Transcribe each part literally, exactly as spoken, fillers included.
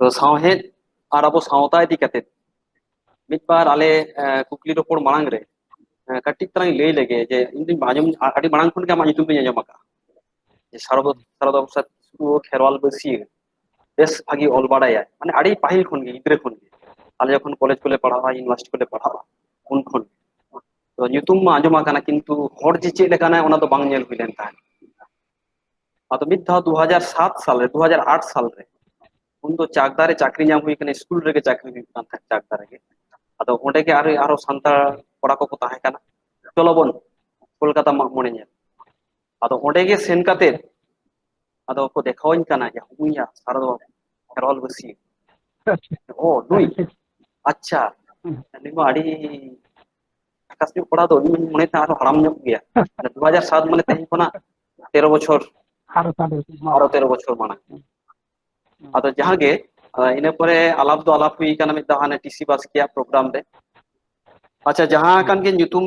ᱛᱚ ᱥᱟᱶᱦᱮᱫ ᱟᱨ ᱟᱵᱚ ᱥᱟᱶᱛᱟ ᱤᱫᱤ ᱠᱟᱛᱮ ᱢᱤᱫ ᱵᱟᱨ ᱟᱞᱮ ᱠᱩᱠᱞᱤ ᱨᱚᱯᱚᱲ ᱢᱟᱲᱟᱝ ᱨᱮ ᱠᱟᱹᱴᱤᱡ ᱛᱟᱨᱟᱝ ᱤᱧ ᱞᱟᱹᱭ ᱞᱮᱜᱮ, ᱡᱮ ᱤᱧ ᱫᱩᱧ ᱟᱸᱡᱚᱢ, ᱟᱹᱰᱤ ᱢᱟᱲᱟᱝ ᱠᱷᱚᱱ ᱜᱮ ᱟᱢᱟᱜ ᱧᱩᱛᱩᱢ ᱫᱚᱧ ᱟᱸᱡᱚᱢ ᱟᱠᱟᱫᱼᱟ, ᱡᱮ ᱥᱟᱨᱚᱫᱟ ᱥᱟᱨᱚᱫᱟ ᱯᱨᱚᱥᱟᱫ ᱠᱤᱥᱠᱩ ᱠᱷᱮᱨᱣᱟᱞ ᱵᱟᱹᱥᱭᱟᱹ ᱵᱮᱥ ᱵᱷᱟᱜᱤ ᱚᱞ ᱵᱟᱲᱟᱭᱟ, ᱢᱟᱱᱮ ᱟᱹᱰᱤ ᱯᱟᱹᱦᱤᱞ ᱠᱷᱚᱱ ᱜᱮ, ᱜᱤᱫᱽᱨᱟᱹ ᱠᱷᱚᱱ ᱜᱮ, ᱟᱞᱮ ᱡᱚᱠᱷᱚᱱ ᱠᱚᱞᱮᱡᱽ ᱠᱚᱞᱮ ᱯᱟᱲᱦᱟᱣᱟ, ᱤᱭᱩᱱᱤᱵᱷᱟᱨᱥᱤᱴᱤ ᱠᱚᱞᱮ ᱯᱟᱲᱦᱟᱣᱟ, ᱩᱱ ᱠᱷᱚᱱ ᱛᱚ ᱧᱩᱛᱩᱢ ᱢᱟ ᱟᱸᱡᱚᱢ ᱟᱠᱟᱱᱟ, ᱠᱤᱱᱛᱩ ᱦᱚᱲ ᱡᱮ ᱪᱮᱫ ᱞᱮᱠᱟᱱᱟᱭ ᱚᱱᱟ ᱫᱚ ᱵᱟᱝ ᱧᱮᱞ ᱦᱩᱭ ᱞᱮᱱ ᱛᱟᱦᱮᱸᱫ᱾ ᱟᱫᱚ ᱢᱤᱫ ᱫᱷᱟᱣ ᱫᱩ ᱦᱟᱡᱟᱨ ᱥᱟᱛ ᱥᱟᱞ ᱨᱮ, ᱫᱩ ᱦᱟᱡᱟᱨ ᱟᱴ ᱥᱟᱞ ᱨᱮ, ᱩᱱ ᱫᱚ ᱪᱟᱠᱫᱟ ᱨᱮ ᱪᱟᱹᱠᱨᱤ ᱧᱟᱢ ᱦᱩᱭ ᱠᱟᱱᱟ, ᱥᱠᱩᱞ ᱨᱮᱜᱮ ᱪᱟᱹᱠᱨᱤ ᱦᱩᱭᱩᱜ ᱠᱟᱱ ᱛᱟᱦᱮᱸᱫ ᱪᱟᱠᱫᱟ ᱨᱮᱜᱮ᱾ ᱟᱫᱚ ᱚᱸᱰᱮ ᱜᱮ ᱟᱨᱚ ᱟᱨᱚ ᱥᱟᱱᱛᱟᱲ ᱠᱚᱲᱟ ᱠᱚᱠᱚ ᱛᱟᱦᱮᱸ ᱠᱟᱱᱟ, ᱪᱚᱞᱚ ᱵᱚᱱ ᱠᱳᱞᱠᱟᱛᱟ ᱢᱟᱜ ᱢᱚᱬᱮ ᱧᱮᱞ᱾ ᱟᱫᱚ ᱚᱸᱰᱮ ᱜᱮ ᱥᱮᱱ ᱠᱟᱛᱮ ᱟᱫᱚ ᱠᱚ ᱫᱮᱠᱷᱟᱣᱟᱹᱧ ᱠᱟᱱᱟ, ᱡᱮ ᱦᱩᱭᱟ ᱥᱟᱨᱚᱫᱟ ᱵᱟᱵᱩ ᱠᱷᱮᱨᱣᱟᱞ ᱵᱟᱹᱥᱭᱟᱹ᱾ ᱚ ᱱᱩᱭ, ᱟᱪᱪᱷᱟ, ᱱᱩᱭ ᱢᱟ ᱟᱹᱰᱤ ᱟᱠᱟᱥ ᱧᱚᱜ ᱠᱚᱲᱟ ᱫᱚ, ᱤᱧ ᱢᱚᱱᱮ ᱛᱟᱦᱮᱸ ᱟᱨᱦᱚᱸ ᱦᱟᱲᱟᱢ ᱧᱚᱜ ᱜᱮᱭᱟ᱾ ᱫᱩ ᱦᱟᱡᱟᱨ ᱥᱟᱛ ᱢᱟᱱᱮ ᱛᱮᱦᱮᱧ ᱠᱷᱚᱱᱟᱜ ᱛᱮᱨᱚ ᱵᱚᱪᱷᱚᱨ, ᱟᱨᱚ ᱛᱮᱨᱚ ᱵᱚᱪᱷᱚᱨ ᱢᱟᱲᱟᱝ᱾ ᱟᱫᱚ ᱡᱟᱦᱟᱸ ᱜᱮ, ᱟᱸ, ᱤᱱᱟᱹ ᱯᱚᱨᱮ ᱟᱞᱟᱯ ᱫᱚ ᱟᱞᱟᱯ ᱦᱩᱭ ᱠᱟᱱᱟ ᱢᱤᱫ ᱫᱷᱟᱣ ᱦᱟᱱᱮ ᱴᱤ ᱥᱤ ᱵᱟᱥᱠᱮᱭᱟᱜ ᱯᱨᱳᱜᱨᱟᱢ ᱨᱮ᱾ ᱟᱪᱪᱷᱟ, ᱡᱟᱦᱟᱸ ᱠᱟᱱ ᱜᱮ ᱧᱩᱛᱩᱢ,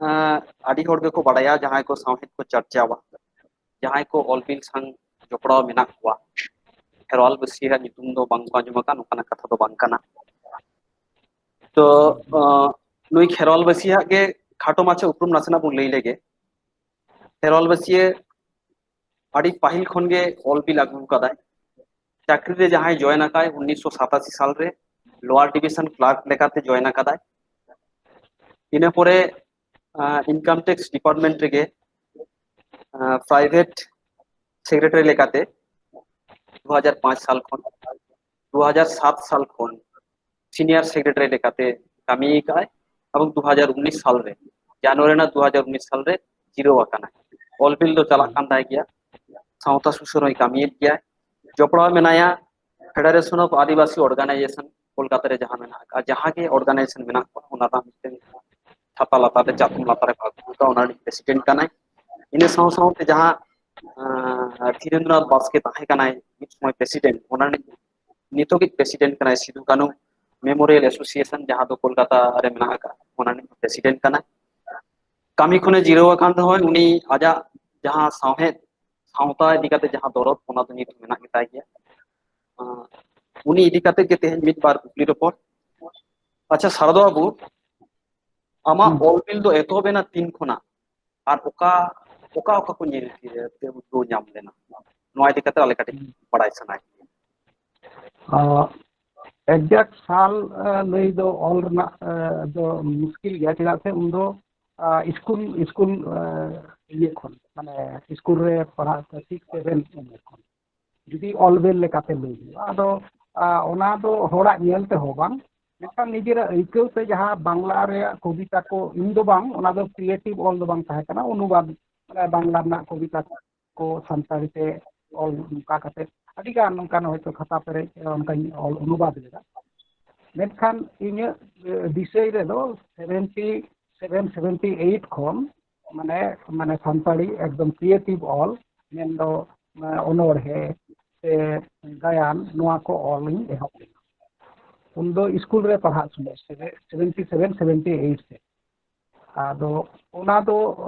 ᱟᱸ, ᱟᱹᱰᱤ ᱦᱚᱲ ᱜᱮᱠᱚ ᱵᱟᱲᱟᱭᱟ, ᱡᱟᱦᱟᱸᱭ ᱠᱚ ᱥᱟᱶᱦᱮᱫ ᱠᱚ ᱪᱟᱨᱪᱟᱣᱟ, ᱡᱟᱦᱟᱸᱭ ᱠᱚ ᱚᱞ ᱵᱤᱞ ᱥᱟᱶ ᱡᱚᱯᱲᱟᱣ ᱢᱮᱱᱟᱜ ᱠᱚᱣᱟ, ᱠᱷᱮᱨᱣᱟᱞ ᱵᱟᱹᱥᱭᱟᱹ ᱟᱜ ᱧᱩᱛᱩᱢ ᱫᱚ ᱵᱟᱝ ᱠᱚ ᱟᱸᱡᱚᱢ ᱟᱠᱟᱫ, ᱚᱱᱠᱟᱱᱟᱜ ᱠᱟᱛᱷᱟ ᱫᱚ ᱵᱟᱝ ᱠᱟᱱᱟ᱾ ᱛᱚ, ᱟᱸ, ᱱᱩᱭ ᱠᱷᱮᱨᱣᱟᱞ ᱵᱟᱹᱥᱭᱟᱹ ᱟᱜ ᱜᱮ ᱠᱷᱟᱴᱚ ᱢᱟᱪᱷᱟ ᱩᱯᱨᱩᱢ ᱱᱟᱥᱮᱱᱟᱜ ᱵᱚᱱ ᱞᱟᱹᱭ ᱞᱮᱜᱮ᱾ ᱠᱷᱮᱨᱣᱟᱞ ᱵᱟᱹᱥᱭᱟᱹ ᱟᱹᱰᱤ ᱯᱟᱹᱦᱤᱞ ᱠᱷᱚᱱ ᱜᱮ ᱚᱞ ᱵᱤᱞ ᱟᱹᱜᱩ ᱟᱠᱟᱫᱟᱭ᱾ ᱪᱟᱹᱠᱨᱤ ᱨᱮ ᱡᱟᱦᱟᱸᱭ ᱡᱚᱭᱮᱱ ᱟᱠᱟᱫᱟᱭ ᱩᱱᱤᱥᱥᱚ ᱥᱟᱛᱟᱥᱤ ᱥᱟᱞ ᱨᱮ, ᱞᱳᱣᱟᱨ ᱰᱤᱵᱤᱥᱚᱱ ᱠᱞᱟᱨᱠ ᱞᱮᱠᱟᱛᱮ ᱡᱚᱭᱮᱱ ᱟᱠᱟᱫᱟᱭ᱾ ᱤᱱᱟᱹ ᱯᱚᱨᱮ, ᱟᱸ, ᱤᱱᱠᱟᱢ ᱴᱮᱠᱥ ᱰᱤᱯᱟᱨᱴᱢᱮᱱᱴ ᱨᱮᱜᱮ, ᱟᱸ, ᱯᱨᱟᱭᱵᱷᱮᱴ ᱥᱮᱠᱨᱮᱴᱟᱨᱤ ᱞᱮᱠᱟᱛᱮ ᱫᱩ ᱦᱟᱡᱟᱨ ᱯᱟᱸᱪ ᱥᱟᱞ ᱠᱷᱚᱱ, ᱫᱩ ᱦᱟᱡᱟᱨ ᱥᱟᱛ ᱥᱟᱞ ᱠᱷᱚᱱ ᱥᱤᱱᱤᱭᱟᱨ ᱥᱮᱠᱨᱮᱴᱟᱨᱤ ᱞᱮᱠᱟᱛᱮ ᱠᱟᱹᱢᱤ ᱟᱠᱟᱫᱟᱭ, ᱮᱵᱚᱝ ᱫᱩ ᱦᱟᱡᱟᱨ ᱩᱱᱤᱥ ᱥᱟᱞ ᱨᱮ, ᱡᱟᱱᱩᱣᱟᱨᱤ ᱨᱮᱱᱟᱜ ᱫᱩ ᱦᱟᱡᱟᱨ ᱩᱱᱤᱥ ᱥᱟᱞ ᱨᱮ ᱡᱤᱨᱟᱹᱣ ᱟᱠᱟᱱᱟᱭ᱾ ᱚᱞ ᱵᱤᱞ ᱫᱚ ᱪᱟᱞᱟᱜ ᱠᱟᱱ ᱛᱟᱭ ᱜᱮᱭᱟ, ᱥᱟᱶᱛᱟ ᱥᱩᱥᱟᱹᱨ ᱦᱚᱸᱭ ᱠᱟᱹᱢᱤᱭᱮᱫ ᱜᱮᱭᱟᱭ, ᱡᱚᱯᱲᱟᱣ ᱢᱮᱱᱟᱭᱟ Federation of Adivasi Organization Kolkata ᱨᱮ ᱡᱟᱦᱟᱸ ᱢᱮᱱᱟᱜ ᱟᱠᱟᱫ, ᱡᱟᱦᱟᱸ ᱜᱮ organization ᱢᱮᱱᱟᱜ ᱠᱚᱣᱟ, ᱚᱱᱟ ᱨᱮᱱᱟᱜ ᱢᱤᱫᱴᱮᱱ ᱪᱷᱟᱛᱟ ᱞᱟᱛᱟᱨ ᱨᱮ, ᱪᱟᱛᱚᱢ ᱞᱟᱛᱟᱨ ᱨᱮ ᱠᱚ ᱟᱹᱜᱩ ᱟᱠᱟᱫ, ᱚᱱᱟ ᱨᱤᱱᱤᱡ president ᱠᱟᱱᱟᱭ᱾ ᱤᱱᱟᱹ ᱥᱟᱶ ᱥᱟᱶᱛᱮ ᱡᱟᱦᱟᱸ, ᱟᱸ, ᱫᱷᱤᱨᱮᱱᱫᱨᱚᱱᱟᱛᱷ ᱵᱟᱥᱠᱮ ᱛᱟᱦᱮᱸ ᱠᱟᱱᱟᱭ ᱢᱤᱫ ᱥᱚᱢᱚᱭ president, ᱚᱱᱟ ᱨᱤᱱᱤᱡ ᱱᱤᱛᱚᱜᱤᱡ president ᱠᱟᱱᱟᱭ ᱥᱤᱫᱩ ᱠᱟᱹᱱᱦᱩ Memorial Association, ᱡᱟᱦᱟᱸ ᱫᱚ ᱠᱳᱞᱠᱟᱛᱟ ᱨᱮ ᱢᱮᱱᱟᱜ ᱟᱠᱟᱫ, ᱚᱱᱟ ᱨᱤᱱᱤᱡ president ᱠᱟᱱᱟᱭ᱾ ᱠᱟᱹᱢᱤ ᱠᱷᱚᱱᱮ ᱡᱤᱨᱟᱹᱣ ᱟᱠᱟᱱ ᱨᱮᱦᱚᱸ ᱩᱱᱤ ᱟᱡᱟᱜ ᱡᱟᱦᱟᱸ ᱥᱟᱶᱦᱮᱫ, ᱥᱟᱶᱛᱟ ᱤᱫᱤ ᱠᱟᱛᱮ ᱡᱟᱦᱟᱸ ᱫᱚᱨᱚᱫ, ᱚᱱᱟ ᱫᱚ ᱱᱤᱛ ᱦᱚᱸ ᱢᱮᱱᱟᱜ ᱜᱮᱛᱟᱭ ᱜᱮᱭᱟ᱾ ᱟᱸ, ᱩᱱᱤ ᱤᱫᱤ ᱠᱟᱛᱮ ᱜᱮ ᱛᱮᱦᱮᱧ ᱢᱤᱫ ᱵᱟᱨ ᱠᱩᱠᱞᱤ ᱨᱚᱯᱚᱲ᱾ ᱟᱪᱪᱷᱟ ᱥᱟᱨᱚᱫᱟ ᱵᱟᱵᱩ, ᱟᱢᱟᱜ ᱦᱩᱸ᱾ ᱚᱞ ᱵᱤᱞ ᱫᱚ ᱮᱛᱚᱦᱚᱵ ᱮᱱᱟ ᱛᱤᱱ ᱠᱷᱚᱱᱟᱜ, ᱟᱨ ᱚᱠᱟ ᱚᱠᱟ ᱚᱠᱟ ᱠᱚ ᱧᱮᱞ ᱛᱮ ᱩᱫᱽᱜᱟᱹᱣ ᱧᱟᱢ ᱞᱮᱱᱟ? ᱱᱚᱣᱟ ᱤᱫᱤ ᱠᱟᱛᱮ ᱟᱞᱮ ᱠᱟᱹᱴᱤᱡ ᱦᱩᱸ᱾ ᱵᱟᱲᱟᱭ ᱥᱟᱱᱟᱭᱮᱫ ᱞᱮᱭᱟ᱾ ᱟᱸ, exact ᱥᱟᱞ ᱟᱸ, ᱞᱟᱹᱭ ᱫᱚ ᱚᱞ ᱨᱮᱱᱟᱜ ᱟᱸ, ᱫᱚ ᱢᱩᱥᱠᱤᱞ ᱜᱮᱭᱟ, ᱪᱮᱫᱟᱜ ᱥᱮ ᱩᱱᱫᱚ ᱟᱸ, ᱥᱠᱩᱞ ᱥᱠᱩᱞ ᱟᱸ, ᱤᱭᱟᱹ ᱠᱷᱚᱱ, ᱢᱟᱱᱮ ᱥᱠᱩᱞ ᱨᱮ ᱯᱟᱲᱦᱟᱜ ᱥᱤᱠᱥ ᱥᱮᱵᱷᱮᱱ ᱩᱢᱮᱨ ᱠᱷᱚᱱ ᱡᱩᱫᱤ ᱚᱞ ᱵᱮᱞ ᱞᱮᱠᱟᱛᱮ ᱞᱟᱹᱭ ᱦᱩᱭᱩᱜᱼᱟ᱾ ᱟᱫᱚ ᱟᱸ, ᱚᱱᱟ ᱫᱚ ᱦᱚᱲᱟᱜ ᱧᱮᱞ ᱛᱮᱦᱚᱸ ᱵᱟᱝ, ᱢᱮᱱᱠᱷᱟᱱ ᱱᱤᱡᱮᱨᱟᱜ ᱟᱹᱭᱠᱟᱹᱣ ᱛᱮ ᱡᱟᱦᱟᱸ ᱵᱟᱝᱞᱟ ᱨᱮᱭᱟᱜ ᱠᱚᱵᱤᱛᱟ ᱠᱚ, ᱤᱧ ᱫᱚ ᱵᱟᱝ, ᱚᱱᱟ ᱫᱚ ᱠᱨᱤᱭᱮᱴᱤᱵᱷ ᱚᱞ ᱫᱚ ᱵᱟᱝ ᱛᱟᱦᱮᱸ ᱠᱟᱱᱟ, ᱚᱱᱩᱵᱟᱫ, ᱢᱟᱱᱮ ᱵᱟᱝᱞᱟ ᱨᱮᱱᱟᱜ ᱠᱚᱵᱤᱛᱟ ᱠᱚ ᱥᱟᱱᱛᱟᱲᱤ ᱛᱮ ᱚᱞ ᱱᱚᱝᱠᱟ ᱠᱟᱛᱮ ᱟᱹᱰᱤ ᱜᱟᱱ ᱱᱚᱝᱠᱟᱱ ᱦᱚᱭᱛᱳ ᱠᱷᱟᱛᱟ ᱯᱮᱨᱮᱡ ᱚᱱᱠᱟᱧ ᱚᱞ ᱚᱱᱩᱵᱟᱫ ᱞᱮᱫᱟ᱾ ᱢᱮᱱᱠᱷᱟᱱ ᱤᱧᱟᱹᱜ ᱫᱤᱥᱟᱹᱭ ᱨᱮᱫᱚ ᱥᱮᱵᱷᱮᱱᱴᱤ ᱥᱮᱵᱷᱮᱱ ᱥᱮᱵᱷᱮᱱᱴᱤ ᱮᱭᱤᱴ ᱠᱷᱚᱱ ᱢᱟᱱᱮ ᱢᱟᱱᱮ ᱥᱟᱱᱛᱟᱲᱤ ᱮᱠᱫᱚᱢ ᱠᱨᱤᱭᱮᱴᱤᱵᱷ ᱚᱞ, ᱢᱮᱱᱫᱚ ᱚᱱᱚᱬᱦᱮ ᱥᱮ ᱜᱟᱭᱟᱱ, ᱱᱚᱣᱟ ᱠᱚ ᱚᱞ ᱤᱧ ᱮᱦᱚᱵ ᱞᱮᱫᱟ᱾ ᱩᱱᱫᱚ ᱥᱠᱩᱞ ᱨᱮ ᱯᱟᱲᱦᱟᱜ ᱥᱚᱢᱚᱭ, ᱥᱮᱵᱷᱮᱱᱴᱤ ᱥᱮᱵᱷᱮᱱ ᱥᱮᱵᱷᱮᱱᱴᱤ ᱮᱭᱤᱴ ᱨᱮ᱾ ᱟᱫᱚ ᱚᱱᱟ ᱫᱚ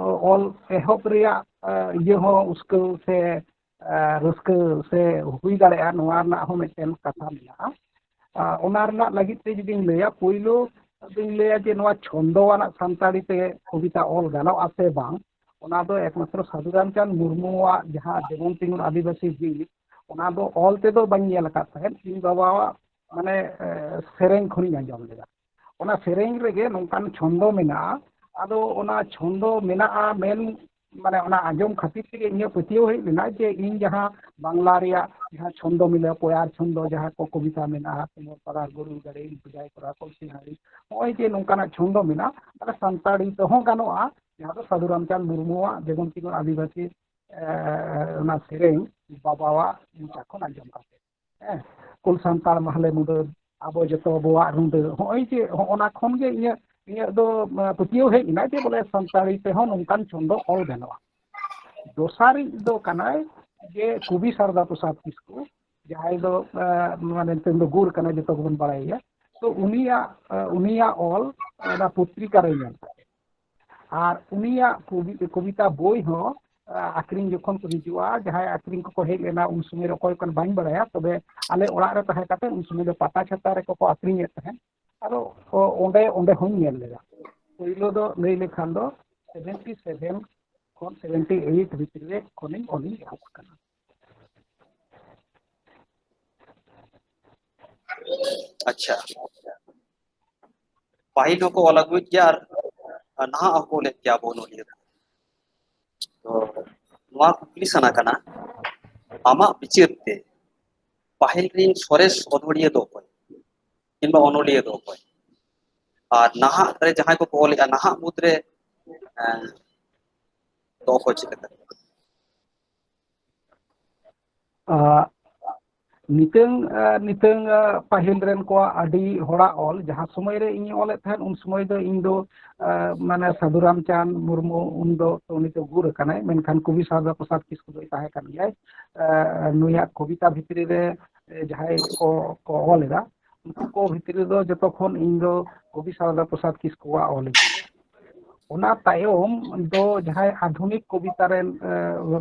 ᱚᱞ ᱮᱦᱚᱵ ᱨᱮᱭᱟᱜ ᱤᱭᱟᱹ ᱦᱚᱸ ᱩᱥᱠᱟᱹᱣ ᱥᱮ ᱨᱟᱹᱥᱠᱟᱹ ᱥᱮ ᱦᱩᱭ ᱫᱟᱲᱮᱭᱟᱜᱼᱟ, ᱱᱚᱣᱟ ᱨᱮᱱᱟᱜ ᱦᱚᱸ ᱢᱤᱫᱴᱮᱱ ᱠᱟᱛᱷᱟ ᱢᱮᱱᱟᱜᱼᱟ᱾ ᱚᱱᱟ ᱨᱮᱱᱟᱜ ᱞᱟᱹᱜᱤᱫ ᱛᱮ ᱡᱩᱫᱤᱧ ᱞᱟᱹᱭᱟ, ᱯᱳᱭᱞᱳ ᱫᱚᱧ ᱞᱟᱹᱭᱟ ᱡᱮ ᱱᱚᱣᱟ ᱪᱷᱚᱱᱫᱚ ᱟᱱᱟᱜ ᱥᱟᱱᱛᱟᱲᱤ ᱛᱮ ᱠᱚᱵᱤᱛᱟ ᱚᱞ ᱜᱟᱱᱚᱜᱼᱟ ᱥᱮ ᱵᱟᱝ, ᱚᱱᱟ ᱫᱚ ᱮᱠᱢᱟᱛᱨᱚ ᱥᱟᱫᱷᱩ ᱨᱟᱢᱪᱟᱸᱫᱽ ᱢᱩᱨᱢᱩᱣᱟᱜ ᱡᱟᱦᱟᱸ ᱡᱮᱢᱚᱱ ᱛᱤᱸᱜᱩᱱ ᱟᱹᱫᱤᱵᱟᱹᱥᱤ ᱵᱤᱨ, ᱚᱱᱟ ᱫᱚ ᱚᱞ ᱛᱮᱫᱚ ᱵᱟᱹᱧ ᱧᱮᱞ ᱟᱠᱟᱫ ᱛᱟᱦᱮᱸᱫ᱾ ᱤᱧ ᱵᱟᱵᱟᱣᱟᱜ ᱢᱟᱱᱮ ᱥᱮᱨᱮᱧ ᱠᱷᱚᱱᱤᱧ ᱟᱸᱡᱚᱢ ᱞᱮᱫᱟ᱾ ᱚᱱᱟ ᱥᱮᱨᱮᱧ ᱨᱮᱜᱮ ᱱᱚᱝᱠᱟᱱ ᱪᱷᱚᱱᱫᱚ ᱢᱮᱱᱟᱜᱼᱟ᱾ ᱟᱫᱚ ᱚᱱᱟ ᱪᱷᱚᱱᱫᱚ ᱢᱮᱱᱟᱜᱼᱟ ᱢᱮᱱ, ᱢᱟᱱᱮ ᱚᱱᱟ ᱟᱸᱡᱚᱢ ᱠᱷᱟᱹᱛᱤᱨ ᱛᱮᱜᱮ ᱤᱧᱟᱹᱜ ᱯᱟᱹᱛᱭᱟᱹᱣ ᱦᱮᱡ ᱞᱮᱱᱟ ᱡᱮ ᱤᱧ ᱡᱟᱦᱟᱸ ᱵᱟᱝᱞᱟ ᱨᱮᱭᱟᱜ ᱡᱟᱦᱟᱸ ᱪᱷᱚᱱᱫᱚ ᱢᱤᱞᱟᱹᱣ, ᱯᱚᱭᱟᱨ ᱪᱷᱚᱱᱫᱚ, ᱡᱟᱦᱟᱸ ᱠᱚ ᱠᱚᱵᱤᱛᱟ ᱢᱮᱱᱟᱜᱼᱟ, ᱥᱤᱢᱚᱞ ᱯᱟᱲᱟ, ᱜᱚᱨᱩ ᱜᱟᱲᱤ, ᱵᱷᱮᱡᱟᱭ ᱠᱚᱨᱟ, ᱠᱚᱞᱥᱤ ᱦᱟᱹᱲᱤ, ᱱᱚᱜᱼᱚᱭ ᱡᱮ ᱱᱚᱝᱠᱟᱱᱟᱜ ᱪᱷᱚᱱᱫᱚ ᱢᱮᱱᱟᱜᱼᱟ, ᱛᱟᱦᱞᱮ ᱥᱟᱱᱛᱟᱲᱤ ᱛᱮᱦᱚᱸ ᱜᱟᱱᱚᱜᱼᱟ, ᱡᱟᱦᱟᱸ ᱫᱚ ᱥᱟᱹᱫᱷᱩ ᱨᱟᱢᱪᱟᱸᱫᱽ ᱢᱩᱨᱢᱩᱣᱟᱜ ᱡᱮᱢᱚᱱ ᱛᱤᱸᱜᱩᱱ ᱟᱹᱫᱤᱵᱟᱹᱥᱤ, ᱮ, ᱚᱱᱟ ᱥᱮᱨᱮᱧ ᱵᱟᱵᱟᱣᱟᱜ ᱢᱚᱪᱟ ᱠᱷᱚᱱ ᱟᱸᱡᱚᱢ ᱠᱟᱛᱮ᱾ ᱦᱮᱸ, ᱠᱩᱞ ᱥᱟᱱᱛᱟᱲ ᱢᱟᱦᱞᱮ ᱢᱩᱰᱟᱹᱫ, ᱟᱵᱚ ᱡᱚᱛᱚ ᱟᱵᱚᱣᱟᱜ ᱨᱩᱸᱰᱟᱹ, ᱦᱚᱸᱜᱼᱚᱭ ᱡᱮ ᱦᱚᱸᱜᱼᱚ ᱱᱟ ᱠᱷᱚᱱ ᱜᱮ ᱤᱧᱟᱹᱜ, ᱤᱧᱟᱹᱜ ᱫᱚ, ᱮ, ᱯᱟᱹᱛᱭᱟᱹᱣ ᱦᱮᱡ ᱮᱱᱟ ᱡᱮ ᱵᱚᱞᱮ ᱥᱟᱱᱛᱟᱲᱤ ᱛᱮᱦᱚᱸ ᱱᱚᱝᱠᱟᱱ ᱪᱷᱚᱱᱫᱚ ᱚᱞ ᱜᱟᱱᱚᱜᱼᱟ᱾ ᱫᱚᱥᱟᱨᱤᱡ ᱫᱚ ᱠᱟᱱᱟᱭ ᱡᱮ ᱠᱚᱵᱤ ᱥᱟᱨᱫᱟ ᱯᱨᱚᱥᱟᱫᱽ ᱠᱤᱥᱠᱩ, ᱡᱟᱦᱟᱸᱭ ᱫᱚ, ᱮ, ᱢᱟᱱᱮ ᱱᱤᱛᱚᱝ ᱫᱚ ᱜᱩᱨ ᱠᱟᱱᱟᱭ, ᱡᱚᱛᱚ ᱜᱮᱵᱚᱱ ᱵᱟᱲᱟᱭᱮᱭᱟ᱾ ᱛᱚ ᱩᱱᱤᱭᱟᱜ, ᱮ, ᱩᱱᱤᱭᱟᱜ ᱚᱞ ᱚᱱᱟ ᱯᱚᱛᱨᱤᱠᱟ ᱨᱮ ᱧᱮᱞ ᱠᱟᱛᱮ, ᱟᱨ ᱩᱱᱤᱭᱟᱜ ᱠᱚᱵᱤ-, ᱠᱚᱵᱤᱛᱟ ᱵᱳᱭ ᱦᱚᱸ ᱟᱠᱷᱨᱤᱧ ᱡᱚᱠᱷᱚᱱ ᱠᱚ ᱦᱤᱡᱩᱜᱼᱟ, ᱡᱟᱦᱟᱸᱭ ᱟᱠᱷᱨᱤᱧ ᱠᱚᱠᱚ ᱦᱮᱡ ᱞᱮᱱᱟ ᱩᱱ ᱥᱚᱢᱚᱭ ᱨᱮ ᱚᱠᱚᱭ ᱠᱟᱱ ᱵᱟᱹᱧ ᱵᱟᱲᱟᱭᱟ, ᱛᱚᱵᱮ ᱟᱞᱮ ᱚᱲᱟᱜ ᱨᱮ ᱛᱟᱦᱮᱸ ᱠᱟᱛᱮ ᱩᱱ ᱥᱚᱢᱚᱭ ᱫᱚ ᱯᱟᱛᱟ ᱪᱷᱟᱛᱟ ᱨᱮᱠᱚ ᱠᱚ ᱟᱠᱷᱨᱤᱧᱮᱫ ᱛᱟᱦᱮᱸᱫ᱾ ᱟᱫᱚ ᱚᱸᱰᱮ ᱚᱸᱰᱮ ᱦᱚᱸᱧ ᱧᱮᱞ ᱞᱮᱫᱟ᱾ ᱯᱳᱭᱞᱳ ᱫᱚ ᱞᱟᱹᱭ ᱞᱮᱠᱷᱟᱱ ᱫᱚ ᱥᱮᱵᱷᱮᱱᱴᱤ ᱥᱮᱵᱷᱮᱱ ᱠᱷᱚᱱ ᱥᱮᱵᱷᱮᱱᱴᱤ ᱮᱭᱤᱴ ᱵᱷᱤᱛᱨᱤ ᱨᱮ ᱠᱷᱚᱱᱤᱧ ᱚᱞᱤᱧ ᱮᱦᱚᱵ ᱟᱠᱟᱱᱟ᱾ ᱟᱪᱪᱷᱟ, ᱯᱟᱹᱦᱤᱞ ᱦᱚᱸᱠᱚ ᱚᱞ ᱟᱹᱜᱩᱭᱮᱫ ᱜᱮᱭᱟ ᱟᱨ ᱱᱟᱦᱟᱜ ᱦᱚᱸᱠᱚ ᱚᱞᱮᱫ ᱜᱮᱭᱟ ᱟᱵᱚ ᱚᱱᱚᱞᱤᱭᱟᱹ ᱠᱚ᱾ ᱛᱚ ᱱᱚᱣᱟ ᱠᱩᱠᱞᱤ ᱥᱟᱱᱟ ᱠᱟᱱᱟ, ᱟᱢᱟᱜ ᱵᱤᱪᱟᱹᱨ ᱛᱮ ᱯᱟᱹᱦᱤᱞ ᱨᱤᱱ ᱥᱚᱨᱮᱥ ᱚᱱᱚᱞᱤᱭᱟᱹ ᱫᱚ ᱚᱠᱚᱭ, ᱠᱤᱝᱵᱟ ᱚᱱᱚᱞᱤᱭᱟᱹ ᱫᱚ ᱚᱠᱚᱭ? ᱟᱨ ᱱᱟᱦᱟᱜ ᱨᱮ ᱡᱟᱦᱟᱸᱭ ᱠᱚᱠᱚ ᱚᱞᱮᱫᱼᱟ, ᱱᱟᱦᱟᱜ ᱢᱩᱫᱽᱨᱮ ᱫᱚ ᱚᱠᱚᱭ ᱪᱮᱫ ᱞᱮᱠᱟ? ᱱᱤᱛᱟᱹᱝ ᱱᱤᱛᱟᱹᱝ ᱯᱟᱹᱦᱤᱞ ᱨᱮᱱ ᱠᱚᱣᱟᱜ ᱟᱹᱰᱤ ᱦᱚᱲᱟᱜ ᱚᱞ, ᱡᱟᱦᱟᱸ ᱥᱚᱢᱚᱭ ᱨᱮ ᱤᱧ ᱚᱞᱮᱫ ᱛᱟᱦᱮᱸᱫ, ᱩᱱ ᱥᱚᱢᱚᱭ ᱫᱚ ᱤᱧ ᱫᱚ ᱢᱟᱱᱮ ᱥᱟᱹᱫᱷᱩ ᱨᱟᱢᱪᱟᱸᱫᱽ ᱢᱩᱨᱢᱩ, ᱩᱱ ᱫᱚ ᱩᱱᱤ ᱫᱚ ᱜᱩᱨ ᱟᱠᱟᱱᱟᱭ, ᱢᱮᱱᱠᱷᱟᱱ ᱠᱚᱵᱤ ᱥᱟᱨᱚᱫᱟ ᱯᱨᱚᱥᱟᱫᱽ ᱠᱤᱥᱠᱩ ᱫᱚᱭ ᱛᱟᱦᱮᱸ ᱠᱟᱱ ᱜᱮᱭᱟᱭ᱾ ᱱᱩᱭᱟᱜ ᱠᱚᱵᱤᱛᱟ ᱵᱷᱤᱛᱨᱤ ᱨᱮ ᱡᱟᱦᱟᱸᱭ ᱠᱚ ᱠᱚ ᱚᱞ ᱮᱫᱟ, ᱩᱱᱠᱩ ᱠᱚ ᱵᱷᱤᱛᱨᱤ ᱨᱮᱫᱚ ᱡᱚᱛᱚ ᱠᱷᱚᱱ ᱤᱧ ᱫᱚ ᱠᱚᱵᱤ ᱥᱟᱨᱚᱫᱟ ᱯᱨᱚᱥᱟᱫᱽ ᱠᱤᱥᱠᱩᱣᱟᱜ ᱚᱞ ᱤᱫᱤ᱾ ᱚᱱᱟ ᱛᱟᱭᱚᱢ ᱫᱚ ᱡᱟᱦᱟᱸᱭ ᱟᱫᱷᱩᱱᱤᱠ ᱠᱚᱵᱤᱛᱟ ᱨᱮᱱ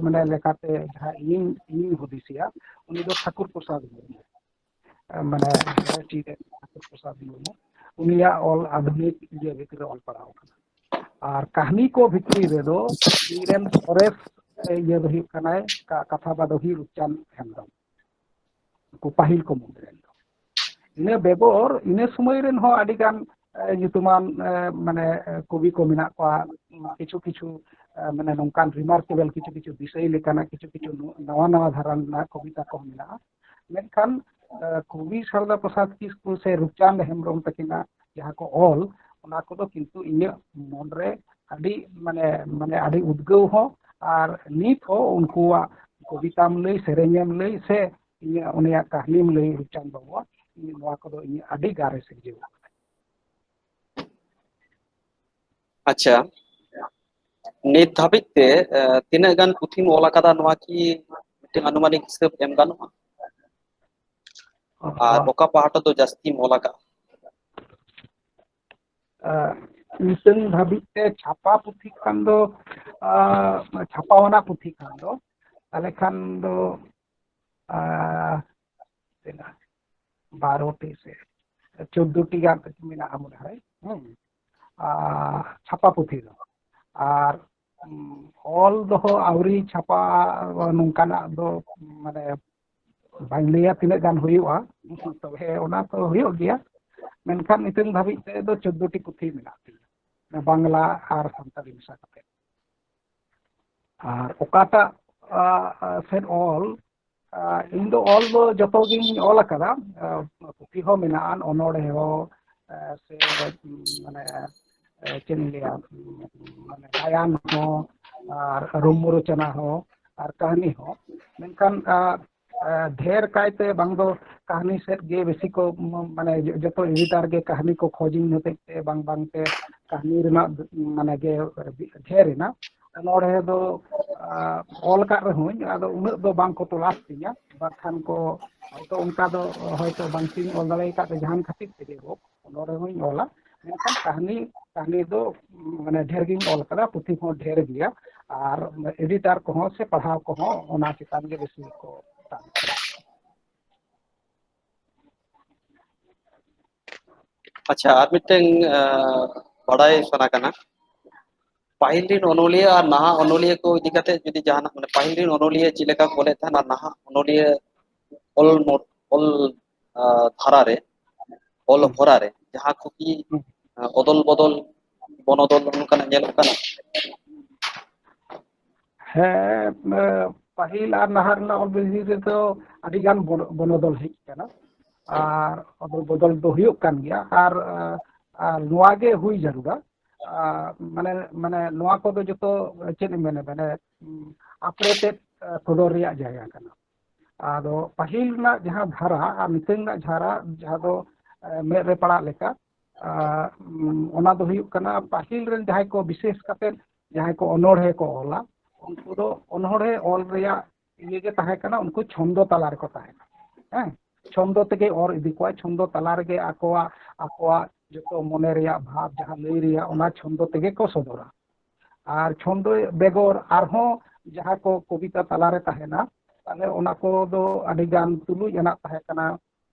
ᱢᱟᱱᱮ ᱞᱮᱠᱟᱛᱮ ᱡᱟᱦᱟᱸ ᱤᱧ ᱤᱧ ᱦᱩᱫᱤᱥᱮᱭᱟ, ᱩᱱᱤ ᱫᱚ ᱴᱷᱟᱹᱠᱩᱨ ᱯᱨᱚᱥᱟᱫᱽ ᱢᱩᱨᱢᱩ, ᱢᱟᱱᱮ ᱴᱷᱟᱹᱠᱩᱨ ᱯᱨᱚᱥᱟᱫᱽ ᱢᱩᱨᱢᱩ, ᱩᱱᱤᱭᱟᱜ ᱚᱞ ᱟᱫᱷᱩᱱᱤᱠ ᱤᱭᱟᱹ ᱵᱷᱤᱛᱨᱤ ᱨᱮ ᱚᱞ ᱯᱟᱲᱦᱟᱣ ᱠᱟᱱᱟ᱾ ᱟᱨ ᱠᱟᱹᱦᱱᱤ ᱠᱚ ᱵᱷᱤᱛᱨᱤ ᱨᱮᱫᱚ ᱤᱧ ᱨᱮᱱ ᱥᱚᱨᱮᱥ ᱤᱭᱟᱹ ᱫᱚ ᱦᱩᱭᱩᱜ ᱠᱟᱱᱟᱭ ᱠᱟᱛᱷᱟ ᱵᱟᱫᱚᱦᱤ ᱨᱩᱯᱪᱟᱸᱫᱽ ᱦᱮᱢᱵᱨᱚᱢ᱾ ᱩᱱᱠᱩ ᱯᱟᱹᱦᱤᱞ ᱠᱚ ᱢᱩᱫᱽ ᱨᱮᱱ ᱫᱚ᱾ ᱤᱱᱟᱹ ᱵᱮᱜᱚᱨ ᱤᱱᱟᱹ ᱥᱚᱢᱚᱭ ᱨᱮᱱ ᱦᱚᱸ ᱟᱹᱰᱤ ᱜᱟᱱ ᱧᱩᱛᱩᱢᱟᱱ ᱢᱟᱱᱮ ᱠᱚᱵᱤ ᱠᱚ ᱢᱮᱱᱟᱜ ᱠᱚᱣᱟ᱾ ᱠᱤᱪᱷᱩ ᱠᱤᱪᱷᱩ ᱢᱟᱱᱮ ᱱᱚᱝᱠᱟᱱ ᱨᱤᱢᱟᱨᱠᱮᱵᱚᱞ ᱠᱤᱪᱷᱩ ᱠᱤᱪᱷᱩ ᱵᱤᱥᱚᱭ ᱞᱮᱠᱟᱱᱟᱜ ᱠᱤᱪᱷᱩ ᱠᱤᱪᱷᱩ ᱱᱟᱣᱟ ᱱᱟᱣᱟ ᱫᱷᱟᱨᱟ ᱨᱮᱱᱟᱜ ᱠᱚᱵᱤᱛᱟ ᱠᱚᱦᱚᱸ ᱢᱮᱱᱟᱜᱼᱟ᱾ ᱢᱮᱱᱠᱷᱟᱱ ᱠᱚᱵᱤ ᱥᱟᱨᱚᱫᱟ ᱯᱨᱚᱥᱟᱫᱽ ᱠᱤᱥᱠᱩ ᱥᱮ ᱨᱩᱯᱪᱟᱸᱫᱽ ᱦᱮᱢᱵᱨᱚᱢ ᱛᱟᱹᱠᱤᱱᱟᱜ ᱡᱟᱦᱟᱸ ᱠᱚ ᱚᱞ, ᱚᱱᱟ ᱠᱚᱫᱚ ᱠᱤᱱᱛᱩ ᱤᱧᱟᱹᱜ ᱢᱚᱱᱨᱮ ᱟᱹᱰᱤ ᱢᱟᱱᱮ ᱢᱟᱱᱮ ᱟᱹᱰᱤ ᱩᱫᱽᱜᱟᱹᱣ ᱦᱚᱸ ᱟᱨ ᱱᱤᱛ ᱦᱚᱸ ᱩᱱᱠᱩᱣᱟᱜ ᱠᱚᱵᱤᱛᱟᱢ ᱞᱟᱹᱭ, ᱥᱮᱨᱮᱧᱮᱢ ᱞᱟᱹᱭ, ᱥᱮ ᱤᱧᱟᱹᱜ ᱩᱱᱤᱭᱟᱜ ᱠᱟᱹᱦᱱᱤᱢ ᱞᱟᱹᱭ, ᱨᱩᱯᱪᱟᱸᱫᱽ ᱵᱟᱵᱩᱣᱟᱜ, ᱤᱧ ᱱᱚᱣᱟ ᱠᱚᱫᱚ ᱤᱧᱟᱹᱜ ᱟᱹᱰᱤ ᱜᱟᱨ ᱮ ᱥᱤᱨᱡᱟᱹᱣ ᱟᱠᱟᱫᱟ᱾ ᱟᱪᱪᱷᱟ, ᱱᱤᱛ ᱫᱷᱟᱹᱵᱤᱡ ᱛᱮ ᱛᱤᱱᱟᱹᱜ ᱜᱟᱱ ᱯᱩᱛᱷᱤᱢ ᱚᱞ ᱟᱠᱟᱫᱟ, ᱱᱚᱣᱟ ᱠᱤ ᱢᱤᱫᱴᱟᱝ ᱟᱱᱩᱢᱟᱱᱤᱠ ᱦᱤᱥᱟᱹᱵ ᱮᱢ ᱜᱟᱱᱚᱜᱼᱟ? ᱟᱨ ᱚᱠᱟ ᱯᱟᱦᱴᱟ ᱫᱚ ᱡᱟᱹᱥᱛᱤᱢ ᱚᱞ ᱟᱠᱟᱫᱼᱟ? ᱱᱤᱛᱚᱝ ᱫᱷᱟᱹᱵᱤᱡ ᱛᱮ ᱪᱷᱟᱯᱟ ᱯᱩᱛᱷᱤ ᱠᱷᱟᱱ ᱫᱚ, ᱟᱨ ᱪᱷᱟᱯᱟᱣᱟᱱᱟᱜ ᱯᱩᱛᱷᱤ ᱠᱷᱟᱱ ᱫᱚ, ᱛᱟᱦᱚᱞᱮ ᱠᱷᱟᱱ ᱫᱚ, ᱟᱨ ᱛᱤᱱᱟᱹᱜ, ᱵᱟᱨᱚ ᱴᱤ ᱥᱮ ᱪᱳᱫᱽᱫᱳ ᱴᱤ ᱜᱟᱱ ᱢᱮᱱᱟᱜᱼᱟ ᱢᱚᱱᱮ ᱦᱚᱭ᱾ ᱦᱮᱸ, ᱟᱨ ᱪᱷᱟᱯᱟ ᱯᱩᱛᱷᱤ ᱫᱚ, ᱟᱨ ᱚᱞ ᱫᱚᱦᱚ ᱟᱹᱣᱨᱤ ᱪᱷᱟᱯᱟ ᱱᱚᱝᱠᱟᱱᱟᱜ ᱫᱚ, ᱢᱟᱱᱮ, ᱵᱟᱹᱧ ᱞᱟᱹᱭᱟ ᱛᱤᱱᱟᱹᱜ ᱜᱟᱱ ᱦᱩᱭᱩᱜᱼᱟ, ᱛᱚᱵᱮ ᱚᱱᱟ ᱛᱚ ᱦᱩᱭᱩᱜ ᱜᱮᱭᱟ᱾ ᱢᱮᱱᱠᱷᱟᱱ ᱱᱤᱛᱚᱝ ᱫᱷᱟᱹᱵᱤᱡ ᱛᱮᱫᱚ ᱪᱳᱫᱽᱫᱳ ᱴᱤ ᱯᱩᱛᱷᱤ ᱢᱮᱱᱟᱜ ᱛᱤᱧᱟ, ᱵᱟᱝᱞᱟ ᱟᱨ ᱥᱟᱱᱛᱟᱲᱤ ᱢᱮᱥᱟ ᱠᱟᱛᱮ᱾ ᱟᱨ ᱚᱠᱟᱴᱟᱜ, ᱟ, ᱟ, ᱥᱮᱫ ᱚᱞ, ᱟ, ᱤᱧ ᱫᱚ ᱚᱞ ᱫᱚ ᱡᱚᱛᱚ ᱜᱤᱧ ᱚᱞ ᱟᱠᱟᱫᱟ᱾ ᱟ, ᱯᱩᱛᱷᱤ ᱦᱚᱸ ᱢᱮᱱᱟᱜᱼᱟ, ᱚᱱᱚᱬᱦᱮ ᱦᱚᱸ, ᱟ, ᱥᱮ, ᱢᱟᱱᱮ, ᱟ, ᱪᱮᱫ ᱤᱧ ᱞᱟᱹᱭᱟ, ᱢᱟᱱᱮ, ᱜᱟᱭᱟᱱ ᱦᱚᱸ, ᱟᱨ ᱨᱚᱢᱭᱚ ᱨᱚᱪᱚᱱᱟ ᱦᱚᱸ, ᱟᱨ ᱠᱟᱹᱦᱱᱤ ᱦᱚᱸ᱾ ᱢᱮᱱᱠᱷᱟᱱ, ᱟ, ᱟ, ᱰᱷᱮᱨ ᱠᱟᱭᱛᱮ ᱵᱟᱝ ᱫᱚ ᱠᱟᱹᱦᱱᱤ ᱥᱮᱫ ᱜᱮ ᱵᱮᱥᱤ ᱠᱚ, ᱢ-, ᱢᱟᱱᱮ, ᱡᱚ-, ᱡᱚᱛᱚ ᱮᱰᱤᱴᱟᱨ ᱜᱮ ᱠᱟᱹᱦᱱᱤ ᱠᱚ ᱠᱷᱚᱡᱤᱧ ᱦᱚᱛᱮᱡ ᱛᱮ, ᱵᱟᱝ ᱵᱟᱝᱛᱮ ᱠᱟᱹᱦᱱᱤ ᱨᱮᱱᱟᱜ, ᱢᱟᱱᱮ, ᱜᱮ ᱰᱷᱮᱨ ᱮᱱᱟ᱾ ᱚᱱᱚᱬᱦᱮ ᱫᱚ, ᱟ, ᱚᱞ ᱠᱟᱜ ᱨᱮᱦᱚᱸᱧ, ᱟᱫᱚ ᱩᱱᱟᱹᱜ ᱫᱚ ᱵᱟᱝ ᱠᱚ ᱛᱚᱞᱟᱥ ᱛᱤᱧᱟ, ᱵᱟᱠᱷᱟᱱ ᱠᱚ ᱦᱚᱭᱛᱳ ᱚᱱᱠᱟ ᱫᱚ ᱦᱚᱭᱛᱳ ᱵᱟᱝ ᱪᱚᱧ ᱚᱞ ᱫᱟᱲᱮ ᱟᱠᱟᱫ ᱛᱮ, ᱡᱟᱦᱟᱱ ᱠᱷᱟᱹᱛᱤᱨ ᱛᱮᱜᱮ ᱦᱳᱠ, ᱚᱱᱚᱬᱦᱮ ᱦᱚᱸᱧ ᱚᱞᱟ᱾ ᱢᱮᱱᱠᱷᱟᱱ ᱠᱟᱹᱦᱱᱤ, ᱠᱟᱹᱦᱱᱤ ᱫᱚ, ᱢᱟᱱᱮ, ᱰᱷᱮᱨ ᱜᱤᱧ ᱚᱞ ᱠᱟᱫᱟ, ᱯᱩᱛᱷᱤ ᱦᱚᱸ ᱰᱷᱮᱨ ᱜᱮᱭᱟ, ᱟᱨ ᱮᱰᱤᱴᱟᱨ ᱠᱚᱦᱚᱸ ᱥᱮ ᱯᱟᱲᱦᱟᱣ ᱠᱚᱦᱚᱸ ᱚᱱᱟ ᱪᱮᱛᱟᱱ ᱜᱮ ᱵᱮᱥᱤ ᱠᱚ ᱛᱟᱦᱮᱸ ᱠᱟᱱᱟ᱾ ᱟᱪᱪᱷᱟ, ᱟᱨ ᱢᱤᱫᱴᱮᱱ, ᱟᱸ, ᱵᱟᱲᱟᱭ ᱥᱟᱱᱟ ᱠᱟᱱᱟ, ᱯᱟᱹᱦᱤᱞ ᱨᱮᱱ ᱚᱱᱚᱞᱤᱭᱟᱹ ᱟᱨ ᱱᱟᱦᱟᱜ ᱚᱱᱚᱞᱤᱭᱟᱹ ᱠᱚ ᱤᱫᱤ ᱠᱟᱛᱮ ᱡᱩᱫᱤ ᱡᱟᱦᱟᱱᱟᱜ, ᱢᱟᱱᱮ, ᱯᱟᱹᱦᱤᱞ ᱨᱮᱱ ᱚᱱᱚᱞᱤᱭᱟᱹ ᱪᱮᱫ ᱞᱮᱠᱟ ᱠᱚ ᱚᱞᱮᱫ ᱛᱟᱦᱮᱱ ᱟᱨ ᱱᱟᱦᱟᱜ ᱚᱱᱚᱞᱤᱭᱟᱹ ᱚᱞ ᱢᱚ-, ᱚᱞ, ᱟᱸ, ᱫᱷᱟᱨᱟ ᱨᱮ, ᱚᱞ ᱦᱚᱨᱟ ᱨᱮ ᱡᱟᱦᱟᱸ ᱠᱚ ᱠᱤ, ᱟᱸ, ᱚᱫᱚᱞ ᱵᱚᱫᱚᱞ, ᱵᱚᱱᱚᱫᱚᱞ ᱱᱚᱝᱠᱟᱱᱟᱜ ᱧᱮᱞᱚᱜ ᱠᱟᱱᱟ? ᱦᱮᱸ, ᱮ, ᱯᱟᱹᱦᱤᱞ ᱟᱨ ᱱᱟᱦᱟᱜ ᱨᱮᱱᱟᱜ ᱚᱞ ᱵᱤᱞ ᱨᱮᱫᱚ ᱟᱹᱰᱤ ᱜᱟᱱ ᱵᱚᱱ-, ᱵᱚᱱᱚᱫᱚᱞ ᱦᱮᱡ ᱟᱠᱟᱱᱟ, ᱟᱨ ᱚᱫᱚᱞ ᱵᱚᱫᱚᱞ ᱫᱚ ᱦᱩᱭᱩᱜ ᱠᱟᱱ ᱜᱮᱭᱟ, ᱟᱨ, ᱮ, ᱟᱨ ᱱᱚᱣᱟ ᱜᱮ ᱦᱩᱭ ᱡᱟᱹᱨᱩᱲᱟ᱾ ᱟ, ᱢᱟᱱᱮ, ᱢᱟᱱᱮ ᱱᱚᱣᱟ ᱠᱚᱫᱚ ᱡᱚᱛᱚ ᱪᱮᱫ ᱮᱢ ᱢᱮᱱᱟ, ᱢᱟᱱᱮ, ᱩᱢ, ᱟᱯᱲᱮᱛᱮᱫ, ᱮ, ᱥᱚᱫᱚᱨ ᱨᱮᱭᱟᱜ ᱡᱟᱭᱜᱟ ᱠᱟᱱᱟ᱾ ᱟᱫᱚ ᱯᱟᱹᱦᱤᱞ ᱨᱮᱱᱟᱜ ᱡᱟᱦᱟᱸ ᱫᱷᱟᱨᱟ ᱟᱨ ᱱᱤᱛᱚᱝ ᱨᱮᱱᱟᱜ ᱫᱷᱟᱨᱟ, ᱡᱟᱦᱟᱸ ᱫᱚ, ᱮ, ᱢᱮᱫ ᱨᱮ ᱯᱟᱲᱟᱜ ᱞᱮᱠᱟ, ᱟ, ᱩᱢ, ᱚᱱᱟ ᱫᱚ ᱦᱩᱭᱩᱜ ᱠᱟᱱᱟ, ᱯᱟᱹᱦᱤᱞ ᱨᱮᱱ ᱡᱟᱦᱟᱸᱭ ᱠᱚ, ᱵᱤᱥᱮᱥ ᱠᱟᱛᱮ ᱡᱟᱦᱟᱸᱭ ᱠᱚ ᱚᱱᱚᱬᱦᱮ ᱠᱚ ᱚᱞᱟ, ᱩᱱᱠᱩ ᱫᱚ ᱚᱱᱚᱬᱦᱮ ᱚᱞ ᱨᱮᱭᱟᱜ ᱤᱭᱟᱹ ᱜᱮ ᱛᱟᱦᱮᱸ ᱠᱟᱱᱟ, ᱩᱱᱠᱩ ᱪᱷᱚᱱᱫᱚ ᱛᱟᱞᱟ ᱨᱮᱠᱚ ᱛᱟᱦᱮᱸ ᱠᱟᱱᱟ᱾ ᱦᱮᱸ, ᱪᱷᱚᱱᱫᱚ ᱛᱮᱜᱮ ᱚᱨ ᱤᱫᱤ ᱠᱚᱣᱟ, ᱪᱷᱚᱱᱫᱚ ᱛᱟᱞᱟ ᱨᱮᱜᱮ ᱟᱠᱚᱣᱟᱜ, ᱟᱠᱚᱣᱟᱜ ᱡᱚᱛᱚ ᱢᱚᱱᱮ ᱨᱮᱭᱟᱜ ᱵᱷᱟᱵᱽ ᱡᱟᱦᱟᱸ ᱞᱟᱹᱭ ᱨᱮᱭᱟᱜ, ᱚᱱᱟ ᱪᱷᱚᱱᱫᱚ ᱛᱮᱜᱮ ᱠᱚ ᱥᱚᱫᱚᱨᱟ᱾ ᱟᱨ ᱪᱷᱚᱱᱫᱚ ᱵᱮᱜᱚᱨ ᱟᱨᱦᱚᱸ ᱡᱟᱦᱟᱸ ᱠᱚ ᱠᱚᱵᱤᱛᱟ ᱛᱟᱞᱟᱨᱮ ᱛᱟᱦᱮᱱᱟ, ᱛᱟᱦᱞᱮ ᱚᱱᱟ ᱠᱚᱫᱚ ᱟᱹᱰᱤ ᱜᱟᱱ ᱛᱩᱞᱩᱡ ᱟᱱᱟᱜ ᱛᱟᱦᱮᱸ ᱠᱟᱱᱟ,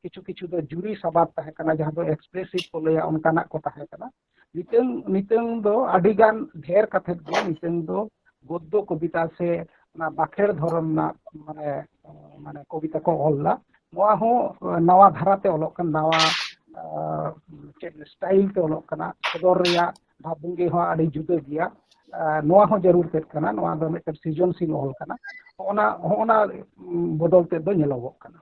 ᱠᱤᱪᱷᱩ ᱠᱤᱪᱷᱩ ᱫᱚ ᱡᱩᱨᱤ ᱥᱟᱵᱟᱫ ᱛᱟᱦᱮᱸ ᱠᱟᱱᱟ, ᱡᱟᱦᱟᱸ ᱫᱚ ᱮᱠᱥᱯᱨᱮᱥᱤᱵᱷ ᱠᱚ ᱞᱟᱹᱭᱟ, ᱚᱱᱠᱟᱱᱟᱜ ᱠᱚ ᱛᱟᱦᱮᱸ ᱠᱟᱱᱟ᱾ ᱱᱤᱛᱚᱝ, ᱱᱤᱛᱚᱝ ᱫᱚ ᱟᱹᱰᱤ ᱜᱟᱱ ᱰᱷᱮᱨ ᱠᱟᱛᱮᱫ ᱜᱮ ᱱᱤᱛᱚᱝ ᱫᱚ ᱜᱚᱫᱽᱫᱚ ᱠᱚᱵᱤᱛᱟ ᱥᱮ ᱚᱱᱟ ᱵᱟᱠᱷᱮᱲ ᱫᱷᱚᱨᱚᱢ ᱨᱮᱱᱟᱜ ᱢᱟᱱᱮ, ᱢᱟᱱᱮ ᱠᱚᱵᱤᱛᱟ ᱠᱚ ᱚᱞ ᱫᱟ᱾ ᱱᱚᱣᱟ ᱦᱚᱸ ᱱᱟᱣᱟ ᱫᱷᱟᱨᱟᱛᱮ ᱚᱞᱚᱜ ᱠᱟᱱᱟ, ᱱᱟᱣᱟ, ᱟᱸ, ᱪᱮᱫ ᱥᱴᱟᱭᱤᱞ ᱛᱮ ᱚᱞᱚᱜ ᱠᱟᱱᱟ, ᱥᱚᱫᱚᱨ ᱨᱮᱭᱟᱜ ᱵᱷᱟᱵᱽ ᱵᱷᱚᱝᱜᱤ ᱦᱚᱸ ᱟᱹᱰᱤ ᱡᱩᱫᱟᱹ ᱜᱮᱭᱟ᱾ ᱟᱸ, ᱱᱚᱣᱟ ᱦᱚᱸ ᱡᱟᱹᱨᱩᱲ ᱛᱮᱫ ᱠᱟᱱᱟ, ᱱᱚᱣᱟ ᱫᱚ ᱢᱤᱫᱴᱮᱱ ᱥᱨᱤᱡᱚᱱᱥᱤᱞ ᱚᱞ ᱠᱟᱱᱟ᱾ ᱦᱚᱸᱜᱼᱚᱱᱟ, ᱦᱚᱸᱜᱼᱚᱱᱟ, ᱩᱸ, ᱵᱚᱫᱚᱞ ᱛᱮᱫ ᱫᱚ ᱧᱮᱞᱚᱜᱚᱜ ᱠᱟᱱᱟ᱾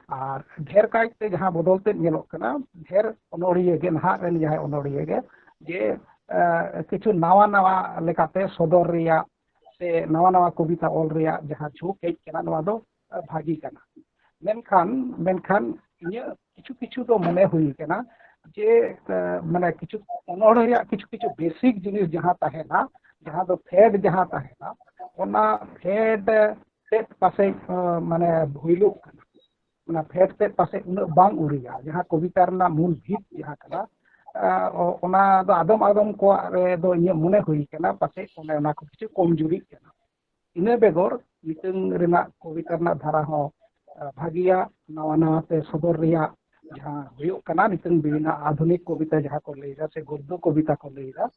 ᱟᱨ ᱰᱷᱮᱨ ᱠᱟᱭᱛᱮ ᱡᱟᱦᱟᱸ ᱵᱚᱫᱚᱞ ᱛᱮᱫ ᱧᱮᱞᱚᱜ ᱠᱟᱱᱟ, ᱰᱷᱮᱨ ᱚᱱᱚᱲᱦᱤᱭᱟᱹ ᱜᱮ, ᱱᱟᱦᱟᱜ ᱨᱮᱱ ᱡᱟᱦᱟᱸᱭ ᱚᱱᱚᱲᱦᱤᱭᱟᱹ ᱜᱮ, ᱡᱮ, ᱟᱸ, ᱠᱤᱪᱷᱩ ᱱᱟᱣᱟ ᱱᱟᱣᱟ ᱞᱮᱠᱟᱛᱮ ᱥᱚᱫᱚᱨ ᱨᱮᱭᱟᱜ ᱥᱮ ᱱᱟᱣᱟ ᱱᱟᱣᱟ ᱠᱚᱵᱤᱛᱟ ᱚᱞ ᱨᱮᱭᱟᱜ ᱡᱟᱦᱟᱸ ᱡᱷᱩᱸᱠ ᱦᱮᱡ ᱠᱟᱱᱟ, ᱱᱚᱣᱟ ᱫᱚ, ᱟᱸ, ᱵᱷᱟᱹᱜᱤ ᱠᱟᱱᱟ᱾ ᱢᱮᱱᱠᱷᱟᱱ, ᱢᱮᱱᱠᱷᱟᱱ ᱤᱧᱟᱹᱜ ᱠᱤᱪᱷᱩ ᱠᱤᱪᱷᱩ ᱫᱚ ᱢᱚᱱᱮ ᱦᱩᱭ ᱠᱟᱱᱟ ᱡᱮ, ᱟᱸ, ᱢᱟᱱᱮ ᱠᱤᱪᱷᱩ ᱚᱱᱚᱲᱦᱮ ᱨᱮᱭᱟᱜ ᱠᱤᱪᱷᱩ ᱠᱤᱪᱷᱩ ᱵᱮᱥᱤᱠ ᱡᱤᱱᱤᱥ ᱡᱟᱦᱟᱸ ᱛᱟᱦᱮᱱᱟ, ᱡᱟᱦᱟᱸ ᱫᱚ ᱯᱷᱮᱰ ᱡᱟᱦᱟᱸ ᱛᱟᱦᱮᱱᱟ, ᱚᱱᱟ ᱯᱷᱮᱰ ᱛᱮᱫ ᱯᱟᱥᱮᱡ, ᱟᱸ, ᱢᱟᱱᱮ ᱵᱷᱩᱭᱞᱩᱜ ᱠᱟᱱᱟ᱾ ᱚᱱᱟ ᱯᱷᱮᱰ ᱛᱮᱫ ᱯᱟᱥᱮᱡ ᱩᱱᱟᱹᱜ ᱵᱟᱝ ᱩᱨᱤᱭᱟ, ᱡᱟᱦᱟᱸ ᱠᱚᱵᱤᱛᱟ ᱨᱮᱱᱟᱜ ᱢᱩᱞ ᱵᱷᱤᱛ ᱡᱟᱦᱟᱸ ᱠᱟᱱᱟ, ᱟᱸ, ᱚ-, ᱚᱱᱟ ᱫᱚ ᱟᱫᱚᱢ ᱟᱫᱚᱢ ᱠᱚᱣᱟᱜ ᱨᱮ ᱫᱚ ᱤᱧᱟᱹᱜ ᱢᱚᱱᱮ ᱦᱩᱭ ᱠᱟᱱᱟ, ᱯᱟᱥᱮᱡ ᱚᱱᱮ ᱚᱱᱟ ᱠᱚ ᱠᱤᱪᱷᱩ ᱠᱚᱢᱡᱩᱨᱤᱜ ᱠᱟᱱᱟ᱾ ᱤᱱᱟᱹ ᱵᱮᱜᱚᱨ ᱱᱤᱛᱚᱝ ᱨᱮᱱᱟᱜ ᱠᱚᱵᱤᱛᱟ ᱨᱮᱱᱟᱜ ᱫᱷᱟᱨᱟ ᱦᱚᱸ, ᱟᱸ, ᱵᱷᱟᱹᱜᱤᱭᱟ, ᱱᱟᱣᱟ ᱱᱟᱣᱟ ᱛᱮ ᱥᱚᱫᱚᱨ ᱨᱮᱭᱟᱜ ᱡᱟᱦᱟᱸ ᱦᱩᱭᱩᱜ ᱠᱟᱱᱟ, ᱱᱤᱛᱚᱝ ᱵᱤᱵᱷᱤᱱᱱᱚ ᱟᱫᱷᱩᱱᱤᱠ ᱠᱚᱵᱤᱛᱟ ᱡᱟᱦᱟᱸ ᱠᱚ ᱞᱟᱹᱭᱫᱟ ᱥᱮ ᱜᱚᱫᱽᱫᱚ ᱠᱚᱵᱤᱛᱟ ᱠᱚ ᱞᱟᱹᱭᱫᱟ,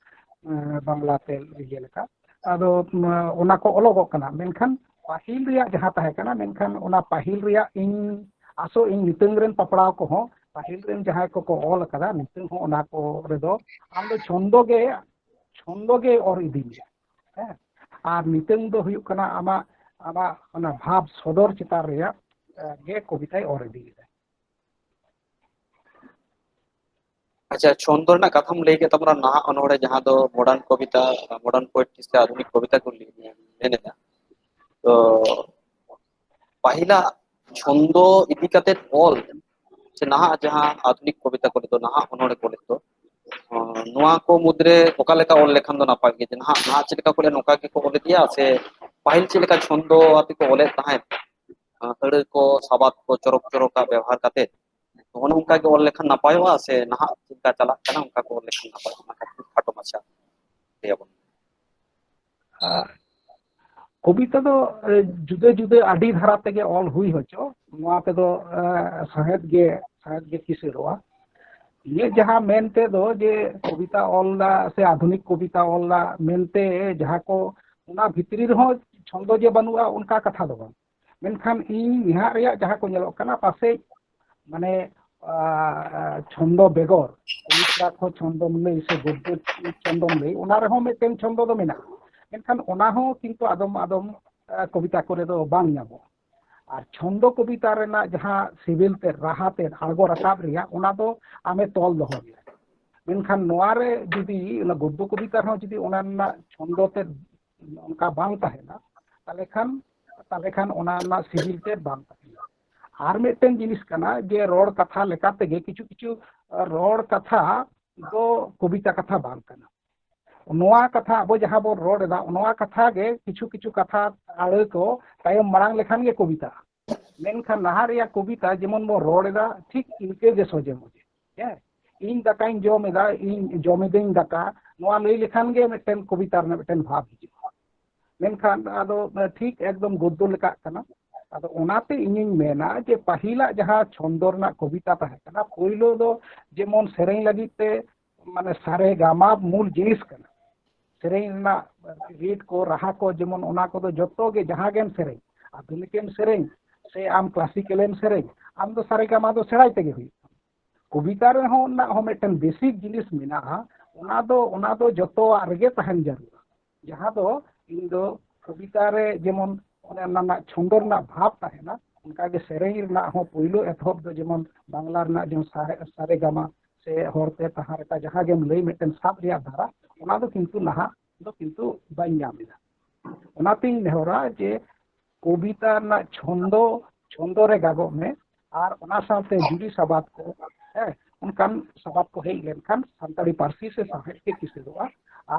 ᱟᱸ, ᱵᱟᱝᱞᱟ ᱛᱮ ᱤᱭᱟᱹ ᱞᱮᱠᱟ, ᱟᱫᱚ, ᱩᱢ, ᱚᱱᱟ ᱠᱚ ᱚᱞᱚᱜᱚᱜ ᱠᱟᱱᱟ᱾ ᱢᱮᱱᱠᱷᱟᱱ ᱯᱟᱹᱦᱤᱞ ᱨᱮᱭᱟᱜ ᱡᱟᱦᱟᱸ ᱛᱟᱦᱮᱸ ᱠᱟᱱᱟ, ᱢᱮᱱᱠᱷᱟᱱ ᱚᱱᱟ ᱯᱟᱹᱦᱤᱞ ᱨᱮᱭᱟᱜ ᱤᱧ ᱟᱥᱚᱜ ᱤᱧ ᱱᱤᱛᱚᱝ ᱨᱮᱱ ᱯᱟᱯᱲᱟᱣ ᱠᱚᱦᱚᱸ ᱯᱟᱹᱦᱤᱞ ᱨᱮᱱ ᱡᱟᱦᱟᱸᱭ ᱠᱚᱠᱚ ᱚᱞ ᱟᱠᱟᱫᱟ, ᱱᱤᱛᱚᱝ ᱦᱚᱸ ᱚᱱᱟ ᱠᱚ ᱨᱮᱫᱚ ᱟᱢ ᱫᱚ ᱪᱷᱚᱱᱫᱚ ᱜᱮ, ᱪᱷᱚᱱᱫᱚ ᱜᱮ ᱚᱨ ᱤᱫᱤ ᱢᱮᱭᱟ᱾ ᱦᱮᱸ? ᱟᱨ ᱱᱤᱛᱚᱝ ᱫᱚ ᱦᱩᱭᱩᱜ ᱠᱟᱱᱟ ᱟᱢᱟᱜ, ᱟᱢᱟᱜ ᱚᱱᱟ ᱵᱷᱟᱵᱽ ᱥᱚᱫᱚᱨ ᱪᱮᱛᱟᱱ ᱨᱮᱭᱟᱜ, ᱮ, ᱜᱮ ᱠᱚᱵᱤᱛᱟᱭ ᱚᱨ ᱤᱫᱤᱭᱮᱫᱟ᱾ ᱟᱪᱪᱷᱟ, ᱪᱷᱚᱱᱫᱚ ᱨᱮᱱᱟᱜ ᱠᱟᱛᱷᱟᱢ ᱞᱟᱹᱭ ᱠᱮᱫ ᱛᱟᱵᱚᱱᱟ, ᱱᱟᱦᱟᱜ ᱚᱱᱚᱲᱦᱮ ᱡᱟᱦᱟᱸ ᱫᱚ ᱢᱚᱰᱟᱨᱱ ᱠᱚᱵᱤᱛᱟ, ᱢᱚᱰᱟᱨᱱ ᱯᱳᱭᱮᱴᱨᱤ ᱥᱮ ᱟᱫᱷᱩᱱᱤᱠ ᱠᱚᱵᱤᱛᱟ ᱠᱚ ᱞᱟᱹᱭ, ᱢᱮᱱ ᱮᱫᱟ᱾ ᱛᱚ ᱯᱟᱹᱦᱤᱞᱟᱜ ᱪᱷᱚᱱᱫᱚ ᱤᱫᱤ ᱠᱟᱛᱮᱫ ᱚᱞ ᱥᱮ ᱱᱟᱦᱟᱜ ᱡᱟᱦᱟᱸ ᱟᱫᱷᱩᱱᱤᱠ ᱠᱚᱵᱤᱛᱟ ᱠᱚᱨᱮ ᱫᱚ, ᱱᱟᱦᱟᱜ ᱚᱱᱚᱲᱦᱮ ᱠᱚᱨᱮ ᱫᱚ, ᱚ, ᱱᱚᱣᱟ ᱠᱚ ᱢᱩᱫᱽᱨᱮ ᱚᱠᱟ ᱞᱮᱠᱟ ᱚᱞ ᱞᱮᱠᱷᱟᱱ ᱫᱚ ᱱᱟᱯᱟᱭ ᱜᱮ? ᱡᱮ ᱱᱟᱦᱟᱜ, ᱱᱟᱦᱟᱜ ᱪᱮᱫ ᱞᱮᱠᱟ ᱠᱚ ᱞᱟᱹᱭᱟ, ᱱᱚᱝᱠᱟ ᱜᱮᱠᱚ ᱚᱞ ᱤᱫᱤᱭᱟ ᱥᱮ ᱯᱟᱹᱦᱤᱞ ᱪᱮᱫ ᱞᱮᱠᱟ ᱪᱷᱚᱱᱫᱚ ᱟᱛᱮ ᱠᱚ ᱚᱞᱮᱫ ᱛᱟᱦᱮᱸᱫ, ᱟᱹᱲᱟᱹ ᱠᱚ, ᱥᱟᱵᱟᱫ ᱠᱚ ᱪᱚᱨᱚᱠ ᱪᱚᱨᱚᱠᱟᱜ ᱵᱮᱣᱦᱟᱨ ᱠᱟᱛᱮ ᱚᱱᱮ ᱚᱱᱠᱟ ᱜᱮ ᱚᱞ ᱞᱮᱠᱷᱟᱱ ᱱᱟᱯᱟᱭᱚᱜᱼᱟ, ᱥᱮ ᱱᱟᱦᱟᱜ ᱪᱮᱫ ᱞᱮᱠᱟ ᱪᱟᱞᱟᱜ ᱠᱟᱱᱟ ᱚᱱᱠᱟ ᱠᱚ ᱚᱞ ᱞᱮᱠᱷᱟᱱ ᱱᱟᱯᱟᱭᱚᱜᱼᱟ? ᱚᱱᱟ ᱠᱷᱟᱹᱛᱤᱨ ᱠᱷᱟᱴᱚ ᱢᱟᱪᱷᱟ ᱞᱟᱹᱭᱟᱵᱚᱱ᱾ ᱟᱨ ᱠᱚᱵᱤᱛᱟ ᱫᱚ ᱮ, ᱡᱩᱫᱟᱹ ᱡᱩᱫᱟᱹ ᱟᱹᱰᱤ ᱫᱷᱟᱨᱟ ᱛᱮᱜᱮ ᱚᱞ ᱦᱩᱭ ᱦᱚᱪᱚ, ᱱᱚᱣᱟ ᱛᱮᱫᱚ ᱮ, ᱥᱟᱶᱦᱮᱫ ᱜᱮ ᱥᱟᱶᱦᱮᱫ ᱜᱮ ᱠᱤᱥᱟᱹᱲᱚᱜᱼᱟ᱾ ᱤᱧᱟᱹᱜ ᱡᱟᱦᱟᱸ ᱢᱮᱱ ᱛᱮᱫᱚ ᱡᱮ ᱠᱚᱵᱤᱛᱟ ᱚᱞ ᱫᱟ ᱥᱮ ᱟᱫᱷᱩᱱᱤᱠ ᱠᱚᱵᱤᱛᱟ ᱚᱞ ᱫᱟ ᱢᱮᱱᱛᱮ ᱡᱟᱦᱟᱸ ᱠᱚ, ᱚᱱᱟ ᱵᱷᱤᱛᱨᱤ ᱨᱮᱦᱚᱸ ᱪᱷᱚᱱᱫᱚ ᱡᱮ ᱵᱟᱹᱱᱩᱜᱼᱟ ᱚᱱᱠᱟ ᱠᱟᱛᱷᱟ ᱫᱚ ᱵᱟᱝ᱾ ᱢᱮᱱᱠᱷᱟᱱ ᱤᱧ ᱱᱟᱦᱟᱜ ᱨᱮᱭᱟᱜ ᱡᱟᱦᱟᱸ ᱠᱚ ᱧᱮᱞᱚᱜ ᱠᱟᱱᱟ, ᱯᱟᱥᱮᱡ ᱢᱟᱱᱮ ᱟᱨ ᱪᱷᱚᱱᱫᱚ ᱵᱮᱜᱚᱨ, ᱠᱚᱵᱤᱛᱟ ᱠᱚ ᱪᱷᱚᱱᱫᱚᱢ ᱞᱟᱹᱭ ᱥᱮ ᱜᱚᱫᱽᱫᱚ ᱪᱷᱚᱱᱫᱚᱢ ᱞᱟᱹᱭ, ᱚᱱᱟ ᱨᱮᱦᱚᱸ ᱢᱤᱫᱴᱮᱱ ᱪᱷᱚᱱᱫᱚ ᱫᱚ ᱢᱮᱱᱟᱜᱼᱟ᱾ ᱢᱮᱱᱠᱷᱟᱱ ᱚᱱᱟ ᱦᱚᱸ ᱠᱤᱱᱛᱩ ᱟᱫᱚᱢ ᱟᱫᱚᱢ ᱠᱚᱵᱤᱛᱟ ᱠᱚᱨᱮ ᱫᱚ ᱵᱟᱝ ᱧᱟᱢᱚᱜᱼᱟ᱾ ᱟᱨ ᱪᱷᱚᱱᱫᱚ ᱠᱚᱵᱤᱛᱟ ᱨᱮᱱᱟᱜ ᱡᱟᱦᱟᱸ ᱥᱤᱵᱤᱞ ᱛᱮ ᱨᱟᱦᱟ ᱛᱮ ᱟᱬᱜᱚ ᱨᱟᱠᱟᱵ ᱨᱮᱭᱟᱜ, ᱚᱱᱟ ᱫᱚ ᱟᱢᱮ ᱛᱚᱞ ᱫᱚᱦᱚ ᱜᱮᱭᱟ᱾ ᱢᱮᱱᱠᱷᱟᱱ ᱱᱚᱣᱟ ᱨᱮ ᱡᱩᱫᱤ ᱚᱱᱟ ᱜᱚᱫᱽᱫᱚ ᱠᱚᱵᱤᱛᱟ ᱨᱮᱦᱚᱸ ᱡᱩᱫᱤ ᱚᱱᱟ ᱨᱮᱱᱟᱜ ᱪᱷᱚᱱᱫᱚ ᱛᱮ ᱚᱱᱠᱟ ᱵᱟᱝ ᱛᱟᱦᱮᱱᱟ, ᱛᱟᱦᱚᱞᱮ ᱠᱷᱟᱱ ᱛᱟᱦᱚᱞᱮ ᱠᱷᱟᱱ ᱚᱱᱟ ᱨᱮᱱᱟᱜ ᱥᱤᱵᱤᱞ ᱛᱮ ᱵᱟᱝ ᱛᱟᱦᱮᱱᱟ᱾ ᱟᱨ ᱢᱤᱫᱴᱮᱱ ᱡᱤᱱᱤᱥ ᱠᱟᱱᱟ ᱡᱮ ᱨᱚᱲ ᱠᱟᱛᱷᱟ ᱞᱮᱠᱟ ᱛᱮᱜᱮ ᱠᱤᱪᱷᱩ ᱠᱤᱪᱷᱩ ᱨᱚᱲ ᱠᱟᱛᱷᱟ ᱫᱚ ᱠᱚᱵᱤᱛᱟ ᱠᱟᱛᱷᱟ ᱵᱟᱝ ᱠᱟᱱᱟ᱾ ᱱᱚᱣᱟ ᱠᱟᱛᱷᱟ ᱟᱵᱚ ᱡᱟᱦᱟᱸ ᱵᱚᱱ ᱨᱚᱲ ᱮᱫᱟ, ᱱᱚᱣᱟ ᱠᱟᱛᱷᱟ ᱜᱮ ᱠᱤᱪᱷᱩ ᱠᱤᱪᱷᱩ ᱠᱟᱛᱷᱟ ᱟᱹᱲᱟᱹ ᱠᱚ ᱛᱟᱭᱚᱢ ᱢᱟᱲᱟᱝ ᱞᱮᱠᱷᱟᱱ ᱜᱮ ᱠᱚᱵᱤᱛᱟ᱾ ᱢᱮᱱᱠᱷᱟᱱ ᱱᱟᱦᱟᱜ ᱨᱮᱭᱟᱜ ᱠᱚᱵᱤᱛᱟ ᱡᱮᱢᱚᱱ ᱵᱚᱱ ᱨᱚᱲ ᱮᱫᱟ, ᱴᱷᱤᱠ ᱤᱱᱠᱟᱹ ᱜᱮ ᱥᱚᱡᱷᱮ ᱢᱚᱡᱷᱮ᱾ ᱦᱮᱸ, ᱤᱧ ᱫᱟᱠᱟᱧ ᱡᱚᱢ ᱮᱫᱟ, ᱤᱧ ᱡᱚᱢ ᱮᱫᱟᱹᱧ ᱫᱟᱠᱟ, ᱱᱚᱣᱟ ᱞᱟᱹᱭ ᱞᱮᱠᱷᱟᱱ ᱜᱮ ᱢᱤᱫᱴᱮᱱ ᱠᱚᱵᱤᱛᱟ ᱨᱮᱱᱟᱜ ᱢᱤᱫᱴᱮᱱ ᱵᱷᱟᱵᱽ ᱦᱤᱡᱩᱜᱼᱟ᱾ ᱢᱮᱱᱠᱷᱟᱱ ᱟᱫᱚ ᱴᱷᱤᱠ ᱮᱠᱫᱚᱢ ᱜᱚᱫᱽᱫᱚ ᱞᱮᱠᱟᱜ ᱠᱟᱱᱟ᱾ ᱟᱫᱚ ᱚᱱᱟᱛᱮ ᱤᱧᱤᱧ ᱢᱮᱱᱟ ᱡᱮ ᱯᱟᱹᱦᱤᱞᱟᱜ ᱡᱟᱦᱟᱸ ᱪᱷᱚᱱᱫᱚ ᱨᱮᱱᱟᱜ ᱠᱚᱵᱤᱛᱟ ᱛᱟᱦᱮᱸ ᱠᱟᱱᱟ, ᱯᱳᱭᱞᱳ ᱫᱚ ᱡᱮᱢᱚᱱ ᱥᱮᱨᱮᱧ ᱞᱟᱹᱜᱤᱫ ᱛᱮ ᱢᱟᱱᱮ ᱥᱟᱨᱮ ᱜᱟᱢᱟ ᱢᱩᱞ ᱡᱤᱱᱤᱥ ᱠᱟᱱᱟ᱾ ᱥᱮᱨᱮᱧ ᱨᱮᱱᱟᱜ ᱨᱤᱰ ᱠᱚ, ᱨᱟᱦᱟ ᱠᱚ, ᱡᱮᱢᱚᱱ ᱚᱱᱟ ᱠᱚᱫᱚ ᱡᱚᱛᱚ ᱜᱮ ᱡᱟᱦᱟᱸ ᱜᱮᱢ ᱥᱮᱨᱮᱧ, ᱟᱫᱷᱩᱱᱤᱠᱮᱢ ᱥᱮᱨᱮᱧ ᱥᱮ ᱟᱢ ᱠᱞᱟᱥᱤᱠᱮᱞᱮᱢ ᱥᱮᱨᱮᱧ, ᱟᱢ ᱫᱚ ᱥᱟᱨᱮ ᱜᱟᱢᱟ ᱫᱚ ᱥᱮᱬᱟᱭ ᱛᱮᱜᱮ ᱦᱩᱭᱩᱜ ᱛᱟᱢᱟ᱾ ᱠᱚᱵᱤᱛᱟ ᱨᱮᱦᱚᱸ ᱚᱱᱟ ᱦᱚᱸ ᱢᱤᱫᱴᱮᱱ ᱵᱮᱥᱤᱠ ᱡᱤᱱᱤᱥ ᱢᱮᱱᱟᱜᱼᱟ, ᱚᱱᱟ ᱫᱚ, ᱚᱱᱟ ᱫᱚ ᱡᱚᱛᱚᱣᱟᱜ ᱨᱮᱜᱮ ᱛᱟᱦᱮᱱ ᱡᱟᱹᱨᱩᱲᱟ᱾ ᱡᱟᱦᱟᱸ ᱫᱚ ᱤᱧ ᱫᱚ ᱠᱚᱵᱤᱛᱟ ᱨᱮ ᱡᱮᱢᱚᱱ ᱚᱱᱮ ᱚᱱᱟ ᱨᱮᱱᱟᱜ ᱪᱷᱚᱱᱫᱚ ᱨᱮᱱᱟᱜ ᱵᱷᱟᱵᱽ ᱛᱟᱦᱮᱱᱟ, ᱚᱱᱠᱟᱜᱮ ᱥᱮᱨᱮᱧ ᱨᱮᱱᱟᱜ ᱦᱚᱸ ᱯᱳᱭᱞᱳ ᱮᱛᱚᱦᱚᱵ ᱫᱚ ᱡᱮᱢᱚᱱ ᱵᱟᱝᱞᱟ ᱨᱮᱱᱟᱜ ᱡᱮᱢᱚᱱ ᱥᱟᱨᱮ, ᱥᱟᱨᱮ ᱜᱟᱢᱟ ᱥᱮ ᱦᱚᱲᱛᱮ ᱛᱟᱦᱟᱸ ᱨᱮᱠᱟ ᱡᱟᱦᱟᱸ ᱜᱮᱢ ᱞᱟᱹᱭ ᱢᱤᱫᱴᱮᱱ ᱥᱟᱵ ᱨᱮᱭᱟᱜ ᱫᱷᱟᱨᱟ, ᱚᱱᱟ ᱫᱚ ᱠᱤᱱᱛᱩ ᱱᱟᱦᱟᱜ ᱫᱚ ᱠᱤᱱᱛᱩ ᱵᱟᱹᱧ ᱧᱟᱢ ᱮᱫᱟ᱾ ᱚᱱᱟᱛᱤᱧ ᱱᱮᱦᱚᱨᱟ ᱡᱮ ᱠᱚᱵᱤᱛᱟ ᱨᱮᱱᱟᱜ ᱪᱷᱚᱱᱫᱚ, ᱪᱷᱚᱱᱫᱚ ᱨᱮ ᱜᱟᱜᱚᱜ ᱢᱮ, ᱟᱨ ᱚᱱᱟ ᱥᱟᱶᱛᱮ ᱡᱩᱨᱤ ᱥᱟᱵᱟᱫ ᱠᱚ, ᱦᱮᱸ, ᱚᱱᱠᱟᱱ ᱥᱟᱵᱟᱫ ᱠᱚ ᱦᱮᱡ ᱞᱮᱱᱠᱷᱟᱱ ᱥᱟᱱᱛᱟᱲᱤ ᱯᱟᱹᱨᱥᱤ ᱥᱮ ᱥᱟᱶᱦᱮᱫ ᱜᱮ ᱠᱤᱥᱟᱹᱲᱚᱜᱼᱟ᱾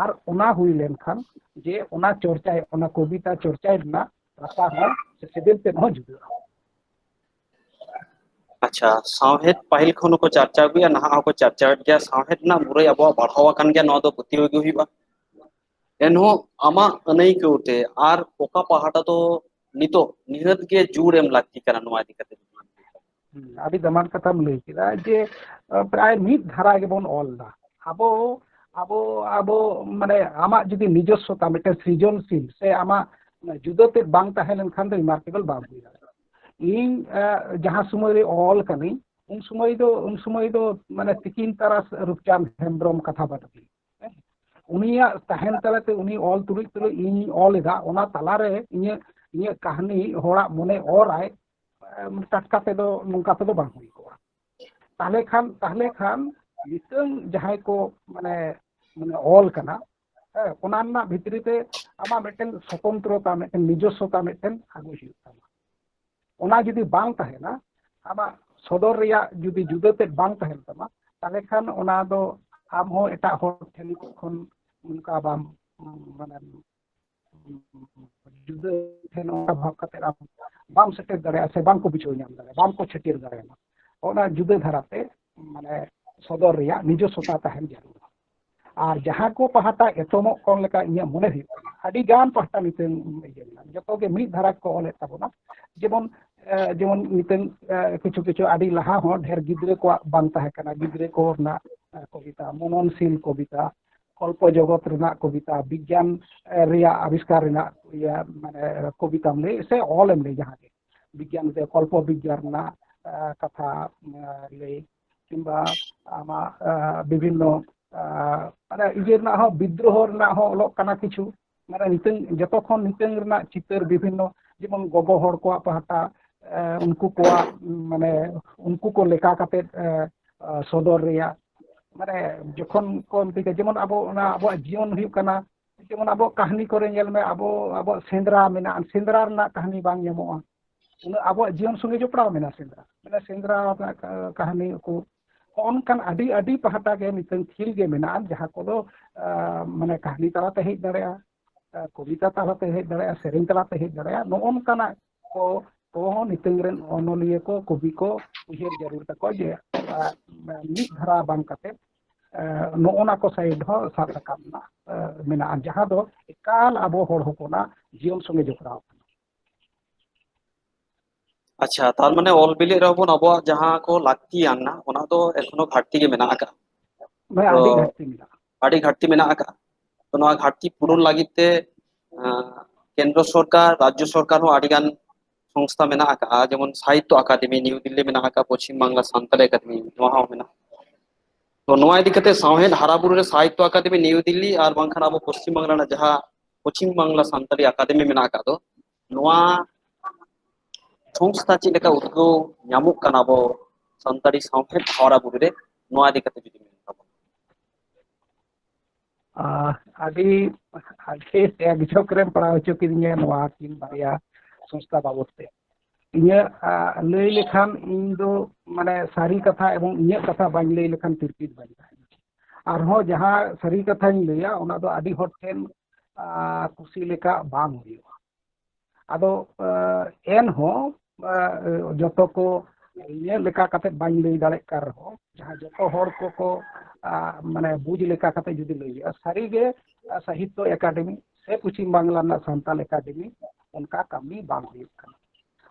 ᱟᱨ ᱚᱱᱟ ᱦᱩᱭ ᱞᱮᱱᱠᱷᱟᱱ ᱡᱮ ᱚᱱᱟ ᱪᱚᱨᱪᱟᱭ, ᱚᱱᱟ ᱠᱚᱵᱤᱛᱟ ᱪᱚᱨᱪᱟᱭ ᱨᱮᱱᱟᱜ ᱨᱟᱥᱟ ᱦᱚᱸ ᱥᱮ ᱥᱤᱵᱤᱞ ᱛᱮᱫ ᱦᱚᱸ ᱡᱩᱫᱟᱹᱜᱼᱟ᱾ ᱟᱪᱪᱷᱟ, ᱥᱟᱶᱦᱮᱫ ᱯᱟᱹᱦᱤᱞ ᱠᱷᱚᱱ ᱦᱚᱸᱠᱚ ᱪᱟᱨᱪᱟᱣ ᱟᱹᱜᱩᱭᱟ, ᱱᱟᱦᱟᱜ ᱦᱚᱸᱠᱚ ᱪᱟᱨᱪᱟᱣᱮᱫ ᱜᱮᱭᱟ᱾ ᱥᱟᱶᱦᱮᱫ ᱨᱮᱱᱟᱜ ᱢᱩᱨᱟᱹᱭ ᱟᱵᱚᱣᱟᱜ ᱵᱟᱲᱦᱟᱣ ᱟᱠᱟᱱ ᱜᱮᱭᱟ, ᱱᱚᱣᱟ ᱫᱚ ᱯᱟᱹᱛᱭᱟᱹᱣ ᱜᱮ ᱦᱩᱭᱩᱜᱼᱟ᱾ ᱮᱱᱦᱚᱸ ᱟᱢᱟᱜ ᱟᱹᱱᱟᱹᱭᱠᱟᱹᱣ ᱛᱮ ᱟᱨ ᱚᱠᱟ ᱯᱟᱦᱴᱟ ᱫᱚ ᱱᱤᱛᱚᱜ ᱱᱤᱦᱟᱹᱛ ᱜᱮ ᱡᱳᱨ ᱮᱢ ᱞᱟᱹᱠᱛᱤ ᱠᱟᱱᱟ ᱱᱚᱣᱟ ᱤᱫᱤ ᱠᱟᱛᱮ? ᱦᱩᱸ, ᱟᱹᱰᱤ ᱫᱟᱢᱟᱱ ᱠᱟᱛᱷᱟᱢ ᱞᱟᱹᱭ ᱠᱮᱫᱟ ᱡᱮ, ᱟᱸ, ᱯᱨᱟᱭ ᱢᱤᱫ ᱫᱷᱟᱨᱟ ᱜᱮᱵᱚᱱ ᱚᱞ ᱮᱫᱟ᱾ ᱟᱵᱚ ᱟᱵᱚ ᱟᱵᱚ ᱢᱟᱱᱮ, ᱟᱢᱟᱜ ᱡᱩᱫᱤ ᱱᱤᱡᱚᱥᱥᱚᱛᱟ, ᱢᱤᱫᱴᱮᱱ ᱥᱨᱤᱡᱚᱱᱥᱤᱞ ᱥᱮ ᱟᱢᱟᱜ ᱡᱩᱫᱟᱹ ᱛᱮᱫ ᱵᱟᱝ ᱛᱟᱦᱮᱸ ᱞᱮᱱᱠᱷᱟᱱ ᱫᱚ ᱨᱤᱢᱟᱨᱠᱮᱵᱚᱞ ᱵᱟᱢ ᱦᱩᱭ ᱫᱟᱲᱮᱭᱟᱜᱼᱟ᱾ ᱤᱧ, ᱟᱸ, ᱡᱟᱦᱟᱸ ᱥᱚᱢᱚᱭ ᱨᱮ ᱚᱞ ᱠᱟᱹᱱᱟᱹᱧ, ᱩᱱ ᱥᱚᱢᱚᱭ ᱫᱚ ᱩᱱ ᱥᱚᱢᱚᱭ ᱫᱚ ᱢᱟᱱᱮ ᱛᱤᱠᱤᱱ ᱛᱟᱨᱟᱥ ᱨᱩᱯᱪᱟᱸᱫᱽ ᱦᱮᱢᱵᱨᱚᱢ ᱠᱟᱛᱷᱟ ᱵᱟᱰᱟᱭ᱾ ᱩᱱᱤᱭᱟᱜ ᱛᱟᱦᱮᱱ ᱛᱟᱞᱟᱛᱮ, ᱩᱱᱤ ᱚᱞ ᱛᱩᱞᱩᱡ ᱛᱩᱞᱩᱡ ᱤᱧ ᱚᱞ ᱮᱫᱟ, ᱚᱱᱟ ᱛᱟᱞᱟᱨᱮ ᱤᱧᱟᱹᱜ ᱤᱧᱟᱹᱜ ᱠᱟᱹᱦᱱᱤ ᱦᱚᱲᱟᱜ ᱢᱚᱱᱮ ᱚᱨᱟᱭ, ᱮᱢ, ᱴᱟᱴᱠᱟ ᱛᱮᱫᱚ ᱱᱚᱝᱠᱟ ᱛᱮᱫᱚ ᱵᱟᱝ ᱦᱩᱭ ᱠᱚᱜᱼᱟ᱾ ᱛᱟᱦᱞᱮ ᱠᱷᱟᱱ ᱛᱟᱦᱞᱮ ᱠᱷᱟᱱ ᱱᱤᱛᱚᱝ ᱡᱟᱦᱟᱸᱭ ᱠᱚ ᱢᱟᱱᱮ ᱢᱟᱱᱮ ᱚᱞ ᱠᱟᱱᱟ, ᱦᱮᱸ, ᱚᱱᱟ ᱨᱮᱱᱟᱜ ᱵᱷᱤᱛᱨᱤ ᱛᱮ ᱟᱢᱟᱜ ᱢᱤᱫᱴᱮᱱ ᱥᱚᱛᱚᱱᱛᱨᱚᱛᱟ, ᱢᱤᱫᱴᱮᱱ ᱱᱤᱡᱚᱥᱥᱚᱛᱟ ᱢᱤᱫᱴᱮᱱ ᱟᱹᱜᱩᱭ ᱦᱩᱭᱩᱜ ᱛᱟᱢᱟ᱾ ᱚᱱᱟ ᱡᱩᱫᱤ ᱵᱟᱝ ᱛᱟᱦᱮᱱᱟ, ᱟᱢᱟᱜ ᱥᱚᱫᱚᱨ ᱨᱮᱭᱟᱜ ᱡᱩᱫᱤ ᱡᱩᱫᱟᱹ ᱛᱮᱫ ᱵᱟᱝ ᱛᱟᱦᱮᱱ ᱛᱟᱢᱟ, ᱛᱟᱦᱞᱮ ᱠᱷᱟᱱ ᱚᱱᱟ ᱫᱚ ᱟᱢ ᱦᱚᱸ ᱮᱴᱟᱜ ᱦᱚᱲ ᱴᱷᱮᱱ ᱠᱷᱚᱱ ᱚᱱᱠᱟ ᱵᱟᱢ ᱢᱟᱱᱮ ᱡᱩᱫᱟᱹ ᱴᱷᱮᱱ ᱚᱱᱠᱟ ᱵᱷᱟᱵᱽ ᱠᱟᱛᱮ ᱟᱢ ᱵᱟᱢ ᱥᱮᱴᱮᱨ ᱫᱟᱲᱮᱭᱟᱜᱼᱟ ᱥᱮ ᱵᱟᱝ ᱠᱚ ᱵᱩᱡᱷᱟᱹᱣ ᱧᱟᱢ ᱫᱟᱲᱮᱭᱟᱜᱼᱟ, ᱵᱟᱝ ᱠᱚ ᱪᱷᱟᱹᱴᱭᱟᱹᱨ ᱫᱟᱲᱮᱭᱟᱢᱟ᱾ ᱚᱱᱟ ᱡᱩᱫᱟᱹ ᱫᱷᱟᱨᱟᱛᱮ ᱢᱟᱱᱮ ᱥᱚᱫᱚᱨ ᱨᱮᱭᱟᱜ ᱱᱤᱡᱚᱥᱥᱚᱛᱟ ᱛᱟᱦᱮᱱ ᱡᱟᱹᱨᱩᱲᱟ᱾ ᱟᱨ ᱡᱟᱦᱟᱸ ᱠᱚ ᱯᱟᱦᱴᱟ ᱮᱛᱚᱢᱚᱜ ᱠᱟᱱ ᱞᱮᱠᱟ ᱤᱧᱟᱹᱜ ᱢᱚᱱᱮ ᱦᱩᱭᱩᱜ ᱠᱟᱱᱟ, ᱟᱹᱰᱤ ᱜᱟᱱ ᱯᱟᱦᱴᱟ ᱱᱤᱛᱚᱝ ᱤᱭᱟᱹ ᱢᱮᱱᱟᱜᱼᱟ, ᱡᱚᱛᱚ ᱜᱮ ᱢᱤᱫ ᱫᱷᱟᱨᱟ ᱠᱚ ᱚᱞᱮᱫ ᱛᱟᱵᱚᱱᱟ᱾ ᱡᱮᱢᱚᱱ, ᱮ, ᱡᱮᱢᱚᱱ ᱱᱤᱛᱚᱝ, ᱮ, ᱠᱤᱪᱷᱩ ᱠᱤᱪᱷᱩ ᱟᱹᱰᱤ ᱞᱟᱦᱟ ᱦᱚᱸ ᱰᱷᱮᱨ ᱜᱤᱫᱽᱨᱟᱹ ᱠᱚᱣᱟᱜ ᱵᱟᱝ ᱛᱟᱦᱮᱸ ᱠᱟᱱᱟ, ᱜᱤᱫᱽᱨᱟᱹ ᱠᱚ ᱨᱮᱱᱟᱜ, ᱮ, ᱠᱚᱵᱤᱛᱟ, ᱢᱚᱱᱚᱱᱥᱤᱞ ᱠᱚᱵᱤᱛᱟ, ᱠᱚᱞᱯᱚ ᱡᱚᱜᱚᱛ ᱨᱮᱱᱟᱜ ᱠᱚᱵᱤᱛᱟ, ᱵᱤᱜᱽᱜᱟᱱ, ᱮ, ᱨᱮᱭᱟᱜ ᱟᱵᱤᱥᱠᱟᱨ ᱨᱮᱱᱟᱜ ᱤᱭᱟᱹ, ᱢᱟᱱᱮ, ᱠᱚᱵᱤᱛᱟᱢ ᱞᱟᱹᱭ ᱥᱮ ᱚᱞᱮᱢ ᱞᱟᱹᱭ, ᱡᱟᱦᱟᱸ ᱜᱮ ᱵᱤᱜᱽᱜᱟᱱ ᱨᱮ ᱠᱚᱞᱯᱚ ᱵᱤᱜᱽᱜᱟᱱ ᱨᱮᱱᱟᱜ, ᱮ, ᱠᱟᱛᱷᱟ, ᱮ, ᱞᱟᱹᱭ, ᱠᱤᱝᱵᱟ ᱟᱢᱟᱜ, ᱮ, ᱵᱤᱵᱷᱤᱱᱱᱚ, ᱮ, ᱢᱟᱱᱮ ᱤᱭᱟᱹ ᱨᱮᱱᱟᱜ ᱦᱚᱸ, ᱵᱤᱫᱽᱨᱳᱦᱚ ᱨᱮᱱᱟᱜ ᱦᱚᱸ ᱚᱞᱚᱜ ᱠᱟᱱᱟ ᱠᱤᱪᱷᱩ᱾ ᱢᱟᱱᱮ ᱱᱤᱛᱚᱝ ᱡᱚᱛᱚ ᱠᱷᱚᱱ ᱱᱤᱛᱚᱝ ᱨᱮᱱᱟᱜ ᱪᱤᱛᱟᱹᱨ ᱵᱤᱵᱷᱤᱱᱱᱚ, ᱡᱮᱢᱚᱱ ᱜᱚᱜᱚ ᱦᱚᱲ ᱠᱚᱣᱟᱜ ᱯᱟᱦᱴᱟ, ᱮ, ᱩᱱᱠᱩ ᱠᱚᱣᱟᱜ, ᱢᱟᱱᱮ ᱩᱱᱠᱩ ᱠᱚ ᱞᱮᱠᱟ ᱠᱟᱛᱮᱫ, ᱮ, ᱮ, ᱥᱚᱫᱚᱨ ᱨᱮᱭᱟᱜ, ᱢᱟᱱᱮ ᱡᱚᱠᱷᱚᱱ ᱠᱚ ᱢᱤᱛᱟᱹᱧᱟ, ᱡᱮᱢᱚᱱ ᱟᱵᱚ ᱚᱱᱟ ᱟᱵᱚᱣᱟᱜ ᱡᱤᱭᱚᱱ ᱦᱩᱭᱩᱜ ᱠᱟᱱᱟ, ᱡᱮᱢᱚᱱ ᱟᱵᱚᱣᱟᱜ ᱠᱟᱹᱦᱱᱤ ᱠᱚᱨᱮ ᱧᱮᱞ ᱢᱮ, ᱟᱵᱚ ᱟᱵᱚᱣᱟᱜ ᱥᱮᱸᱫᱽᱨᱟ ᱢᱮᱱᱟᱜᱼᱟ, ᱥᱮᱸᱫᱽᱨᱟ ᱨᱮᱱᱟᱜ ᱠᱟᱹᱦᱱᱤ ᱵᱟᱝ ᱧᱟᱢᱚᱜᱼᱟ᱾ ᱩᱱᱟᱹᱜ ᱟᱵᱚᱣᱟᱜ ᱡᱤᱭᱚᱱ ᱥᱚᱸᱜᱮ ᱡᱚᱯᱲᱟᱣ ᱢᱮᱱᱟᱜᱼᱟ ᱥᱮᱸᱫᱽᱨᱟ, ᱢᱟᱱᱮ ᱥᱮᱸᱫᱽᱨᱟ ᱨᱮᱱᱟᱜ ᱠᱟ-, ᱠᱟᱹᱦᱱᱤ ᱠᱚ, ᱦᱚᱸᱜᱼᱚ ᱱᱚᱝᱠᱟᱱ ᱟᱹᱰᱤ ᱟᱹᱰᱤ ᱯᱟᱦᱴᱟ ᱜᱮ ᱱᱤᱛᱚᱝ ᱛᱷᱤᱞ ᱜᱮ ᱢᱮᱱᱟᱜᱼᱟ, ᱡᱟᱦᱟᱸ ᱠᱚᱫᱚ, ᱟ, ᱢᱟᱱᱮ ᱠᱟᱹᱦᱱᱤ ᱛᱟᱞᱟᱛᱮ ᱦᱮᱡ ᱫᱟᱲᱮᱭᱟᱜᱼᱟ, ᱟ, ᱠᱚᱵᱤᱛᱟ ᱛᱟᱞᱟᱛᱮ ᱦᱮᱡ ᱫᱟᱲᱮᱭᱟᱜᱼᱟ, ᱥᱮᱨᱮᱧ ᱛᱟᱞᱟᱛᱮ ᱦᱮᱡ ᱫᱟᱲᱮᱭᱟᱜᱼᱟ, ᱱᱚᱜᱼᱚ ᱱᱚᱝᱠᱟᱱᱟᱜ ᱠᱚ ᱠᱚᱦᱚᱸ ᱱᱤᱛᱚᱝ ᱨᱮᱱ ᱚᱱᱚᱞᱤᱭᱟᱹ ᱠᱚ, ᱠᱚᱵᱤ ᱠᱚ ᱩᱭᱦᱟᱹᱨ ᱡᱟᱹᱨᱩᱲ ᱛᱟᱠᱚ ᱡᱮ, ᱟᱸ, ᱢᱤᱫ ᱫᱷᱟᱨᱟ ᱵᱟᱝ ᱠᱟᱛᱮ, ᱟᱸ, ᱱᱚᱜᱼᱚ ᱱᱟ ᱠᱚ side ᱦᱚᱸ ᱥᱟᱵ ᱨᱟᱠᱟᱵ ᱨᱮᱱᱟᱜ, ᱟᱸ, ᱢᱮᱱᱟᱜᱼᱟ, ᱡᱟᱦᱟᱸ ᱫᱚ ᱮᱠᱟᱞ ᱟᱵᱚ ᱦᱚᱲ ᱦᱚᱯᱚᱱᱟᱜ ᱡᱤᱭᱚᱱ ᱥᱚᱸᱜᱮ ᱡᱚᱯᱲᱟᱣ ᱠᱟᱱᱟ᱾ ᱟᱪᱪᱷᱟ, ᱛᱟᱨ ᱢᱟᱱᱮ ᱚᱞ ᱵᱤᱞᱤ ᱨᱮᱦᱚᱸ ᱵᱚᱱ ᱟᱵᱚᱣᱟᱜ ᱡᱟᱦᱟᱸ ᱠᱚ ᱞᱟᱹᱠᱛᱤᱭᱟᱱᱟ, ᱚᱱᱟ ᱫᱚ ᱮᱠᱷᱚᱱᱳ ᱜᱷᱟᱴᱛᱤ ᱜᱮ ᱢᱮᱱᱟᱜ ᱟᱠᱟᱫᱟ᱾ ᱦᱮᱸ, ᱟᱹᱰᱤ ᱜᱷᱟᱴᱛᱤ ᱢᱮᱱᱟᱜᱼᱟ᱾ ᱟᱹᱰᱤ ᱜᱷᱟᱴᱛᱤ ᱢᱮᱱᱟᱜ ᱟᱠᱟᱫᱟ᱾ ᱛᱚ, ᱱᱚᱣᱟ ᱜᱷᱟᱴᱛᱤ ᱯᱩᱨᱚᱱ ᱞᱟᱹᱜᱤᱫ ᱛᱮ, ᱟᱸ, ᱠᱮᱱᱫᱨᱚ ᱥᱚᱨᱠᱟᱨ, ᱨᱟᱡᱽᱡᱚ ᱥᱚᱨᱠᱟᱨ ᱦᱚᱸ ᱟᱹᱰᱤ ᱜᱟᱱ ᱥᱚᱝᱥᱛᱷᱟ ᱢᱮᱱᱟᱜ ᱟᱠᱟᱫᱼᱟ, ᱡᱮᱢᱚᱱ ᱥᱟᱦᱤᱛᱛᱚ ᱟᱠᱟᱫᱮᱢᱤ ᱱᱤᱭᱩ ᱫᱤᱞᱞᱤ ᱢᱮᱱᱟᱜ ᱟᱠᱟᱫ, ᱯᱚᱪᱷᱤᱢ ᱵᱟᱝᱞᱟ ᱥᱟᱱᱛᱟᱲᱤ ᱮᱠᱟᱰᱮᱢᱤ, ᱱᱚᱣᱟ ᱦᱚᱸ ᱢᱮᱱᱟᱜᱼᱟ᱾ ᱛᱚ, ᱱᱚᱣᱟ ᱤᱫᱤ ᱠᱟᱛᱮ ᱥᱟᱶᱦᱮᱫ ᱦᱟᱨᱟ ᱵᱩᱨᱩ ᱨᱮ ᱥᱟᱦᱤᱛᱛᱚ ᱟᱠᱟᱫᱮᱢᱤ ᱱᱤᱭᱩ ᱫᱤᱞᱞᱤ ᱟᱨ ᱵᱟᱝᱠᱷᱟᱱ ᱟᱵᱚ ᱯᱚᱪᱷᱤᱢ ᱵᱟᱝᱞᱟ ᱨᱮᱱᱟᱜ ᱡᱟᱦᱟᱸ ᱯᱚᱪᱷᱤᱢ ᱵᱟᱝᱞᱟ ᱥᱟᱱᱛᱟᱲᱤ ᱟᱠᱟᱫᱮᱢᱤ ᱢᱮᱱᱟᱜ ᱟᱠᱟᱫ ᱫᱚ, ᱱᱚᱣᱟ ᱥᱚᱝᱥᱛᱷᱟ ᱪᱮᱫ ᱞᱮᱠᱟ ᱩᱫᱽᱜᱟᱹᱣ ᱧᱟᱢᱚᱜ ᱠᱟᱱᱟ ᱟᱵᱚ ᱥᱟᱱᱛᱟᱲᱤ ᱥᱟᱶᱦᱮᱫ ᱦᱟᱨᱟ ᱵᱩᱨᱩ ᱨᱮ, ᱱᱚᱣᱟ ᱤᱫᱤ ᱠᱟᱛᱮ ᱡᱩᱫᱤ ᱢᱮᱱ ᱛᱟᱵᱚᱱ? ᱟᱸ, ᱟᱹᱰᱤ, ᱟᱹᱰᱤ ᱮᱠ ᱡᱷᱚᱠ ᱨᱮᱢ ᱯᱟᱲᱟᱣ ᱦᱚᱪᱚ ᱠᱤᱫᱤᱧᱟ ᱱᱚᱣᱟ ᱠᱤᱱ ᱵᱟᱨᱭᱟ ᱥᱚᱝᱥᱛᱷᱟ ᱵᱟᱵᱚᱫ ᱛᱮ᱾ ᱤᱧᱟᱹᱜ, ᱟᱸ, ᱞᱟᱹᱭ ᱞᱮᱠᱷᱟᱱ ᱤᱧ ᱫᱚ ᱢᱟᱱᱮ ᱥᱟᱹᱨᱤ ᱠᱟᱛᱷᱟ ᱮᱵᱚᱝ ᱤᱧᱟᱹᱜ ᱠᱟᱛᱷᱟ ᱵᱟᱹᱧ ᱞᱟᱹᱭ ᱞᱮᱠᱷᱟᱱ ᱛᱤᱨᱯᱤᱛ ᱵᱟᱹᱧ ᱛᱟᱦᱮᱱᱟ᱾ ᱟᱨᱦᱚᱸ ᱡᱟᱦᱟᱸ ᱥᱟᱹᱨᱤ ᱠᱟᱛᱷᱟᱧ ᱞᱟᱹᱭᱟ, ᱚᱱᱟ ᱫᱚ ᱟᱹᱰᱤ ᱦᱚᱲ ᱴᱷᱮᱱ, ᱟᱸ, ᱠᱩᱥᱤ ᱞᱮᱠᱟ ᱵᱟᱝ ᱦᱩᱭᱩᱜᱼᱟ᱾ ᱟᱫᱚ, ᱟᱸ, ᱮᱱᱦᱚᱸ, ᱟᱸ, ᱡᱚᱛᱚ ᱠᱚ ᱤᱧᱟᱹᱜ ᱞᱮᱠᱟ ᱠᱟᱛᱮ ᱵᱟᱹᱧ ᱞᱟᱹᱭ ᱫᱟᱲᱮᱭᱟᱜ ᱠᱟᱱ ᱨᱮᱦᱚᱸ, ᱡᱟᱦᱟᱸ ᱡᱚᱛᱚ ᱦᱚᱲ ᱠᱚᱠᱚ, ᱟᱸ, ᱢᱟᱱᱮ ᱵᱩᱡᱽ ᱞᱮᱠᱟ ᱠᱟᱛᱮ ᱡᱩᱫᱤ ᱞᱟᱹᱭ ᱦᱩᱭᱩᱜᱼᱟ, ᱥᱟᱹᱨᱤᱜᱮ, ᱟᱸ, ᱥᱟᱦᱤᱛᱛᱚ ᱮᱠᱟᱰᱮᱢᱤ ᱥᱮ ᱯᱚᱪᱷᱤᱢ ᱵᱟᱝᱞᱟ ᱨᱮᱱᱟᱜ ᱥᱟᱱᱛᱟᱞ ᱮᱠᱟᱰᱮᱢᱤ ᱚᱱᱠᱟ ᱠᱟᱹᱢᱤ ᱵᱟᱝ ᱦᱩᱭᱩᱜ ᱠᱟᱱᱟ᱾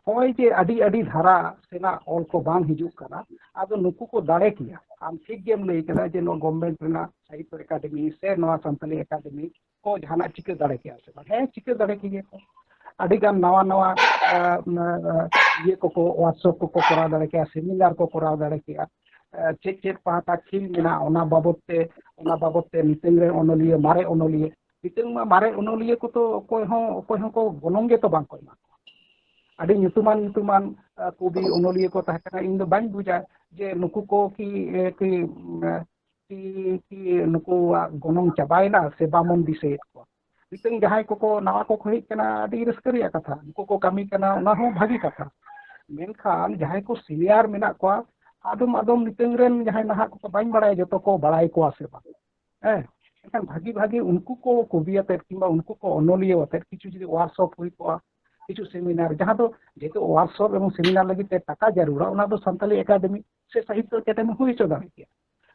ᱱᱚᱜᱼᱚᱭ ᱡᱮ ᱟᱹᱰᱤ ᱟᱹᱰᱤ ᱫᱷᱟᱨᱟ ᱥᱮᱱᱟᱜ ᱚᱞ ᱠᱚ ᱵᱟᱝ ᱦᱤᱡᱩᱜ ᱠᱟᱱᱟ, ᱟᱫᱚ ᱱᱩᱠᱩ ᱠᱚ ᱫᱟᱲᱮ ᱠᱮᱭᱟ᱾ ᱟᱢ ᱴᱷᱤᱠ ᱜᱮᱢ ᱞᱟᱹᱭ ᱠᱮᱫᱟ ᱡᱮ ᱱᱚᱣᱟ ᱜᱚᱵᱷᱢᱮᱱᱴ ᱨᱮᱱᱟᱜ ᱥᱟᱦᱤᱛᱛᱚ ᱮᱠᱟᱰᱮᱢᱤ ᱥᱮ ᱱᱚᱣᱟ ᱥᱟᱱᱛᱟᱞᱤ ᱮᱠᱟᱰᱮᱢᱤ ᱠᱚ ᱡᱟᱦᱟᱱᱟᱜ ᱪᱤᱠᱟᱹ ᱫᱟᱲᱮ ᱠᱮᱭᱟ ᱥᱮ ᱵᱟᱝ? ᱦᱮᱸ, ᱪᱤᱠᱟᱹ ᱫᱟᱲᱮ ᱠᱮᱭᱟ ᱠᱚ᱾ ᱟᱹᱰᱤ ᱜᱟᱱ ᱱᱟᱣᱟ ᱱᱟᱣᱟ, ᱟᱸ, ᱟᱸ, ᱤᱭᱟᱹ ᱠᱚᱠᱚ, ᱣᱟᱨᱠᱥᱚᱯ ᱠᱚᱠᱚ ᱠᱚᱨᱟᱣ ᱫᱟᱲᱮ ᱠᱮᱭᱟ, ᱥᱮᱢᱤᱱᱟᱨ ᱠᱚ ᱠᱚᱨᱟᱣ ᱫᱟᱲᱮ ᱠᱮᱭᱟ᱾ ᱟᱸ, ᱪᱮᱫ ᱪᱮᱫ ᱯᱟᱦᱴᱟ ᱠᱷᱮᱞ ᱢᱮᱱᱟᱜᱼᱟ, ᱚᱱᱟ ᱵᱟᱵᱚᱫ ᱛᱮ, ᱚᱱᱟ ᱵᱟᱵᱚᱫ ᱛᱮ ᱱᱤᱛᱟᱹᱝ ᱨᱮ ᱚᱱᱚᱞᱤᱭᱟᱹ, ᱢᱟᱨᱮ ᱚᱱᱚᱞᱤᱭᱟᱹ, ᱱᱤᱛᱟᱹᱝ ᱢᱟ ᱢᱟᱨᱮ ᱚᱱᱚᱞᱤᱭᱟᱹ ᱠᱚᱫᱚ ᱚᱠᱚᱭ ᱦᱚᱸ, ᱚᱠᱚᱭ ᱦᱚᱸ ᱠᱚ ᱜᱚᱱᱚᱝ ᱜᱮᱛᱚ ᱵᱟᱝ ᱠᱚ ᱮᱢᱟ ᱠᱚᱣᱟ᱾ ᱟᱹᱰᱤ ᱧᱩᱛᱩᱢᱟᱱ ᱧᱩᱛᱩᱢᱟᱱ, ᱟᱸ, ᱠᱚᱵᱤ ᱚᱱᱚᱞᱤᱭᱟᱹ ᱠᱚ ᱛᱟᱦᱮᱸ ᱠᱟᱱᱟ᱾ ᱤᱧ ᱫᱚ ᱵᱟᱹᱧ ᱵᱩᱡᱟ ᱡᱮ ᱱᱩᱠᱩ ᱠᱚ ᱠᱤ, ᱮ, ᱠᱤ, ᱮ, ᱠᱤ, ᱠᱤ ᱱᱩᱠᱩᱣᱟᱜ ᱜᱚᱱᱚᱝ ᱪᱟᱵᱟᱭᱮᱱᱟ ᱥᱮ ᱵᱟᱵᱚᱱ ᱫᱤᱥᱟᱹᱭᱮᱫ ᱠᱚᱣᱟ᱾ ᱱᱤᱛᱚᱝ ᱡᱟᱦᱟᱸᱭ ᱠᱚᱠᱚ ᱱᱟᱣᱟ ᱠᱚᱠᱚ ᱦᱮᱡ ᱠᱟᱱᱟ, ᱟᱹᱰᱤ ᱨᱟᱹᱥᱠᱟᱹ ᱨᱮᱭᱟᱜ ᱠᱟᱛᱷᱟ, ᱩᱱᱠᱩ ᱠᱚ ᱠᱟᱹᱢᱤ ᱠᱟᱱᱟ, ᱚᱱᱟ ᱦᱚᱸ ᱵᱷᱟᱹᱜᱤ ᱠᱟᱛᱷᱟ᱾ ᱢᱮᱱᱠᱷᱟᱱ ᱡᱟᱦᱟᱸᱭ ᱠᱚ ᱥᱤᱱᱤᱭᱟᱨ ᱢᱮᱱᱟᱜ ᱠᱚᱣᱟ, ᱟᱫᱚᱢ ᱟᱫᱚᱢ ᱱᱤᱛᱚᱝ ᱨᱮᱱ ᱡᱟᱦᱟᱸᱭ ᱱᱟᱦᱟᱜ ᱠᱚᱠᱚ, ᱵᱟᱹᱧ ᱵᱟᱲᱟᱭᱟ ᱡᱚᱛᱚ ᱠᱚ ᱵᱟᱲᱟᱭ ᱠᱚᱣᱟ ᱥᱮ ᱵᱟᱝ, ᱦᱮᱸ, ᱮᱱᱠᱷᱟᱱ ᱵᱷᱟᱹᱜᱤ ᱵᱷᱟᱹᱜᱤ ᱩᱱᱠᱩ ᱠᱚ ᱠᱚᱵᱤ ᱟᱛᱮᱫ ᱠᱤᱝᱵᱟ ᱩᱱᱠᱩ ᱠᱚ ᱚᱱᱚᱞᱤᱭᱟᱹ ᱟᱛᱮᱫ ᱠᱤᱪᱷᱩ ᱡᱩᱫᱤ ᱣᱟᱨᱠᱥᱚᱯ ᱦᱩᱭ ᱠᱚᱜᱼᱟ, ᱠᱤᱪᱷᱩ ᱥᱮᱢᱤᱱᱟᱨ, ᱡᱟᱦᱟᱸ ᱫᱚ ᱡᱮᱦᱮᱛᱩ ᱳᱣᱟᱨᱠᱥᱚᱯ ᱮᱵᱚᱝ ᱥᱮᱢᱤᱱᱟᱨ ᱞᱟᱹᱜᱤᱫ ᱛᱮ ᱴᱟᱠᱟ ᱡᱟᱹᱨᱩᱲᱟ, ᱚᱱᱟ ᱫᱚ ᱥᱟᱱᱛᱟᱞᱤ ᱮᱠᱟᱰᱮᱢᱤ ᱥᱮ ᱥᱟᱦᱤᱛᱛᱚ ᱮᱠᱟᱰᱮᱢᱤ ᱦᱩᱭ ᱦᱚᱪᱚ ᱫᱟᱲᱮ ᱠᱮᱭᱟ᱾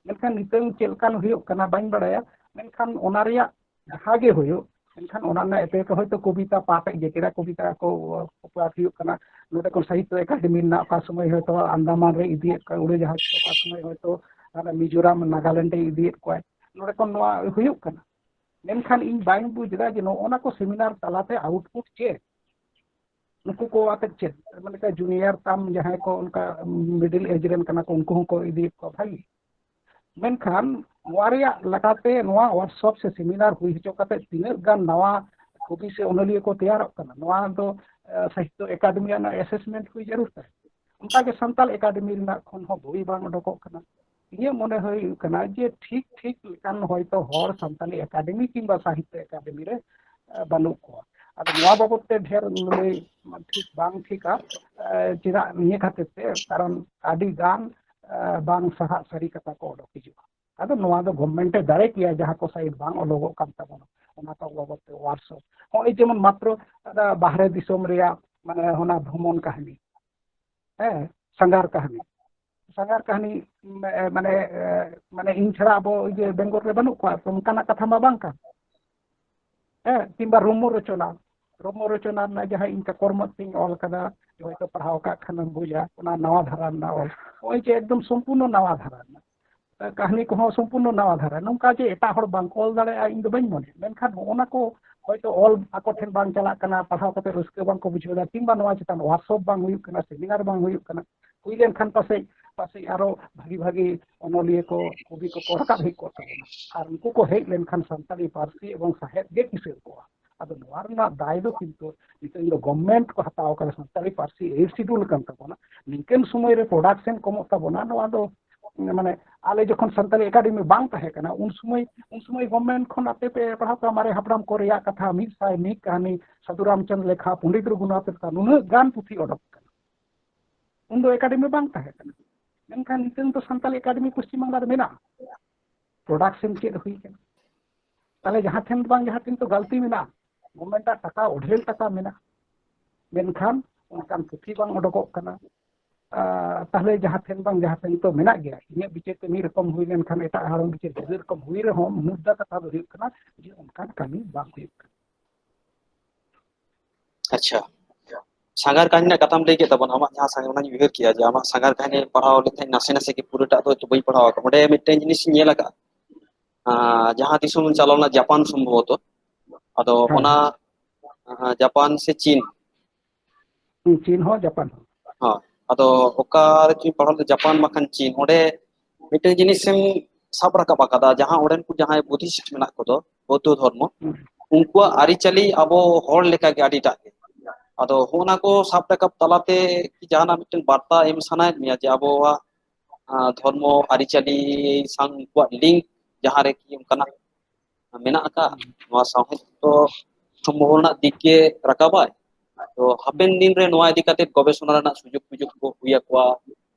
ᱢᱮᱱᱠᱷᱟᱱ ᱱᱤᱛᱚᱝ ᱪᱮᱫ ᱞᱮᱠᱟᱱ ᱦᱩᱭᱩᱜ ᱠᱟᱱᱟ ᱵᱟᱹᱧ ᱵᱟᱲᱟᱭᱟ, ᱢᱮᱱᱠᱷᱟᱱ ᱚᱱᱟ ᱨᱮᱭᱟᱜ ᱡᱟᱦᱟᱸ ᱜᱮ ᱦᱩᱭᱩᱜ, ᱢᱮᱱᱠᱷᱟᱱ ᱚᱱᱟ ᱨᱮᱱᱟᱜ ᱮᱯᱮ ᱠᱚ ᱦᱚᱭᱛᱳ ᱠᱚᱵᱤᱛᱟ ᱯᱟᱴ ᱮ ᱡᱮᱛᱮᱨᱟ, ᱠᱚᱵᱤᱛᱟ ᱠᱚ ᱯᱟᱴ ᱦᱩᱭᱩᱜ ᱠᱟᱱᱟ᱾ ᱱᱚᱰᱮ ᱠᱷᱚᱱ ᱥᱟᱦᱤᱛᱛᱚ ᱮᱠᱟᱰᱮᱢᱤ ᱨᱮᱱᱟᱜ ᱚᱠᱟ ᱥᱚᱢᱚᱭ ᱦᱚᱭᱛᱳ ᱟᱱᱫᱟᱢᱟᱱ ᱨᱮ ᱤᱫᱤᱭᱮᱫ ᱠᱚᱣᱟ, ᱩᱲᱟᱹᱡᱟᱦᱟᱡᱽ ᱛᱮ ᱚᱠᱟ ᱥᱚᱢᱚᱭ ᱦᱚᱭᱛᱳ ᱟᱨ ᱢᱤᱡᱳᱨᱟᱢ, ᱱᱟᱜᱟᱞᱮᱱᱰ ᱮ ᱤᱫᱤᱭᱮᱫ ᱠᱚᱣᱟᱭ, ᱱᱚᱰᱮ ᱠᱷᱚᱱ ᱱᱚᱣᱟ ᱦᱩᱭᱩᱜ ᱠᱟᱱᱟ᱾ ᱢᱮᱱᱠᱷᱟᱱ ᱤᱧ ᱵᱟᱹᱧ ᱵᱩᱡᱽ ᱮᱫᱟ ᱡᱮ ᱱᱚᱜᱼᱚ ᱱᱟ ᱠᱚ ᱥᱮᱢᱤᱱᱟᱨ ᱛᱟᱞᱟᱛᱮ ᱟᱣᱩᱴᱯᱩᱴ ᱪᱮᱫ? ᱱᱩᱠᱩ ᱠᱚ ᱟᱛᱮᱫ ᱪᱮᱫ? ᱢᱟᱱᱮ ᱡᱩᱱᱤᱭᱟᱨ ᱛᱟᱢ ᱡᱟᱦᱟᱸᱭ ᱠᱚ ᱚᱱᱠᱟ ᱢᱤᱰᱤᱞ ᱮᱡᱽ ᱨᱮᱱ ᱠᱟᱱᱟ ᱠᱚ, ᱩᱱᱠᱩ ᱦᱚᱸᱠᱚ ᱤᱫᱤᱭᱮᱫ ᱠᱚᱣᱟ ᱵᱷᱟᱜᱤ᱾ ᱢᱮᱱᱠᱷᱟᱱ ᱱᱚᱣᱟ ᱨᱮᱭᱟᱜ ᱞᱮᱠᱟᱛᱮ ᱱᱚᱣᱟ ᱳᱣᱟᱨᱠᱥᱚᱯ ᱥᱮ ᱥᱮᱢᱤᱱᱟᱨ ᱦᱩᱭ ᱦᱚᱪᱚ ᱠᱟᱛᱮ ᱛᱤᱱᱟᱹᱜ ᱜᱟᱱ ᱱᱟᱣᱟ ᱠᱚᱵᱤ ᱥᱮ ᱚᱱᱚᱞᱤᱭᱟᱹ ᱠᱚ ᱛᱮᱭᱟᱨᱚᱜ ᱠᱟᱱᱟ, ᱱᱚᱣᱟ ᱫᱚ, ᱮ, ᱥᱟᱦᱤᱛᱛᱚ ᱮᱠᱟᱰᱮᱢᱤ ᱨᱮᱱᱟᱜ ᱮᱥᱮᱥᱢᱮᱱᱴ ᱦᱩᱭ ᱡᱟᱹᱨᱩᱲ ᱛᱟᱦᱮᱸ᱾ ᱚᱱᱠᱟᱜᱮ ᱥᱟᱱᱛᱟᱲ ᱮᱠᱟᱰᱮᱢᱤ ᱨᱮᱱᱟᱜ ᱠᱷᱚᱱ ᱦᱚᱸ ᱵᱳᱭ ᱵᱟᱝ ᱚᱰᱚᱠᱚᱜ ᱠᱟᱱᱟ᱾ ᱤᱧᱟᱹᱜ ᱢᱚᱱᱮ ᱦᱩᱭᱩᱜ ᱠᱟᱱᱟ ᱡᱮ ᱴᱷᱤᱠ ᱴᱷᱤᱠ ᱞᱮᱠᱟᱱ ᱦᱚᱭᱛᱳ ᱦᱚᱲ ᱥᱟᱱᱛᱟᱞᱤ ᱮᱠᱟᱰᱮᱢᱤ ᱠᱤᱝᱵᱟ ᱥᱟᱦᱤᱛᱛᱚ ᱮᱠᱟᱰᱮᱢᱤ ᱨᱮ, ᱮ, ᱵᱟᱹᱱᱩᱜ ᱠᱚᱣᱟ᱾ ᱟᱫᱚ ᱱᱚᱣᱟ ᱵᱟᱵᱚᱛ ᱛᱮ ᱰᱷᱮᱨ ᱞᱟᱹᱭ ᱴᱷᱤᱠ ᱵᱟᱝ ᱴᱷᱤᱠᱟ᱾ ᱮ, ᱪᱮᱫᱟᱜ ᱱᱤᱭᱟᱹ ᱠᱷᱟᱹᱛᱤᱨ ᱛᱮ? ᱠᱟᱨᱚᱱ ᱟᱹᱰᱤ ᱜᱟᱱ, ᱮ, ᱵᱟᱝ ᱥᱟᱦᱟᱜ ᱥᱟᱹᱨᱤ ᱠᱟᱛᱷᱟ ᱠᱚ ᱚᱰᱚᱠ ᱦᱤᱡᱩᱜᱼᱟ᱾ ᱟᱫᱚ ᱱᱚᱣᱟ ᱫᱚ ᱜᱚᱵᱷᱢᱮᱱᱴ ᱮ ᱫᱟᱲᱮ ᱠᱮᱭᱟ ᱡᱟᱦᱟᱸ ᱠᱚ ᱥᱟᱭᱤᱰ ᱵᱟᱝ ᱚᱰᱚᱠᱚᱜ ᱠᱟᱱ ᱛᱟᱵᱚᱱᱟ, ᱚᱱᱟ ᱠᱚ ᱵᱟᱵᱚᱛ ᱛᱮ ᱳᱣᱟᱨᱠᱥᱚᱯ᱾ ᱱᱚᱜᱼᱚᱭ ᱡᱮᱢᱚᱱ ᱢᱟᱛᱨᱚ, ᱮ, ᱵᱟᱦᱨᱮ ᱫᱤᱥᱚᱢ ᱨᱮᱭᱟᱜ, ᱢᱟᱱᱮ, ᱚᱱᱟ ᱵᱷᱨᱚᱢᱚᱱ ᱠᱟᱹᱦᱱᱤ, ᱦᱮᱸ, ᱥᱟᱸᱜᱷᱟᱨ ᱠᱟᱹᱦᱱᱤ, ᱥᱟᱸᱜᱷᱟᱨ ᱠᱟᱹᱦᱱᱤ, ᱢᱮ-, ᱢᱟᱱᱮ, ᱮ, ᱢᱟᱱᱮ ᱤᱧ ᱪᱷᱟᱲᱟ ᱟᱵᱚ ᱤᱭᱟᱹ ᱵᱮᱝᱜᱚᱞ ᱨᱮ ᱵᱟᱹᱱᱩᱜ ᱠᱚᱣᱟ, ᱛᱚ ᱚᱱᱠᱟᱱᱟᱜ ᱠᱟᱛᱷᱟ ᱢᱟ ᱵᱟᱝ ᱠᱟᱱ᱾ ᱦᱮᱸ, ᱠᱤᱝᱵᱟ ᱨᱚᱢᱚ ᱨᱚᱪᱚᱱᱟ, ᱨᱚᱢᱚ ᱨᱚᱪᱚᱱᱟ ᱨᱮᱱᱟᱜ ᱡᱟᱦᱟᱸ ᱤᱧ ᱠᱟᱠᱚᱨ ᱢᱚᱛ ᱛᱤᱧ ᱚᱞ ᱠᱟᱫᱟ, ᱦᱚᱭᱛᱳ ᱯᱟᱲᱦᱟᱣ ᱟᱠᱟᱫ ᱠᱷᱟᱱᱮᱢ ᱵᱩᱡᱟ, ᱚᱱᱟ ᱱᱟᱣᱟ ᱫᱷᱟᱨᱟ ᱨᱮᱱᱟᱜ ᱚᱞ, ᱱᱚᱜᱼᱚᱭ ᱡᱮ ᱮᱠᱫᱚᱢ ᱥᱚᱢᱯᱩᱨᱱᱚ ᱱᱟᱣᱟ ᱫᱷᱟᱨᱟ ᱨᱮᱱᱟᱜ, ᱮ, ᱠᱟᱹᱦᱱᱤ ᱠᱚᱦᱚᱸ ᱥᱚᱢᱯᱩᱨᱱᱚ ᱱᱟᱣᱟ ᱫᱷᱟᱨᱟ, ᱱᱚᱝᱠᱟ ᱡᱮ ᱮᱴᱟᱜ ᱦᱚᱲ ᱵᱟᱝ ᱠᱚ ᱚᱞ ᱫᱟᱲᱮᱭᱟᱜᱼᱟ, ᱤᱧ ᱫᱚ ᱵᱟᱹᱧ ᱢᱚᱱᱮᱭᱟ᱾ ᱢᱮᱱᱠᱷᱟᱱ ᱱᱚᱜᱼᱚ ᱱᱟ ᱠᱚ ᱦᱚᱭᱛᱳ ᱚᱞ ᱟᱠᱚ ᱴᱷᱮᱱ ᱵᱟᱝ ᱪᱟᱞᱟᱜ ᱠᱟᱱᱟ, ᱯᱟᱲᱦᱟᱣ ᱠᱟᱛᱮ ᱨᱟᱹᱥᱠᱟᱹ ᱵᱟᱝ ᱠᱚ ᱵᱩᱡᱷᱟᱹᱣ ᱮᱫᱟ, ᱠᱤᱝᱵᱟ ᱱᱚᱣᱟ ᱪᱮᱛᱟᱱ ᱳᱣᱟᱨᱠᱥᱚᱯ ᱵᱟᱝ ᱦᱩᱭᱩᱜ ᱠᱟᱱᱟ, ᱥᱮᱢᱤᱱᱟᱨ ᱵᱟᱝ ᱦᱩᱭᱩᱜ ᱠᱟᱱᱟ, ᱦᱩᱭ ᱞᱮᱱᱠᱷᱟᱱ ᱯᱟᱥᱮᱡ, ᱯᱟᱥᱮᱡ ᱟᱨᱚ ᱵᱷᱟᱹᱜᱤ ᱵᱷᱟᱹᱜᱤ ᱚᱱᱚᱞᱤᱭᱟᱹ ᱠᱚ, ᱠᱚᱵᱤ ᱠᱚᱠᱚ ᱨᱟᱠᱟᱵ ᱦᱮᱡ ᱠᱚᱜ ᱛᱟᱵᱚᱱᱟ᱾ ᱟᱨ ᱩᱱᱠᱩ ᱠᱚ ᱦᱮᱡ ᱞᱮᱱᱠᱷᱟᱱ ᱥᱟᱱᱛᱟᱲᱤ ᱯᱟᱹᱨᱥᱤ ᱮᱵᱚᱝ ᱥᱟᱶᱦᱮᱫ ᱜᱮ ᱠᱤᱥᱟᱹᱬ ᱠᱚᱜᱼᱟ᱾ ᱟᱫᱚ ᱱᱚᱣᱟ ᱨᱮᱱᱟᱜ ᱫᱟᱭ ᱫᱚ ᱠᱤᱱᱛᱩ ᱱᱤᱛᱚᱝ ᱫᱚ ᱜᱚᱵᱷᱢᱮᱱᱴ ᱠᱚ ᱦᱟᱛᱟᱣ ᱠᱟᱫᱟ, ᱥᱟᱱᱛᱟᱲᱤ ᱯᱟᱹᱨᱥᱤ ᱮᱭᱤᱴ ᱥᱤᱰᱩᱞ ᱠᱟᱱ ᱛᱟᱵᱚᱱᱟ᱾ ᱱᱤᱝᱠᱟᱹᱱ ᱥᱚᱢᱚᱭ ᱨᱮ ᱯᱨᱚᱰᱟᱠᱥᱚᱱ ᱠᱚᱢᱚᱜ ᱛᱟᱵᱚᱱᱟ, ᱱᱚᱣᱟ ᱫᱚ, ᱢᱟᱱᱮ, ᱟᱞᱮ ᱡᱚᱠᱷᱚᱱ ᱥᱟᱱᱛᱟᱲᱤ ᱮᱠᱟᱰᱮᱢᱤ ᱵᱟᱝ ᱛᱟᱦᱮᱸ ᱠᱟᱱᱟ, ᱩᱱ ᱥᱚᱢᱚᱭ, ᱩᱱ ᱥᱚᱢᱚᱭ ᱜᱚᱵᱷᱢᱮᱱᱴ ᱠᱷᱚᱱ ᱟᱯᱮ ᱯᱮ ᱯᱟᱲᱦᱟᱣ ᱠᱚᱣᱟ ᱢᱟᱨᱮ ᱦᱟᱯᱲᱟᱢ ᱠᱚ ᱨᱮᱭᱟᱜ ᱠᱟᱛᱷᱟ, ᱢᱤᱫ ᱥᱟᱭ ᱢᱤᱫ ᱠᱟᱹᱦᱱᱤ, ᱥᱟᱹᱫᱷᱩ ᱨᱟᱢᱪᱟᱸᱫᱽ ᱞᱮᱠᱷᱟ, ᱯᱚᱱᱰᱤᱛ ᱨᱚᱜᱷᱩᱱᱟᱛᱷ ᱞᱮᱠᱷᱟ, ᱱᱩᱱᱟᱹᱜ ᱜᱟᱱ ᱯᱩᱛᱷᱤ ᱚᱰᱚᱠ ᱠᱟᱱᱟ᱾ ᱩᱱᱫᱚ ᱮᱠᱟᱰᱮᱢᱤ ᱵᱟᱝ ᱛᱟᱦᱮᱸ ᱠᱟᱱᱟ, ᱢᱮᱱᱠᱷᱟᱱ ᱱᱤᱛᱚᱝ ᱫᱚ ᱥᱟᱱᱛᱟᱲᱤ ᱮᱠᱟᱰᱮᱢᱤ ᱯᱚᱥᱪᱤᱢ ᱵᱟᱝᱞᱟ ᱨᱮ ᱢᱮᱱᱟᱜᱼᱟ᱾ ᱯᱨᱚᱰᱟᱠᱥᱚᱱ ᱪᱮᱫ ᱦᱩᱭ ᱠᱟᱱᱟ? ᱛᱟᱦᱞᱮ ᱡᱟᱦᱟᱸ ᱴᱷᱮᱱ ᱫᱚ ᱵᱟᱝ ᱡᱟᱦᱟᱸ ᱴᱷᱮᱱ ᱛᱚ ᱜᱟᱹᱞᱛᱤ ᱢᱮᱱᱟᱜᱼᱟ᱾ ᱜᱚᱵᱷᱢᱮᱱᱴᱟᱜ ᱴᱟᱠᱟ, ᱚᱰᱷᱮᱞ ᱴᱟᱠᱟ ᱢᱮᱱᱟᱜᱼᱟ, ᱢᱮᱱᱠᱷᱟᱱ ᱚᱱᱠᱟᱱ ᱯᱩᱛᱷᱤ ᱵᱟᱝ ᱚᱰᱚᱠᱚᱜ ᱠᱟᱱᱟ᱾ ᱟᱨ ᱛᱟᱦᱞᱮ ᱡᱟᱦᱟᱸ ᱴᱷᱮᱱ ᱵᱟᱝ ᱡᱟᱦᱟᱸ ᱴᱷᱮᱱ ᱛᱚ ᱢᱮᱱᱟᱜ ᱜᱮᱭᱟ᱾ ᱤᱧᱟᱹᱜ ᱵᱤᱪᱟᱹᱨ ᱛᱮ ᱢᱤᱫ ᱨᱚᱠᱚᱢ ᱦᱩᱭ ᱞᱮᱱᱠᱷᱟᱱ ᱮᱴᱟᱜ ᱦᱚᱲ ᱵᱤᱪᱟᱹᱨ ᱡᱩᱫᱟᱹ ᱨᱚᱠᱚᱢ ᱦᱩᱭ ᱨᱮᱦᱚᱸ, ᱢᱩᱫᱽᱫᱟ ᱠᱟᱛᱷᱟ ᱫᱚ ᱦᱩᱭᱩᱜ ᱠᱟᱱᱟ ᱡᱮ ᱚᱱᱠᱟᱱ ᱠᱟᱹᱢᱤ ᱵᱟᱝ ᱦᱩᱭᱩᱜ ᱠᱟᱱᱟ᱾ ᱟᱪᱪᱷᱟ, ᱥᱟᱸᱜᱷᱟᱨ ᱠᱟᱹᱦᱱᱤ ᱨᱮᱱᱟᱜ ᱠᱟᱛᱷᱟᱢ ᱞᱟᱹᱭ ᱠᱮᱫ ᱛᱟᱵᱚᱱᱟ, ᱟᱢᱟᱜ ᱡᱟᱦᱟᱸ ᱥᱟᱸᱜᱷᱟᱨ, ᱚᱱᱟᱧ ᱩᱭᱦᱟᱹᱨ ᱠᱮᱜᱼᱟ ᱡᱮ ᱟᱢᱟᱜ ᱥᱟᱸᱜᱷᱟᱨ ᱠᱟᱹᱦᱱᱤ ᱯᱟᱲᱦᱟᱣ ᱞᱮᱠᱷᱟᱱ ᱱᱟᱥᱮ ᱱᱟᱥᱮ ᱜᱮ, ᱯᱩᱨᱟᱹᱴᱟᱜ ᱫᱚ ᱦᱚᱭᱛᱳ ᱵᱟᱹᱧ ᱯᱟᱲᱦᱟᱣ ᱟᱠᱟᱫᱟ᱾ ᱚᱸᱰᱮ ᱢᱤᱫᱴᱮᱱ ᱡᱤᱱᱤᱥ ᱤᱧ ᱧᱮᱞ ᱟᱠᱟᱫᱼᱟ, ᱟᱸ, ᱡᱟᱦᱟᱸ ᱫᱤᱥᱚᱢ ᱪᱟᱞᱟᱣ ᱞᱮᱱᱟ, ᱡᱟᱯᱟᱱ ᱥᱚᱢᱵᱷᱚᱵᱚᱛᱚ᱾ ᱟᱫᱚ ᱦᱮᱸ᱾ ᱚᱱᱟ, ᱟᱸ, ᱡᱟᱯᱟᱱ ᱥᱮ ᱪᱤᱱ? ᱦᱩᱸ, ᱪᱤᱱ ᱦᱚᱸ ᱡᱟᱯᱟᱱ ᱦᱚᱸ᱾ ᱦᱚᱸ, ᱟᱫᱚ ᱚᱠᱟ ᱨᱮ ᱪᱚᱧ ᱯᱟᱲᱦᱟᱣ ᱞᱮᱫᱟ, ᱡᱟᱯᱟᱱ ᱵᱟᱠᱷᱟᱱ ᱪᱤᱱ, ᱚᱸᱰᱮ ᱢᱤᱫᱴᱮᱱ ᱡᱤᱱᱤᱥᱮᱢ ᱥᱟᱵ ᱨᱟᱠᱟᱵ ᱟᱠᱟᱫᱟ, ᱡᱟᱦᱟᱸ ᱚᱸᱰᱮᱱ ᱠᱚ ᱡᱟᱦᱟᱸᱭ ᱵᱩᱫᱷᱤᱥᱴ ᱢᱮᱱᱟᱜ ᱠᱚᱫᱚ, ᱵᱳᱫᱽᱫᱷᱚ ᱫᱷᱚᱨᱢᱚ, ᱦᱩᱸ᱾ ᱩᱱᱠᱩᱣᱟᱜ ᱟᱹᱨᱤᱪᱟᱹᱞᱤ ᱟᱵᱚ ᱦᱚᱲ ᱞᱮᱠᱟᱜᱮ ᱟᱹᱰᱤᱴᱟᱜ ᱜᱮ᱾ ᱟᱫᱚ ᱦᱚᱸᱜᱼᱚ ᱱᱟ ᱠᱚ ᱥᱟᱵ ᱨᱟᱠᱟᱵ ᱛᱟᱞᱟᱛᱮ ᱠᱤ ᱡᱟᱦᱟᱱᱟᱜ ᱢᱤᱫᱴᱮᱱ ᱵᱟᱨᱛᱟ ᱮᱢ ᱥᱟᱱᱟᱭᱮᱫ ᱢᱮᱭᱟ ᱡᱮ ᱟᱵᱚᱣᱟᱜ, ᱟᱸ, ᱫᱷᱚᱨᱢᱚ ᱟᱹᱨᱤᱪᱟᱹᱞᱤ ᱥᱟᱶ ᱩᱱᱠᱩᱣᱟᱜ ᱞᱤᱝᱠ ᱡᱟᱦᱟᱸ ᱨᱮ ᱠᱤ ᱚᱱᱠᱟᱱᱟᱜ ᱢᱮᱱᱟᱜ ᱟᱠᱟᱫ, ᱱᱚᱣᱟ ᱥᱟᱶᱦᱮᱫ ᱫᱚ ᱥᱚᱢᱵᱷᱚᱵᱚᱱᱟ ᱨᱮᱱᱟᱜ ᱫᱤᱠ ᱜᱮ ᱨᱟᱠᱟᱵᱟᱭ᱾ ᱛᱚ ᱦᱟᱯᱮᱱ ᱫᱤᱱ ᱨᱮ ᱱᱚᱣᱟ ᱤᱫᱤ ᱠᱟᱛᱮ ᱜᱚᱵᱮᱥᱚᱱᱟ ᱨᱮᱱᱟᱜ ᱥᱩᱡᱳᱜᱽ ᱥᱩᱡᱳᱜᱽ ᱠᱚ ᱦᱩᱭ ᱟᱠᱚᱣᱟ,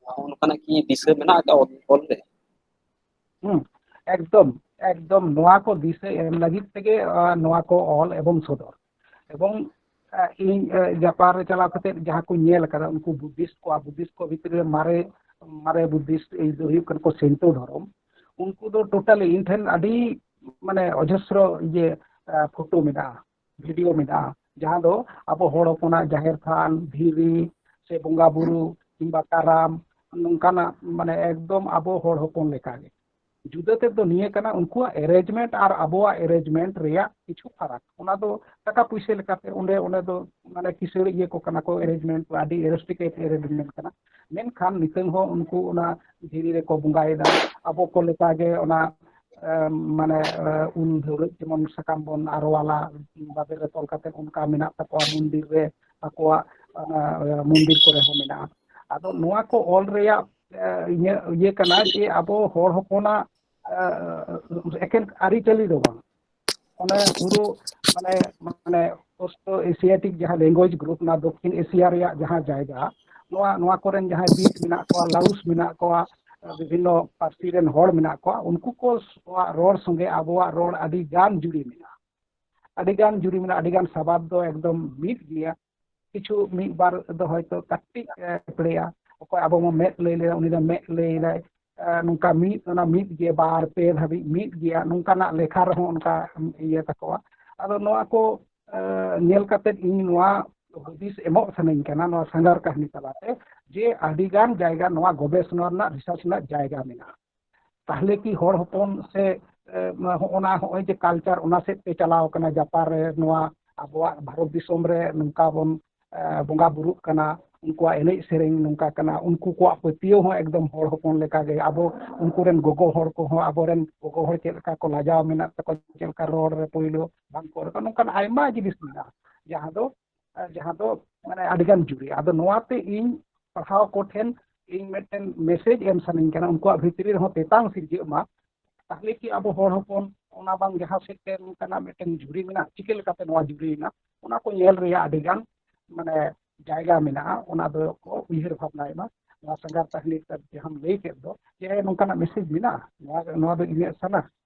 ᱱᱚᱜᱼᱚ ᱱᱚᱝᱠᱟᱱᱟᱜ ᱠᱤ ᱫᱤᱥᱟᱹ ᱢᱮᱱᱟᱜ ᱟᱠᱟᱫ ᱚᱞ, ᱚᱞ ᱨᱮ? ᱦᱩᱸ, ᱮᱠᱫᱚᱢ, ᱮᱠᱫᱚᱢ ᱱᱚᱣᱟ ᱠᱚ ᱫᱤᱥᱟᱹ ᱮᱢ ᱞᱟᱹᱜᱤᱫ ᱛᱮᱜᱮ, ᱟ, ᱱᱚᱣᱟ ᱠᱚ ᱚᱞ ᱮᱵᱚᱝ ᱥᱚᱫᱚᱨ᱾ ᱮᱵᱚᱝ, ᱟ, ᱤᱧ, ᱟ, ᱡᱟᱯᱟᱱ ᱨᱮ ᱪᱟᱞᱟᱣ ᱠᱟᱛᱮ ᱡᱟᱦᱟᱸ ᱠᱚᱧ ᱧᱮᱞ ᱟᱠᱟᱫᱟ, ᱩᱱᱠᱩ ᱵᱩᱫᱽᱫᱷᱤᱥᱴ ᱠᱚᱣᱟ, ᱵᱩᱫᱽᱫᱷᱤᱥᱴ ᱠᱚ ᱵᱷᱤᱛᱨᱤ ᱨᱮ ᱢᱟᱨᱮ, ᱢᱟᱨᱮ ᱵᱩᱫᱽᱫᱷᱤᱥᱴ ᱮᱭ ᱫᱚ ᱦᱩᱭᱩᱜ ᱠᱟᱱᱟ ᱠᱚ ᱥᱮᱱᱴᱳ ᱫᱷᱚᱨᱚᱢ᱾ ᱩᱱᱠᱩ ᱫᱚ ᱴᱳᱴᱟᱞᱤ ᱤᱧ ᱴᱷᱮᱱ ᱟᱹᱰᱤ, ᱢᱟᱱᱮ, ᱚᱡᱚᱥᱨᱚ ᱤᱭᱟᱹ, ᱟ, ᱯᱷᱳᱴᱳ ᱢᱮᱱᱟᱜᱼᱟ, ᱵᱷᱤᱰᱤᱭᱳ ᱢᱮᱱᱟᱜᱼᱟ, ᱡᱟᱦᱟᱸ ᱫᱚ ᱟᱵᱚ ᱦᱚᱲ ᱦᱚᱯᱚᱱᱟᱜ ᱡᱟᱦᱮᱨ ᱛᱷᱟᱱ, ᱫᱷᱤᱨᱤ, ᱥᱮ ᱵᱚᱸᱜᱟ ᱵᱩᱨᱩ, ᱠᱤᱝᱵᱟ ᱠᱟᱨᱟᱢ, ᱱᱚᱝᱠᱟᱱᱟᱜ, ᱢᱟᱱᱮ, ᱮᱠᱫᱚᱢ ᱟᱵᱚ ᱦᱚᱲ ᱦᱚᱯᱚᱱ ᱞᱮᱠᱟᱜᱮ᱾ ᱡᱩᱫᱟᱹ ᱛᱮᱫ ᱫᱚ ᱱᱤᱭᱟᱹ ᱠᱟᱱᱟ, ᱩᱱᱠᱩᱣᱟᱜ ᱮᱨᱮᱧᱡᱽᱢᱮᱱᱴ ᱟᱨ ᱟᱵᱚᱣᱟᱜ ᱮᱨᱮᱧᱡᱽᱢᱮᱱᱴ ᱨᱮᱭᱟᱜ ᱠᱤᱪᱷᱩ ᱯᱷᱟᱨᱟᱠ᱾ ᱚᱱᱟ ᱫᱚ ᱴᱟᱠᱟ ᱯᱩᱭᱥᱟᱹ ᱞᱮᱠᱟᱛᱮ ᱚᱸᱰᱮ, ᱚᱸᱰᱮ ᱫᱚ, ᱢᱟᱱᱮ, ᱠᱤᱥᱟᱹᱬ ᱤᱭᱟᱹ ᱠᱚ ᱠᱟᱱᱟ ᱠᱚ, ᱮᱨᱮᱧᱡᱽᱢᱮᱱᱴ ᱠᱚ ᱟᱹᱰᱤ ᱨᱮᱥᱴᱨᱤᱠᱴᱮᱰ ᱮᱨᱮᱧᱡᱽᱢᱮᱱᱴ ᱠᱟᱱᱟ᱾ ᱢᱮᱱᱠᱷᱟᱱ ᱱᱤᱛᱚᱝ ᱦᱚᱸ ᱩᱱᱠᱩ ᱚᱱᱟ ᱫᱷᱤᱨᱤ ᱨᱮᱠᱚ ᱵᱚᱸᱜᱟᱭᱮᱫᱟ᱾ ᱟᱵᱚ ᱠᱚ ᱞᱮᱠᱟᱜᱮ ᱚᱱᱟ, ᱮᱢ, ᱢᱟᱱᱮ, ᱮ, ᱩᱞ ᱰᱷᱟᱹᱣᱨᱟᱹᱜ ᱡᱮᱢᱚᱱ ᱥᱟᱠᱟᱢ ᱵᱚᱱ ᱟᱨᱣᱟᱞᱟ, ᱵᱟᱵᱮᱨ ᱨᱮ ᱛᱚᱞ ᱠᱟᱛᱮ ᱚᱱᱠᱟ ᱢᱮᱱᱟᱜ ᱛᱟᱠᱚᱣᱟ ᱢᱚᱱᱫᱤᱨ ᱨᱮ, ᱟᱠᱚᱣᱟᱜ ᱚᱱᱟ, ᱮ, ᱢᱚᱱᱫᱤᱨ ᱠᱚᱨᱮ ᱦᱚᱸ ᱢᱮᱱᱟᱜᱼᱟ᱾ ᱟᱫᱚ ᱱᱚᱣᱟ ᱠᱚ ᱚᱞ ᱨᱮᱭᱟᱜ, ᱮ, ᱤᱧᱟᱹᱜ ᱤᱭᱟᱹ ᱠᱟᱱᱟ ᱡᱮ ᱟᱵᱚ ᱦᱚᱲ ᱦᱚᱯᱚᱱᱟᱜ, ᱮ, ᱮᱠᱮᱱ ᱟᱹᱨᱤᱪᱟᱹᱞᱤ ᱫᱚ ᱵᱟᱝ, ᱚᱱᱮ ᱯᱩᱨᱟᱹ, ᱢᱟᱱᱮ, ᱢᱟᱱᱮ, ᱚᱥᱴᱨᱳ ᱮᱥᱤᱭᱟᱴᱤᱠ ᱡᱟᱦᱟᱸ ᱞᱮᱝᱜᱩᱭᱮᱡᱽ ᱜᱨᱩᱯ, ᱚᱱᱟ ᱫᱚᱠᱠᱷᱤᱱ ᱮᱥᱤᱭᱟ ᱨᱮᱭᱟᱜ ᱡᱟᱦᱟᱸ ᱡᱟᱭᱜᱟ, ᱱᱚᱣᱟ, ᱱᱚᱣᱟ ᱠᱚᱨᱮᱱ ᱡᱟᱦᱟᱸᱭ ᱵᱤᱴ ᱢᱮᱱᱟᱜ ᱠᱚᱣᱟ, ᱞᱟᱣᱩᱥ ᱢᱮᱱᱟᱜ ᱠᱚᱣᱟ, ᱵᱤᱵᱷᱤᱱᱱᱚ ᱯᱟᱹᱨᱥᱤ ᱨᱮᱱ ᱦᱚᱲ ᱢᱮᱱᱟᱜ ᱠᱚᱣᱟ, ᱩᱱᱠᱩ ᱠᱚᱣᱟᱜ ᱨᱚᱲ ᱥᱚᱸᱜᱮ ᱟᱵᱚᱣᱟᱜ ᱨᱚᱲ ᱟᱹᱰᱤ ᱜᱟᱱ ᱡᱩᱲᱤ ᱢᱮᱱᱟᱜᱼᱟ, ᱟᱹᱰᱤ ᱜᱟᱱ ᱡᱩᱲᱤ ᱢᱮᱱᱟᱜᱼᱟ, ᱟᱹᱰᱤ ᱜᱟᱱ ᱥᱟᱵᱟᱫ ᱫᱚ ᱮᱠᱫᱚᱢ ᱢᱤᱫ ᱜᱮᱭᱟ᱾ ᱠᱤᱪᱷᱩ ᱢᱤᱫ ᱵᱟᱨ ᱫᱚ ᱦᱚᱭᱛᱳ ᱠᱟᱹᱴᱤᱡ ᱮ ᱯᱮᱲᱮᱭᱟ, ᱚᱠᱚᱭ ᱟᱵᱚ ᱵᱚᱱ ᱢᱮᱫ ᱞᱟᱹᱭ ᱞᱮᱫᱟ, ᱩᱱᱤ ᱫᱚ ᱢᱮᱫ ᱞᱟᱹᱭ ᱫᱟᱭ᱾ ᱮ, ᱱᱚᱝᱠᱟ ᱢᱤᱫ, ᱚᱱᱟ ᱢᱤᱫ ᱜᱮ ᱵᱟᱨ ᱯᱮ ᱫᱷᱟᱹᱵᱤᱡ ᱢᱤᱫ ᱜᱮᱭᱟ, ᱱᱚᱝᱠᱟᱱᱟᱜ ᱞᱮᱠᱷᱟ ᱨᱮᱦᱚᱸ ᱚᱱᱠᱟ ᱤᱭᱟᱹ ᱛᱟᱠᱚᱣᱟ᱾ ᱟᱫᱚ ᱱᱚᱣᱟ ᱠᱚ ᱮ, ᱧᱮᱞ ᱠᱟᱛᱮ ᱤᱧ ᱱᱚᱣᱟ ᱦᱩᱫᱤᱥ ᱮᱢᱚᱜ ᱥᱟᱱᱟᱧ ᱠᱟᱱᱟ ᱱᱚᱣᱟ ᱥᱟᱸᱜᱷᱟᱨ ᱠᱟᱹᱦᱱᱤ ᱛᱟᱞᱟᱛᱮ, ᱡᱮ ᱟᱹᱰᱤ ᱜᱟᱱ ᱡᱟᱭᱜᱟ ᱱᱚᱣᱟ ᱜᱚᱵᱮᱥᱚᱱᱟ ᱨᱮᱱᱟᱜ, ᱨᱤᱥᱟᱨᱪ ᱨᱮᱱᱟᱜ ᱡᱟᱭᱜᱟ ᱢᱮᱱᱟᱜᱼᱟ᱾ ᱛᱟᱦᱞᱮ ᱠᱤ ᱦᱚᱲ ᱦᱚᱯᱚᱱ ᱥᱮ, ᱮ, ᱦᱚᱸᱜᱼᱚ ᱱᱟ, ᱦᱚᱸᱜᱼᱚᱭ ᱡᱮ ᱠᱟᱞᱪᱟᱨ ᱚᱱᱟ ᱥᱮᱫ ᱛᱮ ᱪᱟᱞᱟᱣ ᱠᱟᱱᱟ, ᱡᱟᱯᱟᱱ ᱨᱮ ᱱᱚᱣᱟ ᱟᱵᱚᱣᱟᱜ ᱵᱷᱟᱨᱚᱛ ᱫᱤᱥᱚᱢ ᱨᱮ ᱱᱚᱝᱠᱟ ᱵᱚᱱ, ᱮ, ᱵᱚᱸᱜᱟ ᱵᱩᱨᱩᱜ ᱠᱟᱱᱟ, ᱩᱱᱠᱩᱣᱟᱜ ᱮᱱᱮᱡ ᱥᱮᱨᱮᱧ ᱱᱚᱝᱠᱟ ᱠᱟᱱᱟ, ᱩᱱᱠᱩ ᱠᱚᱣᱟᱜ ᱯᱟᱹᱛᱭᱟᱹᱣ ᱦᱚᱸ ᱮᱠᱫᱚᱢ ᱦᱚᱲ ᱦᱚᱯᱚᱱ ᱞᱮᱠᱟᱜᱮ, ᱟᱵᱚ ᱩᱱᱠᱩ ᱨᱮᱱ ᱜᱚᱜᱚ ᱦᱚᱲ ᱠᱚᱦᱚᱸ, ᱟᱵᱚᱨᱮᱱ ᱜᱚᱜᱚ ᱦᱚᱲ ᱪᱮᱫ ᱞᱮᱠᱟ ᱠᱚ ᱞᱟᱡᱟᱣ ᱢᱮᱱᱟᱜ ᱛᱟᱠᱚᱣᱟ, ᱪᱮᱫ ᱞᱮᱠᱟ ᱨᱚᱲ ᱨᱮ ᱯᱳᱭᱞᱳ ᱵᱟᱝ ᱠᱚ ᱨᱚᱲ, ᱱᱚᱝᱠᱟᱱ ᱟᱭᱢᱟ ᱡᱤᱱᱤᱥ ᱢᱮᱱᱟᱜᱼᱟ, ᱡᱟᱦᱟᱸ ᱫᱚ, ᱡᱟᱦᱟᱸ ᱫᱚ ᱢᱟᱱᱮ ᱟᱹᱰᱤᱜᱟᱱ ᱡᱩᱨᱤ᱾ ᱟᱫᱚ ᱱᱚᱣᱟᱛᱮ ᱤᱧ ᱯᱟᱲᱦᱟᱣ ᱠᱚᱴᱷᱮᱱ ᱤᱧ ᱢᱤᱫᱴᱮᱱ ᱢᱮᱥᱮᱡᱽ ᱮᱢ ᱥᱟᱱᱟᱧ ᱠᱟᱱᱟ, ᱩᱱᱠᱩᱣᱟᱜ ᱵᱷᱤᱛᱨᱤ ᱨᱮᱦᱚᱸ ᱛᱮᱛᱟᱝ ᱥᱤᱨᱡᱟᱹᱜ ᱢᱟ᱾ ᱛᱟᱦᱞᱮ ᱠᱤ ᱟᱵᱚ ᱦᱚᱲ ᱦᱚᱯᱚᱱ ᱚᱱᱟ ᱵᱟᱝ ᱡᱟᱦᱟᱸ ᱥᱮᱫ ᱛᱮ ᱱᱚᱝᱠᱟᱱᱟᱜ ᱢᱤᱫᱴᱮᱱ ᱡᱩᱨᱤ ᱢᱮᱱᱟᱜ, ᱪᱤᱠᱟᱹ ᱞᱮᱠᱟᱛᱮ ᱱᱚᱣᱟ ᱡᱩᱨᱤᱭᱮᱱᱟ, ᱚᱱᱟ ᱠᱚ ᱧᱮᱞ ᱨᱮᱭᱟᱜ ᱟᱹᱰᱤᱜᱟᱱ ᱢᱟᱱᱮ ᱡᱟᱭᱜᱟ ᱢᱮᱱᱟᱜᱼᱟ, ᱚᱱᱟ ᱫᱚ ᱠᱚ ᱩᱭᱦᱟᱹᱨ ᱵᱷᱟᱵᱽᱱᱟᱭ ᱢᱟ᱾ ᱱᱚᱣᱟ ᱥᱟᱸᱜᱷᱟᱨ ᱠᱟᱹᱦᱱᱤ ᱡᱟᱦᱟᱸᱢ ᱞᱟᱹᱭ ᱠᱮᱫ ᱫᱚ, ᱡᱮ ᱱᱚᱝᱠᱟᱱᱟᱜ ᱢᱮᱥᱮᱡᱽ ᱢᱮᱱᱟᱜᱼᱟ, ᱱᱚᱣᱟ, ᱱᱚᱣᱟ ᱫᱚ ᱤᱧᱟᱹᱜ ᱥᱟᱱᱟ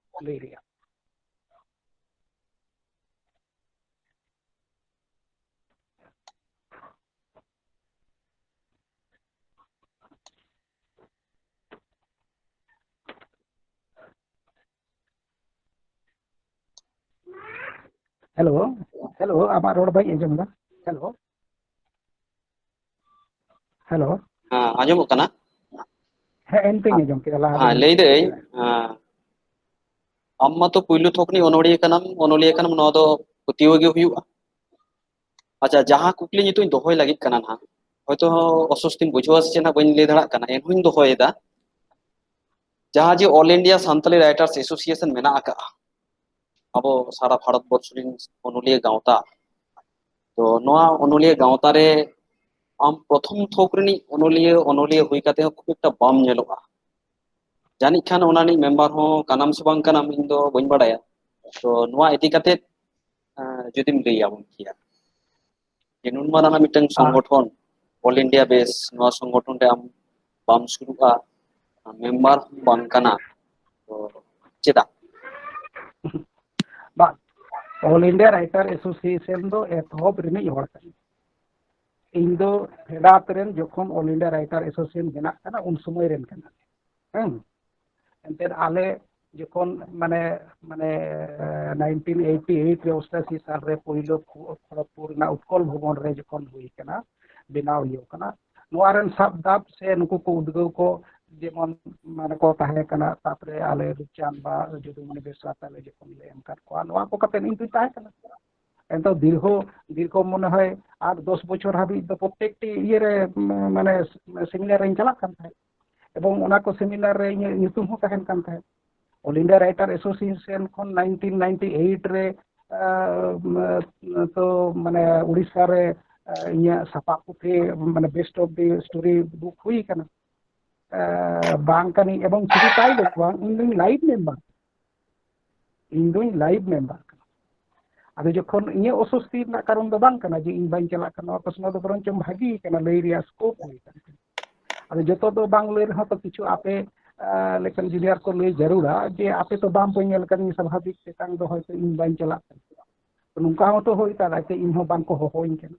ᱞᱟᱹᱭ ᱨᱮᱭᱟᱜ᱾ ᱦᱮᱞᱳ, ᱦᱮᱞᱳ, ᱟᱢᱟᱜ ᱨᱚᱲ ᱵᱟᱹᱧ ᱟᱸᱡᱚᱢ ᱮᱫᱟ᱾ Hello, hello. ᱦᱮᱸ, ᱟᱸᱡᱚᱢᱚᱜ ᱠᱟᱱᱟ? ᱦᱮᱸ, ᱮᱱᱛᱮᱧ ᱟᱸᱡᱚᱢ ᱠᱮᱫᱟ, ᱞᱟᱦᱟ ᱫᱚ ᱦᱮᱸ, ᱵᱟᱹᱧ ᱞᱟᱹᱭ ᱟᱸᱡᱚᱢ ᱫᱟᱹᱧ, ᱠᱮᱫᱟ᱾ ᱦᱮᱸ, ᱟᱢ ᱢᱟᱛᱚ ᱯᱩᱭᱞᱩ ᱛᱷᱚᱠ ᱨᱤᱱᱤᱡ ᱚᱱᱚᱲᱤᱭᱟᱹ ᱠᱟᱱᱟᱢ, ᱚᱱᱚᱞᱤᱭᱟᱹ ᱠᱟᱱᱟᱢ, ᱱᱚᱣᱟ ᱫᱚ ᱯᱟᱹᱛᱭᱟᱹᱣ ᱜᱮ ᱦᱩᱭᱩᱜᱼᱟ᱾ ᱟᱪᱪᱷᱟ, ᱡᱟᱦᱟᱸ ᱠᱩᱠᱞᱤ ᱱᱤᱛᱚᱜ ᱤᱧ ᱫᱚᱦᱚᱭ ᱞᱟᱹᱜᱤᱫ ᱠᱟᱱᱟ ᱱᱟᱦᱟᱜ, ᱦᱚᱭᱛᱚ ᱚᱥᱚᱥᱛᱤᱢ ᱵᱩᱡᱷᱟᱹᱣᱟ ᱥᱮ ᱪᱮᱫ ᱱᱟᱦᱟᱜ ᱵᱟᱹᱧ ᱞᱟᱹᱭ ᱫᱟᱲᱮᱭᱟᱜ ᱠᱟᱱᱟ, ᱮᱱᱦᱚᱸᱧ ᱫᱚᱦᱚᱭᱮᱫᱟ᱾ ᱡᱟᱦᱟᱸ ᱡᱮ All India Santali Writers Association ᱢᱮᱱᱟᱜ ᱟᱠᱟᱫᱼᱟ, ᱟᱵᱚ ᱥᱟᱨᱟ ᱵᱷᱟᱨᱚᱛ ᱵᱚᱨᱥᱚ ᱨᱮᱱ ᱚᱱᱚᱞᱤᱭᱟᱹ ᱜᱟᱶᱛᱟ, ᱛᱚ ᱱᱚᱣᱟ ᱚᱱᱚᱞᱤᱭᱟᱹ ᱜᱟᱶᱛᱟ ᱨᱮ ᱟᱢ ᱯᱨᱚᱛᱷᱚᱢ ᱛᱷᱚᱠ ᱨᱤᱱᱤᱡ ᱚᱱᱚᱞᱤᱭᱟᱹ, ᱚᱱᱚᱞᱤᱭᱟᱹ ᱦᱩᱭ ᱠᱟᱛᱮ ᱦᱚᱸ ᱠᱷᱩᱵ ᱮᱠᱴᱟ ᱵᱟᱢ ᱧᱮᱞᱚᱜᱼᱟ᱾ ᱡᱟᱹᱱᱤᱡ ᱠᱷᱟᱱ ᱚᱱᱟ ᱨᱤᱱᱤᱡ ᱢᱮᱢᱵᱟᱨ ᱦᱚᱸ ᱠᱟᱱᱟᱢ ᱥᱮ ᱵᱟᱝ ᱠᱟᱱᱟᱢ, ᱤᱧ ᱫᱚ ᱵᱟᱹᱧ ᱵᱟᱲᱟᱭᱟ᱾ ᱛᱚ ᱱᱚᱣᱟ ᱤᱫᱤ ᱠᱟᱛᱮ, ᱟᱸ, ᱡᱩᱫᱤᱢ ᱞᱟᱹᱭ ᱟᱵᱚᱱ ᱠᱮᱭᱟ ᱡᱮ ᱱᱩᱱ ᱢᱟᱨᱟᱝ ᱢᱤᱫᱴᱟᱝ ᱟᱨ ᱥᱚᱝᱜᱚᱴᱷᱚᱱ, All India base, ᱱᱚᱣᱟ ᱥᱚᱝᱜᱚᱴᱷᱚᱱ ᱨᱮ ᱟᱢ ᱵᱟᱢ ᱥᱩᱨᱩᱜᱼᱟ, ᱢᱮᱢᱵᱟᱨ ᱦᱚᱸ ᱵᱟᱝ ᱠᱟᱱᱟ, ᱛᱚ ᱪᱮᱫᱟᱜ? ᱵᱟᱝ, All India Writer Association ᱫᱚ ᱮᱛᱚᱦᱚᱵ ᱨᱤᱱᱤᱡ ᱦᱚᱲ ᱠᱟᱱᱟ᱾ ᱤᱧ ᱫᱚ ᱯᱷᱮᱰᱟᱛ ᱨᱮᱱ, ᱡᱚᱠᱷᱚᱱ All India Writer Association ᱵᱮᱱᱟᱜ ᱠᱟᱱᱟ, ᱩᱱ ᱥᱚᱢᱚᱭ ᱨᱮᱱ ᱠᱟᱱᱟ᱾ ᱦᱮᱸ, ᱮᱱᱛᱮᱫ ᱟᱞᱮ ᱡᱚᱠᱷᱚᱱ ᱢᱟᱱᱮ, ᱢᱟᱱᱮ nineteen eighty eight ᱨᱮ, ᱚᱥᱴᱟᱥᱤ ᱥᱟᱞ ᱨᱮ ᱯᱳᱭᱞᱳ ᱠᱷᱚᱲᱚᱜᱽᱯᱩᱨ ᱨᱮᱱᱟᱜ ᱩᱛᱠᱚᱞ ᱵᱷᱚᱵᱚᱱ ᱨᱮ ᱡᱚᱠᱷᱚᱱ ᱦᱩᱭ ᱠᱟᱱᱟ, ᱵᱮᱱᱟᱣ ᱤᱭᱟᱹ ᱠᱟᱱᱟ, ᱱᱚᱣᱟ ᱨᱮᱱ ᱥᱟᱵ ᱫᱟᱵ ᱥᱮ ᱱᱩᱠᱩ ᱠᱚ ᱩᱫᱽᱜᱟᱹᱣ ᱠᱚ, ᱡᱮᱢᱚᱱ ᱢᱟᱱᱮ ᱠᱚ ᱛᱟᱦᱮᱸ ᱠᱟᱱᱟ, ᱛᱟᱯᱚᱨᱮ ᱟᱞᱮ ᱨᱩᱯᱪᱟᱸᱫᱽ ᱵᱟ ᱡᱩᱫᱩᱢᱚᱱᱤ ᱵᱮᱥᱨᱟ ᱛᱟᱞᱮ ᱡᱚᱠᱷᱚᱱ ᱞᱮ ᱮᱢ ᱠᱟᱫ ᱠᱚᱣᱟ, ᱱᱚᱣᱟ ᱠᱚ ᱠᱟᱛᱮ ᱤᱧ ᱫᱩᱧ ᱛᱟᱦᱮᱸ ᱠᱟᱱᱟ᱾ ᱮᱱᱛᱮ ᱫᱤᱨᱜᱷᱚ, ᱫᱤᱨᱜᱷᱚ ᱢᱚᱱᱮ ᱦᱚᱭ ᱟᱴ ᱫᱚᱥ ᱵᱚᱪᱷᱚᱨ ᱦᱟᱹᱵᱤᱡ ᱫᱚ ᱯᱨᱚᱛᱮᱠᱴᱤ ᱤᱭᱟᱹ ᱨᱮ, ᱢᱟᱱᱮ ᱥᱮᱢᱤᱱᱟᱨ ᱨᱤᱧ ᱪᱟᱞᱟᱜ ᱠᱟᱱ ᱛᱟᱦᱮᱸᱫ, ᱮᱵᱚᱝ ᱚᱱᱟ ᱠᱚ ᱥᱮᱢᱤᱱᱟᱨ ᱨᱮ ᱤᱧᱟᱹᱜ ᱧᱩᱛᱩᱢ ᱦᱚᱸ ᱛᱟᱦᱮᱱ ᱠᱟᱱ ᱛᱟᱦᱮᱸᱫ᱾ All India Writer Association ᱠᱷᱚᱱ nineteen ninety eight ᱨᱮ, ᱟᱸ, ᱛᱚ ᱢᱟᱱᱮ ᱩᱲᱤᱥᱥᱟ ᱨᱮ, ᱟᱸ, ᱤᱧᱟᱹᱜ ᱥᱟᱯᱟᱵ ᱯᱩᱛᱷᱤ, ᱢᱟᱱᱮ Best of the Story Book ᱦᱩᱭ ᱠᱟᱱᱟ᱾ ᱟᱸ, ᱵᱟᱝ ᱠᱟᱹᱱᱟᱹᱧ, ᱮᱵᱚᱝ ᱥᱩᱫᱷᱩ ᱛᱟᱭ ᱫᱚ ᱵᱟᱝ, ᱤᱧ ᱫᱩᱧ ᱞᱟᱭᱤᱵᱷ ᱢᱮᱢᱵᱟᱨ, ᱤᱧ ᱫᱩᱧ ᱞᱟᱭᱤᱵᱷ ᱢᱮᱢᱵᱟᱨ ᱠᱟᱱᱟ᱾ ᱟᱫᱚ ᱡᱚᱠᱷᱚᱱ ᱤᱧᱟᱹᱜ ᱚᱥᱚᱥᱛᱤ ᱨᱮᱱᱟᱜ ᱠᱟᱨᱚᱱ ᱫᱚ ᱵᱟᱝ ᱠᱟᱱᱟ ᱡᱮ ᱤᱧ ᱵᱟᱹᱧ ᱪᱟᱞᱟᱜ ᱠᱟᱱᱟ, ᱱᱚᱣᱟ ᱯᱨᱚᱥᱱᱚ ᱫᱚ ᱵᱚᱨᱚᱝ ᱪᱚᱝ ᱵᱷᱟᱹᱜᱤ ᱠᱟᱱᱟ, ᱞᱟᱹᱭ ᱨᱮᱭᱟᱜ ᱥᱠᱳᱯ ᱦᱩᱭ ᱠᱟᱱᱟ᱾ ᱟᱫᱚ ᱡᱚᱛᱚ ᱫᱚ ᱵᱟᱝ ᱞᱟᱹᱭ ᱨᱮᱦᱚᱸ ᱛᱚ ᱠᱤᱪᱷᱩ ᱟᱯᱮ, ᱟᱸ, ᱞᱮᱠᱟᱱ ᱡᱩᱱᱤᱭᱟᱨ ᱠᱚ ᱞᱟᱹᱭ ᱡᱟᱹᱨᱩᱲᱟ ᱡᱮ ᱟᱯᱮ ᱛᱚ ᱵᱟᱝ ᱯᱮ ᱧᱮᱞ ᱠᱟᱫᱤᱧ, ᱥᱟᱵᱷᱟᱵᱤᱠ ᱛᱮᱛᱟᱝ ᱫᱚ ᱦᱚᱭᱛᱳ ᱤᱧ ᱵᱟᱹᱧ ᱪᱟᱞᱟᱜ ᱠᱟᱱᱟ᱾ ᱛᱚ ᱱᱚᱝᱠᱟ ᱦᱚᱸᱛᱚ ᱦᱩᱭ ᱫᱟᱲᱮᱭᱟᱜᱼᱟ ᱡᱮ ᱤᱧ ᱦᱚᱸ ᱵᱟᱝ ᱠᱚ ᱦᱚᱦᱚᱧ ᱠᱟᱱᱟ᱾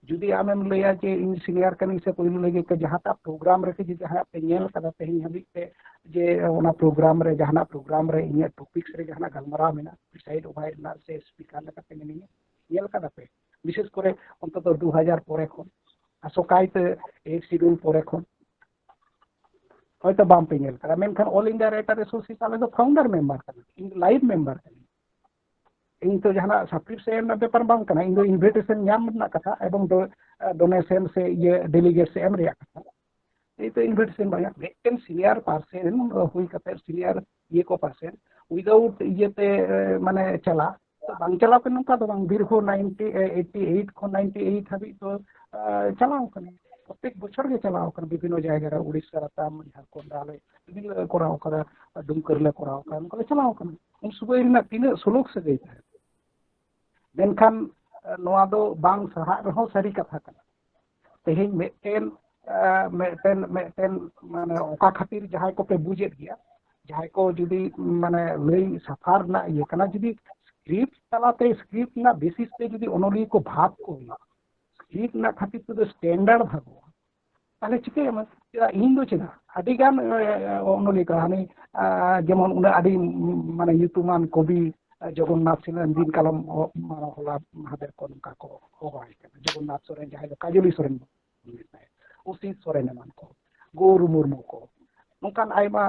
ᱡᱩᱫᱤ ᱟᱢᱮᱢ ᱞᱟᱹᱭᱟ ᱡᱮ ᱤᱧ ᱥᱤᱱᱤᱭᱟᱨ ᱠᱟᱹᱱᱟᱹᱧ ᱥᱮ ᱯᱳᱭᱞᱳ ᱞᱟᱹᱜᱤᱫ ᱛᱮ ᱡᱟᱦᱟᱸᱴᱟᱜ ᱯᱨᱳᱜᱨᱟᱢ ᱨᱮᱜᱮ ᱡᱩᱫᱤ ᱡᱟᱦᱟᱸᱭᱟᱜ ᱯᱮ ᱧᱮᱞ ᱠᱟᱫᱟ ᱛᱮᱦᱮᱧ ᱦᱟᱹᱵᱤᱡ ᱛᱮ, ᱡᱮ ᱚᱱᱟ ᱯᱨᱳᱜᱨᱟᱢ ᱨᱮ, ᱡᱟᱦᱟᱱᱟᱜ ᱯᱨᱳᱜᱨᱟᱢ ᱨᱮ ᱤᱧᱟᱹᱜ ᱴᱚᱯᱤᱠᱥ ᱨᱮ ᱡᱟᱦᱟᱱᱟᱜ ᱜᱟᱞᱢᱟᱨᱟᱣ ᱢᱮᱱᱟᱜᱼᱟ, ᱯᱨᱤᱥᱟᱭᱤᱰ ᱳᱵᱷᱟᱨ ᱨᱮᱱᱟᱜ ᱥᱮ ᱥᱯᱤᱠᱟᱨ ᱞᱮᱠᱟᱛᱮ ᱢᱤᱱᱟᱹᱧᱟ, ᱧᱮᱞ ᱠᱟᱫᱟ ᱯᱮ? ᱵᱤᱥᱮᱥ ᱠᱚᱨᱮ ᱚᱱᱛᱚᱛᱚ ᱫᱩ ᱦᱟᱡᱟᱨ ᱯᱚᱨᱮ ᱠᱷᱚᱱ, ᱟᱥᱚᱠᱟᱭᱛᱮ ᱮᱭᱤᱴ ᱥᱤᱰᱩᱞ ᱯᱚᱨᱮ ᱠᱷᱚᱱ ᱦᱚᱭᱛᱳ ᱵᱟᱝ ᱯᱮ ᱧᱮᱞ ᱠᱟᱫᱟ, ᱢᱮᱱᱠᱷᱟᱱ All India Writer Association ᱟᱞᱮ ᱫᱚ ᱯᱷᱟᱣᱩᱱᱰᱟᱨ ᱢᱮᱢᱵᱟᱨ ᱠᱟᱱᱟ, ᱤᱧ ᱫᱚ ᱞᱟᱭᱤᱵᱷ ᱢᱮᱢᱵᱟᱨ ᱠᱟᱱᱟ᱾ ᱤᱧ ᱛᱚ ᱡᱟᱦᱟᱱᱟᱜ ᱥᱟᱵᱥᱠᱨᱤᱯᱥᱚᱱ ᱨᱮᱱᱟᱜ ᱵᱮᱯᱟᱨ ᱵᱟᱝ ᱠᱟᱱᱟ, ᱤᱧ ᱫᱚ ᱤᱱᱵᱷᱤᱴᱮᱥᱚᱱ ᱧᱟᱢ ᱨᱮᱱᱟᱜ ᱠᱟᱛᱷᱟ ᱮᱵᱚᱝ ᱰᱚ-, ᱰᱚᱱᱮᱥᱚᱱ ᱥᱮ ᱤᱭᱟᱹ ᱰᱮᱞᱤᱜᱮᱴ ᱥᱮ ᱮᱢ ᱨᱮᱭᱟᱜ ᱠᱟᱛᱷᱟ᱾ ᱤᱧ ᱛᱚ ᱤᱱᱵᱷᱤᱴᱮᱥᱚᱱ ᱵᱟᱝ, ᱢᱤᱫᱴᱮᱱ ᱥᱤᱱᱤᱭᱟᱨ ᱯᱟᱨᱥᱮᱱ ᱦᱩᱭ ᱠᱟᱛᱮ, ᱥᱤᱱᱤᱭᱟᱨ ᱤᱭᱟᱹ ᱠᱚ ᱯᱟᱨᱥᱮᱱ ᱩᱭᱫᱟᱣᱩᱴ ᱤᱭᱟᱹᱛᱮ, ᱮ, ᱢᱟᱱᱮ ᱪᱟᱞᱟᱜ, ᱛᱚ ᱵᱟᱝ ᱪᱟᱞᱟᱣ ᱠᱟᱱᱟ ᱱᱚᱝᱠᱟ ᱫᱚ ᱵᱟᱝ, ᱫᱤᱨᱜᱷᱚ ᱱᱟᱭᱤᱱᱴᱤ, ᱮ, ᱮᱭᱤᱴᱤ ᱮᱭᱤᱴ ᱠᱷᱚᱱ ᱱᱟᱭᱤᱱᱴᱤ ᱮᱭᱤᱴ ᱦᱟᱹᱵᱤᱡ ᱫᱚ, ᱮ, ᱪᱟᱞᱟᱣ ᱠᱟᱱᱟ, ᱯᱨᱚᱛᱮᱠ ᱵᱚᱪᱷᱚᱨ ᱜᱮ ᱪᱟᱞᱟᱣ ᱠᱟᱱᱟ, ᱵᱤᱵᱷᱤᱱᱱᱚ ᱡᱟᱭᱜᱟ ᱨᱮ, ᱩᱲᱤᱥᱥᱟ ᱨᱮ ᱛᱟᱢ, ᱡᱷᱟᱲᱠᱷᱚᱸᱰ ᱨᱮ ᱟᱞᱮ ᱵᱤᱵᱷᱤᱱᱱᱚ ᱠᱚᱨᱟᱣ ᱠᱟᱫᱟ, ᱰᱩᱢᱠᱟᱹ ᱨᱮᱞᱮ ᱠᱚᱨᱟᱣ ᱠᱟᱫᱟ, ᱱᱚᱝᱠᱟ ᱞᱮ ᱪᱟᱞᱟᱣ ᱠᱟᱱᱟ᱾ ᱩᱱ ᱥᱚᱢᱚᱭ ᱨᱮᱱᱟᱜ ᱛᱤᱱᱟᱹᱜ ᱥᱩᱞᱩᱠ ᱥᱟᱹᱜᱟᱹᱭ ᱛᱟᱦᱮᱸ᱾ ᱢᱮᱱᱠᱷᱟᱱ, ᱮ, ᱱᱚᱣᱟ ᱫᱚ ᱵᱟᱝ ᱥᱟᱦᱟᱜ ᱨᱮᱦᱚᱸ ᱥᱟᱹᱨᱤ ᱠᱟᱛᱷᱟ ᱠᱟᱱᱟ᱾ ᱛᱮᱦᱮᱧ ᱢᱤᱫᱴᱮᱱ, ᱮ, ᱢᱤᱫᱴᱮᱱ, ᱢᱤᱫᱴᱮᱱ, ᱢᱟᱱᱮ, ᱚᱠᱟ ᱠᱷᱟᱹᱛᱤᱨ ᱡᱟᱦᱟᱸᱭ ᱠᱚᱯᱮ ᱵᱩᱡᱮᱫ ᱜᱮᱭᱟ, ᱡᱟᱦᱟᱸᱭ ᱠᱚ ᱡᱩᱫᱤ, ᱢᱟᱱᱮ, ᱞᱟᱹᱭ ᱥᱟᱯᱷᱟ ᱨᱮᱱᱟᱜ ᱤᱭᱟᱹ ᱠᱟᱱᱟ, ᱡᱩᱫᱤ ᱥᱠᱨᱤᱯᱴ ᱛᱟᱞᱟᱛᱮ, ᱥᱠᱨᱤᱯᱴ ᱨᱮᱱᱟᱜ ᱵᱮᱥᱤᱥ ᱛᱮ ᱡᱩᱫᱤ ᱚᱱᱚᱞᱤᱭᱟᱹ ᱠᱚ ᱵᱷᱟᱵᱽ ᱠᱚ ᱦᱩᱭᱩᱜᱼᱟ, ᱦᱤᱴ ᱨᱮᱱᱟᱜ ᱠᱷᱟᱹᱛᱤᱨ ᱛᱮᱫᱚ ᱥᱴᱮᱱᱰᱟᱨᱰ ᱵᱷᱟᱜᱚᱜᱼᱟ᱾ ᱛᱟᱦᱚᱞᱮ ᱪᱤᱠᱟᱹᱭᱟᱢᱟ? ᱪᱮᱫᱟᱜ ᱤᱧ ᱫᱚ ᱪᱮᱫᱟᱜ? ᱟᱹᱰᱤ ᱜᱟᱱ ᱚᱱᱚᱞᱤᱭᱟᱹ ᱠᱚ, ᱦᱟᱱᱤ ᱡᱮᱢᱚᱱ ᱩᱱᱟᱹᱜ ᱟᱹᱰᱤ ᱢᱟᱱᱮ ᱧᱩᱛᱩᱢᱟᱱ ᱠᱚᱵᱤ ᱡᱚᱜᱚᱱᱱᱟᱛᱷ ᱥᱤᱝ ᱫᱤᱱ ᱠᱟᱞᱚᱢ ᱢᱟᱱᱮ ᱦᱚᱞᱟ ᱢᱟᱦᱫᱮᱨ ᱠᱚ ᱱᱚᱝᱠᱟ ᱠᱚ ᱦᱚᱦᱚᱣᱟᱭ ᱠᱟᱱᱟ᱾ ᱡᱚᱜᱚᱱᱱᱟᱛᱷ ᱥᱚᱨᱮᱱ, ᱡᱟᱦᱟᱸᱭ ᱫᱚ ᱠᱟᱡᱚᱞᱤ ᱥᱚᱨᱮᱱ ᱵᱚᱱ ᱢᱮᱛᱟᱭᱟ, ᱚᱥᱤᱛ ᱥᱚᱨᱮᱱ ᱮᱢᱟᱱ ᱠᱚ, ᱜᱳᱣᱨᱩ ᱢᱩᱨᱢᱩ ᱠᱚ, ᱱᱚᱝᱠᱟᱱ ᱟᱭᱢᱟ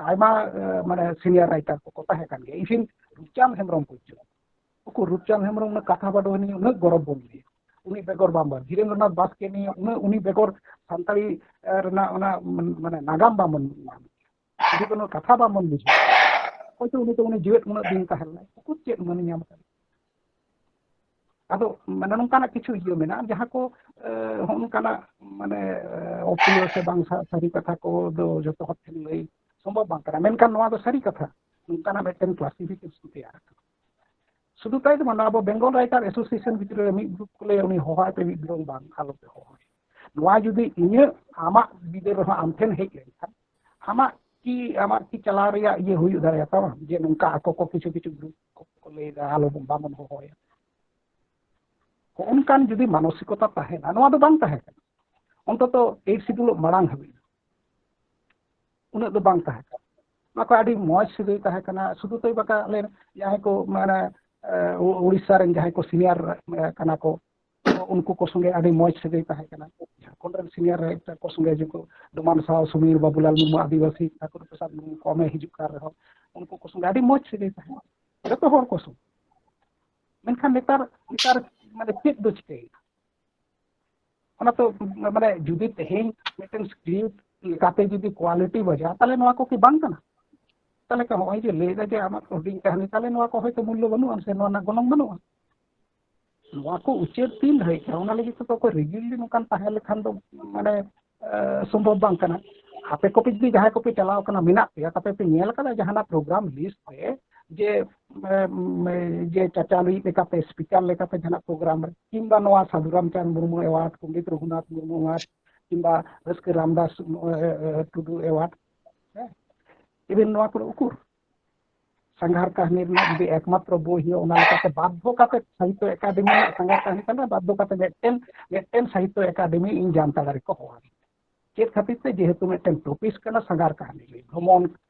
ᱟᱭᱢᱟ ᱢᱟᱱᱮ ᱥᱤᱱᱤᱭᱟᱨ ᱨᱟᱭᱴᱟᱨ ᱠᱚᱠᱚ ᱛᱟᱦᱮᱸ ᱠᱟᱱ ᱜᱮᱭᱟ᱾ ᱤᱵᱷᱤᱱ ᱨᱩᱯᱪᱟᱸᱫᱽ ᱦᱮᱢᱵᱨᱚᱢ ᱯᱚᱨᱡᱚᱱᱛᱚ᱾ ᱩᱠᱩᱨ ᱨᱩᱯᱪᱟᱸᱫᱽ ᱦᱮᱢᱵᱨᱚᱢ ᱩᱱᱟᱹᱜ ᱠᱟᱛᱷᱟ ᱵᱟᱰᱚᱦᱤᱱᱤ, ᱩᱱᱟᱹᱜ ᱜᱚᱨᱚᱵᱽ ᱵᱚᱱ ᱞᱟᱹᱭᱟ, ᱩᱱᱤ ᱵᱮᱜᱚᱨ ᱵᱟᱝ ᱵᱟᱝ ᱫᱷᱤᱨᱮᱱᱫᱨᱚᱱᱟᱛᱷ ᱵᱟᱥᱠᱮ ᱱᱤᱭᱮ ᱩᱱᱟᱹᱜ, ᱩᱱᱤ ᱵᱮᱜᱚᱨ ᱥᱟᱱᱛᱟᱲᱤ ᱨᱮᱱᱟᱜ ᱚᱱᱟ ᱢᱟᱱᱮ ᱱᱟᱜᱟᱢ ᱵᱟᱵᱚᱱ ᱧᱟᱢ ᱠᱮᱭᱟ᱾ ᱡᱩᱫᱤ ᱠᱳᱱᱳ ᱠᱟᱛᱷᱟ ᱵᱟᱵᱚᱱ ᱵᱩᱡᱷᱟᱹᱣ, ᱦᱚᱭᱛᱳ ᱩᱱᱤ ᱫᱚ ᱩᱱᱤ ᱡᱤᱣᱮᱫ ᱩᱱᱟᱹᱜ ᱫᱤᱱ ᱛᱟᱦᱮᱸ ᱞᱮᱱᱟᱭ, ᱩᱠᱩᱨ ᱪᱮᱫ ᱢᱟᱹᱱ ᱧᱟᱢ ᱠᱟᱫᱟ? ᱟᱫᱚ ᱢᱟᱱᱮ ᱱᱚᱝᱠᱟᱱᱟᱜ ᱠᱤᱪᱷᱩ ᱤᱭᱟᱹ ᱢᱮᱱᱟᱜᱼᱟ, ᱡᱟᱦᱟᱸ ᱠᱚ ᱦᱚᱸᱜᱼᱚ ᱱᱚᱝᱠᱟᱱᱟᱜ ᱢᱟᱱᱮ ᱚᱯᱨᱤᱭᱚ ᱥᱮ ᱵᱟᱝ ᱥᱟᱹᱨᱤ ᱠᱟᱛᱷᱟ ᱠᱚ ᱫᱚ ᱡᱚᱛᱚ ᱦᱚᱲ ᱴᱷᱮᱱ ᱞᱟᱹᱭ ᱥᱚᱢᱵᱷᱚᱵ ᱵᱟᱝ ᱠᱟᱱᱟ᱾ ᱢᱮᱱᱠᱷᱟᱱ ᱱᱚᱣᱟ ᱫᱚ ᱥᱟᱹᱨᱤ ᱠᱟᱛᱷᱟ, ᱱᱚᱝᱠᱟᱱᱟᱜ ᱢᱤᱫᱴᱮᱱ ᱠᱞᱟᱥᱤᱯᱷᱤᱠᱮᱥᱚᱱ ᱛᱮᱭᱟᱨ ᱟᱠᱟᱱᱟ᱾ ᱥᱩᱫᱷᱩ ᱛᱟᱭ ᱫᱚ ᱵᱟᱝ, ᱟᱵᱚ ᱵᱮᱝᱜᱚᱞ ᱨᱟᱭᱴᱟᱨ ᱮᱥᱳᱥᱤᱭᱮᱥᱚᱱ ᱵᱷᱤᱛᱨᱤ ᱨᱮ ᱢᱤᱫ ᱜᱨᱩᱯ ᱠᱚ ᱞᱟᱹᱭᱟ ᱩᱱᱤ ᱦᱚᱦᱚ ᱟᱭ ᱯᱮ, ᱢᱤᱫ ᱜᱨᱩᱯ ᱵᱟᱝ, ᱟᱞᱚ ᱯᱮ ᱦᱚᱦᱚ ᱟᱭᱟ᱾ ᱱᱚᱣᱟ ᱡᱩᱫᱤ ᱤᱧᱟᱹᱜ ᱟᱢᱟᱜ ᱵᱤᱫᱟᱹᱞ ᱨᱮᱦᱚᱸ ᱟᱢ ᱴᱷᱮᱱ ᱦᱮᱡ ᱞᱮᱱᱠᱷᱟᱱ ᱟᱢᱟᱜ ᱠᱤ, ᱟᱢᱟᱜ ᱠᱤ ᱪᱟᱞᱟᱣ ᱨᱮᱭᱟᱜ ᱤᱭᱟᱹ ᱦᱩᱭᱩᱜ ᱫᱟᱲᱮᱭᱟᱜᱼᱟ ᱛᱟᱢᱟ? ᱡᱮ ᱱᱚᱝᱠᱟ ᱟᱠᱚ ᱠᱚ ᱠᱤᱪᱷᱩ ᱠᱤᱪᱷᱩ ᱜᱨᱩᱯ ᱠᱚ ᱞᱟᱹᱭᱫᱟ ᱟᱞᱚ ᱵᱚᱱ, ᱵᱟᱵᱚᱱ ᱦᱚᱦᱚᱭᱟ᱾ ᱦᱚᱸᱜᱼᱚ ᱱᱚᱝᱠᱟᱱ ᱡᱩᱫᱤ ᱢᱟᱱᱚᱥᱤᱠᱚᱛᱟ ᱛᱟᱦᱮᱱᱟ, ᱱᱚᱣᱟ ᱫᱚ ᱵᱟᱝ ᱛᱟᱦᱮᱸ ᱠᱟᱱᱟ᱾ ᱚᱱᱛᱚᱛᱚ ᱮᱭᱤᱴ ᱥᱤᱰᱩᱞᱚᱜ ᱢᱟᱲᱟᱝ ᱦᱟᱹᱵᱤᱡ ᱩᱱᱟᱹᱜ ᱫᱚ ᱵᱟᱝ ᱛᱟᱦᱮᱸ ᱠᱟᱱᱟ᱾ ᱱᱚᱣᱟ ᱠᱚ ᱟᱹᱰᱤ ᱢᱚᱡᱽ ᱥᱟᱹᱜᱟᱹᱭ ᱛᱟᱦᱮᱸ ᱠᱟᱱᱟ᱾ ᱥᱩᱫᱷᱩ ᱛᱚ ᱵᱟᱠᱟ ᱟᱞᱮ ᱡᱟᱦᱟᱸᱭ ᱠᱚ ᱢᱟᱱᱮ, ᱮ, ᱩ-, ᱩᱲᱤᱥᱥᱟ ᱨᱮᱱ ᱡᱟᱦᱟᱸᱭ ᱠᱚ ᱥᱤᱱᱤᱭᱟᱨ, ᱮ, ᱠᱟᱱᱟ ᱠᱚ, ᱩᱱᱠᱩ ᱠᱚ ᱥᱚᱸᱜᱮ ᱟᱹᱰᱤ ᱢᱚᱡᱽ ᱥᱟᱹᱜᱟᱹᱭ ᱛᱟᱦᱮᱸ ᱠᱟᱱᱟ᱾ ᱡᱷᱟᱲᱠᱷᱚᱸᱰ ᱨᱮᱱ ᱥᱤᱱᱤᱭᱟᱨ ᱨᱟᱭᱴᱟᱨ ᱠᱚ ᱥᱚᱸᱜᱮ ᱡᱮ ᱠᱚ ᱰᱚᱢᱟᱱ ᱥᱟᱶ, ᱥᱩᱢᱤᱨ ᱵᱟᱵᱩᱞᱟᱞ ᱢᱩᱨᱢᱩ, ᱟᱹᱫᱤᱵᱟᱹᱥᱤ ᱴᱷᱟᱠᱩᱨ ᱯᱨᱚᱥᱟᱫᱽ ᱢᱩᱨᱢᱩ, ᱠᱚᱢᱮ ᱦᱤᱡᱩᱜ ᱠᱟᱱ ᱨᱮᱦᱚᱸ ᱩᱱᱠᱩ ᱠᱚ ᱥᱚᱸᱜᱮ ᱟᱹᱰᱤ ᱢᱚᱡᱽ ᱥᱟᱹᱜᱟᱹᱭ ᱛᱟᱦᱮᱸ ᱠᱟᱱᱟ᱾ ᱡᱚᱛᱚ ᱦᱚᱲ ᱠᱚ ᱥᱚᱸᱜᱮ᱾ ᱢᱮᱱᱠᱷᱟᱱ ᱱᱮᱛᱟᱨ, ᱱᱮᱛᱟᱨ ᱢᱟᱱᱮ ᱪᱮᱫ ᱫᱚ ᱪᱤᱠᱟᱹᱭᱮᱱᱟ? ᱚᱱᱟ ᱛᱚ ᱢᱟᱱᱮ ᱡᱩᱫᱤ ᱛᱮᱦᱮᱧ ᱢᱤᱫᱴᱮᱱ ᱥᱠᱨᱤᱯᱴ ᱞᱮᱠᱟᱛᱮ ᱡᱩᱫᱤ ᱠᱳᱣᱟᱞᱤᱴᱤ ᱵᱟᱡᱟᱣ, ᱛᱟᱦᱞᱮ ᱱᱚᱣᱟ ᱠᱚ ᱠᱤ ᱵᱟᱝ ᱠᱟᱱᱟ? ᱛᱟᱦᱞᱮ ᱠᱚ ᱦᱚᱸᱜᱼᱚᱭ ᱡᱮ ᱞᱟᱹᱭ ᱫᱟ ᱡᱮ ᱟᱢᱟᱜ ᱦᱩᱰᱤᱧ ᱠᱟᱹᱦᱱᱤ, ᱛᱟᱦᱞᱮ ᱱᱚᱣᱟ ᱠᱚ ᱦᱚᱭᱛᱳ ᱢᱩᱞᱞᱚ ᱵᱟᱹᱱᱩᱜᱼᱟ ᱥᱮ ᱱᱚᱣᱟ ᱨᱮᱱᱟᱜ ᱜᱚᱱᱚᱝ ᱵᱟᱹᱱᱩᱜᱼᱟ᱾ ᱱᱚᱣᱟ ᱠᱚ ᱩᱪᱟᱹᱲ ᱛᱤᱱ ᱫᱷᱟᱹᱵᱤᱡ ᱠᱟᱱᱟ, ᱚᱱᱟ ᱞᱟᱹᱜᱤᱫ ᱛᱮᱫᱚ ᱚᱠᱚᱭ ᱨᱮᱜᱩᱞᱟᱨᱞᱤ ᱱᱚᱝᱠᱟᱱ ᱛᱟᱦᱮᱸ ᱞᱮᱠᱷᱟᱱ ᱫᱚ ᱢᱟᱱᱮ, ᱮ, ᱥᱚᱢᱵᱷᱚᱵ ᱵᱟᱝ ᱠᱟᱱᱟ᱾ ᱟᱯᱮ ᱠᱚᱯᱮ ᱡᱩᱫᱤ ᱡᱟᱦᱟᱸᱭ ᱠᱚᱯᱮ ᱪᱟᱞᱟᱣ ᱠᱟᱱᱟ, ᱢᱮᱱᱟᱜ ᱯᱮᱭᱟ, ᱛᱟᱯᱮ ᱯᱮ ᱧᱮᱞ ᱠᱟᱫᱟ ᱡᱟᱦᱟᱱᱟᱜ ᱯᱨᱳᱜᱨᱟᱢ ᱞᱤᱥᱴ ᱨᱮ ᱡᱮ, ᱮ, ᱡᱮ ᱪᱟᱪᱟᱞᱤᱡ ᱞᱮᱠᱟᱛᱮ, ᱥᱯᱤᱠᱟᱨ ᱞᱮᱠᱟᱛᱮ ᱡᱟᱦᱟᱱᱟᱜ ᱯᱨᱳᱜᱨᱟᱢ ᱨᱮ, ᱠᱤᱝᱵᱟ ᱱᱚᱣᱟ ᱥᱟᱫᱷᱩ ᱨᱟᱢᱪᱟᱸᱫᱽ ᱢᱩᱨᱢᱩ ᱮᱣᱟᱨᱰ, ᱯᱚᱱᱰᱤᱛ ᱨᱚᱜᱷᱩᱱᱟᱛᱷ ᱢᱩᱨᱢᱩ ᱮᱣᱟᱨᱰ, ᱠᱤᱝᱵᱟ ᱨᱟᱹᱥᱠᱟᱹ ᱨᱟᱢᱫᱟᱥ, ᱮ, ᱮ, ᱴᱩᱰᱩ ᱮᱣᱟᱨᱰ, ᱦᱮᱸ, ᱤᱵᱷᱮᱱ ᱱᱚᱣᱟ ᱠᱚᱨᱮ ᱩᱠᱩᱨ? ᱥᱟᱸᱜᱷᱟᱨ ᱠᱟᱹᱦᱱᱤ ᱨᱮᱱᱟᱜ ᱡᱩᱫᱤ ᱮᱠᱢᱟᱛᱨᱚ ᱵᱳᱭ ᱦᱩᱭᱩᱜᱼᱟ, ᱚᱱᱟ ᱞᱮᱠᱟᱛᱮ ᱵᱟᱫᱽᱫᱷᱚ ᱠᱟᱛᱮ ᱥᱟᱦᱤᱛᱛᱚ ᱮᱠᱟᱰᱮᱢᱤ ᱨᱮᱱᱟᱜ ᱥᱟᱸᱜᱷᱟᱨ ᱠᱟᱹᱦᱱᱤ ᱠᱟᱱᱟ, ᱵᱟᱫᱽᱫᱷᱚ ᱠᱟᱛᱮ ᱢᱤᱫᱴᱮᱱ, ᱢᱤᱫᱴᱮᱱ ᱥᱟᱦᱤᱛᱛᱚ ᱮᱠᱟᱰᱮᱢᱤ ᱤᱧ ᱡᱟᱱᱛᱟᱲᱟ ᱨᱮᱠᱚ ᱦᱚᱦᱚ ᱟᱹᱫᱤᱧᱟ᱾ ᱪᱮᱫ ᱠᱷᱟᱹᱛᱤᱨ ᱛᱮ? ᱡᱮᱦᱮᱛᱩ ᱢᱤᱫᱴᱮᱱ ᱴᱚᱯᱤᱠ ᱠᱟᱱᱟ ᱥᱟᱸᱜᱷᱟᱨ ᱠᱟᱹᱦᱱᱤ ᱞᱟᱹᱭ, ᱵᱷᱨᱚᱢᱚᱱ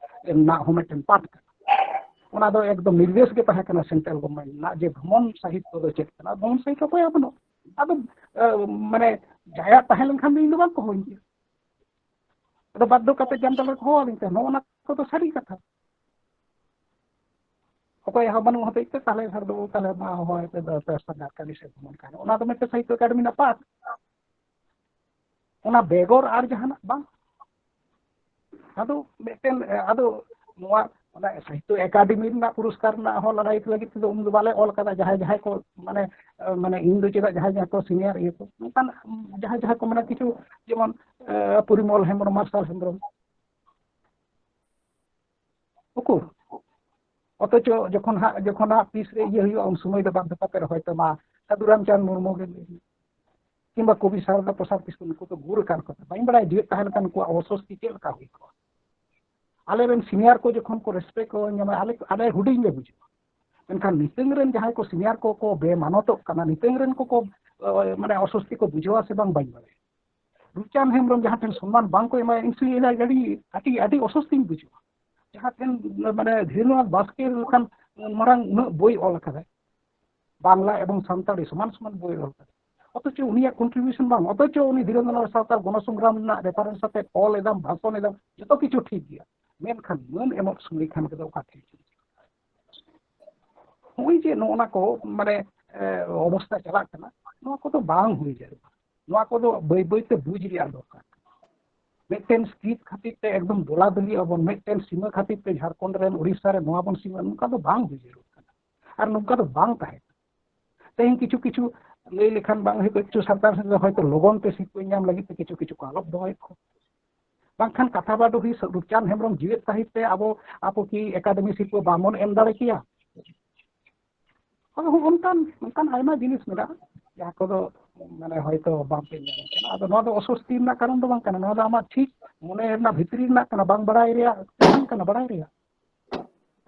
ᱨᱮᱱᱟᱜ ᱦᱚᱸ ᱢᱤᱫᱴᱮᱱ ᱯᱟᱴ ᱠᱟᱱᱟ᱾ ᱚᱱᱟ ᱫᱚ ᱮᱠᱫᱚᱢ ᱱᱤᱨᱫᱮᱥ ᱜᱮ ᱛᱟᱦᱮᱸ ᱠᱟᱱᱟ ᱥᱮᱱᱴᱨᱟᱞ ᱜᱚᱵᱷᱚᱨᱱᱢᱮᱱᱴ ᱨᱮᱱᱟᱜ, ᱡᱮ ᱵᱷᱨᱚᱢᱚᱱ ᱥᱟᱦᱤᱛᱛᱚ ᱫᱚ ᱪᱮᱫ ᱠᱟᱱᱟ, ᱵᱷᱨᱚᱢᱚᱱ ᱥᱟᱦᱤᱛᱛᱚ ᱚᱠᱚᱭᱟᱜ ᱵᱟᱹᱱᱩᱜ᱾ ᱟᱫᱚ ᱮ, ᱢᱟᱱᱮ ᱡᱟᱭᱟᱜ ᱛᱟᱦᱮᱸ ᱞᱮᱱᱠᱷᱟᱱ ᱫᱚ ᱤᱧ ᱫᱚ ᱵᱟᱝ ᱠᱚ ᱦᱚᱦᱚᱧ ᱠᱮᱭᱟ᱾ ᱟᱫᱚ ᱵᱟᱫᱽᱫᱷᱚ ᱠᱟᱛᱮ ᱡᱟᱱᱛᱟᱲᱟ ᱨᱮᱠᱚ ᱦᱚᱦᱚ ᱟᱹᱫᱤᱧ ᱛᱟᱦᱮᱸᱫ, ᱱᱚᱜᱼᱚ ᱱᱟ ᱠᱚᱫᱚ ᱥᱟᱹᱨᱤ ᱠᱟᱛᱷᱟ᱾ ᱚᱠᱚᱭᱟᱜ ᱦᱚᱸ ᱵᱟᱹᱱᱩᱜ ᱦᱚᱛᱮᱡ ᱛᱮ ᱛᱟᱦᱞᱮ ᱥᱟᱨ ᱫᱚ ᱛᱟᱦᱞᱮ ᱢᱟ ᱦᱚᱦᱚᱭ ᱯᱮ, ᱫᱚ ᱯᱮ ᱥᱟᱸᱜᱷᱟᱨ ᱠᱟᱹᱦᱱᱤ ᱥᱮ ᱵᱷᱨᱚᱢᱚᱱ ᱠᱟᱹᱦᱱᱤ, ᱚᱱᱟ ᱫᱚ ᱢᱤᱫᱴᱮᱱ ᱥᱟᱦᱤᱛᱛᱚ ᱮᱠᱟᱰᱮᱢᱤ ᱨᱮᱱᱟᱜ ᱯᱟᱴ᱾ ᱚᱱᱟ ᱵᱮᱜᱚᱨ ᱟᱨ ᱡᱟᱦᱟᱱᱟᱜ ᱵᱟᱝ᱾ ᱟᱫᱚ ᱢᱤᱫᱴᱮᱱ, ᱟᱫᱚ ᱱᱚᱣᱟ ᱚᱱᱟ ᱥᱟᱦᱤᱛᱛᱚ ᱮᱠᱟᱰᱮᱢᱤ ᱨᱮᱱᱟᱜ ᱯᱩᱨᱚᱥᱠᱟᱨ ᱨᱮᱱᱟᱜ ᱦᱚᱸ ᱞᱟᱹᱲᱦᱟᱹᱭ ᱞᱟᱹᱜᱤᱫ ᱛᱮᱫᱚ ᱩᱱ ᱫᱚ ᱵᱟᱞᱮ ᱚᱞ ᱠᱟᱫᱟ᱾ ᱡᱟᱦᱟᱸᱭ, ᱡᱟᱦᱟᱸᱭ ᱠᱚ ᱢᱟᱱᱮ, ᱢᱟᱱᱮ ᱤᱧ ᱫᱚ ᱪᱮᱫᱟᱜ, ᱡᱟᱦᱟᱸᱭ, ᱡᱟᱦᱟᱸᱭ ᱠᱚ ᱥᱤᱱᱤᱭᱟᱨ ᱤᱭᱟᱹ ᱠᱚ, ᱱᱚᱝᱠᱟᱱ ᱡᱟᱦᱟᱸᱭ, ᱡᱟᱦᱟᱸᱭ ᱠᱚ ᱢᱮᱱᱟ ᱠᱤᱪᱷᱩ, ᱡᱮᱢᱚᱱ ᱮ, ᱯᱚᱨᱤᱢᱚᱞ ᱦᱮᱢᱵᱨᱚᱢ, ᱢᱟᱨᱥᱟᱞ ᱦᱮᱢᱵᱨᱚᱢ, ᱩᱠᱩᱨ? ᱚᱛᱷᱚᱪᱚ ᱡᱚᱠᱷᱚᱱ ᱦᱟᱸᱜ, ᱡᱚᱠᱷᱚᱱ ᱦᱟᱸᱜ ᱯᱤᱥ ᱨᱮ ᱤᱭᱟᱹ ᱦᱩᱭᱩᱜᱼᱟ, ᱩᱱ ᱥᱚᱢᱚᱭ ᱫᱚ ᱵᱟᱫᱽᱫᱷᱚ ᱠᱟᱛᱮ ᱦᱚᱭᱛᱳ ᱢᱟ ᱥᱟᱹᱫᱷᱩ ᱨᱟᱢᱪᱟᱸᱫᱽ ᱢᱩᱨᱢᱩ ᱜᱮ ᱞᱟᱹᱭ ᱢᱮ, ᱠᱤᱝᱵᱟ ᱠᱚᱵᱤ ᱥᱟᱨᱚᱫᱟ ᱯᱨᱚᱥᱟᱫᱽ ᱠᱤᱥᱠᱩ, ᱱᱩᱠᱩ ᱫᱚ ᱜᱩᱨ ᱟᱠᱟᱱ ᱠᱚ ᱛᱟᱦᱮᱸ᱾ ᱵᱟᱹᱧ ᱵᱟᱲᱟᱭᱟ ᱡᱮᱣᱮᱫ ᱛᱟᱦᱮᱸ ᱞᱮᱠᱷᱟᱱ ᱱᱩᱠᱩᱣᱟᱜ ᱚᱵᱚᱥᱚᱥᱛᱤ ᱪᱮᱫ ᱞᱮᱠᱟ ᱦᱩᱭ ᱠᱚᱜᱼᱟ᱾ ᱟᱞᱮ ᱨᱮᱱ ᱥᱤᱱᱤᱭᱟᱨ ᱠᱚ ᱡᱚᱠᱷᱚᱱ ᱠᱚ ᱨᱮᱥᱯᱮᱠᱴ ᱠᱚ ᱧᱟᱢᱟ, ᱟᱞᱮ, ᱟᱞᱮ ᱦᱩᱰᱤᱧ ᱞᱮ ᱵᱩᱡᱷᱟᱹᱣᱟ᱾ ᱢᱮᱱᱠᱷᱟᱱ ᱱᱤᱛᱚᱝ ᱨᱮᱱ ᱡᱟᱦᱟᱸᱭ ᱠᱚ ᱥᱤᱱᱤᱭᱟᱨ ᱠᱚ, ᱠᱚ ᱵᱮᱢᱟᱱᱚᱛᱚᱜ ᱠᱟᱱᱟ, ᱱᱤᱛᱚᱝ ᱨᱮᱱ ᱠᱚ, ᱠᱚ, ᱮ, ᱢᱟᱱᱮ ᱚᱥᱚᱥᱛᱤ ᱠᱚ ᱵᱩᱡᱷᱟᱹᱣᱟ ᱥᱮ ᱵᱟᱝ, ᱵᱟᱹᱧ ᱵᱟᱲᱟᱭᱟ᱾ ᱨᱩᱯᱪᱟᱸᱫᱽ ᱦᱮᱢᱵᱨᱚᱢ ᱡᱟᱦᱟᱸ ᱴᱷᱮᱱ ᱥᱚᱱᱢᱟᱱ ᱵᱟᱝ ᱠᱚ ᱮᱢᱟᱭᱟ, ᱤᱧ ᱥᱩᱭ ᱮᱱᱟ ᱟᱹᱰᱤ, ᱟᱹᱰᱤ, ᱟᱹᱰᱤ ᱚᱥᱚᱥᱛᱤᱧ ᱵᱩᱡᱷᱟᱹᱣᱟ᱾ ᱡᱟᱦᱟᱸ ᱴᱷᱮᱱ ᱢᱟᱱᱮ ᱫᱷᱤᱨᱮᱱᱫᱨᱚᱱᱟᱛᱷ ᱵᱟᱥᱠᱮ ᱞᱮᱠᱟᱱ ᱢᱟᱨᱟᱝ ᱩᱱᱟᱹᱜ ᱵᱳᱭ ᱚᱞ ᱟᱠᱟᱫᱟᱭ, ᱵᱟᱝᱞᱟ ᱮᱵᱚᱝ ᱥᱟᱱᱛᱟᱲᱤ ᱥᱚᱢᱟᱱ ᱥᱚᱢᱟᱱ ᱵᱳᱭ ᱚᱞ ᱟᱠᱟᱫᱟᱭ, ᱚᱛᱷᱚᱪᱚ ᱩᱱᱤᱭᱟᱜ ᱠᱚᱱᱴᱨᱤᱵᱤᱭᱩᱥᱚᱱ ᱵᱟᱝ, ᱚᱛᱷᱚᱪᱚ ᱩᱱᱤ ᱫᱷᱤᱨᱮᱱᱫᱨᱚᱱᱟᱛᱷ ᱥᱟᱶᱛᱟᱞ ᱜᱚᱱᱚ ᱥᱚᱝᱜᱨᱟᱢ ᱨᱮᱱᱟᱜ ᱨᱮᱯᱷᱟᱨᱮᱱᱥ ᱟᱛᱮ ᱚᱞ ᱮᱫᱟᱢ, ᱵᱷᱟᱥᱚᱱ ᱮᱫᱟᱢ, ᱡᱚᱛᱚ ᱠᱤᱪᱷᱩ ᱴᱷᱤᱠ ᱜᱮᱭᱟ, ᱢᱮᱱᱠᱷᱟᱱ ᱢᱟᱹᱱ ᱮᱢᱚᱜ ᱥᱚᱢᱚᱭ ᱠᱷᱟᱱ ᱜᱮ ᱚᱠᱟ ᱴᱷᱮᱱ ᱪᱚ ᱱᱚᱜᱼᱚᱭ ᱡᱮ ᱱᱚᱜᱼᱚ ᱱᱟ ᱠᱚ ᱢᱟᱱᱮ, ᱮ, ᱚᱵᱚᱥᱛᱟ ᱪᱟᱞᱟᱜ ᱠᱟᱱᱟ, ᱱᱚᱣᱟ ᱠᱚᱫᱚ ᱵᱟᱝ ᱦᱩᱭ ᱡᱟᱹᱨᱩᱲᱟ᱾ ᱱᱚᱣᱟ ᱠᱚᱫᱚ ᱵᱟᱹᱭ ᱵᱟᱹᱭ ᱛᱮ ᱵᱩᱡᱽ ᱨᱮᱭᱟᱜ ᱫᱚᱨᱠᱟᱨ᱾ ᱢᱤᱫᱴᱮᱱ ᱥᱠᱨᱤᱯᱴ ᱠᱷᱟᱹᱛᱤᱨ ᱛᱮ ᱮᱠᱫᱚᱢ ᱫᱚᱞᱟᱫᱚᱞᱤ ᱟᱵᱚᱱ, ᱢᱤᱫᱴᱮᱱ ᱥᱤᱢᱟᱹ ᱠᱷᱟᱹᱛᱤᱨ ᱛᱮ ᱡᱷᱟᱲᱠᱷᱚᱸᱰ ᱨᱮᱱ, ᱩᱲᱤᱥᱥᱟ ᱨᱮ ᱱᱚᱣᱟ ᱵᱚᱱ ᱥᱤᱢᱟᱹ, ᱱᱚᱝᱠᱟ ᱫᱚ ᱵᱟᱝ ᱦᱩᱭ ᱡᱟᱹᱨᱩᱲ ᱠᱟᱱᱟ᱾ ᱟᱨ ᱱᱚᱝᱠᱟ ᱫᱚ ᱵᱟᱝ ᱛᱟᱦᱮᱸ ᱠᱟᱱᱟ᱾ ᱛᱮᱦᱮᱧ ᱠᱤᱪᱷᱩ ᱠᱤᱪᱷᱩ ᱞᱟᱹᱭ ᱞᱮᱠᱷᱟᱱ ᱵᱟᱝ ᱦᱩᱭ ᱠᱚᱜᱼᱟ, ᱠᱤᱪᱷᱩ ᱥᱟᱱᱛᱟᱲ ᱥᱮᱫ ᱫᱚ ᱦᱚᱭᱛᱳ ᱞᱚᱜᱚᱱ ᱛᱮ ᱥᱤᱴ ᱠᱚ ᱧᱟᱢ ᱞᱟᱹᱜᱤᱫ ᱛᱮ ᱠᱤᱪᱷᱩ ᱠᱤᱪᱷᱩ ᱠᱚ ᱟᱞᱚᱯ ᱫᱚᱦᱚᱭᱮᱫ ᱠᱚ᱾ ᱵᱟᱝᱠᱷᱟᱱ ᱠᱟᱛᱷᱟ ᱵᱟᱰᱚᱦᱤ ᱨᱩᱯᱪᱟᱸᱫᱽ ᱦᱮᱢᱵᱨᱚᱢ ᱡᱤᱣᱮᱫ ᱛᱟᱦᱮᱸ ᱛᱮ ᱟᱵᱚ, ᱟᱵᱚ ᱠᱤ ᱮᱠᱟᱰᱮᱢᱤ ᱥᱤᱨᱯᱟᱹ ᱵᱟᱵᱚᱱ ᱮᱢ ᱫᱟᱲᱮ ᱠᱮᱭᱟ? ᱟᱫᱚ ᱦᱚᱸ ᱚᱱᱠᱟᱱ, ᱚᱱᱠᱟᱱ ᱟᱭᱢᱟ ᱡᱤᱱᱤᱥ ᱢᱮᱱᱟᱜᱼᱟ, ᱡᱟᱦᱟᱸ ᱠᱚᱫᱚ ᱢᱟᱱᱮ ᱦᱚᱭᱛᱳ ᱵᱟᱝ ᱯᱮ ᱧᱟᱢ ᱠᱟᱱᱟ᱾ ᱟᱫᱚ ᱱᱚᱣᱟ ᱫᱚ ᱚᱥᱚᱥᱛᱤ ᱨᱮᱱᱟᱜ ᱠᱟᱨᱚᱱ ᱫᱚ ᱵᱟᱝ ᱠᱟᱱᱟ, ᱱᱚᱣᱟ ᱫᱚ ᱟᱢᱟᱜ ᱴᱷᱤᱠ ᱢᱚᱱᱮ ᱨᱮᱱᱟᱜ ᱵᱷᱤᱛᱨᱤ ᱨᱮᱱᱟᱜ ᱠᱟᱱᱟ, ᱵᱟᱝ ᱵᱟᱲᱟᱭ ᱨᱮᱭᱟᱜ ᱵᱟᱝ ᱠᱟᱱᱟ, ᱵᱟᱲᱟᱭ ᱨᱮᱭᱟᱜ᱾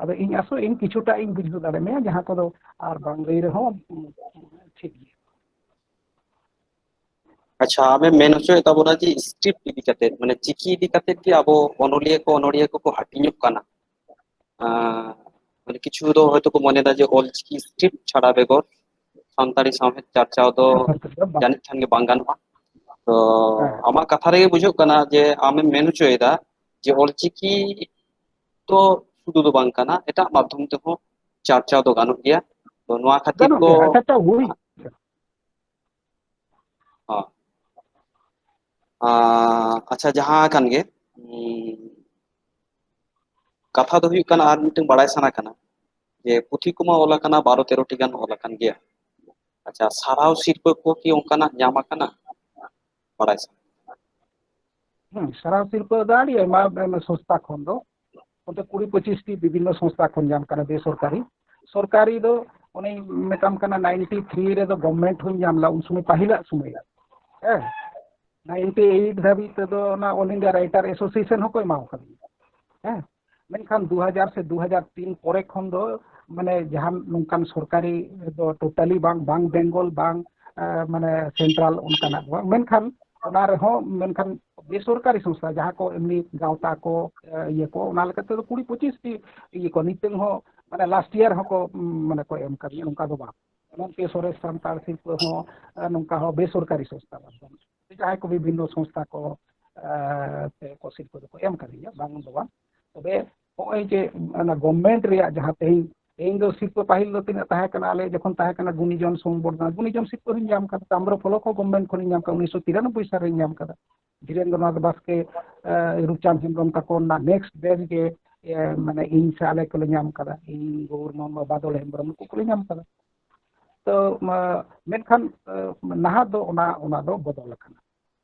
ᱟᱫᱚ ᱤᱧ ᱟᱥᱚᱜ ᱤᱧ ᱠᱤᱪᱷᱩᱴᱟ ᱤᱧ ᱵᱩᱡᱷᱟᱹᱣ ᱫᱟᱲᱮ ᱢᱮᱭᱟ, ᱡᱟᱦᱟᱸ ᱠᱚᱫᱚ ᱟᱨ ᱵᱟᱝ ᱞᱟᱹᱭ ᱨᱮᱦᱚᱸ ᱴᱷᱤᱠ ᱜᱮᱭᱟ᱾ ᱟᱪᱪᱷᱟ, ᱟᱢᱮᱢ ᱢᱮᱱ ᱦᱚᱪᱚᱭᱮᱫ ᱛᱟᱵᱚᱱᱟ ᱡᱮ ᱥᱠᱨᱤᱯᱴ ᱤᱫᱤ ᱠᱟᱛᱮ, ᱢᱟᱱᱮ ᱪᱤᱠᱤ ᱤᱫᱤ ᱠᱟᱛᱮ ᱜᱮ ᱟᱵᱚ ᱚᱱᱚᱞᱤᱭᱟᱹ ᱠᱚ ᱚᱱᱚᱞᱤᱭᱟᱹ ᱠᱚᱠᱚ ᱦᱟᱹᱴᱤᱧᱚᱜ ᱠᱟᱱᱟ᱾ ᱟᱸ, ᱢᱟᱱᱮ ᱠᱤᱪᱷᱩ ᱫᱚ ᱦᱚᱭᱛᱳ ᱠᱚ ᱢᱚᱱᱮᱫᱟ ᱡᱮ ᱚᱞᱪᱤᱠᱤ ᱥᱠᱨᱤᱯᱴ ᱪᱷᱟᱲᱟ ᱵᱮᱜᱚᱨ ᱥᱟᱱᱛᱟᱲᱤ ᱥᱟᱶᱦᱮᱫ ᱪᱟᱨᱪᱟᱣ ᱫᱚ ᱡᱟᱹᱱᱤᱡ ᱠᱷᱟᱱ ᱜᱮ ᱵᱟᱝ ᱜᱟᱱᱚᱜᱼᱟ᱾ ᱛᱚ ᱟᱢᱟᱜ ᱠᱟᱛᱷᱟ ᱨᱮᱜᱮ ᱵᱩᱡᱷᱟᱹᱜ ᱠᱟᱱᱟ ᱡᱮ ᱟᱢᱮᱢ ᱢᱮᱱ ᱦᱚᱪᱚᱭᱮᱫᱟ ᱡᱮ ᱚᱞᱪᱤᱠᱤ ᱫᱚ ᱥᱩᱫᱷᱩ ᱫᱚ ᱵᱟᱝ ᱠᱟᱱᱟ, ᱮᱴᱟᱜ ᱢᱟᱫᱽᱫᱷᱚᱢ ᱛᱮᱦᱚᱸ ᱪᱟᱨᱪᱟᱣ ᱫᱚ ᱜᱟᱱᱚᱜ ᱜᱮᱭᱟ᱾ ᱛᱚ ᱱᱚᱣᱟ ᱠᱷᱟᱹᱛᱤᱨ ᱜᱟᱱᱚᱜ ᱠᱚ ᱜᱮᱭᱟ, ᱟᱪᱪᱷᱟ, ᱟᱪᱪᱷᱟ, ᱦᱩᱭ᱾ ᱦᱚᱸ᱾ ᱟᱸ, ᱟᱪᱪᱷᱟ, ᱡᱟᱦᱟᱸ ᱠᱟᱱ ᱜᱮ, ᱩᱸ, ᱠᱟᱛᱷᱟ ᱫᱚ ᱦᱩᱭᱩᱜ ᱠᱟᱱᱟ, ᱟᱨ ᱢᱤᱫᱴᱟᱝ ᱵᱟᱲᱟᱭ ᱥᱟᱱᱟ ᱠᱟᱱᱟ ᱡᱮ ᱯᱩᱛᱷᱤ ᱠᱚᱢᱟ ᱚᱞ ᱟᱠᱟᱱᱟ, ᱵᱟᱨᱚ ᱛᱮᱨᱚ ᱴᱤ ᱜᱟᱱ ᱚᱞ ᱟᱠᱟᱱ ᱜᱮᱭᱟ᱾ ᱟᱪᱪᱷᱟ, ᱥᱟᱨᱦᱟᱣ ᱥᱤᱨᱯᱟᱹ ᱠᱚ ᱠᱤ ᱚᱱᱠᱟᱱᱟᱜ ᱧᱟᱢ ᱟᱠᱟᱱᱟ? ᱵᱟᱲᱟᱭ ᱥᱟᱱᱟ᱾ ᱦᱮᱸ, ᱥᱟᱨᱦᱟᱣ ᱥᱤᱨᱯᱟᱹ ᱫᱚ ᱟᱹᱰᱤ ᱟᱭᱢᱟ, ᱟᱭᱢᱟ ᱥᱚᱝᱥᱛᱷᱟ ᱠᱷᱚᱱ ᱫᱚ, ᱚᱱᱛᱮ ᱠᱩᱲᱤ ᱯᱚᱸᱪᱤᱥ ᱴᱤ ᱵᱤᱵᱷᱤᱱᱱᱚ ᱥᱚᱝᱥᱛᱷᱟ ᱠᱷᱚᱱ ᱧᱟᱢ ᱠᱟᱱᱟ, ᱵᱮᱥᱚᱨᱠᱟᱨᱤ᱾ ᱥᱚᱨᱠᱟᱨᱤ ᱫᱚ ᱚᱱᱮᱧ ᱢᱮᱛᱟᱢ ᱠᱟᱱᱟ, ᱱᱟᱭᱤᱱᱴᱤ ᱛᱷᱨᱤ ᱨᱮᱫᱚ ᱜᱚᱵᱷᱢᱮᱱᱴ ᱦᱚᱸᱧ ᱧᱟᱢ ᱞᱮᱫᱟ, ᱩᱱ ᱥᱚᱢᱚᱭ ᱯᱟᱹᱦᱤᱞᱟᱜ ᱥᱚᱢᱚᱭ᱾ ᱦᱮᱸ, ᱱᱟᱭᱤᱱᱴᱤ ᱮᱭᱤᱴ ᱫᱷᱟᱹᱵᱤᱡ ᱛᱮᱫᱚ ᱚᱱᱟ ᱚᱞ ᱤᱱᱰᱤᱭᱟ ᱨᱟᱭᱴᱟᱨ ᱮᱥᱳᱥᱤᱭᱮᱥᱚᱱ ᱦᱚᱸᱠᱚ ᱮᱢᱟᱣ ᱠᱟᱫᱤᱧᱟ᱾ ᱦᱮᱸ, ᱢᱮᱱᱠᱷᱟᱱ ᱫᱩ ᱦᱟᱡᱟᱨ ᱥᱮ ᱫᱩ ᱦᱟᱡᱟᱨ ᱛᱤᱱ ᱯᱚᱨᱮ ᱠᱷᱚᱱ ᱫᱚ, ᱢᱟᱱᱮ, ᱡᱟᱦᱟᱸ ᱱᱚᱝᱠᱟᱱ ᱥᱚᱨᱠᱟᱨᱤ ᱫᱚ ᱴᱳᱴᱟᱞᱤ ᱵᱟᱝ, ᱵᱟᱝ ᱵᱮᱝᱜᱚᱞ, ᱵᱟᱝ, ᱮ, ᱢᱟᱱᱮ, ᱥᱮᱱᱴᱨᱟᱞ, ᱚᱱᱠᱟᱱᱟᱜ ᱫᱚ ᱵᱟᱝ᱾ ᱢᱮᱱᱠᱷᱟᱱ ᱚᱱᱟ ᱨᱮᱦᱚᱸ, ᱢᱮᱱᱠᱷᱟᱱ ᱵᱮᱥᱚᱨᱠᱟᱨᱤ ᱥᱚᱝᱥᱛᱷᱟ, ᱡᱟᱦᱟᱸ ᱠᱚ ᱮᱢᱱᱤ ᱜᱟᱶᱛᱟ ᱠᱚ, ᱮ, ᱤᱭᱟᱹ ᱠᱚ, ᱚᱱᱟ ᱞᱮᱠᱟ ᱛᱮᱫᱚ ᱠᱩᱲᱤ ᱯᱚᱸᱪᱤᱥ ᱴᱤ ᱤᱭᱟᱹ ᱠᱚ ᱱᱤᱛᱚᱝ ᱦᱚᱸ, ᱢᱟᱱᱮ, ᱞᱟᱥᱴ ᱤᱭᱟᱨ ᱦᱚᱸᱠᱚ, ᱩᱢ, ᱢᱟᱱᱮ, ᱠᱚ ᱮᱢ ᱠᱟᱫᱤᱧᱟ, ᱱᱚᱝᱠᱟ ᱫᱚ ᱵᱟᱝ᱾ ᱮᱢᱚᱱᱠᱤ ᱥᱚᱨᱮᱥ ᱥᱟᱱᱛᱟᱲ ᱥᱤᱨᱯᱟᱹ ᱦᱚᱸ, ᱮ, ᱱᱚᱝᱠᱟ ᱦᱚᱸ ᱵᱮᱥᱚᱨᱠᱟᱨᱤ ᱥᱚᱝᱥᱛᱷᱟ ᱢᱟᱫᱽᱫᱷᱚᱢ ᱛᱮ, ᱡᱟᱦᱟᱸᱭ ᱠᱚ ᱵᱤᱵᱷᱤᱱᱱᱚ ᱥᱚᱝᱥᱛᱷᱟ ᱠᱚ, ᱮ, ᱛᱮ ᱠᱚ ᱥᱤᱨᱯᱟᱹ ᱫᱚᱠᱚ ᱮᱢ ᱠᱟᱫᱤᱧᱟ, ᱵᱟᱝ ᱫᱚ ᱵᱟᱝ᱾ ᱛᱚᱵᱮ ᱱᱚᱜᱼᱚᱭ ᱡᱮ ᱚᱱᱟ ᱜᱚᱵᱷᱢᱮᱱᱴ ᱨᱮᱭᱟᱜ ᱡᱟᱦᱟᱸ ᱛᱮᱦᱮᱧ, ᱛᱮᱦᱮᱧ ᱫᱚ ᱥᱤᱨᱯᱟᱹ ᱯᱟᱹᱦᱤᱞ ᱫᱚ ᱛᱤᱱᱟᱹᱜ ᱛᱟᱦᱮᱸ ᱠᱟᱱᱟ, ᱟᱞᱮ ᱡᱚᱠᱷᱚᱱ ᱛᱟᱦᱮᱸ ᱠᱟᱱᱟ ᱜᱩᱱᱤᱡᱚᱱ ᱥᱚᱝᱵᱚᱨᱫᱷᱚᱱᱟ, ᱜᱩᱱᱤᱡᱚᱱ ᱥᱤᱨᱯᱟᱹ ᱦᱚᱸᱧ ᱧᱟᱢ ᱠᱟᱫᱟ, ᱛᱟᱢᱨᱚ ᱯᱷᱚᱞᱚᱠ ᱦᱚᱸ ᱜᱚᱵᱷᱢᱮᱱᱴ ᱠᱷᱚᱱᱤᱧ ᱧᱟᱢ ᱠᱟᱫᱟ, ᱩᱱᱤᱥᱥᱚ ᱛᱤᱨᱟᱱᱚᱵᱵᱳᱭ ᱥᱟᱞ ᱨᱮᱧ ᱧᱟᱢ ᱠᱟᱫᱟ᱾ ᱫᱷᱤᱨᱮᱱᱫᱨᱚᱱᱟᱛᱷ ᱵᱟᱥᱠᱮ, ᱮ, ᱨᱩᱯᱪᱟᱸᱫᱽ ᱦᱮᱢᱵᱨᱚᱢ ᱛᱟᱠᱚ ᱨᱮᱱᱟᱜ ᱱᱮᱠᱥᱴ ᱵᱮᱪ ᱜᱮ, ᱮ, ᱢᱟᱱᱮ ᱤᱧ ᱥᱮ ᱟᱞᱮ ᱠᱚᱞᱮ ᱧᱟᱢ ᱠᱟᱫᱟ, ᱤᱧ, ᱜᱳᱣᱩᱨ ᱢᱳᱦᱚᱱ, ᱵᱟᱫᱚᱞ ᱦᱮᱢᱵᱨᱚᱢ, ᱱᱩᱠᱩ ᱠᱚᱞᱮ ᱧᱟᱢ ᱠᱟᱫᱟ᱾ ᱛᱚ, ᱢᱟ-, ᱢᱮᱱᱠᱷᱟᱱ, ᱮ, ᱱᱟᱦᱟᱜ ᱫᱚ ᱚᱱᱟ, ᱚᱱᱟ ᱫᱚ ᱵᱚᱫᱚᱞ ᱟᱠᱟᱱᱟ᱾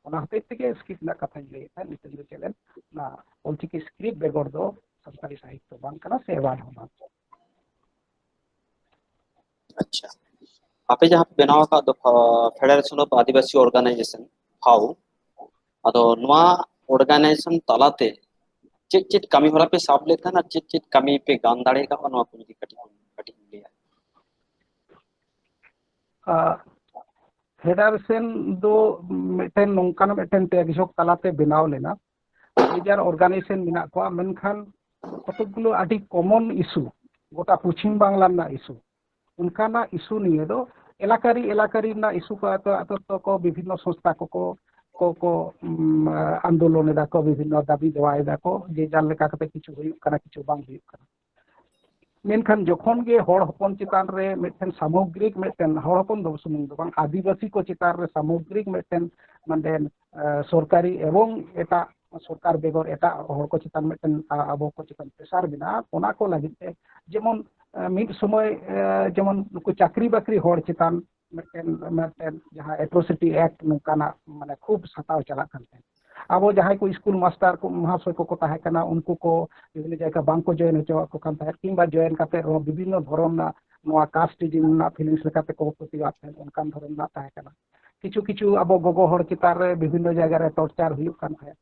ᱚᱱᱟ ᱦᱚᱛᱮᱡ ᱛᱮᱜᱮ ᱥᱠᱨᱤᱯᱴ ᱨᱮᱱᱟᱜ ᱠᱟᱛᱷᱟᱧ ᱞᱟᱹᱭᱮᱫ ᱛᱟᱦᱮᱸᱫ, ᱱᱤᱛᱚᱝ ᱫᱚ ᱪᱮᱫ ᱮᱱ, ᱚᱱᱟ ᱚᱞᱪᱤᱠᱤ ᱥᱠᱨᱤᱯᱴ ᱵᱮᱜᱚᱨ ᱫᱚ ᱥᱟᱱᱛᱟᱲᱤ ᱥᱟᱦᱤᱛᱛᱚ ᱵᱟᱝ ᱠᱟᱱᱟ ᱥᱮ ᱮᱣᱟᱨᱰ ᱦᱚᱸ ᱵᱟᱝ ᱠᱟᱱᱟ᱾ ᱟᱪᱪᱷᱟ, ᱟᱯᱮ ᱡᱟᱦᱟᱸ ᱯᱮ ᱵᱮᱱᱟᱣ ᱟᱠᱟᱫ ᱫᱚ, ᱯᱷᱟ-, Federation of ᱟᱹᱫᱤᱵᱟᱹᱥᱤ Organization, ᱯᱷᱟᱣ, ᱟᱫᱚ ᱱᱚᱣᱟ ᱚᱨᱜᱟᱱᱟᱭᱡᱮᱥᱚᱱ ᱛᱟᱞᱟᱛᱮ ᱪᱮᱫ ᱪᱮᱫ ᱠᱟᱹᱢᱤ ᱦᱚᱨᱟ ᱯᱮ ᱥᱟᱵ ᱞᱮᱫ ᱛᱟᱦᱮᱱᱟ, ᱪᱮᱫ ᱪᱮᱫ ᱠᱟᱹᱢᱤ ᱯᱮ ᱜᱟᱱ ᱫᱟᱲᱮ ᱠᱟᱜᱼᱟ, ᱱᱚᱣᱟ ᱠᱚ ᱡᱩᱫᱤ ᱠᱟᱹᱴᱤᱡ ᱠᱟᱹᱴᱤᱡ ᱮᱢ ᱞᱟᱹᱭᱟ᱾ ᱟᱜ, ᱯᱷᱮᱰᱟᱨᱮᱥᱚᱱ ᱫᱚ ᱢᱤᱫᱴᱮᱱ ᱱᱚᱝᱠᱟᱱ ᱢᱤᱫᱴᱮᱱ ᱛᱮᱜᱽ ᱡᱷᱳᱠ ᱛᱟᱞᱟᱛᱮ ᱵᱮᱱᱟᱣ ᱞᱮᱱᱟ᱾ ᱡᱮ ᱡᱟᱨ ᱚᱨᱜᱟᱱᱟᱭᱡᱮᱥᱚᱱ ᱢᱮᱱᱟᱜ ᱠᱚᱣᱟ, ᱢᱮᱱᱠᱷᱟᱱ ᱠᱚᱛᱚᱠ ᱜᱩᱞᱳ ᱟᱹᱰᱤ ᱠᱚᱢᱚᱱ ᱤᱥᱩ, ᱜᱚᱴᱟ ᱯᱚᱪᱷᱤᱢ ᱵᱟᱝᱞᱟ ᱨᱮᱱᱟᱜ ᱤᱥᱩ, ᱚᱱᱠᱟᱱᱟᱜ ᱤᱥᱩ ᱱᱤᱭᱮ ᱫᱚ ᱮᱞᱟᱠᱟᱨᱤ ᱮᱞᱟᱠᱟᱨᱤ ᱨᱮᱱᱟᱜ ᱤᱥᱩ ᱠᱚ ᱟᱛᱚ ᱟᱛᱚ ᱠᱚ ᱵᱤᱵᱷᱤᱱᱱᱚ ᱥᱚᱝᱥᱛᱷᱟ ᱠᱚᱠᱚ ᱠᱚ ᱠᱚ ᱩᱢ, ᱟᱱᱫᱳᱞᱚᱱ ᱮᱫᱟ ᱠᱚ, ᱵᱤᱵᱷᱤᱱᱱᱚ ᱫᱟᱹᱵᱤ ᱫᱟᱣᱟ ᱮᱫᱟ ᱠᱚ, ᱡᱮ ᱡᱟᱨ ᱞᱮᱠᱟ ᱠᱟᱛᱮ ᱠᱤᱪᱷᱩ ᱦᱩᱭᱩᱜ ᱠᱟᱱᱟ, ᱠᱤᱪᱷᱩ ᱵᱟᱝ ᱦᱩᱭᱩᱜ ᱠᱟᱱᱟ᱾ ᱢᱮᱱᱠᱷᱟᱱ ᱡᱚᱠᱷᱚᱱ ᱜᱮ ᱦᱚᱲ ᱦᱚᱯᱚᱱ ᱪᱮᱛᱟᱱ ᱨᱮ ᱢᱤᱫᱴᱮᱱ ᱥᱟᱢᱚᱜᱽᱨᱤᱠ, ᱢᱤᱫᱴᱮᱱ ᱦᱚᱲ ᱦᱚᱯᱚᱱ ᱫᱚ ᱥᱩᱢᱩᱝ ᱫᱚ ᱵᱟᱝ, ᱟᱹᱫᱤᱵᱟᱹᱥᱤ ᱠᱚ ᱪᱮᱛᱟᱱ ᱨᱮ ᱥᱟᱢᱚᱜᱽᱨᱤᱠ ᱢᱤᱫᱴᱮᱱ ᱢᱟᱱᱮ, ᱮ, ᱥᱚᱨᱠᱟᱨᱤ ᱮᱵᱚᱝ ᱮᱴᱟᱜ ᱥᱚᱨᱠᱟᱨ ᱵᱮᱜᱚᱨ ᱮᱴᱟᱜ ᱦᱚᱲ ᱠᱚ ᱪᱮᱛᱟᱱ ᱢᱤᱫᱴᱮᱱ, ᱟ, ᱟᱵᱚ ᱠᱚ ᱪᱮᱛᱟᱱ ᱯᱨᱮᱥᱟᱨ ᱢᱮᱱᱟᱜᱼᱟ, ᱚᱱᱟ ᱠᱚ ᱞᱟᱹᱜᱤᱫ ᱛᱮ ᱡᱮᱢᱚᱱ, ᱮ, ᱢᱤᱫ ᱥᱚᱢᱚᱭ, ᱮ, ᱡᱮᱢᱚᱱ ᱱᱩᱠᱩ ᱪᱟᱹᱠᱨᱤ ᱵᱟᱹᱠᱨᱤ ᱦᱚᱲ ᱪᱮᱛᱟᱱ ᱢᱤᱫᱴᱮᱱ, ᱢᱤᱫᱴᱮᱱ ᱡᱟᱦᱟᱸ ᱮᱴᱨᱳᱥᱤᱴᱤ ᱮᱠᱴ ᱱᱚᱝᱠᱟᱱᱟᱜ ᱢᱟᱱᱮ ᱠᱷᱩᱵ ᱥᱟᱛᱟᱣ ᱪᱟᱞᱟᱜ ᱠᱟᱱ ᱛᱟᱦᱮᱸᱫ᱾ ᱟᱵᱚ ᱡᱟᱦᱟᱸᱭ ᱠᱚ ᱥᱠᱩᱞ ᱢᱟᱥᱴᱟᱨ ᱠᱚ, ᱢᱚᱦᱟᱥᱚᱭ ᱠᱚᱠᱚ ᱛᱟᱦᱮᱸ ᱠᱟᱱᱟ, ᱩᱱᱠᱩ ᱠᱚ ᱵᱤᱵᱷᱤᱱᱱᱚ ᱡᱟᱭᱜᱟ ᱵᱟᱝᱠᱚ ᱡᱚᱭᱮᱱ ᱦᱚᱪᱚᱣᱟᱜ ᱠᱚ ᱠᱟᱱ ᱛᱟᱦᱮᱸᱫ, ᱠᱤᱝᱵᱟ ᱡᱚᱭᱮᱱ ᱠᱟᱛᱮ ᱨᱮᱦᱚᱸ ᱵᱤᱵᱷᱤᱱᱱᱚ ᱫᱷᱚᱨᱚᱢ ᱨᱮᱱᱟᱜ ᱱᱚᱣᱟ ᱠᱟᱥᱴᱤᱡᱤᱢ ᱨᱮᱱᱟᱜ ᱯᱷᱤᱞᱤᱝᱥ ᱞᱮᱠᱟᱛᱮ ᱠᱚ ᱯᱟᱹᱛᱭᱟᱹᱣᱟᱜ ᱛᱟᱦᱮᱸᱫ, ᱚᱱᱠᱟᱱ ᱫᱷᱚᱨᱚᱢ ᱨᱮᱱᱟᱜ ᱛᱟᱦᱮᱸ ᱠᱟᱱᱟ᱾ ᱠᱤᱪᱷᱩ ᱠᱤᱪᱷᱩ ᱟᱵᱚ ᱜᱚᱜᱚ ᱦᱚᱲ ᱪᱮᱛᱟᱱ ᱨᱮ ᱵᱤᱵᱷᱤᱱᱱᱚ ᱡᱟᱭᱜᱟ ᱨᱮ ᱴᱚᱨᱪᱟᱨ ᱦᱩᱭᱩᱜ ᱠᱟᱱ ᱛᱟᱦᱮᱸᱫ᱾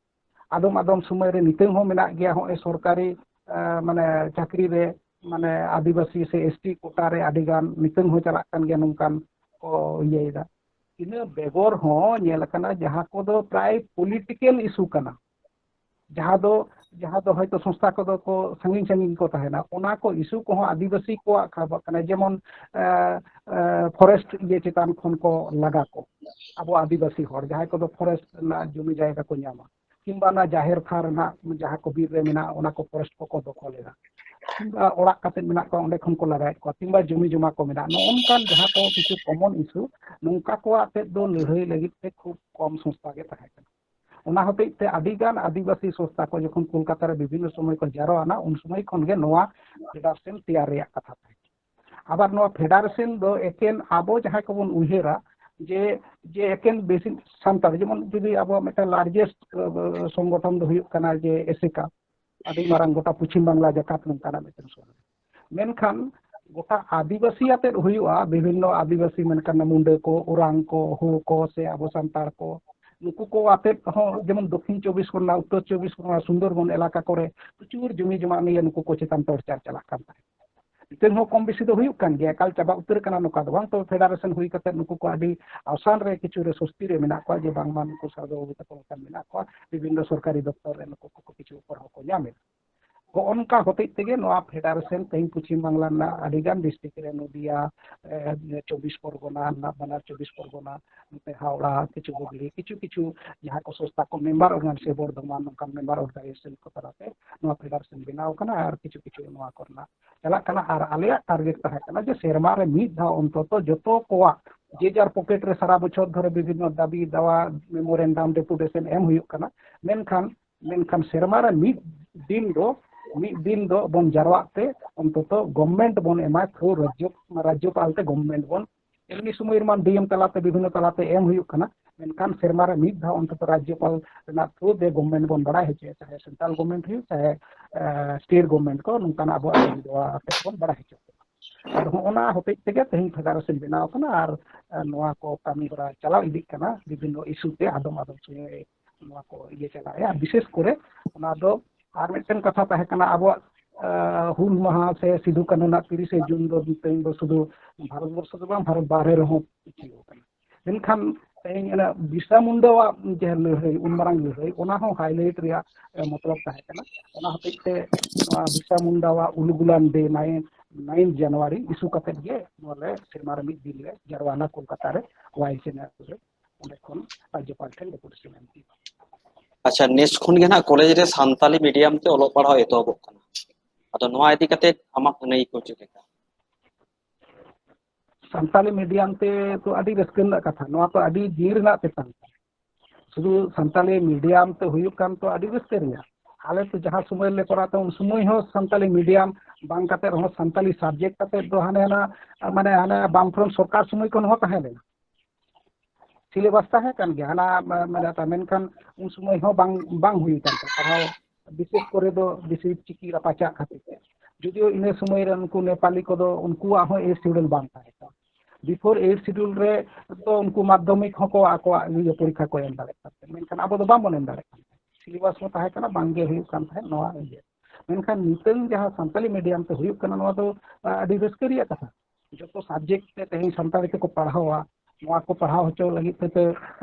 ᱟᱫᱚᱢ ᱟᱫᱚᱢ ᱥᱚᱢᱚᱭ ᱨᱮ ᱱᱤᱛᱚᱝ ᱦᱚᱸ ᱢᱮᱱᱟᱜ ᱜᱮᱭᱟ, ᱦᱚᱸᱜᱼᱚᱭ ᱥᱚᱨᱠᱟᱨᱤ, ᱮ, ᱢᱟᱱᱮ ᱪᱟᱹᱠᱨᱤ ᱨᱮ ᱢᱟᱱᱮ ᱟᱹᱫᱤᱵᱟᱹᱥᱤ ᱥᱮ ᱮᱥᱴᱤ ᱠᱳᱴᱟ ᱨᱮ ᱟᱹᱰᱤ ᱜᱟᱱ ᱱᱤᱛᱚᱝ ᱦᱚᱸ ᱪᱟᱞᱟᱜ ᱠᱟᱱ ᱜᱮᱭᱟ ᱱᱚᱝᱠᱟᱱ ᱠᱚ ᱤᱭᱟᱹᱭᱮᱫᱟ᱾ ᱤᱱᱟᱹ ᱵᱮᱜᱚᱨ ᱦᱚᱸ ᱧᱮᱞ ᱟᱠᱟᱱᱟ ᱡᱟᱦᱟᱸ ᱠᱚᱫᱚ ᱯᱨᱟᱭ ᱯᱚᱞᱤᱴᱤᱠᱮᱞ ᱤᱥᱩ ᱠᱟᱱᱟ, ᱡᱟᱦᱟᱸ ᱫᱚ, ᱡᱟᱦᱟᱸ ᱫᱚ ᱦᱚᱭᱛᱳ ᱥᱚᱝᱥᱛᱷᱟ ᱠᱚᱫᱚ ᱠᱚ ᱥᱟᱺᱜᱤᱧ ᱥᱟᱺᱜᱤᱧ ᱠᱚ ᱛᱟᱦᱮᱱᱟ, ᱚᱱᱟ ᱠᱚ ᱤᱥᱩ ᱠᱚᱦᱚᱸ ᱟᱹᱫᱤᱵᱟᱹᱥᱤ ᱠᱚᱣᱟᱜ ᱠᱷᱟᱵᱟᱜ ᱠᱟᱱᱟ᱾ ᱡᱮᱢᱚᱱ, ᱮ, ᱮ, ᱯᱷᱚᱨᱮᱥᱴ ᱤᱭᱟᱹ ᱪᱮᱛᱟᱱ ᱠᱷᱚᱱ ᱠᱚ ᱞᱟᱜᱟ ᱠᱚ, ᱟᱵᱚ ᱟᱹᱫᱤᱵᱟᱹᱥᱤ ᱦᱚᱲ ᱡᱟᱦᱟᱸᱭ ᱠᱚᱫᱚ ᱯᱷᱚᱨᱮᱥᱴ ᱨᱮᱱᱟᱜ ᱡᱚᱢᱤ ᱡᱟᱭᱜᱟ ᱠᱚ ᱧᱟᱢᱟ, ᱠᱤᱝᱵᱟ ᱚᱱᱟ ᱡᱟᱦᱮᱨ ᱛᱷᱟᱱ ᱨᱮᱱᱟᱜ ᱡᱟᱦᱟᱸ ᱠᱚ ᱵᱤᱨ ᱨᱮ ᱢᱮᱱᱟᱜᱼᱟ, ᱚᱱᱟ ᱠᱚ ᱯᱷᱚᱨᱮᱥᱴ ᱠᱚᱠᱚ ᱫᱚᱠᱷᱚᱞ ᱮᱫᱟ, ᱠᱤᱝᱵᱟ ᱚᱲᱟᱜ ᱠᱟᱛᱮ ᱢᱮᱱᱟᱜ ᱠᱚᱣᱟ, ᱚᱸᱰᱮ ᱠᱷᱚᱱ ᱠᱚ ᱞᱟᱜᱟᱭᱮᱫ ᱠᱚᱣᱟ, ᱠᱤᱝᱵᱟ ᱡᱚᱢᱤ ᱡᱚᱢᱟ ᱠᱚ ᱢᱮᱱᱟᱜᱼᱟ᱾ ᱱᱚᱜᱼᱚ ᱱᱚᱝᱠᱟᱱ ᱡᱟᱦᱟᱸ ᱠᱚ ᱠᱤᱪᱷᱩ ᱠᱚᱢᱚᱱ ᱤᱥᱩ, ᱱᱚᱝᱠᱟ ᱠᱚᱣᱟᱜ ᱛᱮᱫ ᱫᱚ ᱞᱟᱹᱲᱦᱟᱹᱭ ᱞᱟᱹᱜᱤᱫ ᱛᱮ ᱠᱷᱩᱵ ᱠᱚᱢ ᱥᱚᱝᱥᱛᱷᱟ ᱜᱮ ᱛᱟᱦᱮᱸ ᱠᱟᱱᱟ᱾ ᱚᱱᱟ ᱦᱚᱛᱮᱡ ᱛᱮ ᱟᱹᱰᱤ ᱜᱟᱱ ᱟᱹᱫᱤᱵᱟᱹᱥᱤ ᱥᱚᱝᱥᱛᱷᱟ ᱠᱚ ᱡᱚᱠᱷᱚᱱ ᱠᱳᱞᱠᱟᱛᱟ ᱨᱮ ᱵᱤᱵᱷᱤᱱᱱᱚ ᱥᱚᱢᱚᱭ ᱠᱚ ᱡᱟᱨᱣᱟᱜᱼᱟ, ᱩᱱ ᱥᱚᱢᱚᱭ ᱠᱷᱚᱱ ᱜᱮ ᱱᱚᱣᱟ ᱯᱷᱮᱰᱟᱨᱮᱥᱚᱱ ᱛᱮᱭᱟᱨ ᱨᱮᱭᱟᱜ ᱠᱟᱛᱷᱟ ᱛᱟᱦᱮᱸ ᱠᱟᱱᱟ᱾ ᱟᱵᱟᱨ ᱱᱚᱣᱟ ᱯᱷᱮᱰᱟᱨᱮᱥᱚᱱ ᱫᱚ ᱮᱠᱮᱱ ᱟᱵᱚ ᱡᱟᱦᱟᱸᱭ ᱠᱚᱵᱚᱱ ᱩᱭᱦᱟᱹᱨᱟ ᱡᱮ, ᱡᱮ ᱮᱠᱮᱱ ᱵᱮᱥᱤ ᱥᱟᱱᱛᱟᱲ, ᱡᱮᱢᱚᱱ ᱡᱩᱫᱤ ᱟᱵᱚᱣᱟᱜ ᱢᱤᱫᱴᱟᱝ ᱞᱟᱨᱡᱮᱥᱴ ᱥᱚᱝᱜᱚᱴᱷᱚᱱ ᱫᱚ ᱦᱩᱭᱩᱜ ᱠᱟᱱᱟ ᱡᱮ ᱮᱥᱮᱠᱟ, ᱟᱹᱰᱤ ᱢᱟᱨᱟᱝ ᱜᱚᱴᱟ ᱯᱚᱪᱷᱤᱢ ᱵᱟᱝᱞᱟ ᱡᱟᱠᱟᱛ ᱱᱚᱝᱠᱟᱱᱟᱜ ᱢᱤᱫᱴᱟᱝ ᱥᱚᱝᱜᱚᱴᱷᱚᱱ᱾ ᱢᱮᱱᱠᱷᱟᱱ ᱜᱚᱴᱟ ᱟᱹᱫᱤᱵᱟᱹᱥᱤ ᱟᱛᱮᱫ ᱦᱩᱭᱩᱜᱼᱟ, ᱵᱤᱵᱷᱤᱱᱱᱚ ᱟᱹᱫᱤᱵᱟᱹᱥᱤ, ᱢᱮᱱᱠᱷᱟᱱ ᱢᱩᱱᱰᱟᱹ ᱠᱚ, ᱳᱨᱟᱝ ᱠᱚ, ᱦᱳ ᱠᱚ, ᱥᱮ ᱟᱵᱚ ᱥᱟᱱᱛᱟᱲ ᱠᱚ, ᱱᱩᱠᱩ ᱠᱚ ᱟᱛᱮᱫ ᱦᱚᱸ ᱡᱮᱢᱚᱱ ᱫᱚᱠᱷᱤᱱ ᱪᱚᱵᱵᱤᱥ ᱯᱚᱨᱜᱚᱱᱟ, ᱩᱛᱛᱚᱨ ᱪᱚᱵᱵᱤᱥ ᱯᱚᱨᱜᱚᱱᱟ, ᱥᱩᱱᱫᱚᱨᱵᱚᱱ ᱮᱞᱟᱠᱟ ᱠᱚᱨᱮ ᱯᱨᱚᱪᱩᱨ ᱡᱚᱢᱤ ᱡᱚᱢᱟ ᱱᱤᱭᱮ ᱱᱩᱠᱩ ᱠᱚ ᱪᱮᱛᱟᱱ ᱴᱚᱨᱪᱟᱨ ᱪᱟᱞᱟᱜ ᱠᱟᱱ ᱛᱟᱦᱮᱸᱫ᱾ ᱱᱤᱛᱚᱝ ᱦᱚᱸ ᱠᱚᱢ ᱵᱮᱥᱤ ᱫᱚ ᱦᱩᱭᱩᱜ ᱠᱟᱱ ᱜᱮᱭᱟ, ᱮᱠᱟᱞ ᱪᱟᱵᱟ ᱩᱛᱟᱹᱨ ᱠᱟᱱᱟ ᱱᱚᱝᱠᱟ ᱫᱚ ᱵᱟᱝ᱾ ᱛᱚ ᱯᱷᱮᱰᱟᱨᱮᱥᱚᱱ ᱦᱩᱭ ᱠᱟᱛᱮ ᱱᱩᱠᱩ ᱠᱚ ᱟᱹᱰᱤ ᱟᱣᱥᱟᱱ ᱨᱮ ᱠᱤᱪᱷᱩ ᱨᱮ ᱥᱚᱥᱛᱤ ᱨᱮ ᱢᱮᱱᱟᱜ ᱠᱚᱣᱟ ᱡᱮ ᱵᱟᱝᱢᱟ ᱱᱩᱠᱩ ᱥᱟᱫᱷᱩ ᱵᱟᱹᱵᱩ ᱛᱟᱠᱚ ᱞᱮᱠᱟᱱ ᱢᱮᱱᱟᱜ ᱠᱚᱣᱟ, ᱵᱤᱵᱷᱤᱱᱱᱚ ᱥᱚᱨᱠᱟᱨᱤ ᱫᱚᱯᱛᱚᱨ ᱨᱮ ᱱᱩᱠᱩ ᱠᱚ ᱠᱤᱪᱷᱩ ᱠᱚᱨᱦᱚ ᱠᱚ ᱧᱟᱢᱮᱫ᱾ ᱦᱚᱸᱜᱼᱚ ᱱᱚᱝᱠᱟ ᱦᱚᱛᱮᱡ ᱛᱮᱜᱮ ᱱᱚᱣᱟ ᱯᱷᱮᱰᱟᱨᱮᱥᱚᱱ ᱛᱮᱦᱮᱧ ᱯᱚᱪᱷᱤᱢ ᱵᱟᱝᱞᱟ ᱨᱮᱱᱟᱜ ᱟᱹᱰᱤᱜᱟᱱ ᱰᱤᱥᱴᱨᱤᱠᱴ ᱨᱮ, ᱱᱚᱫᱤᱭᱟ, ᱮ, ᱪᱚᱵᱵᱤᱥ ᱯᱚᱨᱜᱚᱱᱟ ᱨᱮᱱᱟᱜ, ᱵᱟᱱᱟᱨ ᱪᱚᱵᱵᱤᱥ ᱯᱚᱨᱜᱚᱱᱟ, ᱱᱚᱛᱮ ᱦᱟᱣᱲᱟ, ᱠᱤᱪᱷᱩ ᱦᱩᱜᱽᱞᱤ, ᱠᱤᱪᱷᱩ ᱠᱤᱪᱷᱩ ᱡᱟᱦᱟᱸ ᱠᱚ ᱥᱚᱥᱛᱷᱟ ᱠᱚ ᱢᱮᱢᱵᱟᱨ ᱚᱨᱜᱟᱱᱟᱭᱡᱮᱥᱚᱱ, ᱵᱚᱨᱫᱷᱚᱢᱟᱱ, ᱱᱚᱝᱠᱟᱱ ᱢᱮᱢᱵᱟᱨ ᱚᱨᱜᱟᱱᱟᱭᱡᱮᱥᱚᱱ ᱠᱚ ᱛᱟᱞᱟᱛᱮ ᱱᱚᱣᱟ ᱯᱷᱮᱰᱟᱨᱮᱥᱚᱱ ᱵᱮᱱᱟᱣ ᱠᱟᱱᱟ ᱟᱨ ᱠᱤᱪᱷᱩ ᱠᱤᱪᱷᱩ ᱱᱚᱣᱟ ᱠᱚᱨᱮᱱᱟᱜ ᱪᱟᱞᱟᱜ ᱠᱟᱱᱟ᱾ ᱟᱨ ᱟᱞᱮᱭᱟᱜ ᱴᱟᱨᱜᱮᱴ ᱛᱟᱦᱮᱸ ᱠᱟᱱᱟ ᱡᱮ ᱥᱮᱨᱢᱟ ᱨᱮ ᱢᱤᱫ ᱫᱷᱟᱣ ᱚᱱᱛᱚᱛᱚ ᱡᱚᱛᱚ ᱠᱚᱣᱟᱜ ᱡᱮ ᱡᱟᱨ ᱯᱚᱠᱮᱴ ᱨᱮ ᱥᱟᱨᱟ ᱵᱚᱪᱷᱚᱨ ᱫᱷᱚᱨᱮ ᱵᱤᱵᱷᱤᱱᱱᱚ ᱫᱟᱵᱤ ᱫᱟᱣᱟ, ᱢᱮᱢᱳᱨᱮᱱᱰᱟᱢ, ᱰᱮᱯᱩᱴᱮᱥᱚᱱ ᱮᱢ ᱦᱩᱭᱩᱜ ᱠᱟᱱᱟ, ᱢᱮᱱᱠᱷᱟᱱ ᱢᱮᱱᱠᱷᱟᱱ ᱥᱮᱨᱢᱟ ᱨᱮ ᱢᱤᱫ ᱫᱤᱱ ᱫᱚ, ᱢᱤᱫ ᱫᱤᱱ ᱫᱚ ᱵᱚᱱ ᱡᱟᱨᱣᱟᱜ ᱛᱮ ᱚᱱᱛᱚᱛᱚ ᱜᱚᱵᱷᱢᱮᱱᱴ ᱵᱚᱱ ᱮᱢᱟ, ᱛᱷᱨᱩ ᱨᱟᱡᱽᱡᱚ, ᱨᱟᱡᱽᱡᱚᱯᱟᱞ ᱛᱮ ᱜᱚᱵᱷᱢᱮᱱᱴ ᱵᱚᱱ, ᱮᱢᱱᱤ ᱥᱚᱢᱚᱭ ᱨᱮᱢᱟ ᱰᱤ ᱮᱢ ᱛᱟᱞᱟᱛᱮ ᱵᱤᱵᱷᱤᱱᱱᱚ ᱛᱟᱞᱟᱛᱮ ᱮᱢ ᱦᱩᱭᱩᱜ ᱠᱟᱱᱟ, ᱢᱮᱱᱠᱷᱟᱱ ᱥᱮᱨᱢᱟ ᱨᱮ ᱢᱤᱫ ᱫᱷᱟᱣ ᱚᱱᱛᱚᱛᱚ ᱨᱟᱡᱽᱡᱚᱯᱟᱞ ᱨᱮᱱᱟᱜ ᱛᱷᱨᱩ ᱛᱮ ᱜᱚᱵᱷᱢᱮᱱᱴ ᱵᱚᱱ ᱵᱟᱲᱟᱭ ᱦᱚᱪᱚᱭᱟ, ᱪᱟᱦᱮ ᱥᱮᱱᱴᱨᱟᱞ ᱜᱚᱵᱷᱢᱮᱱᱴ ᱦᱩᱭᱩᱜ, ᱪᱟᱦᱮ ᱥᱴᱮᱴ ᱜᱚᱵᱷᱢᱮᱱᱴ ᱠᱚ, ᱱᱚᱝᱠᱟᱱᱟᱜ ᱟᱵᱚᱣᱟᱜ ᱫᱟᱵᱤ ᱫᱟᱣᱟ ᱟᱛᱮ ᱵᱚᱱ ᱵᱟᱲᱟᱭ ᱦᱚᱪᱚ ᱠᱚᱣᱟ᱾ ᱟᱫᱚ ᱦᱚᱸᱜᱼᱚ ᱱᱟ ᱦᱚᱛᱮᱡ ᱛᱮᱜᱮ ᱛᱮᱦᱮᱧ ᱯᱷᱮᱰᱟᱨᱮᱥᱚᱱ ᱵᱮᱱᱟᱣ ᱠᱟᱱᱟ ᱟᱨ, ᱟᱨ ᱱᱚᱣᱟ ᱠᱚ ᱠᱟᱹᱢᱤ ᱦᱚᱨᱟ ᱪᱟᱞᱟᱣ ᱤᱫᱤᱜ ᱠᱟᱱᱟ ᱵᱤᱵᱷᱤᱱᱱᱚ ᱤᱥᱩ ᱛᱮ, ᱟᱫᱚᱢ ᱟᱫᱚᱢ ᱥᱚᱢᱚᱭ ᱱᱚᱣᱟ ᱠᱚ ᱤᱭᱟᱹ ᱪᱟᱞᱟᱜᱼᱟ᱾ ᱟᱨ ᱵᱤᱥᱮᱥ ᱠᱚᱨᱮ ᱚᱱᱟ ᱫᱚ ᱟᱨ ᱢᱤᱫᱴᱮᱱ ᱠᱟᱛᱷᱟ ᱛᱟᱦᱮᱸ ᱠᱟᱱᱟ, ᱟᱵᱚᱣᱟᱜ, ᱟᱸ, ᱦᱩᱞ ᱢᱟᱦᱟ ᱥᱮ ᱥᱤᱫᱩ ᱠᱟᱹᱱᱦᱩ ᱨᱮᱱᱟᱜ ᱛᱤᱨᱤᱥᱮ ᱡᱩᱱ ᱫᱚ ᱛᱮᱦᱮᱧ ᱫᱚ ᱥᱩᱫᱷᱩ ᱵᱷᱟᱨᱚᱛ ᱵᱚᱨᱥᱚ ᱫᱚ ᱵᱟᱝ, ᱵᱷᱟᱨᱚᱛ ᱵᱟᱦᱨᱮ ᱨᱮᱦᱚᱸ ᱯᱟᱹᱛᱭᱟᱹᱣ ᱠᱟᱱᱟ᱾ ᱢᱮᱱᱠᱷᱟᱱ ᱛᱮᱦᱮᱧ ᱚᱱᱟ ᱵᱤᱨᱥᱟ ᱢᱩᱱᱰᱟᱣᱟᱜ ᱡᱟᱦᱟᱸ ᱞᱟᱹᱲᱦᱟᱹᱭ, ᱩᱱ ᱢᱟᱨᱟᱝ ᱞᱟᱹᱲᱦᱟᱹᱭ, ᱚᱱᱟ ᱦᱚᱸ ᱦᱟᱭᱞᱟᱭᱤᱴ ᱨᱮᱭᱟᱜ, ᱮ, ᱢᱚᱛᱞᱚᱵ ᱛᱟᱦᱮᱸ ᱠᱟᱱᱟ᱾ ᱚᱱᱟ ᱦᱚᱛᱮᱡ ᱛᱮ ᱱᱚᱣᱟ ᱵᱤᱨᱥᱟ ᱢᱩᱱᱰᱟᱣᱟᱜ ᱩᱞᱩᱜᱩᱞᱟᱱ ᱰᱮ, ᱱᱟᱭᱤᱱ, ᱱᱟᱭᱤᱱ ᱡᱟᱱᱩᱣᱟᱨᱤ ᱤᱥᱩ ᱠᱟᱛᱮᱫ ᱜᱮ ᱱᱚᱣᱟ ᱞᱮ ᱥᱮᱨᱢᱟ ᱨᱮ ᱢᱤᱫ ᱫᱤᱱ ᱞᱮ ᱡᱟᱨᱣᱟᱱᱟ ᱠᱳᱞᱠᱟᱛᱟ ᱨᱮ, ᱣᱟᱭ ᱪᱮᱱᱮᱞ ᱨᱮ, ᱚᱸᱰᱮ ᱠᱷᱚᱱ ᱨᱟᱡᱽᱡᱚᱯᱟᱞ ᱴᱷᱮᱱ ᱰᱮᱯᱩᱴᱮᱥᱚᱱ ᱮᱢ ᱦᱩᱭᱩᱜᱼᱟ᱾ ᱟᱪᱪᱷᱟ, ᱱᱮᱥ ᱠᱷᱚᱱ ᱜᱮ ᱱᱟᱦᱟᱜ ᱠᱚᱞᱮᱡᱽ ᱨᱮ ᱥᱟᱱᱛᱟᱞᱤ ᱢᱤᱰᱤᱭᱟᱢ ᱛᱮ ᱚᱞᱚᱜ ᱯᱟᱲᱦᱟᱣ ᱮᱛᱚᱦᱚᱵᱚᱜ ᱠᱟᱱᱟ᱾ ᱟᱫᱚ ᱱᱚᱣᱟ ᱤᱫᱤ ᱠᱟᱛᱮ ᱟᱢᱟᱜ ᱟᱹᱱᱟᱹᱭ ᱠᱚ ᱪᱮᱫ ᱞᱮᱠᱟ? ᱥᱟᱱᱛᱟᱞᱤ ᱢᱤᱰᱤᱭᱟᱢ ᱛᱮ ᱛᱚ ᱟᱹᱰᱤ ᱨᱟᱹᱥᱠᱟᱹ ᱨᱮᱱᱟᱜ ᱠᱟᱛᱷᱟ, ᱱᱚᱣᱟ ᱛᱚ ᱟᱹᱰᱤ ᱡᱤᱞ ᱨᱮᱱᱟᱜ ᱛᱮᱛᱟᱝ ᱠᱟᱱᱟ᱾ ᱥᱩᱫᱷᱩ ᱥᱟᱱᱛᱟᱞᱤ ᱢᱤᱰᱤᱭᱟᱢ ᱛᱮ ᱦᱩᱭᱩᱜ ᱠᱟᱱ ᱛᱚ ᱟᱹᱰᱤ ᱨᱟᱹᱥᱠᱟᱹ ᱨᱮᱭᱟᱜ᱾ ᱟᱞᱮ ᱛᱚ ᱡᱟᱦᱟᱸ ᱥᱚᱢᱚᱭ ᱞᱮ ᱠᱚᱨᱟᱣ ᱛᱟᱦᱮᱸ, ᱩᱱ ᱥᱚᱢᱚᱭ ᱦᱚᱸ ᱥᱟᱱᱛᱟᱞᱤ ᱢᱤᱰᱤᱭᱟᱢ ᱵᱟᱝ ᱠᱟᱛᱮ ᱨᱮᱦᱚᱸ ᱥᱟᱱᱛᱟᱞᱤ ᱥᱟᱵᱡᱮᱠᱴ ᱠᱟᱛᱮ ᱫᱚ ᱦᱟᱱᱮ ᱦᱟᱱᱟ, ᱢᱟᱱᱮ ᱦᱟᱱᱮ ᱵᱟᱢᱯᱷᱨᱚᱱᱴ ᱥᱚᱨᱠᱟᱨ ᱥᱚᱢᱚᱭ ᱠᱷᱚᱱ ᱦᱚᱸ ᱛᱟᱦᱮᱸ ᱞᱮᱱᱟ᱾ ᱥᱤᱞᱮᱵᱟᱥ ᱛᱟᱦᱮᱸ ᱠᱟᱱ ᱜᱮᱭᱟ ᱦᱟᱱᱟ, ᱢᱟ-, ᱢᱟᱱᱮ ᱛᱟ-, ᱢᱮᱱᱠᱷᱟᱱ ᱩᱱ ᱥᱚᱢᱚᱭ ᱦᱚᱸ ᱵᱟᱝ, ᱵᱟᱝ ᱦᱩᱭ ᱠᱟᱱ ᱛᱟᱦᱮᱸᱫ ᱯᱟᱲᱦᱟᱣ᱾ ᱵᱤᱥᱮᱥ ᱠᱚᱨᱮ ᱫᱚ ᱵᱮᱥᱤ ᱪᱤᱠᱤ ᱨᱟᱯᱟᱪᱟᱜ ᱠᱷᱟᱹᱛᱤᱨ ᱛᱮ᱾ ᱡᱩᱫᱤᱭᱳ ᱤᱱᱟᱹ ᱥᱚᱢᱚᱭ ᱨᱮ ᱩᱱᱠᱩ ᱱᱮᱯᱟᱞᱤ ᱠᱚᱫᱚ ᱩᱱᱠᱩᱣᱟᱜ ᱦᱚᱸ ᱮ ᱥᱤᱰᱩᱞ ᱵᱟᱝ ᱛᱟᱦᱮᱸ ᱠᱟᱱᱟ᱾ before eighth schedule ᱨᱮ ᱫᱚ ᱩᱱᱠᱩ ᱢᱟᱫᱽᱫᱷᱚᱢᱤᱠ ᱦᱚᱸᱠᱚ ᱟᱠᱚᱣᱟᱜ ᱤᱭᱟᱹ ᱯᱚᱨᱤᱠᱠᱷᱟ ᱠᱚ ᱮᱢ ᱫᱟᱲᱮᱭᱟᱜ ᱠᱟᱱ ᱛᱟᱦᱮᱸᱫ, ᱢᱮᱱᱠᱷᱟᱱ ᱟᱵᱚ ᱫᱚ ᱵᱟᱝᱵᱚᱱ ᱮᱢ ᱫᱟᱲᱮᱭᱟᱜ ᱠᱟᱱ ᱛᱟᱦᱮᱸᱫ᱾ ᱥᱤᱞᱮᱵᱟᱥ ᱦᱚᱸ ᱛᱟᱦᱮᱸ ᱠᱟᱱᱟ, ᱵᱟᱝᱜᱮ ᱦᱩᱭᱩᱜ ᱠᱟᱱ ᱛᱟᱦᱮᱸᱫ ᱱᱚᱣᱟ ᱤᱭᱟᱹ᱾ ᱢᱮᱱᱠᱷᱟᱱ ᱱᱤᱛᱚᱝ ᱡᱟᱦᱟᱸ ᱥᱟᱱᱛᱟᱞᱤ ᱢᱤᱰᱤᱭᱟᱢ ᱛᱮ ᱦᱩᱭᱩᱜ ᱠᱟᱱᱟ, ᱱᱚᱣᱟ ᱫᱚ ᱟᱹᱰᱤ ᱨᱟᱹᱥᱠᱟᱹ ᱨᱮᱭᱟᱜ ᱠᱟᱛᱷᱟ᱾ ᱡᱚᱛᱚ ᱥᱟᱵᱡᱮᱠᱴ ᱛᱮ ᱛᱮᱦᱮᱧ ᱥᱟᱱᱛᱟᱲᱤ ᱛᱮᱠᱚ ᱯᱟᱲᱦᱟᱣᱟ, ᱱᱚᱣᱟ ᱠᱚ ᱯᱟᱲᱦᱟᱣ ᱦᱚᱪᱚ ᱞᱟᱹᱜᱤᱫ ᱛᱮ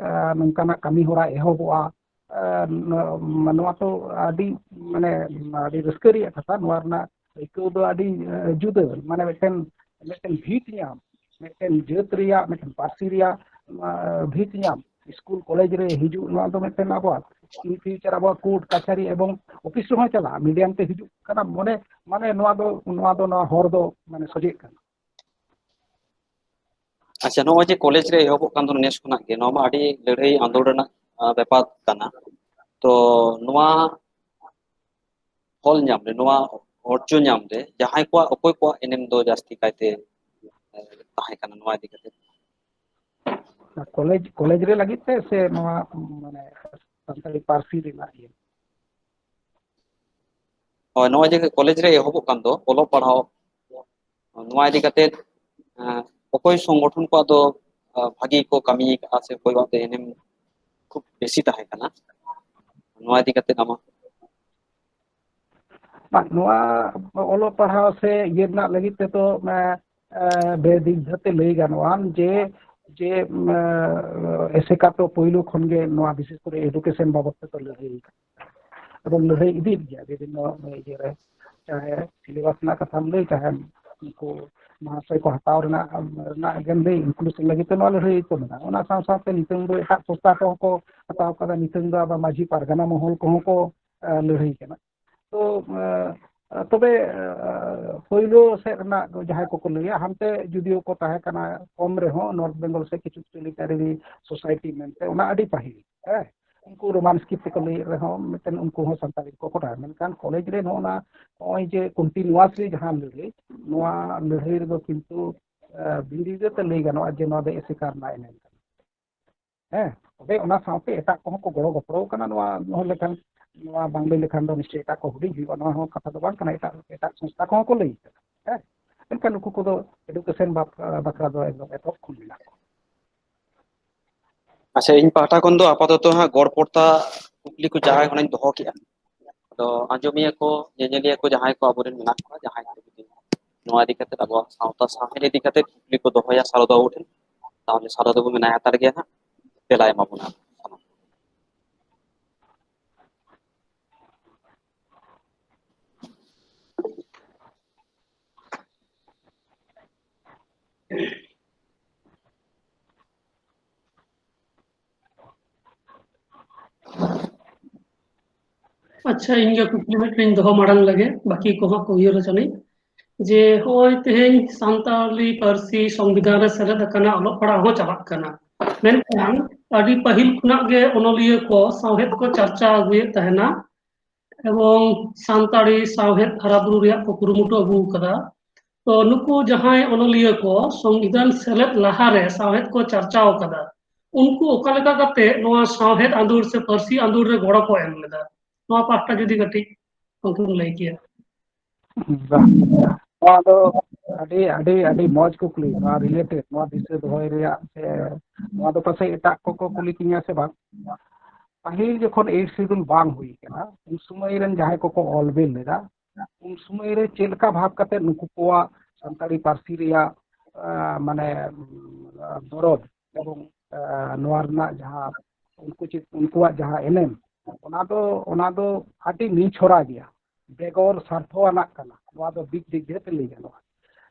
ᱱᱚᱝᱠᱟᱱᱟᱜ ᱠᱟᱹᱢᱤ ᱦᱚᱨᱟ ᱮᱦᱚᱵᱚᱜᱼᱟ᱾ ᱱᱚᱣᱟ ᱛᱚ ᱟᱹᱰᱤ, ᱢᱟᱱᱮ, ᱟᱹᱰᱤ ᱨᱟᱹᱥᱠᱟᱹ ᱨᱮᱭᱟᱜ ᱠᱟᱛᱷᱟ᱾ ᱱᱚᱣᱟ ᱨᱮᱱᱟᱜ ᱟᱹᱭᱠᱟᱹᱣ ᱫᱚ ᱟᱹᱰᱤ ᱡᱩᱫᱟᱹ, ᱢᱟᱱᱮ ᱢᱤᱫᱴᱮᱱ ᱢᱤᱫᱴᱮᱱ ᱵᱷᱤᱛ ᱧᱟᱢ, ᱢᱤᱫᱴᱮᱱ ᱡᱟᱹᱛ ᱨᱮᱭᱟᱜ, ᱢᱤᱫᱴᱮᱱ ᱯᱟᱹᱨᱥᱤ ᱨᱮᱭᱟᱜ ᱵᱷᱤᱛ ᱧᱟᱢ, ᱥᱠᱩᱞ ᱠᱚᱞᱮᱡᱽ ᱨᱮ ᱦᱤᱡᱩᱜ, ᱱᱚᱣᱟ ᱫᱚ ᱢᱤᱫᱴᱮᱱ ᱟᱵᱚᱣᱟᱜ in future ᱟᱵᱚᱣᱟᱜ ᱠᱳᱨᱴ ᱠᱟᱪᱷᱟᱨᱤ ᱮᱵᱚᱝ ᱚᱯᱷᱤᱥ ᱨᱮᱦᱚᱸ ᱪᱟᱞᱟᱜᱼᱟ, ᱢᱤᱰᱤᱭᱟᱢ ᱛᱮ ᱦᱤᱡᱩᱜ ᱠᱟᱱᱟ᱾ ᱢᱚᱱᱮ, ᱢᱟᱱᱮ ᱱᱚᱣᱟ ᱫᱚ, ᱱᱚᱣᱟ ᱫᱚ, ᱱᱚᱣᱟ ᱦᱚᱨ ᱫᱚ ᱢᱟᱱᱮ ᱥᱚᱡᱷᱮᱜ ᱠᱟᱱᱟ᱾ ᱟᱪᱪᱷᱟ, ᱱᱚᱜᱼᱚᱭ ᱡᱮ ᱠᱚᱞᱮᱡᱽ ᱨᱮ ᱮᱦᱚᱵᱚᱜ ᱠᱟᱱ ᱫᱚ ᱱᱮᱥ ᱠᱷᱚᱱᱟᱜ ᱜᱮ, ᱱᱚᱣᱟ ᱢᱟ ᱟᱹᱰᱤ ᱞᱟᱹᱲᱦᱟᱹᱭ ᱟᱸᱫᱳᱲ ᱨᱮᱱᱟᱜ ᱵᱮᱯᱟᱨ ᱠᱟᱱᱟ᱾ ᱛᱚ ᱱᱚᱣᱟ ᱯᱷᱚᱞ ᱧᱟᱢ ᱨᱮ, ᱱᱚᱣᱟ ᱚᱨᱡᱚ ᱧᱟᱢ ᱨᱮ ᱡᱟᱦᱟᱸᱭ ᱠᱚᱣᱟᱜ, ᱚᱠᱚᱭ ᱠᱚᱣᱟᱜ ᱮᱱᱮᱢ ᱫᱚ ᱡᱟᱹᱥᱛᱤ ᱠᱟᱭᱛᱮ ᱛᱟᱦᱮᱸ ᱠᱟᱱᱟ ᱱᱚᱣᱟ ᱤᱫᱤ ᱠᱟᱛᱮ? ᱠᱚᱞᱮᱡᱽ, ᱠᱚᱞᱮᱡᱽ ᱨᱮ ᱞᱟᱹᱜᱤᱫ ᱛᱮ ᱥᱮ ᱱᱚᱣᱟ, ᱢᱟᱱᱮ, ᱥᱟᱱᱛᱟᱲᱤ ᱯᱟᱹᱨᱥᱤ ᱨᱮᱱᱟᱜ ᱤᱭᱟᱹ? ᱦᱳᱭ, ᱱᱚᱜᱼᱚᱭ ᱡᱮ ᱠᱚᱞᱮᱡᱽ ᱨᱮ ᱮᱦᱚᱵᱚᱜ ᱠᱟᱱ ᱫᱚ ᱚᱞᱚᱜ ᱯᱟᱲᱦᱟᱣ, ᱱᱚᱣᱟ ᱤᱫᱤ ᱠᱟᱛᱮ ᱚᱠᱚᱭ ᱥᱚᱝᱜᱚᱴᱷᱚᱱ ᱠᱚᱣᱟᱜ ᱫᱚ ᱵᱷᱟᱹᱜᱤ ᱠᱚ ᱠᱟᱹᱢᱤ ᱟᱠᱟᱫᱼᱟ ᱥᱮ ᱚᱠᱚᱭ ᱠᱚᱣᱟᱜ ᱫᱚ ᱮᱱᱮᱢ ᱠᱷᱩᱵ ᱵᱮᱥᱤ ᱛᱟᱦᱮᱸ ᱠᱟᱱᱟ, ᱱᱚᱣᱟ ᱤᱫᱤ ᱠᱟᱛᱮ ᱟᱢᱟᱜ? ᱵᱟᱝ, ᱱᱚᱣᱟ ᱚᱞᱚᱜ ᱯᱟᱲᱦᱟᱣ ᱥᱮ ᱤᱭᱟᱹ ᱨᱮᱱᱟᱜ ᱞᱟᱹᱜᱤᱫ ᱛᱮᱫᱚ, ᱮ, ᱮ, ᱵᱮᱫᱤᱜᱽᱫᱷᱟᱹ ᱛᱮ ᱞᱟᱹᱭ ᱜᱟᱱᱚᱜᱼᱟ ᱡᱮ, ᱡᱮ, ᱮ, ᱮᱥᱮᱠᱟ ᱛᱚ ᱯᱳᱭᱞᱳ ᱠᱷᱚᱱ ᱜᱮ ᱱᱚᱣᱟ ᱵᱤᱥᱮᱥ ᱠᱚᱨᱮ ᱮᱰᱩᱠᱮᱥᱚᱱ ᱵᱟᱵᱚᱫ ᱛᱮᱫᱚ ᱞᱟᱹᱲᱦᱟᱹᱭ ᱠᱟᱱᱟ ᱮᱵᱚᱝ ᱞᱟᱹᱲᱦᱟᱹᱭ ᱤᱫᱤᱭᱮᱫ ᱜᱮᱭᱟ ᱵᱤᱵᱷᱤᱱᱱᱚ ᱤᱭᱟᱹ ᱨᱮ, ᱪᱟᱦᱮ ᱥᱤᱞᱮᱵᱟᱥ ᱨᱮᱱᱟᱜ ᱠᱟᱛᱷᱟᱢ ᱞᱟᱹᱭ, ᱪᱟᱦᱮ ᱩᱱᱠᱩ ᱢᱚᱦᱟᱥᱚᱭ ᱠᱚ ᱦᱟᱛᱟᱣ ᱨᱮᱱᱟᱜ, ᱨᱮᱱᱟᱜ ᱜᱮᱢ ᱞᱟᱹᱭ, ᱤᱱᱠᱞᱩᱥᱤᱵᱷ ᱞᱟᱹᱜᱤᱫ ᱛᱮ ᱱᱚᱣᱟ ᱞᱟᱹᱲᱦᱟᱹᱭ ᱠᱚ ᱢᱮᱱᱟᱜᱼᱟ᱾ ᱚᱱᱟ ᱥᱟᱶ ᱥᱟᱶᱛᱮ ᱱᱤᱛᱚᱝ ᱫᱚ ᱮᱴᱟᱜ ᱥᱚᱥᱛᱟ ᱠᱚᱦᱚᱸ ᱠᱚ ᱦᱟᱛᱟᱣ ᱠᱟᱫᱟ, ᱱᱤᱛᱚᱝ ᱫᱚ ᱟᱵᱟᱨ ᱢᱟᱹᱡᱷᱤ ᱯᱟᱨᱜᱟᱱᱟ ᱢᱚᱦᱚᱞ ᱠᱚᱦᱚᱸ ᱠᱚ, ᱮ, ᱞᱟᱹᱲᱦᱟᱹᱭ ᱠᱟᱱᱟ᱾ ᱛᱚ, ᱮ, ᱛᱚᱵᱮ, ᱮ, ᱯᱳᱭᱞᱳ ᱥᱮᱫ ᱨᱮᱱᱟᱜ ᱡᱟᱦᱟᱸᱭ ᱠᱚᱠᱚ ᱞᱟᱹᱭᱟ, ᱦᱟᱱᱛᱮ ᱡᱩᱫᱤᱭᱳ ᱠᱚ ᱛᱟᱦᱮᱸ ᱠᱟᱱᱟ ᱠᱚᱢ ᱨᱮᱦᱚᱸ, ᱱᱚᱨᱛᱷ ᱵᱮᱝᱜᱚᱞ ᱥᱮ ᱠᱤᱪᱷᱩ ᱠᱤᱪᱷᱩ ᱞᱤᱴᱟᱨᱮᱨᱤ ᱥᱳᱥᱟᱭᱴᱤ ᱢᱮᱱᱛᱮ, ᱚᱱᱟ ᱟᱹᱰᱤ ᱯᱟᱹᱦᱤᱞ, ᱦᱮᱸ, ᱩᱱᱠᱩ ᱨᱳᱢᱟᱱ ᱥᱠᱨᱤᱯᱴ ᱛᱮᱠᱚ ᱞᱟᱹᱭᱮᱫ ᱨᱮᱦᱚᱸ ᱢᱤᱫᱴᱮᱱ ᱩᱱᱠᱩ ᱦᱚᱸ ᱥᱟᱱᱛᱟᱲᱤ ᱜᱮᱠᱚ ᱠᱚᱨᱟᱣᱟ᱾ ᱢᱮᱱᱠᱷᱟᱱ ᱠᱚᱞᱮᱡᱽ ᱨᱮ ᱱᱚᱜᱼᱚ ᱱᱟ, ᱱᱚᱜᱼᱚᱭ ᱡᱮ ᱠᱚᱱᱴᱤᱱᱩᱣᱟᱥᱞᱤ ᱡᱟᱦᱟᱸ ᱞᱟᱹᱲᱦᱟᱹᱭ, ᱱᱚᱣᱟ ᱞᱟᱹᱲᱦᱟᱹᱭ ᱨᱮᱫᱚ ᱠᱤᱱᱛᱩ, ᱮ, ᱵᱤᱱ ᱫᱤᱠ ᱫᱤᱭᱮ ᱛᱮ ᱞᱟᱹᱭ ᱜᱟᱱᱚᱜᱼᱟ ᱡᱮ ᱱᱚᱣᱟ ᱫᱚ ᱮᱥᱮᱠᱟ ᱨᱮᱱᱟᱜ ᱮᱱᱮᱢ ᱠᱟᱱᱟ᱾ ᱦᱮᱸ, ᱛᱚᱵᱮ ᱚᱱᱟ ᱥᱟᱶᱛᱮ ᱮᱴᱟᱜ ᱠᱚᱦᱚᱸ ᱠᱚ ᱜᱚᱲᱚ ᱜᱚᱯᱚᱲᱚ ᱠᱟᱱᱟ᱾ ᱱᱚᱣᱟ ᱦᱚᱸ ᱞᱮᱠᱷᱟᱱ, ᱱᱚᱣᱟ ᱵᱟᱝ ᱞᱟᱹᱭ ᱞᱮᱠᱷᱟᱱ ᱫᱚ ᱱᱤᱥᱪᱚᱭ ᱮᱴᱟᱜ ᱠᱚ ᱦᱩᱰᱤᱧ ᱦᱩᱭᱩᱜᱼᱟ, ᱱᱚᱣᱟ ᱦᱚᱸ ᱠᱟᱛᱷᱟ ᱫᱚ ᱵᱟᱝ ᱠᱟᱱᱟ᱾ ᱮᱴᱟᱜ, ᱮᱴᱟᱜ ᱥᱚᱝᱥᱛᱷᱟ ᱠᱚᱦᱚᱸ ᱠᱚ ᱞᱟᱹᱭ ᱠᱟᱫᱟ᱾ ᱦᱮᱸ, ᱢᱮᱱᱠᱷᱟᱱ ᱱᱩᱠᱩ ᱠᱚᱫᱚ ᱮᱰᱩᱠᱮᱥᱚᱱ ᱵᱟᱠᱷᱨᱟ ᱫᱚ ᱮᱠᱫᱚᱢ ᱮᱛᱚᱦᱚᱵ ᱠᱷᱚᱱ ᱢᱮᱱᱟᱜ ᱠᱚᱣᱟ᱾ ᱟᱪᱪᱷᱟ, ᱤᱧ ᱯᱟᱦᱴᱟ ᱠᱷᱚᱱ ᱫᱚ ᱟᱯᱟᱛᱚᱛᱚ ᱦᱟᱸᱜ ᱜᱚᱲ ᱯᱚᱲᱛᱟ ᱠᱩᱠᱞᱤ ᱠᱚ ᱡᱟᱦᱟᱸᱭ ᱠᱷᱚᱱᱤᱧ ᱫᱚᱦᱚ ᱠᱮᱜᱼᱟ᱾ ᱟᱫᱚ ᱟᱸᱡᱚᱢᱤᱭᱟᱹ ᱠᱚ, ᱧᱮᱧᱮᱞᱤᱭᱟᱹ ᱠᱚ ᱡᱟᱦᱟᱸᱭ ᱠᱚ ᱟᱵᱚᱨᱮᱱ ᱢᱮᱱᱟᱜ ᱠᱚᱣᱟ, ᱡᱟᱦᱟᱸᱭ ᱠᱚ ᱡᱩᱫᱤ ᱱᱚᱣᱟ ᱤᱫᱤ ᱠᱟᱛᱮ, ᱟᱵᱚᱣᱟᱜ ᱥᱟᱶᱛᱟ ᱥᱟᱶᱦᱮᱫ ᱤᱫᱤ ᱠᱟᱛᱮ ᱠᱩᱠᱞᱤ ᱠᱚ ᱫᱚᱦᱚᱭᱟ ᱥᱟᱨᱚᱫᱟ ᱵᱟᱹᱵᱩ ᱴᱷᱮᱱ, ᱛᱟᱦᱚᱞᱮ ᱥᱟᱨᱚᱫᱟ ᱵᱟᱹᱵᱩ ᱢᱮᱱᱟᱭ ᱦᱟᱛᱟᱲ ᱜᱮᱭᱟ ᱦᱟᱸᱜ, ᱛᱮᱞᱟᱭ ᱮᱢᱟ ᱵᱚᱱᱟ᱾ ᱟᱪᱪᱷᱟ, ᱤᱧ ᱜᱮ ᱠᱩᱠᱞᱤ ᱢᱤᱫᱴᱮᱱ ᱫᱚᱦᱚ ᱢᱟᱲᱟᱝ ᱞᱮᱜᱮ, ᱵᱟᱹᱠᱤ ᱠᱚᱦᱚᱸ ᱠᱚ ᱩᱭᱦᱟᱹᱨ ᱦᱚᱪᱚᱱᱤᱡ᱾ ᱡᱮ ᱦᱚᱸᱜᱼᱚᱭ ᱛᱮᱦᱮᱧ ᱥᱟᱱᱛᱟᱲᱤ ᱯᱟᱹᱨᱥᱤ ᱥᱚᱝᱵᱤᱫᱷᱟᱱ ᱨᱮ ᱥᱮᱞᱮᱫ ᱟᱠᱟᱱᱟ, ᱚᱞᱚᱜ ᱯᱟᱲᱦᱟᱜ ᱦᱚᱸ ᱪᱟᱞᱟᱜ ᱠᱟᱱᱟ, ᱢᱮᱱᱠᱷᱟᱱ ᱟᱹᱰᱤ ᱯᱟᱹᱦᱤᱞ ᱠᱷᱚᱱᱟᱜ ᱜᱮ ᱚᱱᱚᱞᱤᱭᱟᱹ ᱠᱚ ᱥᱟᱶᱦᱮᱫ ᱠᱚ ᱪᱟᱨᱪᱟ ᱟᱹᱜᱩᱭᱮᱫ ᱛᱟᱦᱮᱱᱟ ᱮᱵᱚᱝ ᱥᱟᱱᱛᱟᱲᱤ ᱥᱟᱶᱦᱮᱫ ᱦᱟᱨᱟ ᱵᱩᱨᱩ ᱨᱮᱭᱟᱜ ᱠᱚ ᱠᱩᱨᱩᱢᱩᱴᱩ ᱟᱹᱜᱩ ᱟᱠᱟᱫᱟ᱾ ᱛᱚ ᱱᱩᱠᱩ ᱡᱟᱦᱟᱸᱭ ᱚᱱᱚᱞᱤᱭᱟᱹ ᱠᱚ ᱥᱚᱝᱵᱤᱫᱷᱟᱱ ᱥᱮᱞᱮᱫ ᱞᱟᱦᱟᱨᱮ ᱥᱟᱶᱦᱮᱫ ᱠᱚ ᱪᱟᱨᱪᱟᱣ ᱟᱠᱟᱫᱟ, ᱩᱱᱠᱩ ᱚᱠᱟ ᱞᱮᱠᱟ ᱠᱟᱛᱮ ᱱᱚᱣᱟ ᱥᱟᱶᱦᱮᱫ ᱟᱸᱫᱳᱲ ᱥᱮ ᱯᱟᱹᱨᱥᱤ ᱟᱸᱫᱳᱲ ᱨᱮ ᱜᱚᱲᱚ ᱠᱚ ᱮᱢ ᱞᱮᱫᱟ? ᱱᱚᱣᱟ ᱯᱟᱦᱴᱟ ᱡᱩᱫᱤ ᱠᱟᱹᱴᱤᱡ ᱜᱚᱢᱠᱮ ᱵᱚᱱ ᱞᱟᱹᱭ ᱠᱮᱭᱟ᱾ ᱵᱟᱝ, ᱱᱚᱣᱟ ᱫᱚ ᱟᱹᱰᱤ ᱟᱹᱰᱤ ᱟᱹᱰᱤ ᱢᱚᱡᱽ ᱠᱩᱠᱞᱤ᱾ ᱱᱚᱣᱟ ᱨᱤᱞᱮᱴᱮᱰ, ᱱᱚᱣᱟ ᱫᱤᱥᱟᱹ ᱫᱚᱦᱚᱭ ᱨᱮᱭᱟᱜ ᱥᱮ ᱱᱚᱣᱟ ᱫᱚ ᱯᱟᱥᱮᱡ ᱮᱴᱟᱜ ᱠᱚᱠᱚ ᱠᱩᱞᱤ ᱠᱤᱧᱟ ᱥᱮ ᱵᱟᱝ, ᱯᱟᱹᱦᱤᱞ ᱡᱚᱠᱷᱚᱱ ᱮᱭᱤᱴ ᱥᱤᱰᱩᱞ ᱵᱟᱝ ᱦᱩᱭ ᱠᱟᱱᱟ, ᱩᱱ ᱥᱚᱢᱚᱭ ᱨᱮᱱ ᱡᱟᱦᱟᱸᱭ ᱠᱚᱠᱚ ᱚᱞ ᱵᱤᱞ ᱞᱮᱫᱟ, ᱩᱱ ᱥᱚᱢᱚᱭ ᱨᱮ ᱪᱮᱫ ᱞᱮᱠᱟ ᱵᱷᱟᱵ ᱠᱟᱛᱮ ᱱᱩᱠᱩ ᱠᱚᱣᱟᱜ ᱥᱟᱱᱛᱟᱲᱤ ᱯᱟᱹᱨᱥᱤ ᱨᱮᱭᱟᱜ ᱟᱸ, ᱢᱟᱱᱮ ᱩᱸ, ᱫᱚᱨᱚᱫ ᱮᱵᱚᱝ ᱟᱸ, ᱱᱚᱣᱟ ᱨᱮᱱᱟᱜ ᱡᱟᱦᱟᱸ ᱩᱱᱠᱩ ᱪᱮᱫ, ᱩᱱᱠᱩᱣᱟᱜ ᱡᱟᱦᱟᱸ ᱮᱱᱮᱢ, ᱚᱱᱟ ᱫᱚ ᱚᱱᱟ ᱫᱚ ᱟᱹᱰᱤ ᱱᱤᱪᱷᱚᱲᱟ ᱜᱮᱭᱟ, ᱵᱮᱜᱚᱨ ᱥᱟᱨᱛᱷᱚ ᱟᱱᱟᱜ ᱠᱟᱱᱟ᱾ ᱱᱚᱣᱟ ᱫᱚ ᱵᱤᱜᱽ ᱫᱤᱠ ᱫᱤᱭᱮ ᱛᱮ ᱞᱟᱹᱭ ᱜᱟᱱᱚᱜᱼᱟ᱾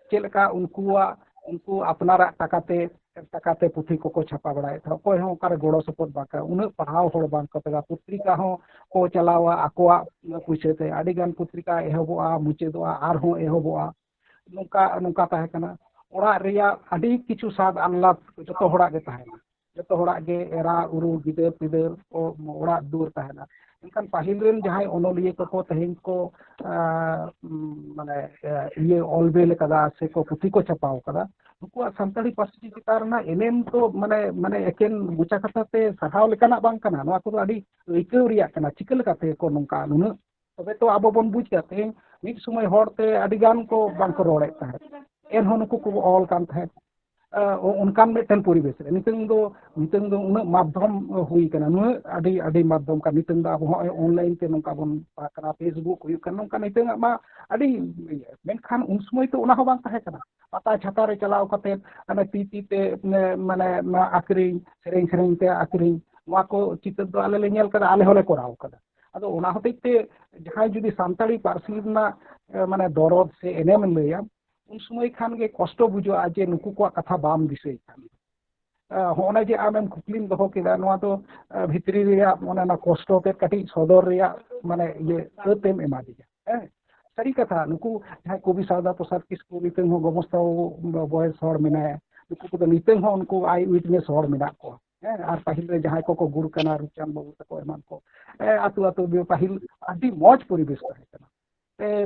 ᱪᱮᱫ ᱞᱮᱠᱟ ᱩᱱᱠᱩᱣᱟᱜ, ᱩᱱᱠᱩ ᱟᱯᱱᱟᱨᱟᱜ ᱴᱟᱠᱟᱛᱮ ᱴᱟᱠᱟᱛᱮ ᱯᱩᱛᱷᱤ ᱠᱚᱠᱚ ᱪᱷᱟᱯᱟ ᱵᱟᱲᱟᱭᱮᱫ ᱛᱟᱦᱮᱸᱫ, ᱚᱠᱚᱭ ᱦᱚᱸ ᱚᱠᱟᱨᱮ ᱜᱚᱲᱚ ᱥᱚᱯᱚᱦᱚᱫ ᱵᱟᱝ ᱠᱟᱱᱟ, ᱩᱱᱟᱹᱜ ᱯᱟᱲᱦᱟᱣ ᱦᱚᱲ ᱵᱟᱝ ᱠᱚ ᱛᱟᱦᱮᱸ ᱠᱟᱱᱟ, ᱯᱚᱛᱨᱤᱠᱟ ᱦᱚᱸ ᱠᱚ ᱪᱟᱞᱟᱣᱟ ᱟᱠᱚᱣᱟᱜ ᱯᱩᱭᱥᱟᱹ ᱛᱮ, ᱟᱹᱰᱤ ᱜᱟᱱ ᱯᱚᱛᱨᱤᱠᱟ ᱮᱦᱚᱵᱚᱜᱼᱟ, ᱢᱩᱪᱟᱹᱫᱚᱜᱼᱟ, ᱟᱨᱦᱚᱸ ᱮᱦᱚᱵᱚᱜᱼᱟ, ᱱᱚᱝᱠᱟ ᱱᱚᱝᱠᱟ ᱛᱟᱦᱮᱸ ᱠᱟᱱᱟ᱾ ᱚᱲᱟᱜ ᱨᱮᱭᱟᱜ ᱟᱹᱰᱤ ᱠᱤᱪᱷᱩ ᱥᱟᱫ ᱟᱦᱞᱟᱫ ᱡᱚᱛᱚ ᱦᱚᱲᱟᱜ ᱜᱮ ᱛᱟᱦᱮᱱᱟ, ᱡᱚᱛᱚ ᱦᱚᱲᱟᱜ ᱜᱮ ᱮᱨᱟ ᱩᱨᱩ ᱜᱤᱫᱟᱹᱨ ᱯᱤᱫᱟᱹᱨ ᱠᱚ ᱚᱲᱟᱜ ᱫᱩᱣᱟᱹᱨ ᱛᱟᱦᱮᱱᱟ᱾ ᱢᱮᱱᱠᱷᱟᱱ ᱯᱟᱹᱦᱤᱞ ᱨᱮᱱ ᱡᱟᱦᱟᱸᱭ ᱚᱱᱚᱞᱤᱭᱟᱹ ᱠᱚᱠᱚ ᱛᱮᱦᱮᱧ ᱠᱚ ᱟᱸ, ᱩᱢ, ᱢᱟᱱᱮ ᱮ, ᱤᱭᱟᱹ ᱚᱞ ᱵᱮᱞ ᱠᱟᱫᱟ ᱥᱮ ᱠᱚ ᱯᱩᱛᱷᱤ ᱠᱚ ᱪᱷᱟᱯᱟᱣ ᱠᱟᱫᱟ, ᱱᱩᱠᱩᱣᱟᱜ ᱥᱟᱱᱛᱟᱲᱤ ᱯᱟᱹᱨᱥᱤ ᱪᱮᱛᱟᱱ ᱨᱮᱱᱟᱜ ᱮᱱᱮᱢ ᱫᱚ ᱢᱟᱱᱮ ᱢᱟᱱᱮ ᱮᱠᱮᱱ ᱢᱚᱪᱟ ᱠᱟᱛᱷᱟ ᱛᱮ ᱥᱟᱨᱦᱟᱣ ᱞᱮᱠᱟᱱᱟᱜ ᱵᱟᱝ ᱠᱟᱱᱟ᱾ ᱱᱚᱣᱟ ᱠᱚᱫᱚ ᱟᱹᱰᱤ ᱟᱹᱭᱠᱟᱹᱣ ᱨᱮᱭᱟᱜ ᱠᱟᱱᱟ, ᱪᱤᱠᱟᱹ ᱞᱮᱠᱟᱛᱮ ᱠᱚ ᱱᱚᱝᱠᱟ ᱱᱩᱱᱟᱹᱜ ᱛᱚᱵᱮ ᱛᱚ ᱟᱵᱚ ᱵᱚᱱ ᱵᱩᱡᱽ ᱠᱮᱭᱟ᱾ ᱛᱮᱦᱮᱧ ᱢᱤᱫ ᱥᱚᱢᱚᱭ ᱦᱚᱲ ᱛᱮ ᱟᱹᱰᱤ ᱜᱟᱱ ᱠᱚ ᱵᱟᱝ ᱠᱚ ᱨᱚᱲᱮᱫ ᱛᱟᱦᱮᱸᱫ, ᱮᱱᱦᱚᱸ ᱱᱩᱠᱩ ᱠᱚ ᱚᱞ ᱠᱟᱱ ᱛᱟᱦᱮᱸᱫ᱾ ᱚᱱᱠᱟᱱ ᱢᱤᱫᱴᱮᱱ ᱯᱚᱨᱤᱵᱮᱥ ᱨᱮ ᱱᱤᱛᱚᱝ ᱫᱚ ᱱᱤᱛᱚᱝ ᱫᱚ ᱩᱱᱟᱹᱜ ᱢᱟᱫᱽᱫᱷᱚᱢ ᱦᱩᱭ ᱠᱟᱱᱟ, ᱱᱩᱱᱟᱹᱜ ᱟᱹᱰᱤ ᱟᱹᱰᱤ ᱢᱟᱫᱽᱫᱷᱚᱢ ᱠᱟᱱᱟ᱾ ᱱᱤᱛᱚᱝ ᱫᱚ ᱟᱵᱚ ᱦᱚᱸᱜᱼᱚᱭ ᱚᱱᱞᱟᱭᱤᱱ ᱛᱮ ᱱᱚᱝᱠᱟ ᱵᱚᱱ ᱯᱟᱲᱦᱟᱜ ᱠᱟᱱᱟ, ᱯᱷᱮᱥᱵᱩᱠ ᱦᱩᱭᱩᱜ ᱠᱟᱱᱟ, ᱱᱚᱝᱠᱟ ᱱᱤᱛᱚᱝ ᱟᱜ ᱢᱟ ᱟᱹᱰᱤ ᱤᱭᱟᱹ᱾ ᱢᱮᱱᱠᱷᱟᱱ ᱩᱱ ᱥᱚᱢᱚᱭ ᱛᱚ ᱚᱱᱟ ᱦᱚᱸ ᱵᱟᱝ ᱛᱟᱦᱮᱸ ᱠᱟᱱᱟ᱾ ᱯᱟᱛᱟ ᱪᱷᱟᱛᱟ ᱨᱮ ᱪᱟᱞᱟᱣ ᱠᱟᱛᱮ ᱚᱱᱮ ᱛᱤ ᱛᱤ ᱛᱮ ᱢᱟᱱᱮ ᱟᱠᱷᱨᱤᱧ, ᱥᱮᱨᱮᱧ ᱥᱮᱨᱮᱧ ᱛᱮ ᱟᱠᱷᱨᱤᱧ, ᱱᱚᱣᱟ ᱠᱚ ᱪᱤᱛᱟᱹᱨ ᱫᱚ ᱟᱞᱮ ᱞᱮ ᱧᱮᱞ ᱠᱟᱫᱟ, ᱟᱞᱮ ᱦᱚᱸᱞᱮ ᱠᱚᱨᱟᱣ ᱠᱟᱫᱟ᱾ ᱟᱫᱚ ᱚᱱᱟ ᱦᱚᱛᱮᱡ ᱛᱮ ᱡᱟᱦᱟᱸᱭ ᱡᱩᱫᱤ ᱥᱟᱱᱛᱟᱲᱤ ᱯᱟᱹᱨᱥᱤ ᱨᱮᱱᱟᱜ ᱢᱟᱱᱮ ᱫᱚᱨᱚᱫ ᱥᱮ ᱮᱱᱮᱢ ᱮ ᱞᱟᱹᱭᱟ, ᱩᱱ ᱥᱚᱢᱚᱭ ᱠᱷᱟᱱ ᱜᱮ ᱠᱚᱥᱴᱚ ᱵᱩᱡᱷᱟᱹᱜᱼᱟ ᱡᱮ ᱱᱩᱠᱩ ᱠᱚᱣᱟᱜ ᱠᱟᱛᱷᱟ ᱵᱟᱢ ᱫᱤᱥᱟᱹᱭ ᱠᱷᱟᱱ᱾ ᱦᱚᱸᱜᱼᱚ ᱱᱟ ᱡᱮ ᱟᱢᱮᱢ ᱠᱩᱠᱞᱤᱢ ᱫᱚᱦᱚ ᱠᱮᱫᱟ, ᱱᱚᱣᱟ ᱫᱚ ᱵᱷᱤᱛᱨᱤ ᱨᱮᱭᱟᱜ ᱚᱱᱮ ᱚᱱᱟ ᱠᱚᱥᱴᱚ ᱛᱮ ᱠᱟᱹᱴᱤᱡ ᱥᱚᱫᱚᱨ ᱨᱮᱭᱟᱜ ᱢᱟᱱᱮ ᱤᱭᱟᱹ ᱟᱹᱛᱮᱢ ᱮᱢᱟ ᱫᱤᱧᱟ᱾ ᱦᱮᱸ, ᱥᱟᱹᱨᱤ ᱠᱟᱛᱷᱟ, ᱱᱩᱠᱩ ᱡᱟᱦᱟᱸᱭ ᱠᱚᱵᱤ ᱥᱟᱨᱚᱫᱟ ᱯᱨᱚᱥᱟᱫᱽ ᱠᱤᱥᱠᱩ ᱱᱤᱛᱚᱝ ᱦᱚᱸ ᱜᱚᱢᱚᱥᱛᱟᱣ ᱵᱚᱭᱮᱥ ᱦᱚᱲ ᱢᱮᱱᱟᱭᱟ, ᱱᱩᱠᱩ ᱠᱚᱫᱚ ᱱᱤᱛᱚᱝ ᱦᱚᱸ ᱩᱱᱠᱩ ᱟᱭ ᱩᱭᱤᱴᱱᱮᱥ ᱦᱚᱲ ᱢᱮᱱᱟᱜ ᱠᱚᱣᱟ᱾ ᱦᱮᱸ, ᱟᱨ ᱯᱟᱹᱦᱤᱞ ᱨᱮ ᱡᱟᱦᱟᱸᱭ ᱠᱚᱠᱚ ᱜᱩᱨ ᱠᱟᱱᱟ, ᱨᱩᱯᱪᱟᱸᱫᱽ ᱵᱟᱹᱵᱩ ᱛᱟᱠᱚ ᱮᱢᱟᱱ ᱠᱚ, ᱟᱹᱛᱩ ᱟᱹᱛᱩ ᱯᱟᱹᱦᱤᱞ ᱟᱹᱰᱤ ᱢᱚᱡᱽ ᱯᱚᱨᱤᱵᱮᱥ ᱛᱟᱦᱮᱸ ᱠᱟᱱᱟ᱾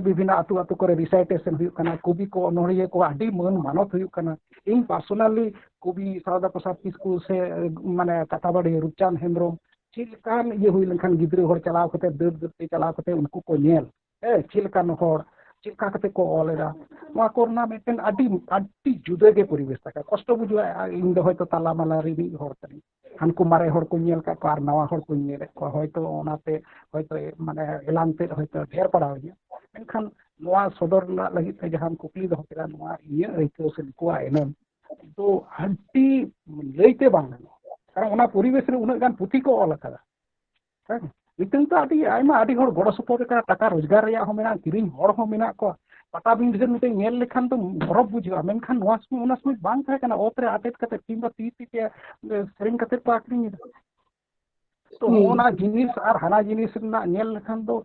ᱵᱤᱵᱷᱤᱱᱱᱚ ᱟᱹᱛᱩ ᱟᱹᱛᱩ ᱠᱚᱨᱮ ᱨᱤᱥᱟᱭᱴᱮᱥᱚᱱ ᱦᱩᱭᱩᱜ ᱠᱟᱱᱟ, ᱠᱚᱵᱤ ᱠᱚ ᱚᱱᱚᱬᱦᱤᱭᱟᱹ ᱠᱚ ᱟᱹᱰᱤ ᱢᱟᱹᱱ ᱢᱟᱱᱚᱛ ᱦᱩᱭᱩᱜ ᱠᱟᱱᱟ᱾ ᱤᱧ ᱯᱟᱨᱥᱚᱱᱟᱞᱤ ᱠᱚᱵᱤ ᱥᱟᱨᱚᱫᱟ ᱯᱨᱚᱥᱟᱫᱽ ᱠᱤᱥᱠᱩ ᱥᱮ ᱢᱟᱱᱮ ᱠᱟᱛᱷᱟᱵᱟᱲᱤ ᱨᱩᱯᱪᱟᱸᱫᱽ ᱦᱮᱢᱵᱨᱚᱢ ᱪᱮᱫ ᱞᱮᱠᱟᱱ ᱤᱭᱟᱹ ᱦᱩᱭ ᱞᱮᱱᱠᱷᱟᱱ ᱜᱤᱫᱽᱨᱟᱹ ᱦᱚᱲ ᱪᱟᱞᱟᱣ ᱠᱟᱛᱮ, ᱫᱟᱹᱲ ᱫᱟᱹᱲ ᱛᱮ ᱪᱟᱞᱟᱣ ᱠᱟᱛᱮ ᱩᱱᱠᱩ ᱠᱚ ᱧᱮᱞ, ᱦᱮᱸ, ᱪᱮᱫ ᱞᱮᱠᱟᱱ ᱦᱚᱲ, ᱪᱮᱫ ᱞᱮᱠᱟ ᱠᱟᱛᱮ ᱠᱚ ᱚᱞ ᱮᱫᱟ, ᱱᱚᱣᱟ ᱠᱚ ᱨᱮᱱᱟᱜ ᱢᱤᱫᱴᱮᱱ ᱟᱹᱰᱤ ᱟᱹᱰᱤ ᱡᱩᱫᱟᱹ ᱜᱮ ᱯᱚᱨᱤᱵᱮᱥ ᱛᱟᱠᱚ᱾ ᱠᱚᱥᱴᱚ ᱵᱩᱡᱷᱟᱹᱜᱼᱟ᱾ ᱤᱧ ᱫᱚ ᱦᱚᱭᱛᱳ ᱛᱟᱞᱟ ᱢᱟᱞᱟ ᱨᱤᱱᱤᱡ ᱦᱚᱲ ᱠᱟᱹᱱᱟᱹᱧ, ᱦᱟᱱᱠᱩ ᱢᱟᱨᱮ ᱦᱚᱲ ᱠᱚᱧ ᱧᱮᱞ ᱟᱠᱟᱫ ᱠᱚᱣᱟ ᱟᱨ ᱱᱟᱣᱟ ᱦᱚᱲ ᱠᱚᱧ ᱧᱮᱞᱮᱫ ᱠᱚᱣᱟ, ᱦᱚᱭᱛᱳ ᱚᱱᱟᱛᱮ ᱦᱚᱭᱛᱳ ᱢᱟᱱᱮ ᱮᱞᱟᱝ ᱛᱮᱫ ᱦᱚᱭᱛᱳ ᱰᱷᱮᱨ ᱯᱟᱲᱟᱣ ᱤᱧᱟᱹ, ᱢᱮᱱᱠᱷᱟᱱ ᱱᱚᱣᱟ ᱥᱚᱫᱚᱨ ᱨᱮᱱᱟᱜ ᱞᱟᱹᱜᱤᱫ ᱛᱮ ᱡᱟᱦᱟᱸᱢ ᱠᱩᱠᱞᱤ ᱫᱚᱦᱚ ᱠᱮᱫᱟ, ᱱᱚᱣᱟ ᱤᱧᱟᱹᱜ ᱟᱹᱭᱠᱟᱹᱣ ᱥᱮ ᱱᱩᱠᱩᱣᱟᱜ ᱮᱱᱮᱢ ᱫᱚ ᱟᱹᱰᱤ ᱞᱟᱹᱭᱛᱮ ᱵᱟᱝ ᱜᱟᱱᱚᱜᱼᱟ᱾ ᱠᱟᱨᱚᱱ ᱚᱱᱟ ᱯᱚᱨᱤᱵᱮᱥ ᱨᱮ ᱩᱱᱟᱹᱜ ᱜᱟᱱ ᱯᱩᱛᱷᱤ ᱠᱚ ᱚᱞ ᱟᱠᱟᱫᱟ᱾ ᱦᱮᱸ? ᱱᱤᱛᱚᱝ ᱫᱚ ᱟᱹᱰᱤ ᱟᱭᱢᱟ, ᱟᱹᱰᱤ ᱦᱚᱲ ᱜᱚᱲᱚ ᱥᱚᱯᱚᱦᱚᱫ ᱠᱟᱱᱟ, ᱴᱟᱠᱟ ᱨᱳᱡᱽᱜᱟᱨ ᱨᱮᱭᱟᱜ ᱦᱚᱸ ᱢᱮᱱᱟᱜᱼᱟ, ᱠᱤᱨᱤᱧ ᱦᱚᱲ ᱦᱚᱸ ᱢᱮᱱᱟᱜ ᱠᱚᱣᱟ᱾ ᱯᱟᱴᱟᱵᱤᱸᱫᱷᱟᱹ ᱨᱮ ᱢᱤᱫᱴᱮᱱ ᱧᱮᱞ ᱞᱮᱠᱷᱟᱱ ᱫᱚ ᱜᱚᱨᱚᱵᱽ ᱵᱩᱡᱷᱟᱹᱜᱼᱟ, ᱢᱮᱱᱠᱷᱟᱱ ᱱᱚᱣᱟ ᱥᱚᱢᱚᱭ, ᱚᱱᱟ ᱥᱚᱢᱚᱭ ᱵᱟᱝ ᱛᱟᱦᱮᱸ ᱠᱟᱱᱟ᱾ ᱚᱛ ᱨᱮ ᱟᱴᱮᱫ ᱠᱟᱛᱮ ᱠᱤᱝᱵᱟ ᱛᱤ ᱛᱤ ᱛᱮ, ᱮ, ᱥᱮᱨᱮᱧ ᱠᱟᱛᱮ ᱠᱚ ᱟᱠᱷᱨᱤᱧ ᱮᱫᱟ᱾ ᱛᱚ ᱦᱩᱸ᱾ ᱱᱚᱜᱼᱚ ᱱᱟ ᱡᱤᱱᱤᱥ ᱟᱨ ᱦᱟᱱᱟ ᱡᱤᱱᱤᱥ ᱨᱮᱱᱟᱜ ᱧᱮᱞ ᱞᱮᱠᱷᱟᱱ ᱫᱚ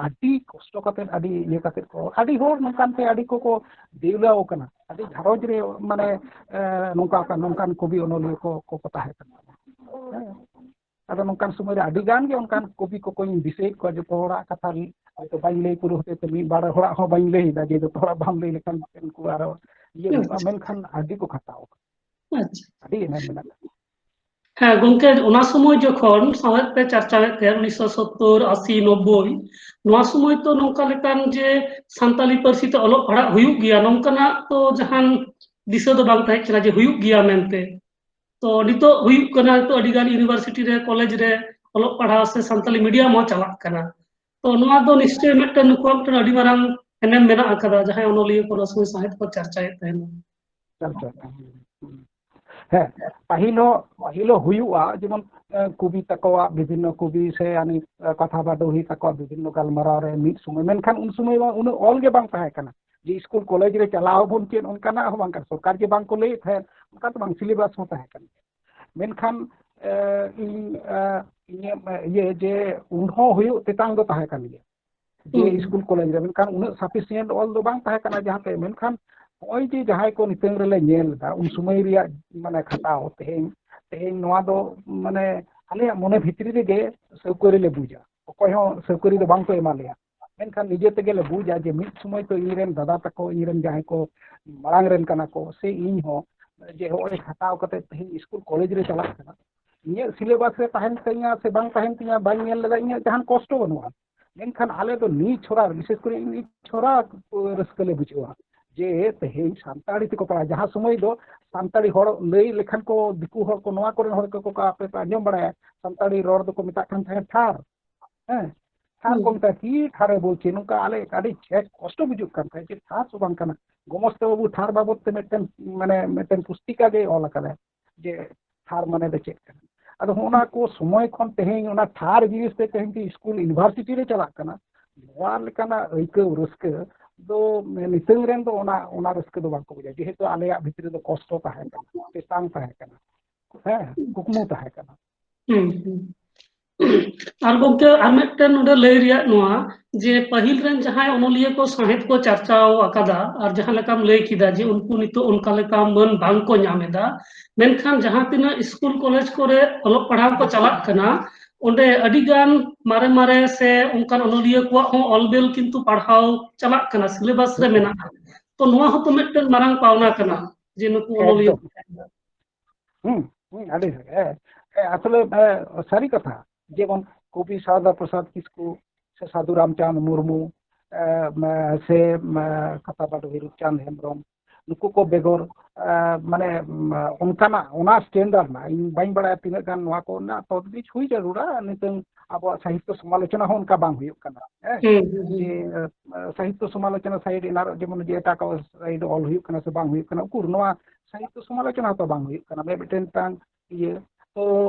ᱟᱹᱰᱤ ᱠᱚᱥᱴᱚ ᱠᱟᱛᱮ, ᱟᱹᱰᱤ ᱤᱭᱟᱹ ᱠᱟᱛᱮ ᱠᱚ, ᱟᱹᱰᱤ ᱦᱚᱲ ᱱᱚᱝᱠᱟᱱ ᱛᱮ ᱟᱹᱰᱤ ᱠᱚᱠᱚ ᱫᱮᱣᱞᱟᱣ ᱠᱟᱱᱟ᱾ ᱟᱹᱰᱤ ᱜᱷᱟᱨᱚᱸᱡᱽ ᱨᱮ ᱢᱟᱱᱮ, ᱮ, ᱱᱚᱝᱠᱟ, ᱱᱚᱝᱠᱟᱱ ᱠᱚᱵᱤ ᱚᱱᱚᱞᱤᱭᱟᱹ ᱠᱚ, ᱠᱚ, ᱠᱚ ᱛᱟᱦᱮᱸ ᱠᱟᱱᱟ᱾ ᱦᱮᱸ᱾ ᱟᱫᱚ ᱱᱚᱝᱠᱟᱱ ᱥᱚᱢᱚᱭ ᱨᱮ ᱟᱹᱰᱤ ᱜᱟᱱ ᱜᱮ ᱚᱱᱠᱟᱱ ᱠᱚᱵᱤ ᱠᱚᱠᱚᱧ ᱫᱤᱥᱟᱹᱭᱮᱫ ᱠᱚᱣᱟ, ᱡᱚᱛᱚ ᱦᱚᱲᱟᱜ ᱠᱟᱛᱷᱟ ᱦᱚᱭᱛᱳ ᱵᱟᱹᱧ ᱞᱟᱹᱭ ᱯᱩᱨᱟᱹᱣ ᱦᱚᱛᱮᱡ ᱛᱮ ᱢᱤᱫ ᱵᱟᱨ ᱦᱚᱲᱟᱜ ᱦᱚᱸ ᱵᱟᱹᱧ ᱞᱟᱹᱭ ᱮᱫᱟ, ᱡᱮ ᱡᱚᱛᱚ ᱦᱚᱲᱟᱜ ᱵᱟᱢ ᱞᱟᱹᱭ ᱞᱮᱠᱷᱟᱱ ᱩᱱᱠᱩ ᱟᱨᱚ ᱤᱭᱟᱹ ᱦᱩᱭᱩᱜᱼᱟ, ᱟᱪᱪᱷᱟ᱾ ᱢᱮᱱᱠᱷᱟᱱ ᱟᱹᱰᱤ ᱠᱚ ᱠᱷᱟᱴᱟᱣ ᱠᱟᱱᱟ᱾ ᱟᱪᱪᱷᱟ᱾ ᱟᱹᱰᱤ ᱮᱱᱮᱢ ᱢᱮᱱᱟᱜᱼᱟ᱾ ᱦᱮᱸ ᱜᱚᱝᱠᱮ, ᱚᱱᱟ ᱥᱚᱢᱚᱭ ᱡᱚᱠᱷᱚᱱ ᱥᱟᱶᱦᱮᱫ ᱯᱮ ᱪᱟᱨᱪᱟᱣᱮᱫ ᱛᱟᱦᱮᱸᱫ, ᱩᱱᱤᱥᱥᱚ ᱥᱚᱛᱛᱚᱨ, ᱟᱥᱤ, ᱱᱚᱵᱵᱳᱭ, ᱱᱚᱣᱟ ᱥᱚᱢᱚᱭ ᱛᱚ ᱱᱚᱝᱠᱟ ᱞᱮᱠᱟᱱ ᱡᱮ ᱥᱟᱱᱛᱟᱞᱤ ᱯᱟᱹᱨᱥᱤ ᱛᱮ ᱚᱞᱚᱜ ᱯᱟᱲᱦᱟᱜ ᱦᱩᱭᱩᱜ ᱜᱮᱭᱟ, ᱱᱚᱝᱠᱟᱱᱟᱜ ᱛᱚ ᱡᱟᱦᱟᱱ ᱫᱤᱥᱟᱹ ᱫᱚ ᱵᱟᱝ ᱛᱟᱦᱮᱸ ᱠᱟᱱᱟ ᱡᱮ ᱦᱩᱭᱩᱜ ᱜᱮᱭᱟ ᱢᱮᱱᱛᱮ᱾ ᱛᱚ ᱱᱤᱛᱚᱜ ᱦᱩᱭᱩᱜ ᱠᱟᱱᱟ, ᱱᱤᱛᱚᱜ ᱟᱹᱰᱤ ᱜᱟᱱ ᱤᱭᱩᱱᱤᱵᱷᱟᱨᱥᱤᱴᱤ ᱨᱮ, ᱠᱚᱞᱮᱡᱽ ᱨᱮ ᱚᱞᱚᱜ ᱯᱟᱲᱦᱟᱣ ᱥᱮ ᱥᱟᱱᱛᱟᱞᱤ ᱢᱤᱰᱤᱭᱟᱢ ᱦᱚᱸ ᱪᱟᱞᱟᱜ ᱠᱟᱱᱟ᱾ ᱛᱚ ᱱᱚᱣᱟ ᱫᱚ ᱱᱤᱥᱪᱚᱭ ᱢᱤᱫᱴᱮᱱ, ᱱᱩᱠᱩᱣᱟᱜ ᱢᱤᱫᱴᱮᱱ ᱟᱹᱰᱤ ᱢᱟᱨᱟᱝ ᱮᱱᱮᱢ ᱢᱮᱱᱟᱜ ᱟᱠᱟᱫᱟ, ᱡᱟᱦᱟᱸᱭ ᱚᱱᱚᱞᱤᱭᱟᱹ ᱠᱚ ᱚᱱᱟ ᱥᱚᱢᱚᱭ ᱥᱟᱶᱦᱮᱫ ᱠᱚ ᱪᱟᱨᱪᱟᱭᱮᱫ ᱛᱟᱦᱮᱱᱟ᱾ ᱪᱟᱨᱪᱟ᱾ ᱦᱮᱸ, ᱯᱟᱹᱦᱤᱞ ᱦᱚᱸ, ᱯᱟᱹᱦᱤᱞ ᱦᱚᱸ ᱦᱩᱭᱩᱜᱼᱟ, ᱡᱮᱢᱚᱱ ᱮ, ᱠᱚᱵᱤ ᱛᱟᱠᱚᱣᱟᱜ ᱵᱤᱵᱷᱤᱱᱱᱚ ᱠᱚᱵᱤ ᱥᱮ ᱟᱹᱱᱤ, ᱮ, ᱠᱟᱛᱷᱟ ᱵᱟᱰᱚᱦᱤ ᱛᱟᱠᱚᱣᱟᱜ ᱵᱤᱵᱷᱤᱱᱱᱚ ᱜᱟᱞᱢᱟᱨᱟᱣ ᱨᱮ ᱢᱤᱫ ᱥᱚᱢᱚᱭ, ᱢᱮᱱᱠᱷᱟᱱ ᱩᱱ ᱥᱚᱢᱚᱭ ᱢᱟ ᱩᱱᱟᱹᱜ ᱚᱞ ᱜᱮ ᱵᱟᱝ ᱛᱟᱦᱮᱸ ᱠᱟᱱᱟ ᱡᱮ ᱥᱠᱩᱞ ᱠᱚᱞᱮᱡᱽ ᱨᱮ ᱪᱟᱞᱟᱣ ᱟᱵᱚᱱ, ᱪᱮᱫ ᱚᱱᱠᱟᱱᱟᱜ ᱦᱚᱸ ᱵᱟᱝ ᱠᱟᱱᱟ, ᱥᱚᱨᱠᱟᱨ ᱡᱮ ᱵᱟᱝ ᱠᱚ ᱞᱟᱹᱭᱮᱫ ᱛᱟᱦᱮᱸᱫ ᱚᱱᱠᱟ ᱫᱚ ᱵᱟᱝ, ᱥᱤᱞᱮᱵᱟᱥ ᱦᱚᱸ ᱛᱟᱦᱮᱸ ᱠᱟᱱᱟ᱾ ᱢᱮᱱᱠᱷᱟᱱ ᱮ, ᱤᱧ, ᱮ, ᱤᱧᱟᱹᱜ, ᱮ, ᱤᱭᱟᱹ ᱡᱮ ᱩᱱᱦᱚᱸ ᱦᱩᱭᱩᱜ ᱛᱮᱛᱟᱝ ᱫᱚ ᱛᱟᱦᱮᱸ ᱠᱟᱱ ᱜᱮᱭᱟ ᱡᱮ ᱦᱩᱸ᱾ ᱥᱠᱩᱞ ᱠᱚᱞᱮᱡᱽ ᱨᱮ, ᱢᱮᱱᱠᱷᱟᱱ ᱩᱱᱟᱹᱜ ᱥᱟᱯᱷᱤᱥᱤᱭᱮᱱᱴ ᱚᱞ ᱫᱚ ᱵᱟᱝ ᱛᱟᱦᱮᱸ ᱠᱟᱱᱟ ᱡᱟᱦᱟᱸᱛᱮ, ᱢᱮᱱᱠᱷᱟᱱ ᱱᱚᱜᱼᱚᱭ ᱡᱮ ᱡᱟᱦᱟᱸᱭ ᱠᱚ ᱱᱤᱛᱚᱝ ᱨᱮᱞᱮ ᱧᱮᱞ ᱮᱫᱟ ᱩᱱ ᱥᱚᱢᱚᱭ ᱨᱮᱭᱟᱜ ᱢᱟᱱᱮ ᱠᱷᱟᱴᱟᱣ, ᱛᱮᱦᱮᱧ, ᱛᱮᱦᱮᱧ ᱱᱚᱣᱟ ᱫᱚ ᱢᱟᱱᱮ ᱟᱞᱮᱭᱟᱜ ᱢᱚᱱᱮ ᱵᱷᱤᱛᱨᱤ ᱨᱮᱜᱮ ᱥᱟᱹᱣᱠᱟᱹᱨᱤ ᱞᱮ ᱵᱩᱡᱟ, ᱚᱠᱚᱭ ᱦᱚᱸ ᱥᱟᱹᱣᱠᱟᱹᱨᱤ ᱫᱚ ᱵᱟᱝ ᱠᱚ ᱮᱢᱟ ᱞᱮᱭᱟ, ᱢᱮᱱᱠᱷᱟᱱ ᱱᱤᱡᱮ ᱛᱮᱜᱮ ᱞᱮ ᱵᱩᱡᱟ ᱡᱮ ᱢᱤᱫ ᱥᱚᱢᱚᱭ ᱛᱚ ᱤᱧ ᱨᱮᱱ ᱫᱟᱫᱟ ᱛᱟᱠᱚ, ᱤᱧ ᱨᱮᱱ ᱡᱟᱦᱟᱸᱭ ᱠᱚ ᱢᱟᱲᱟᱝ ᱨᱮᱱ ᱠᱟᱱᱟ ᱠᱚ ᱥᱮ ᱤᱧ ᱦᱚᱸ, ᱡᱮ ᱦᱚᱸᱜᱼᱚᱭ ᱠᱷᱟᱴᱟᱣ ᱠᱟᱛᱮ ᱛᱮᱦᱮᱧ ᱥᱠᱩᱞ ᱠᱚᱞᱮᱡᱽ ᱨᱮ ᱪᱟᱞᱟᱜ ᱠᱟᱱᱟ, ᱤᱧᱟᱹᱜ ᱥᱤᱞᱮᱵᱟᱥ ᱨᱮ ᱛᱟᱦᱮᱱ ᱛᱤᱧᱟ ᱥᱮ ᱵᱟᱝ ᱛᱟᱦᱮᱱ ᱛᱤᱧᱟ ᱵᱟᱹᱧ ᱧᱮᱞ ᱞᱮᱫᱟ, ᱤᱧᱟᱹᱜ ᱡᱟᱦᱟᱱ ᱠᱚᱥᱴᱚ ᱵᱟᱹᱱᱩᱜᱼᱟ᱾ ᱢᱮᱱᱠᱷᱟᱱ ᱟᱞᱮ ᱫᱚ ᱱᱤᱡ ᱪᱷᱚᱨᱟ, ᱵᱤᱥᱮᱥ ᱠᱚᱨᱮ ᱤᱧ ᱱᱤᱡ ᱪᱷᱚᱨᱟ ᱨᱟᱹᱥᱠᱟᱹ ᱞᱮ ᱵᱩᱡᱷᱟᱹᱣᱟ ᱡᱮ ᱛᱮᱦᱮᱧ ᱥᱟᱱᱛᱟᱲᱤ ᱛᱮᱠᱚ ᱯᱟᱲᱦᱟᱜᱼᱟ᱾ ᱡᱟᱦᱟᱸ ᱥᱚᱢᱚᱭ ᱫᱚ ᱥᱟᱱᱛᱟᱲᱤ ᱦᱚᱲ ᱞᱟᱹᱭ ᱞᱮᱠᱷᱟᱱ ᱠᱚ, ᱫᱤᱠᱩ ᱦᱚᱲ ᱠᱚ, ᱱᱚᱣᱟ ᱠᱚᱨᱮᱱ ᱦᱚᱲ ᱠᱚ, ᱠᱚ ᱟᱯᱮ ᱯᱮ ᱟᱸᱡᱚᱢ ᱵᱟᱲᱟᱭᱟ, ᱥᱟᱱᱛᱟᱲᱤ ᱨᱚᱲ ᱫᱚᱠᱚ ᱢᱮᱛᱟᱜ ᱠᱟᱱ ᱛᱟᱦᱮᱸᱫ ᱴᱷᱟᱨ᱾ ᱦᱮᱸ, ᱴᱷᱟᱨ ᱠᱚ ᱦᱩᱸ᱾ ᱢᱮᱛᱟᱜᱼᱟ, ᱠᱤ ᱴᱷᱟᱨᱮ ᱵᱚᱞᱪᱷᱮ, ᱱᱚᱝᱠᱟ ᱟᱞᱮ ᱟᱹᱰᱤ ᱪᱮᱫ ᱠᱚᱥᱴᱚ ᱵᱩᱡᱩᱜ ᱠᱟᱱ ᱛᱟᱦᱮᱸᱫ ᱡᱮ ᱴᱷᱟᱨ ᱫᱚ ᱵᱟᱝ ᱠᱟᱱᱟ, ᱜᱚᱢᱚᱥᱛᱟ ᱵᱟᱹᱵᱩ ᱴᱷᱟᱨ ᱵᱟᱵᱚᱫ ᱛᱮ ᱢᱤᱫᱴᱮᱱ, ᱢᱟᱱᱮ ᱢᱤᱫᱴᱮᱱ ᱯᱩᱥᱛᱤᱠᱟ ᱜᱮ ᱚᱞ ᱟᱠᱟᱫᱟᱭ ᱡᱮ ᱴᱷᱟᱨ ᱢᱟᱱᱮ ᱫᱚ ᱪᱮᱫ ᱠᱟᱱᱟ᱾ ᱟᱫᱚ ᱦᱚᱸᱜᱼᱚ ᱱᱟ ᱠᱚ ᱥᱚᱢᱚᱭ ᱠᱷᱚᱱ ᱛᱮᱦᱮᱧ ᱚᱱᱟ ᱴᱷᱟᱨ ᱡᱤᱱᱤᱥ ᱛᱮ ᱛᱮᱦᱮᱧ ᱡᱩᱫᱤ ᱥᱠᱩᱞ ᱤᱭᱩᱱᱤᱵᱷᱟᱨᱥᱤᱴᱤ ᱨᱮ ᱪᱟᱞᱟᱜ ᱠᱟᱱᱟ, ᱱᱚᱣᱟ ᱞᱮᱠᱟᱱᱟᱜ ᱟᱹᱭᱠᱟᱹᱣ ᱨᱟᱹᱥᱠᱟᱹ ᱫᱚ ᱱᱤᱛᱚᱝ ᱨᱮᱱ ᱫᱚ ᱚᱱᱟ, ᱚᱱᱟ ᱨᱟᱹᱥᱠᱟᱹ ᱫᱚ ᱵᱟᱝᱠᱚ ᱵᱩᱡᱟ, ᱡᱮᱦᱮᱛᱩ ᱟᱞᱮᱭᱟᱜ ᱵᱷᱤᱛᱨᱤ ᱨᱮ ᱫᱚ ᱠᱚᱥᱴᱚ ᱛᱟᱦᱮᱸ ᱠᱟᱱᱟ, ᱛᱮᱛᱟᱝ ᱛᱟᱦᱮᱸ ᱠᱟᱱᱟ, ᱦᱮᱸ, ᱠᱩᱠᱢᱩ ᱛᱟᱦᱮᱸ ᱠᱟᱱᱟ᱾ ᱦᱩᱸ, ᱦᱩᱸ᱾ ᱟᱨ ᱜᱚᱢᱠᱮ, ᱟᱨ ᱢᱤᱫᱴᱮᱱ ᱱᱚᱰᱮ ᱞᱟᱹᱭ ᱨᱮᱭᱟᱜ ᱱᱚᱣᱟ ᱡᱮ ᱯᱟᱹᱦᱤᱞ ᱨᱮᱱ ᱡᱟᱦᱟᱸᱭ ᱚᱱᱚᱞᱤᱭᱟᱹ ᱠᱚ ᱥᱟᱶᱦᱮᱫ ᱠᱚ ᱪᱟᱨᱪᱟᱣ ᱟᱠᱟᱫᱟ, ᱟᱨ ᱡᱟᱦᱟᱸ ᱞᱮᱠᱟᱢ ᱞᱟᱹᱭ ᱠᱮᱫᱟ ᱡᱮ ᱩᱱᱠᱩ ᱱᱤᱛᱚᱜ ᱚᱱᱠᱟ ᱞᱮᱠᱟ ᱢᱟᱹᱱ ᱵᱟᱝ ᱠᱚ ᱧᱟᱢ ᱮᱫᱟ, ᱢᱮᱱᱠᱷᱟᱱ ᱡᱟᱦᱟᱸ ᱛᱤᱱᱟᱹᱜ ᱥᱠᱩᱞ ᱠᱚᱞᱮᱡᱽ ᱠᱚᱨᱮ ᱚᱞᱚᱜ ᱯᱟᱲᱦᱟᱣ ᱠᱚ ᱪᱟᱞᱟᱜ ᱠᱟᱱᱟ, ᱚᱸᱰᱮ ᱟᱹᱰᱤ ᱜᱟᱱ ᱢᱟᱨᱮ ᱢᱟᱨᱮ ᱥᱮ ᱚᱱᱠᱟᱱ ᱚᱱᱚᱞᱤᱭᱟᱹ ᱠᱚᱣᱟᱜ ᱦᱚᱸ ᱚᱞ ᱵᱮᱞ ᱠᱤᱱᱛᱩ ᱯᱟᱲᱦᱟᱣ ᱪᱟᱞᱟᱜ ᱠᱟᱱᱟ, ᱥᱤᱞᱮᱵᱟᱥ ᱨᱮ ᱢᱮᱱᱟᱜᱼᱟ᱾ ᱛᱚ ᱱᱚᱣᱟ ᱦᱚᱸᱛᱚ ᱢᱤᱫᱴᱮᱱ ᱢᱟᱨᱟᱝ ᱯᱟᱣᱱᱟ ᱠᱟᱱᱟ ᱡᱮ ᱱᱩᱠᱩ ᱚᱱᱚᱞᱤᱭᱟᱹ ᱮᱠᱫᱚᱢ᱾ ᱦᱩᱸ, ᱦᱩᱸ, ᱟᱹᱰᱤ ᱦᱮᱸ, ᱦᱮᱸ, ᱟᱥᱚᱞᱮ, ᱦᱮᱸ, ᱥᱟᱹᱨᱤ ᱠᱟᱛᱷᱟ, ᱡᱮᱢᱚᱱ ᱠᱚᱵᱤ ᱥᱟᱨᱚᱫᱟ ᱯᱨᱚᱥᱟᱫᱽ ᱠᱤᱥᱠᱩ ᱥᱮ ᱥᱟᱹᱫᱷᱩ ᱨᱟᱢᱪᱟᱸᱫᱽ ᱢᱩᱨᱢᱩ, ᱮ, ᱢ-, ᱥᱮ, ᱢ-, ᱠᱟᱛᱟᱵᱟᱰ ᱵᱤᱨᱩᱫ ᱪᱟᱸᱫᱽ ᱦᱮᱢᱵᱨᱚᱢ, ᱱᱩᱠᱩ ᱠᱚ ᱵᱮᱜᱚᱨ, ᱮ, ᱢᱟᱱᱮ, ᱢ-, ᱚᱱᱠᱟᱱᱟᱜ ᱚᱱᱟ ᱥᱴᱮᱱᱰᱟᱨᱰ ᱨᱮᱱᱟᱜ ᱤᱧ ᱵᱟᱹᱧ ᱵᱟᱲᱟᱭᱟ ᱛᱤᱱᱟᱹᱜ ᱜᱟᱱ ᱱᱚᱣᱟ ᱠᱚ ᱨᱮᱱᱟᱜ ᱛᱚᱡᱽᱵᱤᱡᱽ ᱦᱩᱭ ᱡᱟᱹᱨᱩᱲᱟ ᱱᱤᱛᱚᱝ ᱟᱵᱚᱣᱟᱜ ᱥᱟᱦᱤᱛᱛᱚ ᱥᱚᱢᱟᱞᱳᱪᱚᱱᱟ ᱦᱚᱸ ᱚᱱᱠᱟ ᱵᱟᱝ ᱦᱩᱭᱩᱜ ᱠᱟᱱᱟ᱾ ᱦᱮᱸ? ᱦᱩᱸ, ᱦᱩᱸ, ᱦᱩᱸ᱾ ᱡᱮ, ᱮ, ᱥᱟᱦᱤᱛᱛᱚ ᱥᱚᱢᱟᱞᱳᱪᱚᱱᱟ ᱥᱟᱭᱤᱰ ᱮᱱᱟᱨ ᱡᱮᱢᱚᱱ ᱡᱮ ᱮᱴᱟᱜ ᱠᱚ ᱥᱟᱭᱤᱰ ᱚᱞ ᱦᱩᱭᱩᱜ ᱠᱟᱱᱟ ᱥᱮ ᱵᱟᱝ ᱦᱩᱭᱩᱜ ᱠᱟᱱᱟ, ᱩᱠᱩᱨ ᱱᱚᱣᱟ ᱥᱟᱦᱤᱛᱛᱚ ᱥᱚᱢᱟᱞᱳᱪᱚᱱᱟ ᱦᱚᱸᱛᱚ ᱵᱟᱝ ᱦᱩᱭᱩᱜ ᱠᱟᱱᱟ᱾ ᱢᱤᱫ ᱢᱤᱫᱴᱮᱱ ᱛᱟᱝ ᱤᱭᱟᱹ ᱛᱚ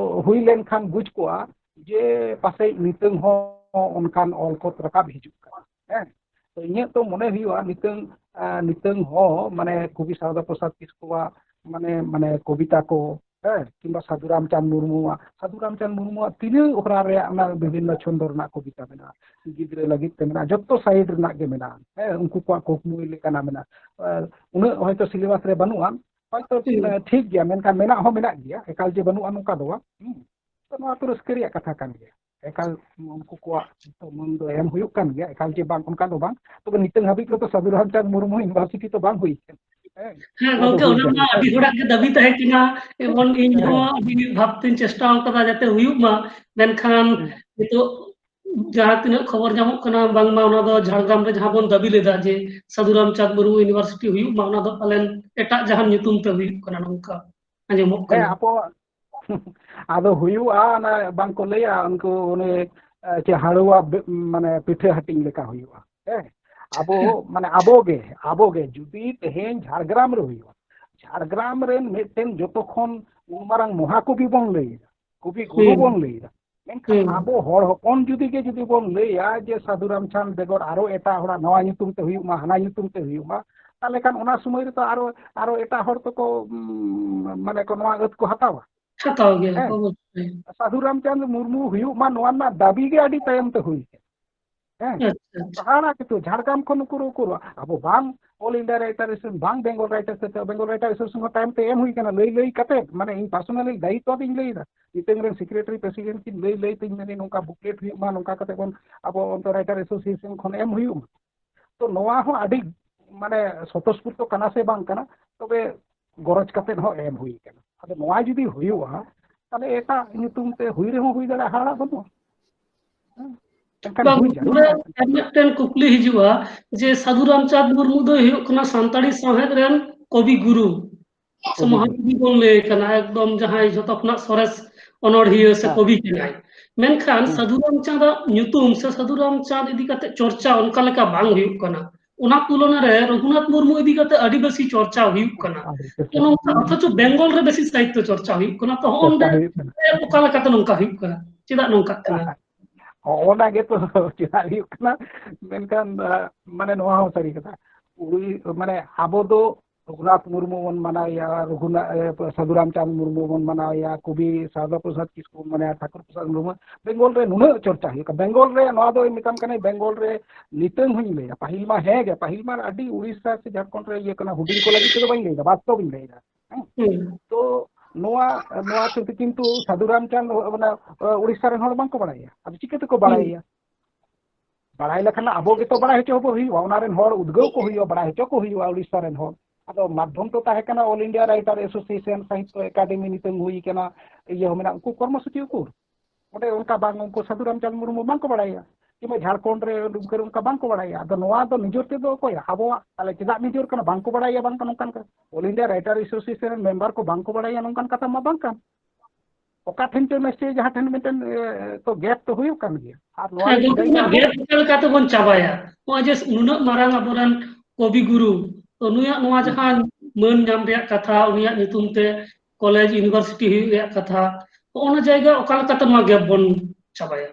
ᱦᱩᱭ ᱞᱮᱱᱠᱷᱟᱱ ᱵᱩᱡᱽ ᱠᱚᱜᱼᱟ ᱡᱮ ᱯᱟᱥᱮᱡ ᱱᱤᱛᱚᱝ ᱦᱚᱸ ᱚᱱᱠᱟᱱ ᱚᱞ ᱠᱚ ᱨᱟᱠᱟᱵ ᱦᱤᱡᱩᱜ ᱠᱟᱱᱟ᱾ ᱦᱮᱸ, ᱛᱚ ᱤᱧᱟᱹᱜ ᱛᱚ ᱢᱚᱱᱮ ᱦᱩᱭᱩᱜᱼᱟ ᱱᱤᱛᱚᱝ, ᱟ, ᱱᱤᱛᱚᱝ ᱦᱚᱸ ᱢᱟᱱᱮ ᱠᱚᱵᱤ ᱥᱟᱨᱚᱫᱟ ᱯᱨᱚᱥᱟᱫᱽ ᱠᱤᱥᱠᱩᱣᱟᱜ ᱢᱟᱱᱮ, ᱢᱟᱱᱮ ᱠᱚᱵᱤᱛᱟ ᱠᱚ, ᱦᱮᱸ, ᱠᱤᱝᱵᱟ ᱥᱟᱹᱫᱷᱩ ᱨᱟᱢᱪᱟᱸᱫᱽ ᱢᱩᱨᱢᱩᱣᱟᱜ, ᱥᱟᱹᱫᱷᱩ ᱨᱟᱢᱪᱟᱸᱫᱽ ᱢᱩᱨᱢᱩᱣᱟᱜ ᱛᱤᱱᱟᱹᱜ ᱦᱚᱨᱟ ᱨᱮᱭᱟᱜ ᱚᱱᱟ ᱵᱤᱵᱷᱤᱱᱱᱚ ᱪᱷᱚᱱᱫᱚ ᱨᱮᱱᱟᱜ ᱠᱚᱵᱤᱛᱟ ᱢᱮᱱᱟᱜᱼᱟ, ᱜᱤᱫᱽᱨᱟᱹ ᱞᱟᱹᱜᱤᱫ ᱛᱮ ᱢᱮᱱᱟᱜᱼᱟ, ᱡᱚᱛᱚ ᱥᱟᱭᱤᱰ ᱨᱮᱱᱟᱜ ᱜᱮ ᱢᱮᱱᱟᱜᱼᱟ᱾ ᱦᱮᱸ, ᱩᱱᱠᱩ ᱠᱚᱣᱟᱜ ᱠᱩᱠᱢᱩ ᱞᱮᱠᱟᱱᱟᱜ ᱢᱮᱱᱟᱜᱼᱟ᱾ ᱟ, ᱩᱱᱟᱹᱜ ᱦᱚᱭᱛᱳ ᱥᱤᱞᱮᱵᱟᱥ ᱨᱮ ᱵᱟᱹᱱᱩᱜᱼᱟ, ᱦᱚᱭᱛᱳ, ᱦᱩᱸ᱾ ᱟ, ᱴᱷᱤᱠ ᱜᱮᱭᱟ, ᱢᱮᱱᱠᱷᱟᱱ ᱢᱮᱱᱟᱜ ᱦᱚᱸ ᱢᱮᱱᱟᱜ ᱜᱮᱭᱟ, ᱮᱠᱟᱞ ᱡᱮ ᱵᱟᱹᱱᱩᱜᱼᱟ ᱱᱚᱝᱠᱟ ᱫᱚ ᱵᱟᱝ᱾ ᱦᱩᱸ᱾ ᱛᱚ ᱱᱚᱣᱟ ᱛᱚ ᱨᱟᱹᱥᱠᱟᱹ ᱨᱮᱭᱟᱜ ᱠᱟᱛᱷᱟ ᱠᱟᱱ ᱜᱮᱭᱟ, ᱮᱠᱟᱞ ᱩᱱᱠᱩ ᱠᱚᱣᱟᱜ ᱢᱟᱹᱱ ᱫᱚ ᱮᱢ ᱦᱩᱭᱩᱜ ᱠᱟᱱ ᱜᱮᱭᱟ, ᱮᱠᱟᱞ ᱡᱮ ᱵᱟᱝ ᱚᱱᱠᱟ ᱫᱚ ᱵᱟᱝ᱾ ᱛᱚᱵᱮ ᱱᱤᱛᱚᱝ ᱦᱟᱹᱵᱤᱡ ᱛᱮᱫᱚ ᱥᱟᱹᱫᱷᱩ ᱨᱟᱢᱪᱟᱸᱫᱽ ᱢᱩᱨᱢᱩ ᱤᱭᱩᱱᱤᱵᱷᱟᱨᱥᱤᱴᱤ ᱛᱚ ᱵᱟᱝ ᱦᱩᱭ ᱠᱟᱱᱟ᱾ ᱦᱮᱸ, ᱦᱮᱸ, ᱚᱱᱟ ᱫᱚ ᱜᱚᱝᱠᱮ, ᱦᱩᱭ ᱚᱱᱟ ᱢᱟ ᱡᱟᱹᱨᱩᱲ᱾ ᱟᱹᱰᱤ ᱦᱚᱲᱟᱜ ᱜᱮ ᱫᱟᱹᱵᱤ ᱛᱟᱦᱮᱸ ᱠᱟᱱᱟ, ᱮᱢᱚᱱ ᱤᱧ ᱦᱚᱸ ᱦᱮᱸ᱾ ᱟᱹᱰᱤ ᱢᱤᱫ ᱵᱷᱟᱵ ᱛᱤᱧ ᱪᱮᱥᱴᱟ ᱟᱠᱟᱫᱟ ᱡᱟᱛᱮ ᱦᱩᱭᱩᱜ ᱢᱟ, ᱢᱮᱱᱠᱷᱟᱱ ᱦᱮᱸ᱾ ᱱᱤᱛᱚᱜ ᱡᱟᱦᱟᱸ ᱛᱤᱱᱟᱹᱜ ᱠᱷᱚᱵᱚᱨ ᱧᱟᱢᱚᱜ ᱠᱟᱱᱟ, ᱵᱟᱝᱢᱟ ᱚᱱᱟ ᱫᱚ ᱡᱷᱟᱲᱜᱨᱟᱢ ᱨᱮ ᱡᱟᱦᱟᱸ ᱵᱚᱱ ᱫᱟᱹᱵᱤ ᱞᱮᱫᱟ ᱡᱮ ᱥᱟᱹᱫᱷᱩ ᱨᱟᱢᱪᱟᱸᱫᱽ ᱢᱩᱨᱢᱩ ᱤᱭᱩᱱᱤᱵᱷᱟᱨᱥᱤᱴᱤ ᱦᱩᱭᱩᱜ ᱢᱟ, ᱚᱱᱟ ᱫᱚ ᱯᱟᱞᱮᱱ ᱮᱴᱟᱜ ᱡᱟᱦᱟᱱ ᱧᱩᱛᱩᱢ ᱛᱮ ᱦᱩᱭᱩᱜ ᱠᱟᱱᱟ, ᱱᱚᱝᱠᱟ ᱟᱸᱡᱚᱢᱚᱜ ᱦᱮᱸ, ᱠᱟᱱᱟ᱾ ᱟᱵᱚ ᱟᱫᱚ ᱦᱩᱭᱩᱜᱼᱟ, ᱚᱱᱟ ᱵᱟᱝ ᱠᱚ ᱞᱟᱹᱭᱟ, ᱩᱱᱠᱩ ᱩᱱᱤ, ᱮ, ᱪᱮ ᱦᱟᱹᱲᱩᱣᱟ ᱵᱮ-, ᱢᱟᱱᱮ ᱯᱤᱴᱷᱟᱹ ᱦᱟᱹᱴᱤᱧ ᱞᱮᱠᱟ ᱦᱩᱭᱩᱜᱼᱟ᱾ ᱦᱮᱸ, ᱟᱵᱚ, ᱢᱟᱱᱮ ᱟᱵᱚ ᱜᱮ, ᱟᱵᱚ ᱜᱮ ᱡᱩᱫᱤ ᱛᱮᱦᱮᱧ ᱡᱷᱟᱲᱜᱨᱟᱢ ᱨᱮ ᱦᱩᱭᱩᱜᱼᱟ, ᱡᱷᱟᱲᱜᱨᱟᱢ ᱨᱮᱱ ᱢᱤᱫᱴᱮᱱ ᱡᱚᱛᱚ ᱠᱷᱚᱱ ᱩᱱ ᱢᱟᱨᱟᱝ ᱢᱚᱦᱟᱠᱚᱵᱤ ᱵᱚᱱ ᱞᱟᱹᱭ ᱮᱫᱟ, ᱠᱚᱵᱤ ᱜᱩᱨᱩ ᱦᱩᱸ᱾ ᱵᱚᱱ ᱞᱟᱹᱭ ᱮᱫᱟ, ᱢᱮᱱᱠᱷᱟᱱ ᱦᱩᱸ᱾ ᱟᱵᱚ ᱦᱚᱲ ᱦᱚᱯᱚᱱ ᱡᱩᱫᱤ ᱜᱮ ᱡᱩᱫᱤ ᱵᱚᱱ ᱞᱟᱹᱭᱟ ᱡᱮ ᱥᱟᱹᱫᱷᱩ ᱨᱟᱢᱪᱟᱸᱫᱽ ᱵᱮᱜᱚᱨ ᱟᱨᱚ ᱮᱴᱟᱜ ᱦᱚᱲᱟᱜ ᱱᱚᱣᱟ ᱧᱩᱛᱩᱢ ᱛᱮ ᱦᱩᱭᱩᱜ ᱢᱟ, ᱦᱟᱱᱟ ᱧᱩᱛᱩᱢ ᱛᱮ ᱦᱩᱭᱩᱜ ᱢᱟ, ᱛᱟᱦᱚᱞᱮ ᱠᱷᱟᱱ ᱚᱱᱟ ᱥᱚᱢᱚᱭ ᱨᱮᱫᱚ ᱟᱨᱚ, ᱟᱨᱚ ᱮᱴᱟᱜ ᱦᱚᱲ ᱫᱚᱠᱚ, ᱩᱢ, ᱢᱟᱱᱮ ᱠᱚ ᱱᱚᱣᱟ ᱟᱹᱛ ᱠᱚ ᱦᱟᱛᱟᱣᱟ᱾ ᱦᱟᱛᱟᱣ ᱜᱮᱭᱟ, ᱦᱮᱸ᱾ ᱚᱵᱚᱥᱥᱳᱭ᱾ ᱥᱟᱹᱫᱷᱩ ᱨᱟᱢᱪᱟᱸᱫᱽ ᱢᱩᱨᱢᱩ ᱦᱩᱭᱩᱜ ᱢᱟ, ᱱᱚᱣᱟ ᱨᱮᱱᱟᱜ ᱫᱟᱹᱵᱤ ᱜᱮ ᱟᱹᱰᱤ ᱛᱟᱭᱚᱢ ᱛᱮ ᱦᱩᱭ ᱠᱟᱱᱟ᱾ ᱦᱮᱸ᱾ ᱟᱪᱪᱷᱟ, ᱟᱪᱪᱷᱟ᱾ ᱦᱟᱦᱟᱲᱟ ᱠᱤᱱᱛᱩ ᱡᱷᱟᱲᱜᱨᱟᱢ ᱠᱷᱚᱱ ᱩᱠᱩᱨ, ᱩᱠᱩᱨ ᱟᱵᱚ ᱵᱟᱝ All India Writer Association, ᱵᱟᱝ Bengal Writer Association, Bengal Writer Association ᱦᱚᱸ ᱛᱟᱭᱚᱢ ᱛᱮ ᱮᱢ ᱦᱩᱭ ᱠᱟᱱᱟ, ᱞᱟᱹᱭ ᱞᱟᱹᱭ ᱠᱟᱛᱮ, ᱢᱟᱱᱮ ᱤᱧ personally ᱫᱟᱭᱤᱛᱛᱚ ᱟᱛᱮᱧ ᱞᱟᱹᱭ ᱮᱫᱟ᱾ ᱱᱤᱛᱚᱝ ᱨᱮᱱ secretary president ᱠᱤᱱ ᱞᱟᱹᱭ ᱞᱟᱹᱭ ᱛᱤᱧ ᱢᱮᱱᱮ ᱱᱚᱝᱠᱟ booklet ᱦᱩᱭᱩᱜ ᱢᱟ, ᱱᱚᱝᱠᱟ ᱠᱟᱛᱮ ᱵᱚᱱ ᱟᱵᱚ ᱚᱱᱛᱮ Writer Association ᱠᱷᱚᱱ ᱮᱢ ᱦᱩᱭᱩᱜ ᱢᱟ᱾ ᱛᱚ ᱱᱚᱣᱟ ᱦᱚᱸ ᱟᱹᱰᱤ ᱢᱟᱱᱮ ᱥᱚᱛᱚᱥᱯᱩᱨᱛᱚ ᱠᱟᱱᱟ ᱥᱮ ᱵᱟᱝ ᱠᱟᱱᱟ, ᱛᱚᱵᱮ ᱜᱚᱨᱚᱡᱽ ᱠᱟᱛᱮ ᱦᱚᱸ ᱮᱢ ᱦᱩᱭ ᱠᱟᱱᱟ᱾ ᱟᱫᱚ ᱱᱚᱣᱟ ᱡᱩᱫᱤ ᱦᱩᱭᱩᱜᱼᱟ, ᱛᱟᱦᱞᱮ ᱮᱴᱟᱜ ᱧᱩᱛᱩᱢ ᱛᱮ ᱦᱩᱭ ᱨᱮᱦᱚᱸ ᱦᱩᱭ ᱫᱟᱲᱮᱭᱟᱜᱼᱟ, ᱦᱟᱦᱟᱲᱟᱜ ᱵᱟᱹᱱᱩᱜᱼᱟ᱾ ᱦᱮᱸ? ᱮᱱᱠᱷᱟᱱ ᱵᱟᱝ, ᱦᱩᱭ ᱱᱚᱰᱮ ᱫᱟᱲᱮᱭᱟᱜᱼᱟ᱾ ᱟᱨ ᱢᱤᱫᱴᱮᱱ ᱠᱩᱠᱞᱤ ᱦᱤᱡᱩᱜᱼᱟ ᱡᱮ ᱥᱟᱹᱫᱷᱩ ᱨᱟᱢᱪᱟᱸᱫᱽ ᱢᱩᱨᱢᱩ ᱫᱚᱭ ᱦᱩᱭᱩᱜ ᱠᱟᱱᱟ ᱥᱟᱱᱛᱟᱲᱤ ᱥᱟᱶᱦᱮᱫ ᱨᱮᱱ ᱠᱚᱵᱤ ᱜᱩᱨᱩ ᱥᱮ ᱠᱚᱵᱤ ᱜᱩᱨᱩ᱾ ᱢᱚᱦᱟᱠᱚᱵᱤ ᱵᱚᱱ ᱞᱟᱹᱭ ᱠᱟᱱᱟ, ᱮᱠᱫᱚᱢ ᱡᱟᱦᱟᱸᱭ ᱡᱷᱚᱛᱚ ᱠᱷᱚᱱᱟᱜ ᱥᱚᱨᱮᱥ ᱚᱱᱚᱬᱦᱤᱭᱟᱹ ᱥᱮ ᱦᱮᱸ᱾ ᱠᱚᱵᱤ ᱠᱟᱱᱟᱭ᱾ ᱢᱮᱱᱠᱷᱟᱱ ᱦᱮᱸ᱾ ᱥᱟᱹᱫᱷᱩ ᱨᱟᱢᱪᱟᱸᱫᱽ ᱧᱩᱛᱩᱢ ᱥᱮ ᱥᱟᱹᱫᱷᱩ ᱨᱟᱢᱪᱟᱸᱫᱽ ᱤᱫᱤ ᱠᱟᱛᱮ ᱪᱚᱨᱪᱟ ᱚᱱᱠᱟ ᱞᱮᱠᱟ ᱵᱟᱝ ᱦᱩᱭᱩᱜ ᱠᱟᱱᱟ᱾ ᱚᱱᱟ ᱛᱩᱞᱚᱱᱟ ᱨᱮ ᱨᱚᱜᱷᱩᱱᱟᱛᱷ ᱢᱩᱨᱢᱩ ᱤᱫᱤ ᱠᱟᱛᱮ ᱟᱹᱰᱤ ᱵᱮᱥᱤ ᱪᱚᱨᱪᱟ ᱦᱩᱭᱩᱜ ᱠᱟᱱᱟ᱾ ᱟᱹᱰᱤ ᱛᱚ ᱱᱚᱝᱠᱟ, ᱚᱛᱷᱚᱪᱚ ᱵᱮᱝᱜᱚᱞ ᱨᱮ ᱵᱮᱥᱤ ᱥᱟᱦᱤᱛᱛᱚ ᱪᱚᱨᱪᱟ ᱦᱩᱭᱩᱜ ᱠᱟᱱᱟ᱾ ᱛᱚ ᱦᱚᱸᱜᱼᱚ ᱪᱚᱨᱪᱟ ᱱᱚᱰᱮ ᱦᱩᱭᱩᱜ ᱠᱟᱱᱟ᱾ ᱚᱠᱟ ᱞᱮᱠᱟᱛᱮ ᱱᱚᱝᱠᱟ ᱦᱩᱭᱩᱜ ᱠᱟᱱᱟ? ᱪᱮᱫᱟᱜ ᱱᱚᱝᱠᱟᱜ ᱠᱟᱱᱟ? ᱦᱚᱸᱜᱼᱚ ᱱᱟ ᱜᱮᱛᱚ ᱪᱮᱫᱟᱜ ᱦᱩᱭᱩᱜ ᱠᱟᱱᱟ? ᱢᱮᱱᱠᱷᱟᱱ, ᱟ, ᱢᱟᱱᱮ ᱱᱚᱣᱟ ᱦᱚᱸ ᱥᱟᱹᱨᱤ ᱠᱟᱛᱷᱟ᱾ ᱩᱲᱤ-, ᱢᱟᱱᱮ ᱟᱵᱚ ᱫᱚ ᱨᱚᱜᱷᱩᱱᱟᱛᱷ ᱢᱩᱨᱢᱩ ᱵᱚᱱ ᱢᱟᱱᱟᱣᱮᱭᱟ, ᱨᱚᱜᱷᱩᱱᱟᱛᱷ, ᱮ, ᱥᱟᱹᱫᱷᱩ ᱨᱟᱢᱪᱟᱸᱫᱽ ᱢᱩᱨᱢᱩ ᱵᱚᱱ ᱢᱟᱱᱟᱣᱮᱭᱟ, ᱠᱚᱵᱤ ᱥᱟᱨᱚᱫᱟ ᱯᱨᱚᱥᱟᱫᱽ ᱠᱤᱥᱠᱩ ᱵᱚᱱ ᱢᱟᱱᱟᱣᱮᱭᱟ, ᱴᱷᱟᱠᱩᱨ ᱯᱨᱚᱥᱟᱫᱽ ᱢᱩᱨᱢᱩ, ᱵᱮᱝᱜᱚᱞ ᱨᱮ ᱱᱩᱱᱟᱹᱜ ᱪᱚᱨᱪᱟ ᱦᱩᱭᱩᱜ ᱠᱟᱱᱟ᱾ ᱵᱮᱝᱜᱚᱞ ᱨᱮ, ᱱᱚᱣᱟ ᱫᱚ ᱢᱮᱛᱟᱢ ᱠᱟᱹᱱᱟᱹᱧ, ᱵᱮᱝᱜᱚᱞ ᱨᱮ ᱱᱤᱛᱟᱹᱝ ᱦᱚᱸᱧ ᱞᱟᱹᱭᱟ, ᱯᱟᱹᱦᱤᱞ ᱢᱟ ᱦᱮᱸ ᱜᱮ, ᱯᱟᱹᱦᱤᱞ ᱢᱟ ᱟᱹᱰᱤ ᱩᱲᱤᱥᱥᱟ ᱥᱮ ᱡᱷᱟᱲᱠᱷᱚᱸᱰ ᱨᱮ ᱤᱭᱟᱹ ᱠᱟᱱᱟ, ᱦᱩᱰᱤᱧ ᱠᱚ ᱞᱟᱹᱜᱤᱫ ᱛᱮᱫᱚ ᱵᱟᱹᱧ ᱞᱟᱹᱭᱫᱟ, ᱵᱟᱥᱛᱚᱵ ᱤᱧ ᱞᱟᱹᱭᱫᱟ᱾ ᱦᱮᱸ? ᱦᱩᱸ᱾ ᱛᱚ ᱱᱚᱣᱟ, ᱱᱚᱣᱟ ᱠᱤᱱᱛᱩ, ᱠᱤᱱᱛᱩ ᱥᱟᱹᱫᱷᱩ ᱨᱟᱢᱪᱟᱸᱫᱽ ᱚᱱᱟ, ᱮ, ᱩᱲᱤᱥᱥᱟ ᱨᱮᱱ ᱦᱚᱲ ᱵᱟᱝᱠᱚ ᱵᱟᱲᱟᱭᱟ᱾ ᱟᱫᱚ ᱪᱤᱠᱟᱹ ᱛᱮᱠᱚ ᱦᱩᱸ᱾ ᱵᱟᱲᱟᱭᱟ? ᱵᱟᱲᱟᱭ ᱞᱮᱠᱷᱟᱱ ᱟᱵᱚ ᱜᱮᱛᱚ ᱵᱟᱲᱟᱭ ᱦᱚᱪᱚ ᱟᱵᱚ ᱦᱩᱭᱩᱜᱼᱟ, ᱚᱱᱟ ᱨᱮᱱ ᱦᱚᱲ ᱩᱫᱽᱜᱟᱹᱣ ᱠᱚ ᱦᱩᱭᱩᱜᱼᱟ, ᱵᱟᱲᱟᱭ ᱦᱚᱪᱚ ᱠᱚ ᱦᱩᱭᱩᱜᱼᱟ ᱩᱲᱤᱥᱥᱟ ᱨᱮᱱ ᱦᱚᱲ᱾ ᱟᱫᱚ ᱢᱟᱫᱽᱫᱷᱚᱢ ᱛᱚ ᱛᱟᱦᱮᱸ ᱠᱟᱱᱟ All India Writer Association, Sahitya Akademi ᱱᱤᱛᱚᱝ ᱦᱩᱭ ᱠᱟᱱᱟ, ᱤᱭᱟᱹ ᱦᱚᱸ ᱢᱮᱱᱟᱜ, ᱩᱱᱠᱩ ᱠᱚᱨᱢᱚᱥᱩᱪᱤ ᱩᱠᱩᱨ? ᱚᱸᱰᱮ ᱚᱱᱠᱟ ᱵᱟᱝ, ᱩᱱᱠᱩ ᱥᱟᱹᱫᱷᱩ ᱨᱟᱢᱪᱟᱸᱫᱽ ᱢᱩᱨᱢᱩ ᱵᱟᱝᱠᱚ ᱵᱟᱲᱟᱭᱟ, ᱠᱤᱝᱵᱟ ᱡᱷᱟᱲᱠᱷᱚᱸᱰ ᱨᱮ ᱩᱱᱠᱩ ᱚᱱᱠᱟ ᱵᱟᱝᱠᱚ ᱵᱟᱲᱟᱭᱟ᱾ ᱟᱫᱚ ᱱᱚᱣᱟ ᱫᱚ ᱱᱤᱡᱮᱨ ᱛᱮᱫᱚ ᱚᱠᱚᱭ ᱟᱵᱚᱣᱟᱜ ᱛᱟᱦᱞᱮ ᱪᱮᱫᱟᱜ ᱱᱤᱡᱮᱨ ᱠᱟᱱᱟ, ᱵᱟᱝᱠᱚ ᱵᱟᱲᱟᱭᱟ, ᱵᱟᱝ ᱠᱟᱱᱟ ᱱᱚᱝᱠᱟᱱ ᱠᱟᱱᱟ᱾ All India Writer Association ᱨᱮᱱ ᱢᱮᱢᱵᱟᱨ ᱠᱚ ᱵᱟᱝᱠᱚ ᱵᱟᱲᱟᱭᱟ ᱱᱚᱝᱠᱟᱱ ᱠᱟᱛᱷᱟ ᱢᱟ ᱵᱟᱝ ᱠᱟᱱ᱾ ᱚᱠᱟ ᱴᱷᱮᱱ ᱪᱚ ᱱᱤᱥᱪᱚᱭ ᱡᱟᱦᱟᱸ ᱴᱷᱮᱱ ᱢᱤᱫᱴᱮᱱ, ᱮ, ᱛᱚ gap ᱛᱚ ᱦᱩᱭᱩᱜ ᱠᱟᱱ ᱜᱮᱭᱟ᱾ ᱟᱨ ᱱᱚᱣᱟ ᱦᱮᱸ ᱞᱟᱹᱜᱤᱫ ᱜᱚᱢᱠᱮ, ᱫᱟᱹᱭᱤ ᱫᱚ ᱚᱱᱟ ᱟᱵᱚ gap ᱚᱠᱟ ᱞᱮᱠᱟ ᱛᱮᱵᱚᱱ ᱪᱟᱵᱟᱭᱟ? ᱱᱚᱜᱼᱚᱭ ᱡᱮ ᱱᱩᱱᱟᱹᱜ ᱢᱟᱨᱟᱝ ᱟᱵᱚᱨᱮᱱ ᱠᱚᱵᱤ ᱜᱩᱨᱩ, ᱛᱚ ᱱᱩᱭᱟᱜ ᱱᱚᱣᱟ ᱦᱩᱸ᱾ ᱡᱟᱦᱟᱸ ᱢᱟᱹᱱ ᱧᱟᱢ ᱨᱮᱭᱟᱜ ᱠᱟᱛᱷᱟ, ᱩᱱᱤᱭᱟᱜ ᱧᱩᱛᱩᱢ ᱛᱮ ᱠᱚᱞᱮᱡᱽ, ᱤᱭᱩᱱᱤᱵᱷᱟᱨᱥᱤᱴᱤ ᱦᱩᱭᱩᱜ ᱨᱮᱭᱟᱜ ᱠᱟᱛᱷᱟ, ᱛᱚ ᱚᱱᱟ ᱡᱟᱭᱜᱟ ᱚᱠᱟ ᱞᱮᱠᱟᱛᱮ ᱱᱚᱣᱟ gap ᱵᱚᱱ ᱪᱟᱵᱟᱭᱟ?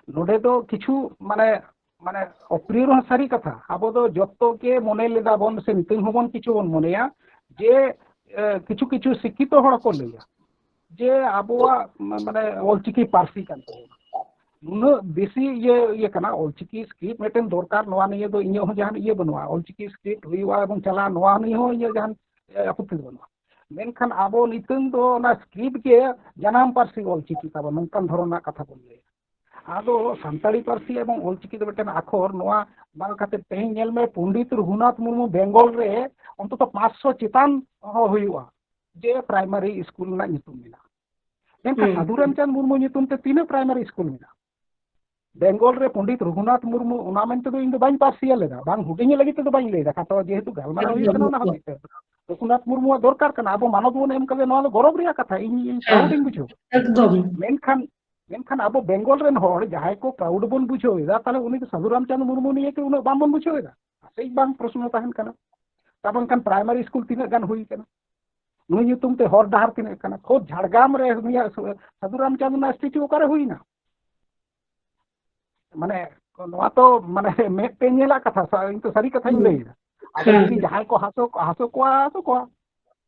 ᱱᱚᱰᱮ ᱫᱚ ᱠᱤᱪᱷᱩ ᱢᱟᱱᱮ, ᱢᱟᱱᱮ ᱚᱯᱨᱤᱭᱚ ᱨᱮᱦᱚᱸ ᱥᱟᱹᱨᱤ ᱠᱟᱛᱷᱟ, ᱟᱵᱚ ᱫᱚ ᱡᱚᱛᱚ ᱜᱮ ᱢᱚᱱᱮ ᱞᱮᱫᱟ ᱵᱚᱱ ᱥᱮ ᱱᱤᱛᱚᱝ ᱦᱚᱸᱵᱚᱱ ᱠᱤᱪᱷᱩ ᱵᱚᱱ ᱢᱚᱱᱮᱭᱟ ᱡᱮ, ᱮ, ᱠᱤᱪᱷᱩ ᱠᱤᱪᱷᱩ ᱥᱤᱠᱠᱷᱤᱛᱚ ᱦᱚᱲ ᱠᱚ ᱞᱟᱹᱭᱟ ᱡᱮ ᱟᱵᱚᱣᱟᱜ ᱢᱟ-, ᱢᱟᱱᱮ ᱚᱞᱪᱤᱠᱤ ᱯᱟᱹᱨᱥᱤ ᱠᱟᱱ ᱛᱟᱵᱚᱱᱟ᱾ ᱱᱩᱱᱟᱹᱜ ᱵᱮᱥᱤ ᱤᱭᱟᱹ, ᱤᱭᱟᱹ ᱠᱟᱱᱟ, ᱚᱞᱪᱤᱠᱤ script ᱢᱤᱫᱴᱮᱱ ᱫᱚᱨᱠᱟᱨ, ᱱᱚᱣᱟ ᱱᱤᱭᱮ ᱫᱚ ᱤᱧᱟᱹᱜ ᱦᱚᱸ ᱡᱟᱦᱟᱱ ᱤᱭᱟᱹ ᱵᱟᱹᱱᱩᱜᱼᱟ, ᱚᱞᱪᱤᱠᱤ script ᱦᱩᱭᱩᱜᱼᱟ ᱮᱵᱚᱝ ᱪᱟᱞᱟᱜᱼᱟ, ᱱᱚᱣᱟ ᱱᱤᱭᱮ ᱦᱚᱸ ᱤᱧᱟᱹᱜ ᱡᱟᱦᱟᱱ, ᱮ, ᱟᱯᱚᱛᱛᱤ ᱫᱚ ᱵᱟᱹᱱᱩᱜᱼᱟ᱾ ᱢᱮᱱᱠᱷᱟᱱ ᱟᱵᱚ ᱱᱤᱛᱚᱝ ᱫᱚ ᱚᱱᱟ script ᱜᱮ ᱡᱟᱱᱟᱢ ᱯᱟᱹᱨᱥᱤ ᱚᱞᱪᱤᱠᱤ ᱛᱟᱵᱚᱱ, ᱱᱚᱝᱠᱟᱱ ᱫᱷᱚᱨᱚᱱ ᱨᱮᱱᱟᱜ ᱠᱟᱛᱷᱟ ᱵᱚᱱ ᱞᱟᱹᱭᱟ᱾ ᱟᱫᱚ ᱥᱟᱱᱛᱟᱲᱤ ᱯᱟᱹᱨᱥᱤ ᱮᱵᱚᱝ ᱚᱞᱪᱤᱠᱤ ᱫᱚ ᱢᱤᱫᱴᱮᱱ ᱟᱠᱷᱚᱨ, ᱱᱚᱣᱟ ᱵᱟᱝ ᱠᱟᱛᱮ ᱛᱮᱦᱮᱧ ᱧᱮᱞ ᱢᱮ, ᱯᱚᱱᱰᱤᱛ ᱨᱚᱜᱷᱩᱱᱟᱛᱷ ᱢᱩᱨᱢᱩ ᱵᱮᱝᱜᱚᱞ ᱨᱮ ᱚᱱᱛᱚᱛᱚ ᱯᱟᱸᱪᱥᱚ ᱪᱮᱛᱟᱱ ᱦᱚᱸ ᱦᱩᱭᱩᱜᱼᱟ᱾ ᱡᱮ ᱯᱨᱟᱭᱢᱟᱨᱤ ᱥᱠᱩᱞ ᱨᱮᱱᱟᱜ ᱧᱩᱛᱩᱢ ᱢᱮᱱᱟᱜᱼᱟ᱾ ᱢᱮᱱᱠᱷᱟᱱ ᱦᱩᱸ᱾ ᱥᱟᱫᱷᱩ ᱨᱟᱢᱪᱟᱸᱫᱽ ᱢᱩᱨᱢᱩ ᱧᱩᱛᱩᱢ ᱛᱮ ᱛᱤᱱᱟᱹᱜ ᱯᱨᱟᱭᱢᱟᱨᱤ ᱥᱠᱩᱞ ᱢᱮᱱᱟᱜᱼᱟ? ᱵᱮᱝᱜᱚᱞ ᱨᱮ ᱯᱚᱸᱰᱤᱛ ᱨᱚᱜᱷᱩᱱᱟᱛᱷ ᱢᱩᱨᱢᱩ, ᱚᱱᱟ ᱢᱮᱱᱛᱮ ᱫᱚ ᱤᱧ ᱫᱚ ᱵᱟᱹᱧ ᱯᱟᱨᱥᱤᱭᱟᱞ ᱮᱫᱟ, ᱵᱟᱝ ᱦᱩᱰᱤᱧ ᱞᱟᱹᱜᱤᱫ ᱛᱮᱫᱚ ᱵᱟᱹᱧ ᱞᱟᱹᱭ ᱮᱫᱟ, ᱠᱟᱛᱷᱟ ᱡᱮᱦᱮᱛᱩ ᱜᱟᱞᱢᱟᱨᱟᱣ ᱦᱩᱭᱩᱜ ᱮᱠᱫᱚᱢ, ᱠᱟᱱᱟ ᱚᱱᱟ ᱮᱠᱫᱚᱢ᱾ ᱦᱚᱛᱮᱡ ᱛᱮ᱾ ᱨᱚᱜᱷᱩᱱᱟᱛᱷ ᱢᱩᱨᱢᱩᱣᱟᱜ ᱫᱚᱨᱠᱟᱨ ᱠᱟᱱᱟ, ᱟᱵᱚ ᱢᱟᱱᱚᱛ ᱵᱚᱱ ᱮᱢ ᱠᱟᱫᱮ, ᱱᱚᱣᱟ ᱫᱚ ᱜᱚᱨᱚᱵᱽ ᱨᱮᱭᱟᱜ ᱠᱟᱛᱷᱟ, ᱤᱧ, ᱤᱧ ᱦᱮᱸ, proud ᱤᱧ ᱵᱩᱡᱷᱟᱹᱣᱟ᱾ ᱮᱠᱫᱚᱢ᱾ ᱢᱮᱱᱠᱷᱟᱱ, ᱢᱮᱱᱠᱷᱟᱱ ᱟᱵᱚ ᱵᱮᱝᱜᱚᱞ ᱨᱮᱱ ᱦᱚᱲ ᱡᱟᱦᱟᱸᱭ ᱠᱚ proud ᱵᱚᱱ ᱵᱩᱡᱷᱟᱹᱣ ᱮᱫᱟ, ᱛᱟᱦᱞᱮ ᱩᱱᱤ ᱫᱚ ᱥᱟᱫᱷᱩ ᱨᱟᱢᱪᱟᱸᱫᱽ ᱢᱩᱨᱢᱩ ᱱᱤᱭᱮ ᱠᱤ ᱩᱱᱟᱹᱜ ᱵᱟᱝ ᱵᱚᱱ ᱵᱩᱡᱷᱟᱹᱣ ᱮᱫᱟ? ᱟᱥᱮ ᱵᱟᱝ ᱯᱨᱚᱥᱱᱚ ᱛᱟᱦᱮᱱ ᱠᱟᱱᱟ᱾ ᱛᱟ ᱵᱟᱝᱠᱷᱟᱱ ᱯᱨᱟᱭᱢᱟᱨᱤ ᱥᱠᱩᱞ ᱛᱤᱱᱟᱹᱜ ᱜᱟᱱ ᱦᱩᱭ ᱠᱟᱱᱟ? ᱱᱩᱭ ᱧᱩᱛᱩᱢ ᱛᱮ ᱦᱚᱨ ᱰᱟᱦᱟᱨ ᱛᱤᱱᱟᱹᱜ ᱠᱟᱱᱟ? ᱠᱷᱩᱫ ᱡᱷᱟᱲᱜᱨᱟᱢ ᱨᱮ ᱱᱩᱭᱟᱜ ᱥᱩ-, ᱥᱟᱫᱷᱩ ᱨᱟᱢᱪᱟᱸᱫᱽ ᱨᱮᱱᱟᱜ statue ᱚᱠᱟᱨᱮ ᱦᱩᱭᱱᱟ? ᱢᱟᱱᱮ, ᱱᱚᱣᱟ ᱛᱚ, ᱢᱟᱱᱮ, ᱢᱮᱫ ᱛᱮ ᱧᱮᱞᱟᱜ ᱠᱟᱛᱷᱟ, ᱥᱟ-, ᱤᱧ ᱛᱚ ᱥᱟᱹᱨᱤ ᱠᱟᱛᱷᱟᱧ ᱦᱩᱸ᱾ ᱞᱟᱹᱭ ᱮᱫᱟ᱾ ᱟᱫᱚ ᱦᱮᱸ, ᱡᱩᱫᱤ ᱦᱮᱸ᱾ ᱡᱟᱦᱟᱸᱭ ᱠᱚ ᱦᱟᱥᱚ, ᱦᱟᱥᱚ ᱠᱚᱣᱟ, ᱦᱟᱥᱚ ᱠᱚᱣᱟ᱾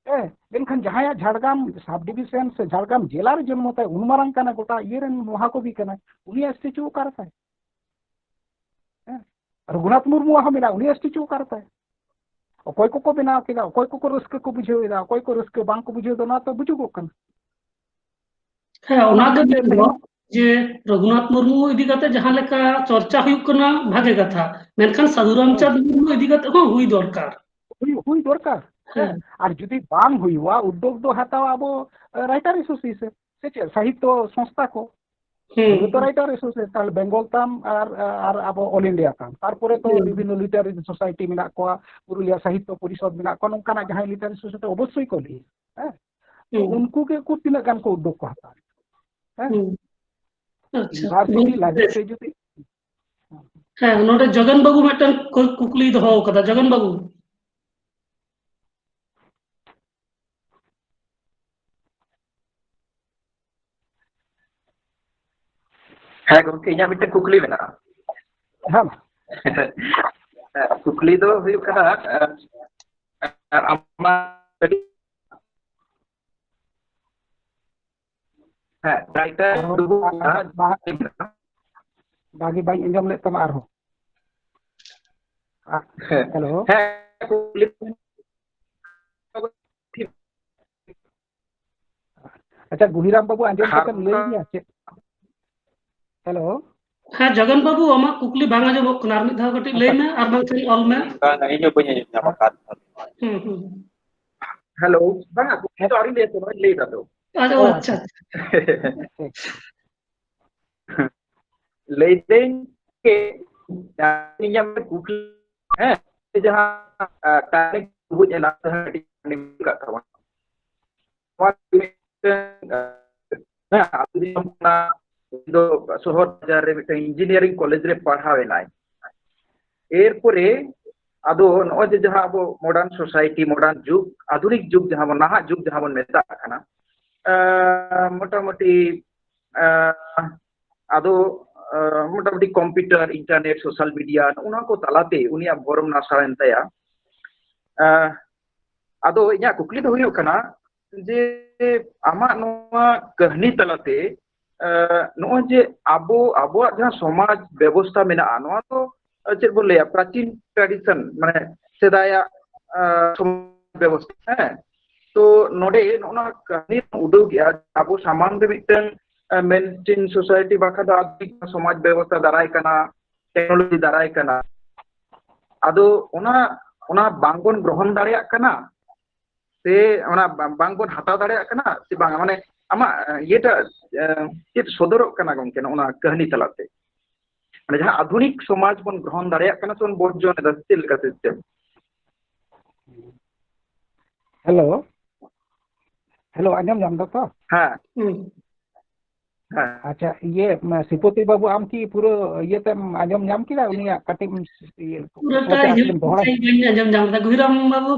ᱦᱮᱸ, ᱢᱮᱱᱠᱷᱟᱱ ᱡᱟᱦᱟᱸᱭᱟᱜ ᱡᱷᱟᱲᱜᱨᱟᱢ sub division ᱥᱮ ᱡᱷᱟᱲᱜᱨᱟᱢ ᱡᱮᱞᱟ ᱨᱮ ᱡᱚᱱᱢᱚ ᱛᱟᱭ, ᱩᱱ ᱢᱟᱨᱟᱝ ᱠᱟᱱᱟ, ᱜᱚᱴᱟ ᱤᱭᱟᱹ ᱨᱮᱱ ᱢᱚᱦᱟᱠᱚᱵᱤ ᱠᱟᱱᱟᱭ, ᱩᱱᱤᱭᱟᱜ statue ᱚᱠᱟᱨᱮ ᱛᱟᱭ? ᱦᱮᱸ, ᱨᱚᱜᱷᱩᱱᱟᱛᱷ ᱢᱩᱨᱢᱩᱣᱟᱜ ᱦᱚᱸ ᱢᱮᱱᱟᱜᱼᱟ, ᱩᱱᱤᱭᱟᱜ statue ᱚᱠᱟᱨᱮ ᱛᱟᱭ? ᱚᱠᱚᱭ ᱠᱚᱠᱚ ᱵᱮᱱᱟᱣ ᱠᱮᱫᱟ, ᱚᱠᱚᱭ ᱠᱚᱠᱚ ᱨᱟᱹᱥᱠᱟᱹ ᱠᱚ ᱵᱩᱡᱷᱟᱹᱣ ᱮᱫᱟ, ᱚᱠᱚᱭ ᱠᱚ ᱨᱟᱹᱥᱠᱟᱹ ᱵᱟᱝ ᱠᱚ ᱵᱩᱡᱷᱟᱹᱣ ᱮᱫᱟ, ᱚᱱᱟ ᱛᱚ ᱵᱩᱡᱩᱜᱚᱜ ᱠᱟᱱᱟ᱾ ᱦᱮᱸ, ᱚᱱᱟ ᱚᱱᱟ ᱜᱮ ᱦᱚᱛᱮᱡ ᱛᱮ ᱢᱮᱱ ᱫᱚ ᱛᱮᱦᱮᱧ ᱡᱮ ᱨᱚᱜᱷᱩᱱᱟᱛᱷ ᱢᱩᱨᱢᱩ ᱤᱫᱤ ᱠᱟᱛᱮ ᱡᱟᱦᱟᱸ ᱞᱮᱠᱟ ᱪᱚᱨᱪᱟ ᱦᱩᱭᱩᱜ ᱠᱟᱱᱟ, ᱵᱷᱟᱜᱮ ᱠᱟᱛᱷᱟ, ᱢᱮᱱᱠᱷᱟᱱ ᱥᱟᱫᱷᱩ ᱦᱳᱭ᱾ ᱨᱟᱢᱪᱟᱸᱫᱽ ᱢᱩᱨᱢᱩ ᱤᱫᱤ ᱠᱟᱛᱮ ᱦᱚᱸ ᱦᱩᱭ ᱫᱚᱨᱠᱟᱨ᱾ ᱦᱩᱭ, ᱦᱩᱭ ᱫᱚᱨᱠᱟᱨ᱾ ᱦᱮᱸ᱾ ᱦᱮᱸ, ᱟᱨ ᱡᱩᱫᱤ ᱵᱟᱝ ᱦᱩᱭᱩᱜᱼᱟ, ᱩᱫᱽᱫᱳᱜᱽ ᱫᱚ ᱦᱟᱛᱟᱣᱟ ᱟᱵᱚ, ᱮ, writer association, ᱥᱮ ᱪᱮᱫ, ᱥᱟᱦᱤᱛᱛᱚ ᱥᱚᱝᱥᱛᱷᱟ ᱠᱚ᱾ ᱦᱩᱸ, ᱯᱩᱭᱞᱩ ᱛᱚ ᱦᱩᱸ᱾ Writer Association, ᱛᱟᱦᱞᱮ ᱵᱮᱝᱜᱚᱞ ᱛᱟᱢ ᱟᱨ, ᱟᱨ ᱟᱵᱚ All India ᱛᱟᱢ᱾ ᱛᱟᱨᱯᱚᱨᱮ ᱛᱚ ᱦᱩᱸ᱾ ᱵᱤᱵᱷᱤᱱᱱᱚ literary society ᱢᱮᱱᱟᱜ ᱠᱚᱣᱟ, ᱯᱩᱨᱩᱞᱤᱭᱟ ᱥᱟᱦᱤᱛᱛᱚ ᱯᱚᱨᱤᱥᱚᱫᱽ ᱢᱮᱱᱟᱜ ᱠᱚᱣᱟ, ᱱᱚᱝᱠᱟᱱᱟᱜ ᱡᱟᱦᱟᱸᱭ literary society ᱚᱵᱚᱥᱥᱳᱭ ᱠᱚ ᱞᱟᱹᱭᱟ᱾ ᱦᱮᱸ? ᱛᱚ ᱦᱩᱸ᱾ ᱩᱱᱠᱩ ᱜᱮ ᱩᱱᱠᱩ ᱛᱤᱱᱟᱹᱜ ᱜᱟᱱ ᱠᱚ ᱩᱫᱽᱫᱳᱜᱽ ᱠᱚ ᱦᱟᱛᱟᱣᱟ? ᱦᱮᱸ? ᱦᱩᱸ᱾ ᱟᱪᱪᱷᱟ, university ᱵᱮᱥ, level ᱵᱮᱥ᱾ ᱛᱮ ᱡᱩᱫᱤ ᱦᱮᱸ, ᱱᱚᱰᱮ ᱡᱚᱜᱮᱱ ᱵᱟᱹᱵᱩ ᱢᱤᱫᱴᱟᱝ ᱠᱩ-, ᱠᱩᱠᱞᱤᱭ ᱫᱚᱦᱚ ᱟᱠᱟᱫᱟ᱾ ᱡᱚᱜᱮᱱ ᱵᱟᱹᱵᱩ᱾ ᱦᱮᱸ ᱜᱚᱢᱠᱮ, ᱤᱧᱟᱹᱜ ᱢᱤᱫᱴᱮᱱ ᱠᱩᱠᱞᱤ ᱢᱮᱱᱟᱜᱼᱟ᱾ ᱦᱮᱸ, ᱢᱟ᱾ ᱠᱩᱠᱞᱤ ᱫᱚ ᱦᱩᱭᱩᱜ ᱠᱟᱱᱟ, ᱟᱢᱟᱜ ᱠᱟᱹᱴᱤᱡ ᱦᱮᱸ, writer ᱟᱨᱦᱚᱸ ᱫᱩᱲᱩᱵ ᱵᱟ-, ᱠᱟᱱᱟ᱾ ᱵᱟ-, ᱵᱷᱟᱜᱮ ᱵᱟᱹᱧ ᱟᱸᱡᱚᱢ ᱞᱮᱫ ᱛᱟᱢᱟ ᱟᱨᱦᱚᱸ᱾ ᱟ, ᱦᱮᱸ, hello? ᱦᱮᱸ, ᱠᱩᱠᱞᱤ ᱟᱪᱪᱷᱟ, ᱜᱩᱦᱤᱨᱟᱢ ᱵᱟᱹᱵᱩ, ᱟᱸᱡᱚᱢ ᱠᱟᱛᱮᱢ ᱞᱟᱹᱭ ᱦᱟᱨᱛᱟ ᱜᱮᱭᱟ ᱪᱮᱫ? Hello? ᱦᱮᱸ, ᱡᱚᱜᱮᱱ ᱵᱟᱹᱵᱩ, ᱟᱢᱟᱜ ᱠᱩᱠᱞᱤ ᱵᱟᱝ ᱟᱸᱡᱚᱢᱚᱜ ᱠᱟᱱᱟ, ᱟᱨ ᱢᱤᱫ ᱫᱷᱟᱣ ᱠᱟᱹᱴᱤᱡ ᱞᱟᱹᱭ ᱟᱪᱪᱷᱟ᱾ ᱢᱮ, ᱟᱨ ᱵᱟᱝᱠᱷᱟᱱ ᱚᱞ ᱢᱮ᱾ ᱵᱟᱝ, ᱤᱧ ᱦᱚᱸ ᱵᱟᱹᱧ ᱟᱸᱡᱚᱢ ᱧᱟᱢ ᱟᱠᱟᱫ᱾ ᱦᱩᱸ, ᱦᱩᱸ᱾ ᱦᱮᱞᱳ, ᱵᱟᱝᱟ, ᱠᱩᱠᱞᱤ ᱫᱚ ᱟᱹᱣᱨᱤ ᱞᱟᱹᱭ ᱛᱟᱵᱚᱱᱟ, ᱞᱟᱹᱭ ᱫᱟ ᱛᱚ᱾ ᱟᱫᱚ ᱚ, ᱟᱪᱪᱷᱟ, ᱟᱪᱪᱷᱟ᱾ ᱞᱟᱹᱭᱫᱟᱹᱧ ᱡᱮ, ᱤᱧᱟᱹᱜ ᱢᱤᱫᱴᱮᱱ ᱠᱩᱠᱞᱤ, ᱦᱮᱸ, ᱡᱟᱦᱟᱸ, ᱟ, ᱠᱟᱹᱦᱱᱤ ᱵᱩᱡᱽ ᱮᱱᱟ, ᱡᱟᱦᱟᱸ ᱠᱟᱹᱴᱤᱡ ᱠᱟᱹᱦᱱᱤ ᱠᱟᱜ ᱛᱟᱵᱚᱱᱟ᱾ ᱱᱚᱣᱟ ᱢᱤᱫᱴᱮᱱ, ᱟ, ᱦᱮᱸ, ᱟᱹᱛᱩ ᱫᱤᱥᱚᱢ ᱠᱷᱚᱱᱟᱜ ᱩᱱᱤ ᱫᱚ ᱥᱚᱦᱚᱨ ᱵᱟᱡᱟᱨ ᱨᱮ ᱢᱤᱫᱴᱮᱱ ᱤᱧᱡᱤᱱᱤᱭᱟᱨᱤᱝ ᱠᱚᱞᱮᱡᱽ ᱨᱮ ᱯᱟᱲᱦᱟᱣ ᱮᱱᱟᱭ᱾ ᱮᱨᱯᱚᱨᱮ ᱟᱫᱚ ᱱᱚᱜᱼᱚᱭ ᱡᱮ ᱡᱟᱦᱟᱸ ᱟᱵᱚ ᱢᱚᱰᱟᱨᱱ ᱥᱳᱥᱟᱭᱴᱤ, ᱢᱚᱰᱟᱨᱱ ᱡᱩᱜᱽ, ᱟᱫᱷᱩᱱᱤᱠ ᱡᱩᱜᱽ ᱡᱟᱦᱟᱸ ᱵᱚᱱ, ᱱᱟᱦᱟᱜ ᱡᱩᱜᱽ ᱡᱟᱦᱟᱸ ᱵᱚᱱ ᱢᱮᱛᱟᱜ ᱠᱟᱱᱟ, ᱟᱸ, ᱢᱚᱴᱟᱢᱩᱴᱤ, ᱟᱸ, ᱟᱫᱚ, ᱟᱸ, ᱢᱚᱴᱟᱢᱩᱴᱤ ᱠᱚᱢᱯᱤᱭᱩᱴᱟᱨ, ᱤᱱᱴᱟᱨᱱᱮᱴ, ᱥᱳᱥᱟᱞ ᱢᱤᱰᱤᱭᱟ, ᱱᱚᱜᱼᱚ ᱱᱚᱣᱟ ᱠᱚ ᱛᱟᱞᱟᱛᱮ ᱩᱱᱤᱭᱟᱜ ᱵᱷᱚᱨᱚᱢ ᱱᱟᱥᱟᱣ ᱮᱱ ᱛᱟᱭᱟ᱾ ᱟᱸ, ᱟᱫᱚ ᱤᱧᱟᱹᱜ ᱠᱩᱠᱞᱤ ᱫᱚ ᱦᱩᱭᱩᱜ ᱠᱟᱱᱟ ᱡᱮ ᱟᱢᱟᱜ ᱱᱚᱣᱟ ᱠᱟᱹᱦᱱᱤ ᱛᱟᱞᱟᱛᱮ, ᱟᱸ, ᱱᱚᱜᱼᱚᱭ ᱡᱮ ᱟᱵᱚ, ᱟᱵᱚᱣᱟᱜ ᱡᱟᱦᱟᱸ ᱥᱚᱢᱟᱡᱽ ᱵᱮᱵᱚᱥᱛᱷᱟ ᱢᱮᱱᱟᱜᱼᱟ, ᱱᱚᱣᱟ ᱫᱚ, ᱟᱸ, ᱪᱮᱫ ᱵᱚᱱ ᱞᱟᱹᱭᱟ, ᱯᱨᱟᱪᱤᱱ ᱴᱨᱟᱰᱤᱥᱚᱱ, ᱢᱟᱱᱮ ᱥᱮᱫᱟᱭᱟᱜ, ᱟᱸ, ᱥᱚᱢᱟᱡᱽ ᱵᱮᱵᱚᱥᱛᱷᱟ, ᱦᱮᱸ᱾ ᱛᱚ ᱱᱚᱰᱮ ᱱᱚᱜᱼᱚ ᱱᱚᱣᱟ ᱠᱟᱹᱦᱱᱤ ᱩᱰᱩᱠ ᱜᱮᱭᱟ, ᱟᱵᱚ ᱥᱟᱢᱟᱝ ᱨᱮ ᱢᱤᱫᱴᱟᱝ, ᱟᱸ, ᱢᱮᱱ ᱥᱴᱨᱤᱢ ᱥᱳᱥᱟᱭᱴᱤ ᱵᱟᱠᱷᱟᱱ ᱫᱚ ᱟᱫᱷᱩᱱᱤᱠ ᱥᱚᱢᱟᱡᱽ ᱵᱮᱵᱚᱥᱛᱷᱟ ᱫᱟᱨᱟᱭ ᱠᱟᱱᱟ, ᱴᱮᱠᱱᱳᱞᱚᱡᱤ ᱫᱟᱨᱟᱭ ᱠᱟᱱᱟ᱾ ᱟᱫᱚ ᱚᱱᱟ, ᱚᱱᱟ ᱵᱟᱝᱵᱚᱱ ᱜᱨᱚᱦᱚᱱ ᱫᱟᱲᱮᱭᱟᱜ ᱠᱟᱱᱟ, ᱥᱮ ᱚᱱᱟ ᱵᱟ-, ᱵᱟᱝᱵᱚᱱ ᱦᱟᱛᱟᱣ ᱫᱟᱲᱮᱭᱟᱜ ᱠᱟᱱᱟ, ᱥᱮ ᱵᱟᱝ? ᱢᱟᱱᱮ ᱟᱢᱟᱜ, ᱟᱸ, ᱤᱭᱟᱹᱴᱟᱜ, ᱟᱸ, ᱪᱮᱫ ᱥᱚᱫᱚᱨᱚᱜ ᱠᱟᱱᱟ ᱜᱚᱝᱠᱮ ᱱᱚᱜᱼᱚ ᱱᱚᱣᱟ ᱠᱟᱹᱦᱱᱤ ᱛᱟᱞᱟᱛᱮ? ᱢᱟᱱᱮ ᱡᱟᱦᱟᱸ ᱟᱫᱷᱩᱱᱤᱠ ᱥᱚᱢᱟᱡᱽ ᱵᱚᱱ ᱜᱨᱚᱦᱚᱱ ᱫᱟᱲᱮᱭᱟᱜ ᱠᱟᱱᱟ ᱥᱮ ᱵᱚᱱ ᱵᱚᱨᱡᱚᱱ ᱮᱫᱟ, ᱪᱮᱫ ᱞᱮᱠᱟ system? ᱦᱮᱞᱳ, ᱦᱮᱞᱳ, ᱟᱸᱡᱚᱢ ᱧᱟᱢ ᱫᱟ ᱛᱚ? ᱦᱮᱸ᱾ ᱦᱩᱸ᱾ ᱦᱮᱸ᱾ ᱟᱪᱪᱷᱟ, ᱤᱭᱟᱹ, ᱢᱟ, ᱥᱨᱤᱯᱚᱛᱤ ᱵᱟᱹᱵᱩ, ᱟᱢ ᱠᱤ ᱯᱩᱨᱟᱹ ᱤᱭᱟᱹ ᱛᱮᱢ ᱟᱸᱡᱚᱢ ᱧᱟᱢ ᱠᱮᱫᱟ? ᱩᱱᱤᱭᱟᱜ ᱠᱟᱹᱴᱤᱡ ᱮᱢ ᱤᱭᱟᱹ, ᱯᱩᱨᱟᱹᱴᱟ ᱚᱠᱚᱭᱴᱟᱜ ᱤᱧ ᱠᱟᱹᱴᱤᱡ ᱮᱢ ᱫᱚᱦᱲᱟ ᱥᱟᱹᱦᱤᱡ ᱵᱟᱹᱧ ᱟᱸᱡᱚᱢ ᱧᱟᱢ ᱠᱮᱫᱟ᱾ ᱜᱷᱩᱨᱟᱢ ᱵᱟᱹᱵᱩ,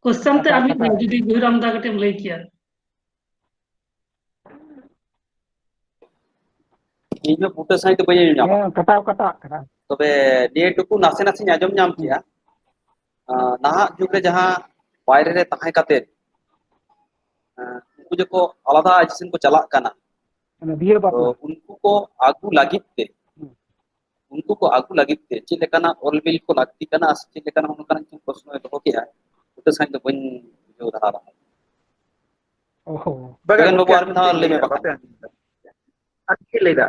question ᱛᱮ ᱠᱟᱴᱟᱜ, ᱟᱨ ᱢᱤᱫ ᱫᱷᱟᱣ ᱠᱟᱴᱟᱜ᱾ ᱡᱩᱫᱤ ᱜᱷᱩᱨᱟᱢ ᱫᱟ ᱠᱟᱹᱴᱤᱡ ᱮᱢ ᱞᱟᱹᱭ ᱠᱮᱭᱟ᱾ ᱤᱧ ᱦᱚᱸ ᱯᱩᱴᱟᱹ ᱥᱟᱺᱦᱤᱡ ᱫᱚ ᱵᱟᱹᱧ ᱟᱸᱡᱚᱢ ᱧᱟᱢᱟ᱾ ᱦᱮᱸ, ᱠᱟᱴᱟᱣ, ᱠᱟᱴᱟᱜ ᱠᱟᱱᱟ᱾ ᱛᱚᱵᱮ ᱱᱤᱭᱟᱹ ᱴᱩᱠᱩ ᱱᱟᱥᱮ ᱱᱟᱥᱮᱧ ᱟᱸᱡᱚᱢ ᱧᱟᱢ ᱦᱩᱸ᱾ ᱠᱮᱜᱼᱟ᱾ ᱟᱸ, ᱱᱟᱦᱟᱜ ᱡᱩᱜᱽ ᱨᱮ ᱡᱟᱦᱟᱸ ᱵᱟᱭᱨᱮ ᱨᱮ ᱛᱟᱦᱮᱸ ᱠᱟᱛᱮ, ᱟᱸ, ᱩᱱᱠᱩ ᱡᱮ ᱠᱚ ᱟᱞᱟᱫᱟ ᱫᱤᱥᱚᱢ ᱠᱚ ᱪᱟᱞᱟᱜ ᱠᱟᱱᱟ, ᱢᱟᱱᱮ ᱵᱤᱦᱟᱹ ᱛᱚ ᱵᱟᱯᱞᱟ᱾ ᱩᱱᱠᱩ ᱠᱚ ᱟᱹᱜᱩ ᱞᱟᱹᱜᱤᱫ ᱛᱮ, ᱦᱩᱸ᱾ ᱩᱱᱠᱩ ᱠᱚ ᱟᱹᱜᱩ ᱞᱟᱹᱜᱤᱫ ᱛᱮ ᱪᱮᱫ ᱞᱮᱠᱟᱱᱟᱜ ᱚᱞ ᱵᱤᱞ ᱠᱚ ᱞᱟᱹᱠᱛᱤ ᱠᱟᱱᱟ ᱟᱨ ᱪᱮᱫ ᱞᱮᱠᱟᱱᱟᱜ ᱚᱱᱠᱟᱱᱟᱜ ᱢᱤᱫᱴᱮᱱ ᱯᱨᱚᱥᱱᱚᱭ ᱫᱚᱦᱚ ᱠᱮᱜᱼᱟ, ᱩᱛᱟᱹᱨ ᱥᱟᱺᱦᱤᱡ ᱫᱚ ᱵᱟᱹᱧ ᱵᱩᱡᱷᱟᱹᱣ ᱫᱷᱟᱨᱟ ᱟᱠᱟᱫᱟ᱾ ᱚᱦᱚ᱾ ᱵᱟᱝᱟ ᱡᱚᱜᱮᱱ ᱵᱟᱹᱵᱩ, ᱜᱚᱢᱠᱮ, ᱟᱨ ᱟᱹᱞᱤᱧ ᱢᱤᱫ ᱫᱷᱟᱣ ᱞᱤᱧ ᱞᱟᱹᱭ ᱢᱮ ᱞᱟᱹᱭᱮᱫᱼᱟ, ᱵᱟᱠᱷᱟᱱ᱾ ᱵᱟᱯᱮ ᱟᱸᱡᱚᱢ ᱮᱫᱟ᱾ ᱟᱨ ᱪᱮᱫ ᱞᱟᱹᱭ ᱮᱫᱟ?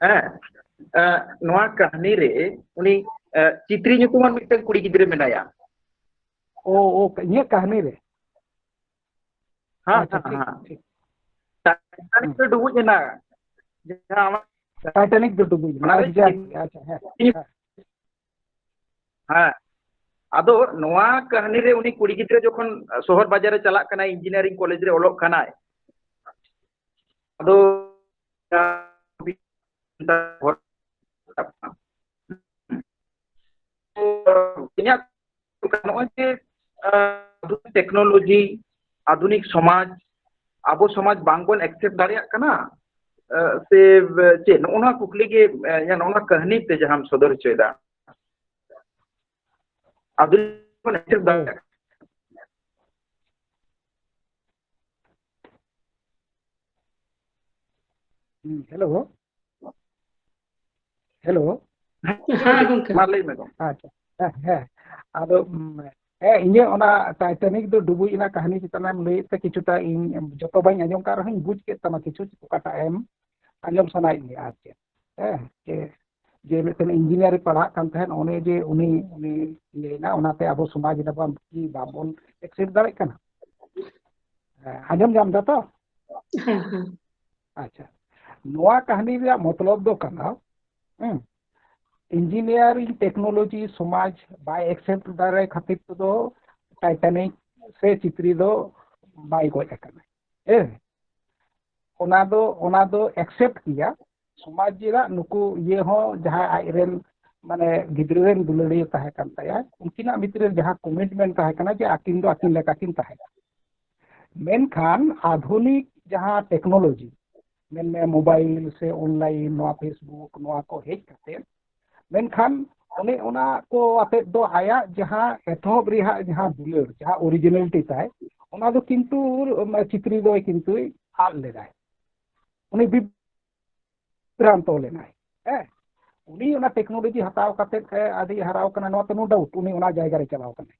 ᱦᱮᱸ, ᱮ, ᱱᱚᱣᱟ ᱠᱟᱹᱦᱱᱤ ᱨᱮ ᱩᱱᱤ, ᱮ, ᱪᱤᱛᱨᱤ ᱧᱩᱛᱩᱢᱟᱱ ᱢᱤᱫᱴᱟᱝ ᱠᱩᱲᱤ ᱜᱤᱫᱽᱨᱟᱹ ᱢᱮᱱᱟᱭᱟ᱾ ᱳ, ᱳ, ᱤᱧᱟᱹᱜ ᱠᱟᱹᱦᱱᱤ ᱨᱮ᱾ ᱦᱮᱸ, ᱟᱪᱪᱷᱟ, ᱦᱮᱸ, ᱴᱷᱤᱠ, ᱦᱮᱸ᱾ ᱴᱷᱤᱠ᱾ ᱴᱟᱭᱴᱟᱱᱤᱠ ᱦᱩᱸ᱾ ᱫᱚ ᱰᱩᱵᱩᱡ ᱮᱱᱟ᱾ ᱡᱟᱦᱟᱸ ᱚᱱᱟ ᱴᱟᱭᱴᱟᱱᱤᱠ ᱫᱚ ᱰᱩᱵᱩᱡ ᱮᱱᱟ᱾ ᱚᱱᱟ ᱫᱚ ᱟᱪᱪᱷᱟ, ᱪᱮᱫ? ᱟᱪᱪᱷᱟ, ᱦᱮᱸ, ᱦᱮᱸ᱾ ᱦᱮᱸ᱾ ᱟᱫᱚ ᱱᱚᱣᱟ ᱠᱟᱹᱦᱱᱤ ᱨᱮ ᱩᱱᱤ ᱠᱩᱲᱤ ᱜᱤᱫᱽᱨᱟᱹ ᱡᱚᱠᱷᱚᱱ ᱥᱚᱦᱚᱨ ᱵᱟᱡᱟᱨ ᱨᱮ ᱪᱟᱞᱟᱜ ᱠᱟᱱᱟᱭ, ᱤᱧᱡᱤᱱᱤᱭᱟᱨᱤᱝ ᱠᱚᱞᱮᱡᱽ ᱨᱮ ᱚᱞᱚᱜ ᱠᱟᱱᱟᱭ, ᱟᱫᱚ ᱤᱧᱟᱹᱜ ᱱᱚᱜᱼᱚᱭ ᱡᱮ, ᱟᱸ, ᱟᱫᱷᱩᱱᱤᱠ ᱴᱮᱠᱱᱳᱞᱚᱡᱤ, ᱟᱫᱷᱩᱱᱤᱠ ᱥᱚᱢᱟᱡᱽ, ᱟᱵᱚ ᱥᱚᱢᱟᱡᱽ ᱵᱟᱝᱵᱚᱱ ᱮᱠᱥᱮᱯᱴ ᱫᱟᱲᱮᱭᱟᱜ ᱠᱟᱱᱟ, ᱟᱸ, ᱥᱮ ᱪᱮᱫ? ᱱᱚᱜᱼᱚ ᱱᱚᱣᱟ ᱠᱩᱠᱞᱤ ᱜᱮ, ᱟᱸ, ᱱᱚᱜᱼᱚ ᱱᱚᱣᱟ ᱠᱟᱹᱦᱱᱤ ᱛᱮ ᱡᱟᱦᱟᱸᱢ ᱥᱚᱫᱚᱨ ᱦᱚᱪᱚᱭᱮᱫᱟ᱾ ᱟᱫᱷᱩᱱᱤᱠ ᱵᱚᱱ ᱮᱠᱥᱮᱯᱴ ᱫᱟᱲᱮᱭᱟᱜ ᱠᱟᱱᱟ᱾ ᱦᱩᱸ, ᱦᱮᱞᱳ᱾ ᱦᱮᱞᱳ᱾ ᱦᱮᱸ, ᱜᱚᱝᱠᱮ᱾ ᱢᱟ ᱞᱟᱹᱭ ᱢᱮ, ᱜᱚᱝᱠᱮ᱾ ᱟᱪᱪᱷᱟ, ᱦᱮᱸ, ᱦᱮᱸ᱾ ᱟᱫᱚ, ᱩᱢ, ᱦᱮᱸ, ᱤᱧᱟᱹᱜ ᱚᱱᱟ ᱴᱟᱭᱴᱟᱱᱤᱠ ᱫᱚ ᱰᱩᱵᱩᱡ ᱮᱱᱟ ᱠᱟᱹᱦᱱᱤ ᱪᱮᱛᱟᱱ ᱮᱢ ᱞᱟᱹᱭᱮᱫ ᱛᱮ, ᱠᱤᱪᱷᱩᱴᱟ ᱤᱧ ᱡᱚᱛᱚ ᱵᱟᱹᱧ ᱟᱸᱡᱚᱢ ᱠᱟᱜ ᱨᱮᱦᱚᱸᱧ ᱵᱩᱡᱽ ᱠᱮᱫ ᱛᱟᱢᱟ, ᱠᱤᱪᱷᱩ ᱚᱠᱟᱴᱟᱜ ᱮᱢ ᱟᱸᱡᱚᱢ ᱥᱟᱱᱟᱭᱮᱫ ᱢᱮᱭᱟ ᱟᱨ ᱪᱮᱫ᱾ ᱦᱮᱸ, ᱡᱮ, ᱡᱮ ᱢᱤᱫᱴᱮᱱ ᱤᱧᱡᱤᱱᱤᱭᱟᱨ ᱮ ᱯᱟᱲᱦᱟᱜ ᱠᱟᱱ ᱛᱟᱦᱮᱸᱫ, ᱚᱱᱮ ᱡᱮ ᱩᱱᱤ, ᱩᱱᱤ ᱤᱭᱟᱹᱭᱮᱱᱟ, ᱚᱱᱟᱛᱮ ᱟᱵᱚ ᱥᱚᱢᱟᱡᱽ ᱨᱮ ᱵᱟᱝ, ᱠᱤ ᱵᱟᱵᱚᱱ ᱮᱠᱥᱮᱯᱴ ᱫᱟᱲᱮᱭᱟᱜ ᱠᱟᱱᱟ? ᱦᱮᱸ, ᱟᱸᱡᱚᱢ ᱧᱟᱢ ᱫᱟ ᱛᱚ? ᱦᱮᱸ, ᱦᱮᱸ᱾ ᱟᱪᱪᱷᱟ, ᱱᱚᱣᱟ ᱠᱟᱹᱦᱱᱤ ᱨᱮᱭᱟᱜ ᱢᱚᱛᱞᱚᱵ ᱫᱚ ᱠᱟᱱᱟ, ᱦᱩᱸ, ᱤᱧᱡᱤᱱᱤᱭᱟᱨᱤᱝ ᱴᱮᱠᱱᱳᱞᱚᱡᱤ ᱥᱚᱢᱟᱡᱽ ᱵᱟᱭ ᱮᱠᱥᱮᱯᱴ ᱫᱟᱲᱮ ᱠᱷᱟᱹᱛᱤᱨ ᱛᱮᱫᱚ ᱴᱟᱭᱴᱟᱱᱤᱠ ᱥᱮ ᱪᱤᱛᱨᱤ ᱫᱚ ᱵᱟᱭ ᱜᱚᱡ ᱟᱠᱟᱱᱟ᱾ ᱦᱮᱸ, ᱚᱱᱟ ᱫᱚ, ᱚᱱᱟ ᱫᱚ ᱮᱠᱥᱮᱯᱴ ᱜᱮᱭᱟ ᱥᱚᱢᱟᱡᱽ ᱨᱮᱱᱟᱜ ᱱᱩᱠᱩ ᱤᱭᱟᱹ ᱦᱚᱸ, ᱡᱟᱦᱟᱸᱭ ᱟᱡ ᱨᱮᱱ ᱢᱟᱱᱮ ᱜᱤᱫᱽᱨᱟᱹ ᱨᱮᱱ ᱫᱩᱞᱟᱹᱲᱤᱭᱟᱹ ᱛᱟᱦᱮᱸ ᱠᱟᱱ ᱛᱟᱭᱟ, ᱩᱱᱠᱤᱱᱟᱜ ᱵᱷᱤᱛᱨᱤ ᱨᱮ ᱡᱟᱦᱟᱸ ᱠᱚᱢᱤᱴᱢᱮᱱᱴ ᱛᱟᱦᱮᱸ ᱠᱟᱱᱟ ᱡᱮ ᱟᱹᱠᱤᱱ ᱫᱚ ᱟᱹᱠᱤᱱ ᱞᱮᱠᱟ ᱠᱤᱱ ᱛᱟᱦᱮᱸ ᱠᱟᱱᱟ᱾ ᱢᱮᱱᱠᱷᱟᱱ ᱟᱫᱷᱩᱱᱤᱠ ᱡᱟᱦᱟᱸ ᱴᱮᱠᱱᱳᱞᱚᱡᱤ, ᱢᱮᱱᱢᱮ ᱢᱳᱵᱟᱭᱤᱞ ᱥᱮ ᱚᱱᱞᱟᱭᱤᱱ, ᱱᱚᱣᱟ ᱯᱷᱮᱥᱵᱩᱠ, ᱱᱚᱣᱟ ᱠᱚ ᱦᱮᱡ ᱠᱟᱛᱮ, ᱢᱮᱱᱠᱷᱟᱱ ᱚᱱᱮ ᱚᱱᱟ ᱠᱚ ᱟᱛᱮᱫ ᱫᱚ ᱟᱭᱟᱜ ᱡᱟᱦᱟᱸ ᱮᱛᱚᱦᱚᱵ ᱨᱮᱭᱟᱜ ᱡᱟᱦᱟᱸ ᱫᱩᱞᱟᱹᱲ, ᱡᱟᱦᱟᱸ ᱚᱨᱤᱡᱤᱱᱟᱞᱤᱴᱤ ᱛᱟᱭ, ᱚᱱᱟ ᱫᱚ ᱠᱤᱱᱛᱩ ᱪᱤᱛᱨᱤ ᱫᱚᱭ ᱠᱤᱱᱛᱩᱭ ᱟᱫ ᱞᱮᱫᱟᱭ᱾ ᱩᱱᱤ ᱵᱤᱵᱷᱨᱟᱱᱛᱚ ᱞᱮᱱᱟᱭ᱾ ᱦᱮᱸ, ᱩᱱᱤ ᱚᱱᱟ ᱴᱮᱠᱱᱳᱞᱚᱡᱤ ᱦᱟᱛᱟᱣ ᱠᱟᱛᱮᱫ ᱮ ᱟᱹᱰᱤ ᱦᱟᱨᱟᱣ ᱠᱟᱱᱟ, ᱱᱚᱣᱟ ᱛᱚ ᱱᱳ ᱰᱟᱣᱩᱴ, ᱩᱱᱤ ᱚᱱᱟ ᱡᱟᱭᱜᱟ ᱨᱮ ᱪᱟᱞᱟᱣ ᱠᱟᱱᱟᱭ᱾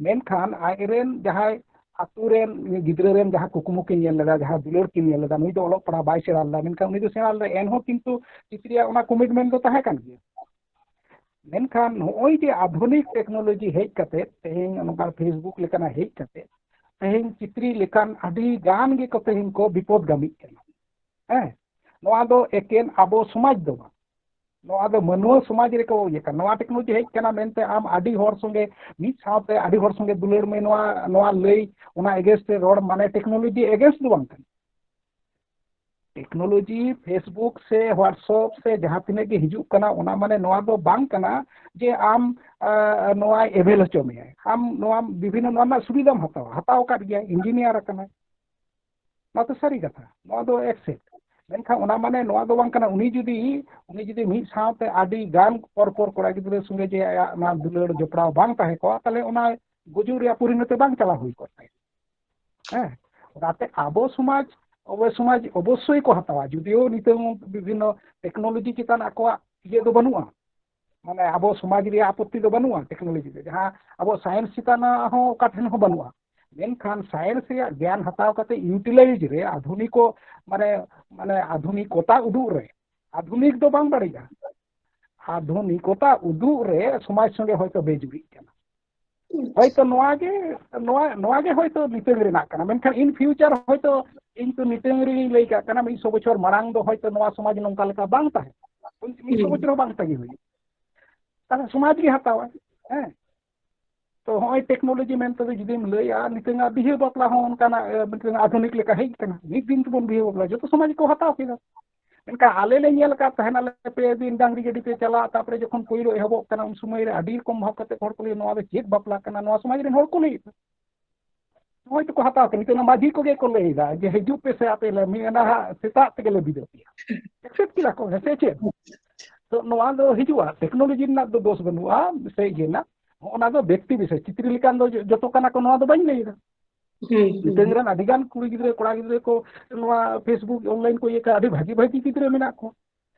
ᱢᱮᱱᱠᱷᱟᱱ ᱟᱡ ᱨᱮᱱ ᱡᱟᱦᱟᱸᱭ ᱟᱛᱳ ᱨᱮᱱ ᱜᱤᱫᱽᱨᱟᱹ ᱨᱮᱱ ᱡᱟᱦᱟᱸ ᱠᱩᱠᱢᱩ ᱠᱤᱱ ᱧᱮᱞ ᱞᱮᱫᱟ, ᱡᱟᱦᱟᱸ ᱫᱩᱞᱟᱹᱲ ᱠᱤᱱ ᱧᱮᱞ ᱞᱮᱫᱟ, ᱱᱩᱭ ᱫᱚ ᱚᱞᱚᱜ ᱯᱟᱲᱦᱟᱜ ᱵᱟᱭ ᱥᱮᱬᱟ ᱞᱮᱫᱟ, ᱢᱮᱱᱠᱷᱟᱱ ᱩᱱᱤ ᱫᱚ ᱥᱮᱬᱟ ᱞᱮᱫᱟ, ᱮᱱᱦᱚᱸ ᱠᱤᱱᱛᱩ ᱪᱤᱛᱨᱤᱭᱟᱜ ᱚᱱᱟ ᱠᱚᱢᱤᱴᱢᱮᱱᱴ ᱫᱚ ᱛᱟᱦᱮᱸ ᱠᱟᱱ ᱜᱮᱭᱟ᱾ ᱢᱮᱱᱠᱷᱟᱱ ᱱᱚᱜᱼᱚᱭ ᱡᱮ ᱟᱫᱷᱩᱱᱤᱠ ᱴᱮᱠᱱᱳᱞᱚᱡᱤ ᱦᱮᱡ ᱠᱟᱛᱮ, ᱛᱮᱦᱮᱧ ᱱᱚᱝᱠᱟ Facebook ᱞᱮᱠᱟᱱᱟᱜ ᱦᱮᱡ ᱠᱟᱛᱮ, ᱛᱮᱦᱮᱧ ᱪᱤᱛᱨᱤ ᱞᱮᱠᱟᱱ ᱟᱹᱰᱤ ᱜᱟᱱ ᱜᱮᱠᱚ ᱛᱮᱦᱮᱧ ᱠᱚ ᱵᱤᱯᱚᱫ ᱜᱟᱢᱤᱜ ᱠᱟᱱᱟ᱾ ᱦᱮᱸ, ᱱᱚᱣᱟ ᱫᱚ ᱮᱠᱮᱱ ᱟᱵᱚ ᱥᱚᱢᱟᱡᱽ ᱫᱚ ᱵᱟᱝ, ᱱᱚᱣᱟ ᱫᱚ ᱢᱟᱱᱣᱟ ᱥᱚᱢᱟᱡᱽ ᱨᱮᱠᱚ ᱤᱭᱟᱹ ᱠᱟᱱᱟ᱾ ᱱᱚᱣᱟ ᱴᱮᱠᱱᱳᱞᱚᱡᱤ ᱦᱮᱡ ᱠᱟᱱᱟ ᱢᱮᱱᱛᱮ ᱟᱢ ᱟᱹᱰᱤ ᱦᱚᱲ ᱥᱚᱸᱜᱮ, ᱢᱤᱫ ᱥᱟᱶᱛᱮ ᱟᱹᱰᱤ ᱦᱚᱲ ᱥᱚᱸᱜᱮ ᱫᱩᱞᱟᱹᱲ ᱢᱮ, ᱱᱚᱣᱟ, ᱱᱚᱣᱟ ᱞᱟᱹᱭ, ᱚᱱᱟ against ᱨᱮ ᱨᱚᱲ, ᱢᱟᱱᱮ ᱴᱮᱠᱱᱳᱞᱚᱡᱤ against ᱫᱚ ᱵᱟᱝ ᱠᱟᱱᱟ᱾ ᱴᱮᱠᱱᱳᱞᱚᱡᱤ, Facebook ᱥᱮ WhatsApp ᱥᱮ ᱡᱟᱦᱟᱸ ᱛᱤᱱᱟᱹᱜ ᱜᱮ ᱦᱤᱡᱩᱜ ᱠᱟᱱᱟ, ᱚᱱᱟ ᱢᱟᱱᱮ ᱱᱚᱣᱟ ᱫᱚ ᱵᱟᱝ ᱠᱟᱱᱟ ᱡᱮ ᱟᱢ, ᱟ, ᱱᱚᱣᱟᱭ ᱮᱵᱷᱮᱞ ᱦᱚᱪᱚ ᱢᱮᱭᱟᱭ, ᱟᱢ ᱱᱚᱣᱟ ᱵᱤᱵᱷᱤᱱᱱᱚ ᱱᱚᱣᱟ ᱨᱮᱱᱟᱜ ᱥᱩᱵᱤᱫᱷᱟᱢ ᱦᱟᱛᱟᱣᱟ, ᱦᱟᱛᱟᱣ ᱟᱠᱟᱫ ᱜᱮᱭᱟ, ᱤᱧᱡᱤᱱᱤᱭᱟᱨ ᱟᱠᱟᱱᱟᱭ᱾ ᱱᱚᱣᱟ ᱫᱚ ᱥᱟᱹᱨᱤ ᱠᱟᱛᱷᱟ, ᱱᱚᱣᱟ ᱫᱚ accept᱾ ᱢᱮᱱᱠᱷᱟᱱ ᱚᱱᱟ ᱢᱟᱱᱮ ᱱᱚᱣᱟ ᱫᱚ ᱵᱟᱝ ᱠᱟᱱᱟ, ᱩᱱᱤ ᱡᱩᱫᱤ, ᱩᱱᱤ ᱡᱩᱫᱤ ᱢᱤᱫ ᱥᱟᱶᱛᱮ ᱟᱹᱰᱤ ᱜᱟᱱ ᱯᱚᱨ ᱯᱚᱨ ᱠᱚᱲᱟ ᱜᱤᱫᱽᱨᱟᱹ ᱥᱚᱸᱜᱮ ᱡᱮ ᱟᱭᱟᱜ ᱚᱱᱟ ᱫᱩᱞᱟᱹᱲ ᱡᱚᱯᱲᱟᱣ ᱵᱟᱝ ᱛᱟᱦᱮᱸ ᱠᱚᱜᱼᱟ, ᱛᱟᱦᱚᱞᱮ ᱚᱱᱟ ᱜᱩᱡᱩᱜ ᱨᱮᱭᱟᱜ ᱯᱚᱨᱤᱱᱚᱛᱤ ᱵᱟᱝ ᱪᱟᱞᱟᱣ ᱦᱩᱭ ᱠᱚᱜ ᱛᱟᱭᱟ᱾ ᱦᱮᱸ, ᱚᱱᱟᱛᱮ ᱟᱵᱚ ᱥᱚᱢᱟᱡᱽ, ᱟᱵᱚ ᱥᱚᱢᱟᱡᱽ ᱚᱵᱚᱥᱥᱳᱭ ᱠᱚ ᱦᱟᱛᱟᱣᱟ, ᱡᱩᱫᱤᱭᱳ ᱱᱤᱛᱚᱝ ᱵᱤᱵᱷᱤᱱᱱᱚ ᱴᱮᱠᱱᱳᱞᱚᱡᱤ ᱪᱮᱛᱟᱱ ᱟᱠᱚᱣᱟᱜ ᱤᱭᱟᱹ ᱫᱚ ᱵᱟᱹᱱᱩᱜᱼᱟ, ᱢᱟᱱᱮ ᱟᱵᱚ ᱥᱚᱢᱟᱡᱽ ᱨᱮᱭᱟᱜ ᱟᱯᱚᱛᱛᱤ ᱫᱚ ᱵᱟᱹᱱᱩᱜᱼᱟ ᱴᱮᱠᱱᱳᱞᱚᱡᱤ ᱨᱮ, ᱡᱟᱦᱟᱸ ᱟᱵᱚ ᱥᱟᱭᱮᱱᱥ ᱪᱮᱛᱟᱱ ᱦᱚᱸ ᱚᱠᱟ ᱴᱷᱮᱱ ᱦᱚᱸ ᱵᱟᱹᱱᱩᱜᱼᱟ᱾ ᱢᱮᱱᱠᱷᱟᱱ ᱥᱟᱭᱮᱱᱥ ᱨᱮᱭᱟᱜ ᱜᱮᱭᱟᱱ ᱦᱟᱛᱟᱣ ᱠᱟᱛᱮ ᱤᱭᱩᱴᱤᱞᱟᱭᱤᱡᱽ ᱨᱮ ᱟᱫᱷᱩᱱᱤᱠᱚ, ᱢᱟᱱᱮ, ᱢᱟᱱᱮ ᱟᱫᱷᱩᱱᱤᱠᱚᱛᱟ ᱩᱫᱩᱜ ᱨᱮ, ᱟᱫᱷᱩᱱᱤᱠ ᱫᱚ ᱵᱟᱝ ᱵᱟᱹᱲᱤᱡᱼᱟ, ᱟᱫᱷᱩᱱᱤᱠᱚᱛᱟ ᱩᱫᱩᱜ ᱨᱮ ᱥᱚᱢᱟᱡᱽ ᱥᱚᱸᱜᱮ ᱦᱚᱭᱛᱚ ᱵᱮᱡᱩᱨᱤᱜ ᱠᱟᱱᱟ᱾ ᱦᱚᱭᱛᱚ ᱱᱚᱣᱟ ᱜᱮ, ᱱᱚᱣᱟ, ᱱᱚᱣᱟ ᱜᱮ ᱦᱚᱭᱛᱚ ᱱᱤᱛᱟᱹᱝ ᱨᱮᱱᱟᱜ ᱠᱟᱱᱟ, ᱢᱮᱱᱠᱷᱟᱱ in future ᱦᱚᱭᱛᱚ ᱤᱧ ᱛᱚ ᱱᱤᱛᱟᱹᱝ ᱨᱮᱜᱮᱧ ᱞᱟᱹᱭ ᱠᱟᱜ ᱠᱟᱱᱟ, ᱢᱤᱫ ᱥᱚ ᱵᱚᱪᱷᱚᱨ ᱢᱟᱲᱟᱝ ᱫᱚ ᱦᱚᱭᱛᱚ ᱱᱚᱣᱟ ᱥᱚᱢᱟᱡᱽ ᱱᱚᱝᱠᱟ ᱞᱮᱠᱟ ᱵᱟᱝ ᱛᱟᱦᱮᱸ ᱠᱟᱱᱟ, ᱢᱤᱫ ᱥᱚ ᱦᱩᱸ᱾ ᱵᱚᱪᱷᱚᱨ ᱦᱚᱸ ᱵᱟᱝ ᱛᱟᱸᱜᱤ ᱦᱩᱭᱩᱜᱼᱟ᱾ ᱛᱟᱦᱞᱮ ᱥᱚᱢᱟᱡᱽ ᱜᱮ ᱦᱟᱛᱟᱣᱟ᱾ ᱦᱮᱸ, ᱛᱚ ᱦᱚᱸᱜᱼᱚᱭ ᱴᱮᱠᱱᱳᱞᱚᱡᱤ ᱢᱮᱱᱛᱮ ᱫᱚ ᱡᱩᱫᱤᱢ ᱞᱟᱹᱭᱟ, ᱱᱤᱛᱟᱹᱝ ᱟᱜ ᱵᱤᱦᱟᱹ ᱵᱟᱯᱞᱟ ᱦᱚᱸ ᱚᱱᱠᱟᱱᱟᱜ, ᱮ, ᱢᱤᱫᱴᱟᱝ ᱟᱫᱷᱩᱱᱤᱠ ᱞᱮᱠᱟ ᱦᱮᱡ ᱠᱟᱱᱟ᱾ ᱢᱤᱫ ᱫᱤᱱ ᱛᱮᱵᱚᱱ ᱵᱤᱦᱟᱹ ᱵᱟᱯᱞᱟ, ᱡᱚᱛᱚ ᱥᱚᱢᱟᱡᱽ ᱜᱮᱠᱚ ᱦᱟᱛᱟᱣ ᱠᱮᱫᱟ᱾ ᱢᱮᱱᱠᱷᱟᱱ ᱟᱞᱮ ᱞᱮ ᱧᱮᱞ ᱟᱠᱟᱫ ᱛᱟᱦᱮᱱ, ᱟᱞᱮ ᱯᱮ ᱫᱤᱱ ᱰᱟᱝᱨᱤ ᱜᱟᱹᱰᱤ ᱛᱮ ᱪᱟᱞᱟᱜ, ᱛᱟᱨᱯᱚᱨᱮ ᱡᱚᱠᱷᱚᱱ ᱯᱳᱭᱞᱳ ᱮᱦᱚᱵᱚᱜ ᱠᱟᱱᱟ, ᱩᱱ ᱥᱚᱢᱚᱭ ᱨᱮ ᱟᱹᱰᱤ ᱨᱚᱠᱚᱢ ᱵᱷᱟᱵᱽ ᱠᱟᱛᱮ ᱦᱚᱲ ᱠᱚ ᱞᱟᱹᱭᱟ, "ᱱᱚᱣᱟ ᱫᱚ ᱪᱮᱫ ᱵᱟᱯᱞᱟ ᱠᱟᱱᱟ?" ᱱᱚᱣᱟ ᱥᱚᱢᱟᱡᱽ ᱨᱮᱱ ᱦᱚᱲ ᱠᱚ ᱞᱟᱹᱭᱮᱫ ᱛᱟᱦᱮᱸᱫ, ᱱᱚᱜᱼᱚᱭ ᱛᱚᱠᱚ ᱦᱟᱛᱟᱣ ᱠᱮᱫ, ᱱᱤᱛᱚᱜ ᱚᱱᱟ ᱢᱟᱹᱡᱷᱤ ᱠᱚᱜᱮ ᱠᱚ ᱞᱟᱹᱭ ᱮᱫᱟ ᱡᱮ, "ᱦᱤᱡᱩᱜ ᱯᱮ ᱥᱮ ᱟᱯᱮ ᱞᱮ ᱢᱤᱫ ᱚᱱᱟ ᱦᱟᱸᱜ ᱥᱮᱛᱟᱜ ᱛᱮᱜᱮ ᱞᱮ ᱵᱤᱫᱟᱹᱭ ᱯᱮᱭᱟ᱾" ᱮᱠᱥᱮᱯᱴ ᱠᱮᱫᱟ ᱠᱚ, ᱦᱮᱸ ᱥᱮ ᱪᱮᱫ? ᱛᱚ ᱱᱚᱣᱟ ᱫᱚ ᱦᱤᱡᱩᱜᱼᱟ, ᱴᱮᱠᱱᱳᱞᱚᱡᱤ ᱨᱮᱱᱟᱜ ᱫᱚ ᱫᱳᱥ ᱵᱟᱹᱱᱩᱜᱼᱟ, ᱥᱮ ᱤᱭᱟᱹ ᱨᱮᱱᱟᱜ, ᱚᱱᱟ ᱫᱚ ᱵᱮᱠᱛᱤ ᱵᱤᱥᱮᱥ᱾ ᱪᱤᱛᱨᱤ ᱞᱮᱠᱟᱱ ᱫᱚ ᱡᱚᱛᱚ ᱠᱟᱱᱟ ᱠᱚ, ᱱᱚᱣᱟ ᱫᱚ ᱵᱟᱹᱧ ᱞᱟᱹᱭ ᱮᱫᱟ᱾ ᱦᱩᱸ, ᱦᱩᱸ᱾ ᱱᱤᱛᱚᱝ ᱨᱮᱱ ᱟᱹᱰᱤ ᱜᱟᱱ ᱠᱩᱲᱤ ᱜᱤᱫᱽᱨᱟᱹ, ᱠᱚᱲᱟ ᱜᱤᱫᱽᱨᱟᱹ ᱠᱚ ᱱᱚᱣᱟ Facebook, online ᱠᱚ ᱤᱭᱟᱹ ᱠᱟᱜᱼᱟ, ᱟᱹᱰᱤ ᱵᱷᱟᱹᱜᱤ ᱵᱷᱟᱹᱜᱤ ᱜᱤᱫᱽᱨᱟᱹ ᱢᱮᱱᱟᱜ ᱠᱚᱣᱟ᱾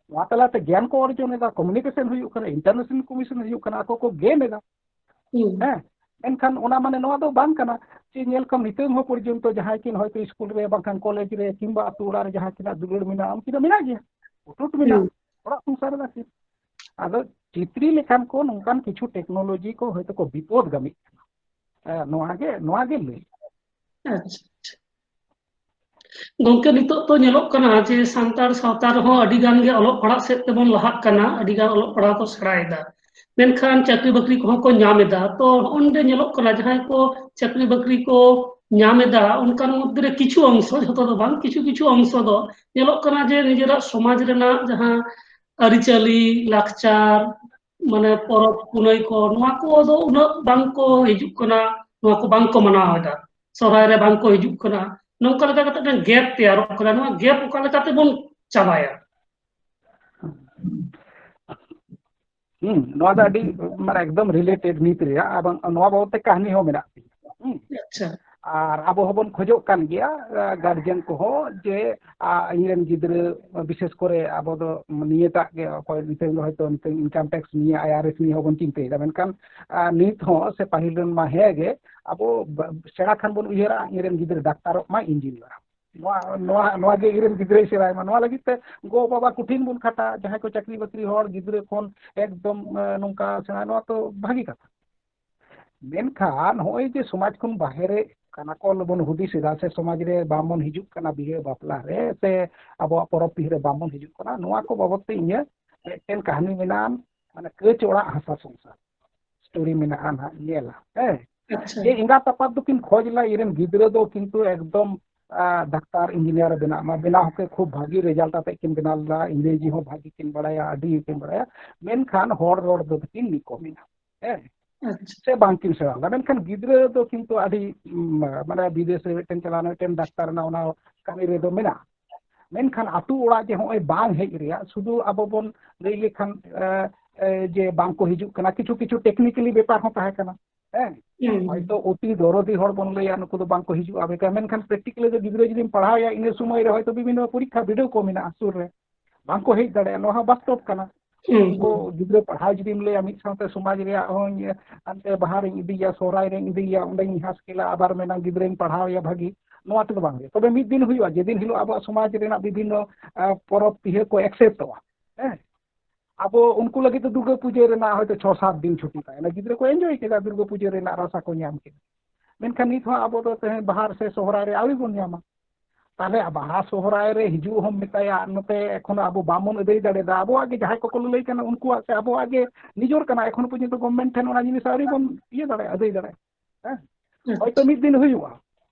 ᱱᱚᱣᱟ ᱛᱟᱞᱟᱛᱮ ᱜᱮᱭᱟᱱ ᱠᱚ ᱚᱨᱡᱚᱱ ᱮᱫᱟ, communication ᱦᱩᱭᱩᱜ ᱠᱟᱱᱟ, international communication ᱦᱩᱭᱩᱜ ᱠᱟᱱᱟ, ᱟᱠᱚ ᱠᱚ ᱜᱮᱢ ᱮᱫᱟ᱾ ᱦᱩᱸ᱾ ᱦᱮᱸ, ᱢᱮᱱᱠᱷᱟᱱ ᱚᱱᱟ ᱢᱟᱱᱮ ᱱᱚᱣᱟ ᱫᱚ ᱵᱟᱝ ᱠᱟᱱᱟ ᱡᱮ ᱧᱮᱞ ᱠᱚᱢ ᱱᱤᱛᱚᱝ ᱦᱚᱸ ᱯᱚᱨᱡᱚᱱᱛᱚ ᱡᱟᱦᱟᱸᱭ ᱠᱤᱱ ᱦᱚᱭᱛᱳ ᱥᱠᱩᱞ ᱨᱮ ᱵᱟᱝᱠᱷᱟᱱ ᱠᱚᱞᱮᱡᱽ ᱨᱮ ᱠᱤᱝᱵᱟ ᱟᱹᱛᱩ ᱚᱲᱟᱜ ᱨᱮ ᱡᱟᱦᱟᱸ ᱠᱤᱱᱟᱜ ᱫᱩᱞᱟᱹᱲ ᱢᱮᱱᱟᱜᱼᱟ, ᱩᱱᱠᱤᱱ ᱫᱚ ᱢᱮᱱᱟᱜ ᱜᱮᱭᱟ, ᱚᱴᱩᱴ ᱢᱮᱱᱟᱜᱼᱟ, ᱦᱩᱸ᱾ ᱚᱲᱟᱜ ᱥᱚᱝᱥᱟᱨ ᱮᱫᱟ ᱠᱤᱱ᱾ ᱟᱫᱚ ᱪᱤᱛᱨᱤ ᱞᱮᱠᱷᱟᱱ ᱠᱚ ᱱᱚᱝᱠᱟᱱ ᱠᱤᱪᱷᱩ technology ᱠᱚ ᱦᱚᱭᱛᱳ ᱠᱚ ᱵᱤᱯᱚᱫ ᱜᱟᱹᱢᱤᱜ ᱠᱟᱱᱟ᱾ ᱮ, ᱱᱚᱣᱟ ᱜᱮ, ᱱᱚᱣᱟ ᱜᱮ ᱞᱟᱹᱭ᱾ ᱟᱪᱪᱷᱟ, ᱟᱪᱪᱷᱟ᱾ ᱜᱚᱝᱠᱮ, ᱱᱤᱛᱚᱜ ᱛᱚ ᱧᱮᱞᱚᱜ ᱠᱟᱱᱟ ᱡᱮ ᱥᱟᱱᱛᱟᱲ ᱥᱟᱶᱛᱟ ᱨᱮᱦᱚᱸ ᱟᱹᱰᱤ ᱜᱟᱱ ᱜᱮ ᱚᱞᱚᱜ ᱯᱟᱲᱦᱟᱜ ᱥᱮᱫ ᱛᱮᱵᱚᱱ ᱞᱟᱦᱟᱜ ᱠᱟᱱᱟ, ᱟᱹᱰᱤ ᱜᱟᱱ ᱚᱞᱚᱜ ᱯᱟᱲᱦᱟᱜ ᱠᱚ ᱥᱮᱬᱟᱭᱮᱫᱟ, ᱢᱮᱱᱠᱷᱟᱱ ᱪᱟᱹᱠᱨᱤ ᱵᱟᱹᱠᱨᱤ ᱠᱚᱦᱚᱸ ᱠᱚ ᱧᱟᱢ ᱮᱫᱟ᱾ ᱛᱚ ᱱᱚᱜᱼᱚᱭ ᱱᱚᱰᱮ ᱧᱮᱞᱚᱜ ᱠᱟᱱᱟ, ᱡᱟᱦᱟᱸᱭ ᱠᱚ ᱪᱟᱹᱠᱨᱤ ᱵᱟᱹᱠᱨᱤ ᱠᱚ ᱧᱟᱢ ᱮᱫᱟ, ᱚᱱᱠᱟᱱ ᱢᱚᱫᱽᱫᱷᱮ ᱨᱮ ᱠᱤᱪᱷᱩ ᱚᱝᱥᱚ, ᱡᱷᱚᱛᱚ ᱫᱚ ᱵᱟᱝ, ᱠᱤᱪᱷᱩ ᱠᱤᱪᱷᱩ ᱚᱝᱥᱚ ᱫᱚ ᱧᱮᱞᱚᱜ ᱠᱟᱱᱟ ᱡᱮ ᱱᱤᱡᱮᱨᱟᱜ ᱥᱚᱢᱟᱡᱽ ᱨᱮᱱᱟᱜ ᱡᱟᱦᱟᱸ ᱟᱹᱨᱤᱪᱟᱹᱞᱤ, ᱞᱟᱠᱪᱟᱨ, ᱢᱟᱱᱮ ᱯᱚᱨᱚᱵᱽ ᱯᱩᱱᱟᱹᱭ ᱠᱚ, ᱱᱚᱣᱟ ᱠᱚ ᱫᱚ ᱩᱱᱟᱹᱜ ᱵᱟᱝ ᱠᱚ ᱦᱤᱡᱩᱜ ᱠᱟᱱᱟ, ᱱᱚᱣᱟ ᱠᱚ ᱵᱟᱝ ᱠᱚ ᱢᱟᱱᱟᱣ ᱮᱫᱟ, ᱥᱚᱦᱨᱟᱭ ᱨᱮ ᱵᱟᱝ ᱠᱚ ᱦᱤᱡᱩᱜ ᱠᱟᱱᱟ᱾ ᱱᱚᱝᱠᱟ ᱞᱮᱠᱟ ᱠᱟᱛᱮ ᱢᱤᱫᱴᱟᱝ gap ᱛᱮᱭᱟᱨᱚᱜ ᱠᱟᱱᱟ᱾ ᱱᱚᱣᱟ gap ᱚᱠᱟ ᱞᱮᱠᱟᱛᱮ ᱵᱚᱱ ᱪᱟᱵᱟᱭᱟ? ᱦᱩᱸ, ᱱᱚᱣᱟ ᱫᱚ ᱟᱹᱰᱤ, ᱢᱟᱱᱮ, ᱮᱠᱫᱚᱢ related ᱱᱤᱛ ᱨᱮᱭᱟᱜ, ᱮᱵᱚᱝ ᱱᱚᱣᱟ ᱵᱟᱵᱚᱫ ᱛᱮ ᱠᱟᱹᱦᱱᱤ ᱦᱚᱸ ᱢᱮᱱᱟᱜ ᱛᱤᱧᱟ᱾ ᱦᱩᱸ᱾ ᱟᱪᱪᱷᱟ᱾ ᱟᱨ ᱟᱵᱚ ᱦᱚᱸᱵᱚᱱ ᱠᱷᱚᱡᱚᱜ ᱠᱟᱱ ᱜᱮᱭᱟ, ᱟ, guardian ᱠᱚᱦᱚᱸ, ᱡᱮ, ᱟ, ᱤᱧᱨᱮᱱ ᱜᱤᱫᱽᱨᱟᱹ, ᱵᱤᱥᱮᱥ ᱠᱚᱨᱮ ᱟᱵᱚ ᱫᱚ ᱱᱤᱭᱟᱹᱴᱟᱜ ᱜᱮ, ᱚᱠᱚᱭ ᱱᱤᱛᱚᱝ ᱫᱚ ᱦᱚᱭᱛᱳ ᱱᱤᱛᱚᱝ income tax ᱱᱤᱭᱟᱹ, I R S ᱱᱤᱭᱟᱹ ᱦᱚᱸᱵᱚᱱ ᱪᱤᱱᱛᱟᱹᱭᱮᱫᱟ, ᱢᱮᱱᱠᱷᱟᱱ, ᱟ, ᱱᱤᱛ ᱦᱚᱸ ᱥᱮ ᱯᱟᱹᱦᱤᱞ ᱨᱮᱱ ᱢᱟ ᱦᱮᱸ ᱜᱮ, ᱟᱵᱚ ᱵ-, ᱥᱮᱬᱟ ᱠᱷᱟᱱ ᱵᱚᱱ ᱩᱭᱦᱟᱹᱨᱟ, ᱤᱧᱨᱮᱱ ᱜᱤᱫᱽᱨᱟᱹ ᱰᱟᱠᱛᱟᱨᱚᱜ ᱢᱟᱭ, engineer᱾ ᱱᱚᱣᱟ, ᱱᱚᱣᱟ, ᱱᱚᱣᱟ ᱜᱮ ᱤᱧᱨᱮᱱ ᱜᱤᱫᱽᱨᱟᱹᱭ ᱥᱮᱬᱟᱭ ᱢᱟ᱾ ᱱᱚᱣᱟ ᱞᱟᱹᱜᱤᱫ ᱛᱮ ᱜᱚ ᱵᱟᱵᱟ ᱠᱚᱴᱷᱤᱱ ᱵᱚᱱ ᱠᱷᱟᱴᱟᱜᱼᱟ, ᱡᱟᱦᱟᱸᱭ ᱠᱚ ᱪᱟᱹᱠᱨᱤ ᱵᱟᱹᱠᱨᱤ ᱦᱚᱲ, ᱜᱤᱫᱽᱨᱟᱹ ᱠᱷᱚᱱ ᱮᱠᱫᱚᱢ, ᱮ, ᱱᱚᱝᱠᱟ ᱥᱮᱬᱟ, ᱱᱚᱣᱟ ᱛᱚ ᱵᱷᱟᱹᱜᱤ ᱠᱟᱛᱷᱟ᱾ ᱢᱮᱱᱠᱷᱟᱱ ᱱᱚᱜᱼᱚᱭ ᱡᱮ ᱥᱚᱢᱟᱡᱽ ᱠᱷᱚᱱ ᱵᱟᱦᱨᱮ ᱠᱟᱱᱟ ᱠᱚ ᱵᱚᱱ ᱦᱩᱫᱤᱥ ᱮᱫᱟ, ᱥᱮ ᱥᱚᱢᱟᱡᱽ ᱨᱮ ᱵᱟᱝᱵᱚᱱ ᱦᱤᱡᱩᱜ ᱠᱟᱱᱟ, ᱵᱤᱦᱟᱹ ᱵᱟᱯᱞᱟ ᱨᱮ ᱥᱮ ᱟᱵᱚᱣᱟᱜ ᱯᱚᱨᱚᱵᱽ ᱯᱤᱦᱟᱹ ᱨᱮ ᱵᱟᱝᱵᱚᱱ ᱦᱤᱡᱩᱜ ᱠᱟᱱᱟ, ᱱᱚᱣᱟ ᱠᱚ ᱵᱟᱵᱚᱫ ᱛᱮ ᱤᱧᱟᱹᱜ ᱢᱤᱫᱴᱮᱱ ᱠᱟᱹᱦᱱᱤ ᱢᱮᱱᱟᱜᱼᱟ, ᱢᱟᱱᱮ ᱠᱟᱹᱪ ᱚᱲᱟᱜ ᱦᱟᱥᱟ ᱥᱚᱝᱥᱟᱨ story ᱢᱮᱱᱟᱜᱼᱟ, ᱱᱟᱦᱟᱜ ᱧᱮᱞᱟ᱾ ᱦᱮᱸ, ᱟᱪᱪᱷᱟ᱾ ᱡᱮ ᱮᱸᱜᱟᱛ ᱟᱯᱟᱛ ᱫᱚᱠᱤᱱ ᱠᱷᱚᱡᱽ ᱞᱮᱫᱟ, ᱤᱧᱨᱮᱱ ᱜᱤᱫᱽᱨᱟᱹ ᱫᱚ ᱠᱤᱱᱛᱩ ᱮᱠᱫᱚᱢ, ᱟ, ᱰᱟᱠᱛᱟᱨ, engineer ᱮ ᱵᱮᱱᱟᱜ ᱢᱟ, ᱵᱮᱱᱟᱣ ᱦᱚᱸᱠᱤᱱ ᱠᱷᱩᱵ ᱵᱷᱟᱹᱜᱤ result ᱟᱛᱮ ᱠᱤᱱ ᱵᱮᱱᱟᱣ ᱞᱮᱫᱟ, ᱤᱝᱨᱮᱡᱤ ᱦᱚᱸ ᱵᱷᱟᱹᱜᱤ ᱠᱤᱱ ᱵᱟᱲᱟᱭᱟ, ᱟᱹᱰᱤ ᱠᱤᱱ ᱵᱟᱲᱟᱭᱟ, ᱢᱮᱱᱠᱷᱟᱱ ᱦᱚᱲ ᱨᱚᱲ ᱫᱚ ᱠᱤᱱ ᱱᱤᱠᱚᱢ ᱮᱱᱟ᱾ ᱦᱮᱸ, ᱟᱪᱪᱷᱟ᱾ ᱥᱮ ᱵᱟᱝ ᱠᱤᱱ ᱥᱮᱬᱟ ᱞᱮᱫᱟ᱾ ᱢᱮᱱᱠᱷᱟᱱ ᱜᱤᱫᱽᱨᱟᱹ ᱫᱚ ᱠᱤᱱᱛᱩ ᱟᱹᱰᱤ, ᱩᱢ, ᱢᱟᱱᱮ ᱵᱤᱫᱮᱥ ᱨᱮ ᱢᱤᱫᱴᱮᱱ ᱪᱟᱞᱟᱣ ᱮᱱᱟ, ᱢᱤᱫᱴᱮᱱ ᱰᱟᱠᱛᱟᱨ ᱮᱱᱟ, ᱚᱱᱟ ᱠᱟᱹᱢᱤ ᱨᱮᱫᱚ ᱢᱮᱱᱟᱜᱼᱟ᱾ ᱢᱮᱱᱠᱷᱟᱱ ᱟᱛᱳ ᱚᱲᱟᱜ ᱡᱮ ᱦᱚᱸᱜᱼᱚᱭ ᱵᱟᱝ ᱦᱮᱡ ᱨᱮᱭᱟᱜ, ᱥᱩᱫᱷᱩ ᱟᱵᱚ ᱵᱚᱱ ᱞᱟᱹᱭ ᱞᱮᱠᱷᱟᱱ, ᱮ, ᱮ, ᱡᱮ ᱵᱟᱝ ᱠᱚ ᱦᱤᱡᱩᱜ ᱠᱟᱱᱟ, ᱠᱤᱪᱷᱩ ᱠᱤᱪᱷᱩ technically ᱵᱮᱯᱟᱨ ᱦᱚᱸ ᱛᱟᱦᱮᱸ ᱠᱟᱱᱟ᱾ ᱦᱮᱸ, ᱦᱩᱸ᱾ ᱦᱚᱭᱛᱚ ᱚᱛᱤ ᱫᱚᱨᱚᱫᱤ ᱦᱚᱲ ᱵᱚᱱ ᱞᱟᱹᱭᱟ, ᱱᱩᱠᱩ ᱫᱚ ᱵᱟᱝ ᱠᱚ ᱦᱤᱡᱩᱜᱼᱟ, ᱵᱮᱠᱟᱨ, ᱢᱮᱱᱠᱷᱟᱱ practically ᱫᱚ ᱜᱤᱫᱽᱨᱟᱹ ᱡᱩᱫᱤᱢ ᱯᱟᱲᱦᱟᱣᱮᱭᱟ, ᱤᱱᱟᱹ ᱥᱚᱢᱚᱭ ᱨᱮ ᱦᱚᱭᱛᱚ ᱵᱤᱵᱷᱤᱱᱱᱚ ᱯᱚᱨᱤᱠᱠᱷᱟ ᱵᱤᱰᱟᱹᱣ ᱠᱚ ᱢᱮᱱᱟᱜᱼᱟ ᱥᱩᱨ ᱨᱮ, ᱵᱟᱝ ᱠᱚ ᱦᱮᱡ ᱫᱟᱲᱮᱭᱟᱜᱼᱟ, ᱱᱚᱣᱟ ᱦᱚᱸ ᱵᱟᱥᱛᱚᱵ ᱠᱟᱱᱟ᱾ ᱦᱩᱸ, ᱠᱚ ᱦᱩᱸ᱾ ᱜᱤᱫᱽᱨᱟᱹ ᱯᱟᱲᱦᱟᱣ ᱡᱩᱫᱤᱢ ᱞᱟᱹᱭᱟ, ᱢᱤᱫ ᱥᱟᱶᱛᱮ ᱥᱚᱢᱟᱡᱽ ᱨᱮᱭᱟᱜ ᱦᱚᱸᱧ, ᱦᱟᱱᱛᱮ ᱵᱟᱦᱟ ᱨᱮᱧ ᱤᱫᱤᱭᱟ, ᱥᱚᱦᱨᱟᱭ ᱨᱮᱧ ᱤᱫᱤᱭᱟ, ᱚᱸᱰᱮᱧ ᱦᱟᱥᱠᱮᱞᱟ, ᱟᱵᱟᱨ ᱢᱮᱱᱟ ᱜᱤᱫᱽᱨᱟᱹᱧ ᱯᱟᱲᱦᱟᱣᱮᱭᱟ ᱵᱷᱟᱹᱜᱤ, ᱱᱚᱣᱟ ᱛᱮᱫᱚ ᱵᱟᱝ ᱦᱩᱭᱩᱜᱼᱟ᱾ ᱛᱚᱵᱮ ᱢᱤᱫ ᱫᱤᱱ ᱦᱩᱭᱩᱜᱼᱟ, ᱡᱮᱫᱤᱱ ᱦᱤᱞᱳᱜ ᱟᱵᱚᱣᱟᱜ ᱥᱚᱢᱟᱡᱽ ᱨᱮᱱᱟᱜ ᱵᱤᱵᱷᱤᱱᱱᱚ, ᱟ, ᱯᱚᱨᱚᱵᱽ ᱯᱤᱦᱟᱹ ᱠᱚ acceptᱚᱜᱼᱟ᱾ ᱦᱮᱸ, ᱟᱵᱚ ᱩᱱᱠᱩ ᱞᱟᱹᱜᱤᱫ ᱫᱚ ᱫᱩᱨᱜᱟᱹ ᱯᱩᱡᱟᱹ ᱨᱮᱱᱟᱜ ᱦᱚᱭᱛᱳ ᱪᱷᱚ ᱥᱟᱛ ᱫᱤᱱ ᱪᱷᱩᱴᱤ ᱛᱟᱦᱮᱱᱟ, ᱜᱤᱫᱽᱨᱟᱹ ᱠᱚ ᱮᱱᱡᱚᱭ ᱠᱮᱫᱟ, ᱫᱩᱨᱜᱟᱹ ᱯᱩᱡᱟᱹ ᱨᱮᱱᱟᱜ ᱨᱟᱥᱟ ᱠᱚ ᱧᱟᱢ ᱠᱮᱫᱟ᱾ ᱢᱮᱱᱠᱷᱟᱱ ᱱᱤᱛ ᱦᱚᱸ ᱟᱵᱚ ᱫᱚ ᱛᱮᱦᱮᱧ ᱵᱟᱦᱟ ᱥᱮ ᱥᱚᱦᱨᱟᱭ ᱨᱮ ᱟᱹᱣᱨᱤ ᱵᱚᱱ ᱧᱟᱢᱟ᱾ ᱛᱟᱦᱞᱮ ᱵᱟᱦᱟ ᱥᱚᱦᱨᱟᱭ ᱨᱮ ᱦᱤᱡᱩᱜ ᱦᱚᱸᱢ ᱢᱮᱛᱟᱭᱟ, ᱟᱨ ᱱᱚᱛᱮ ᱮᱠᱷᱚᱱᱳ ᱟᱵᱚ ᱵᱟᱵᱚᱱ ᱟᱹᱫᱟᱹᱭ ᱫᱟᱲᱮᱭᱟᱫᱟ᱾ ᱟᱵᱚᱣᱟᱜ ᱜᱮ ᱡᱟᱦᱟᱸᱭ ᱠᱚᱠᱚ ᱞᱟᱹᱞᱟᱹᱭ ᱠᱟᱱᱟ, ᱩᱱᱠᱩᱣᱟᱜ ᱥᱮ ᱟᱵᱚᱣᱟᱜ ᱜᱮ ᱱᱤᱡᱚᱨ ᱠᱟᱱᱟ, ᱮᱠᱷᱚᱱ ᱯᱚᱨᱡᱚᱱᱛᱚ ᱜᱚᱵᱷᱢᱮᱱᱴ ᱴᱷᱮᱱ ᱚᱱᱟ ᱡᱤᱱᱤᱥ ᱟᱹᱣᱨᱤ ᱵᱚᱱ ᱤᱭᱟᱹ ᱫᱟᱲᱮᱭᱟᱜᱼᱟ, ᱟᱹᱫᱟᱹᱭ ᱫᱟᱲᱮᱭᱟᱜᱼᱟ᱾ ᱦᱮᱸ? ᱦᱩᱸ᱾ ᱦᱚᱭᱛᱳ ᱢᱤᱫ ᱫᱤᱱ ᱦᱩᱭᱩᱜᱼᱟ᱾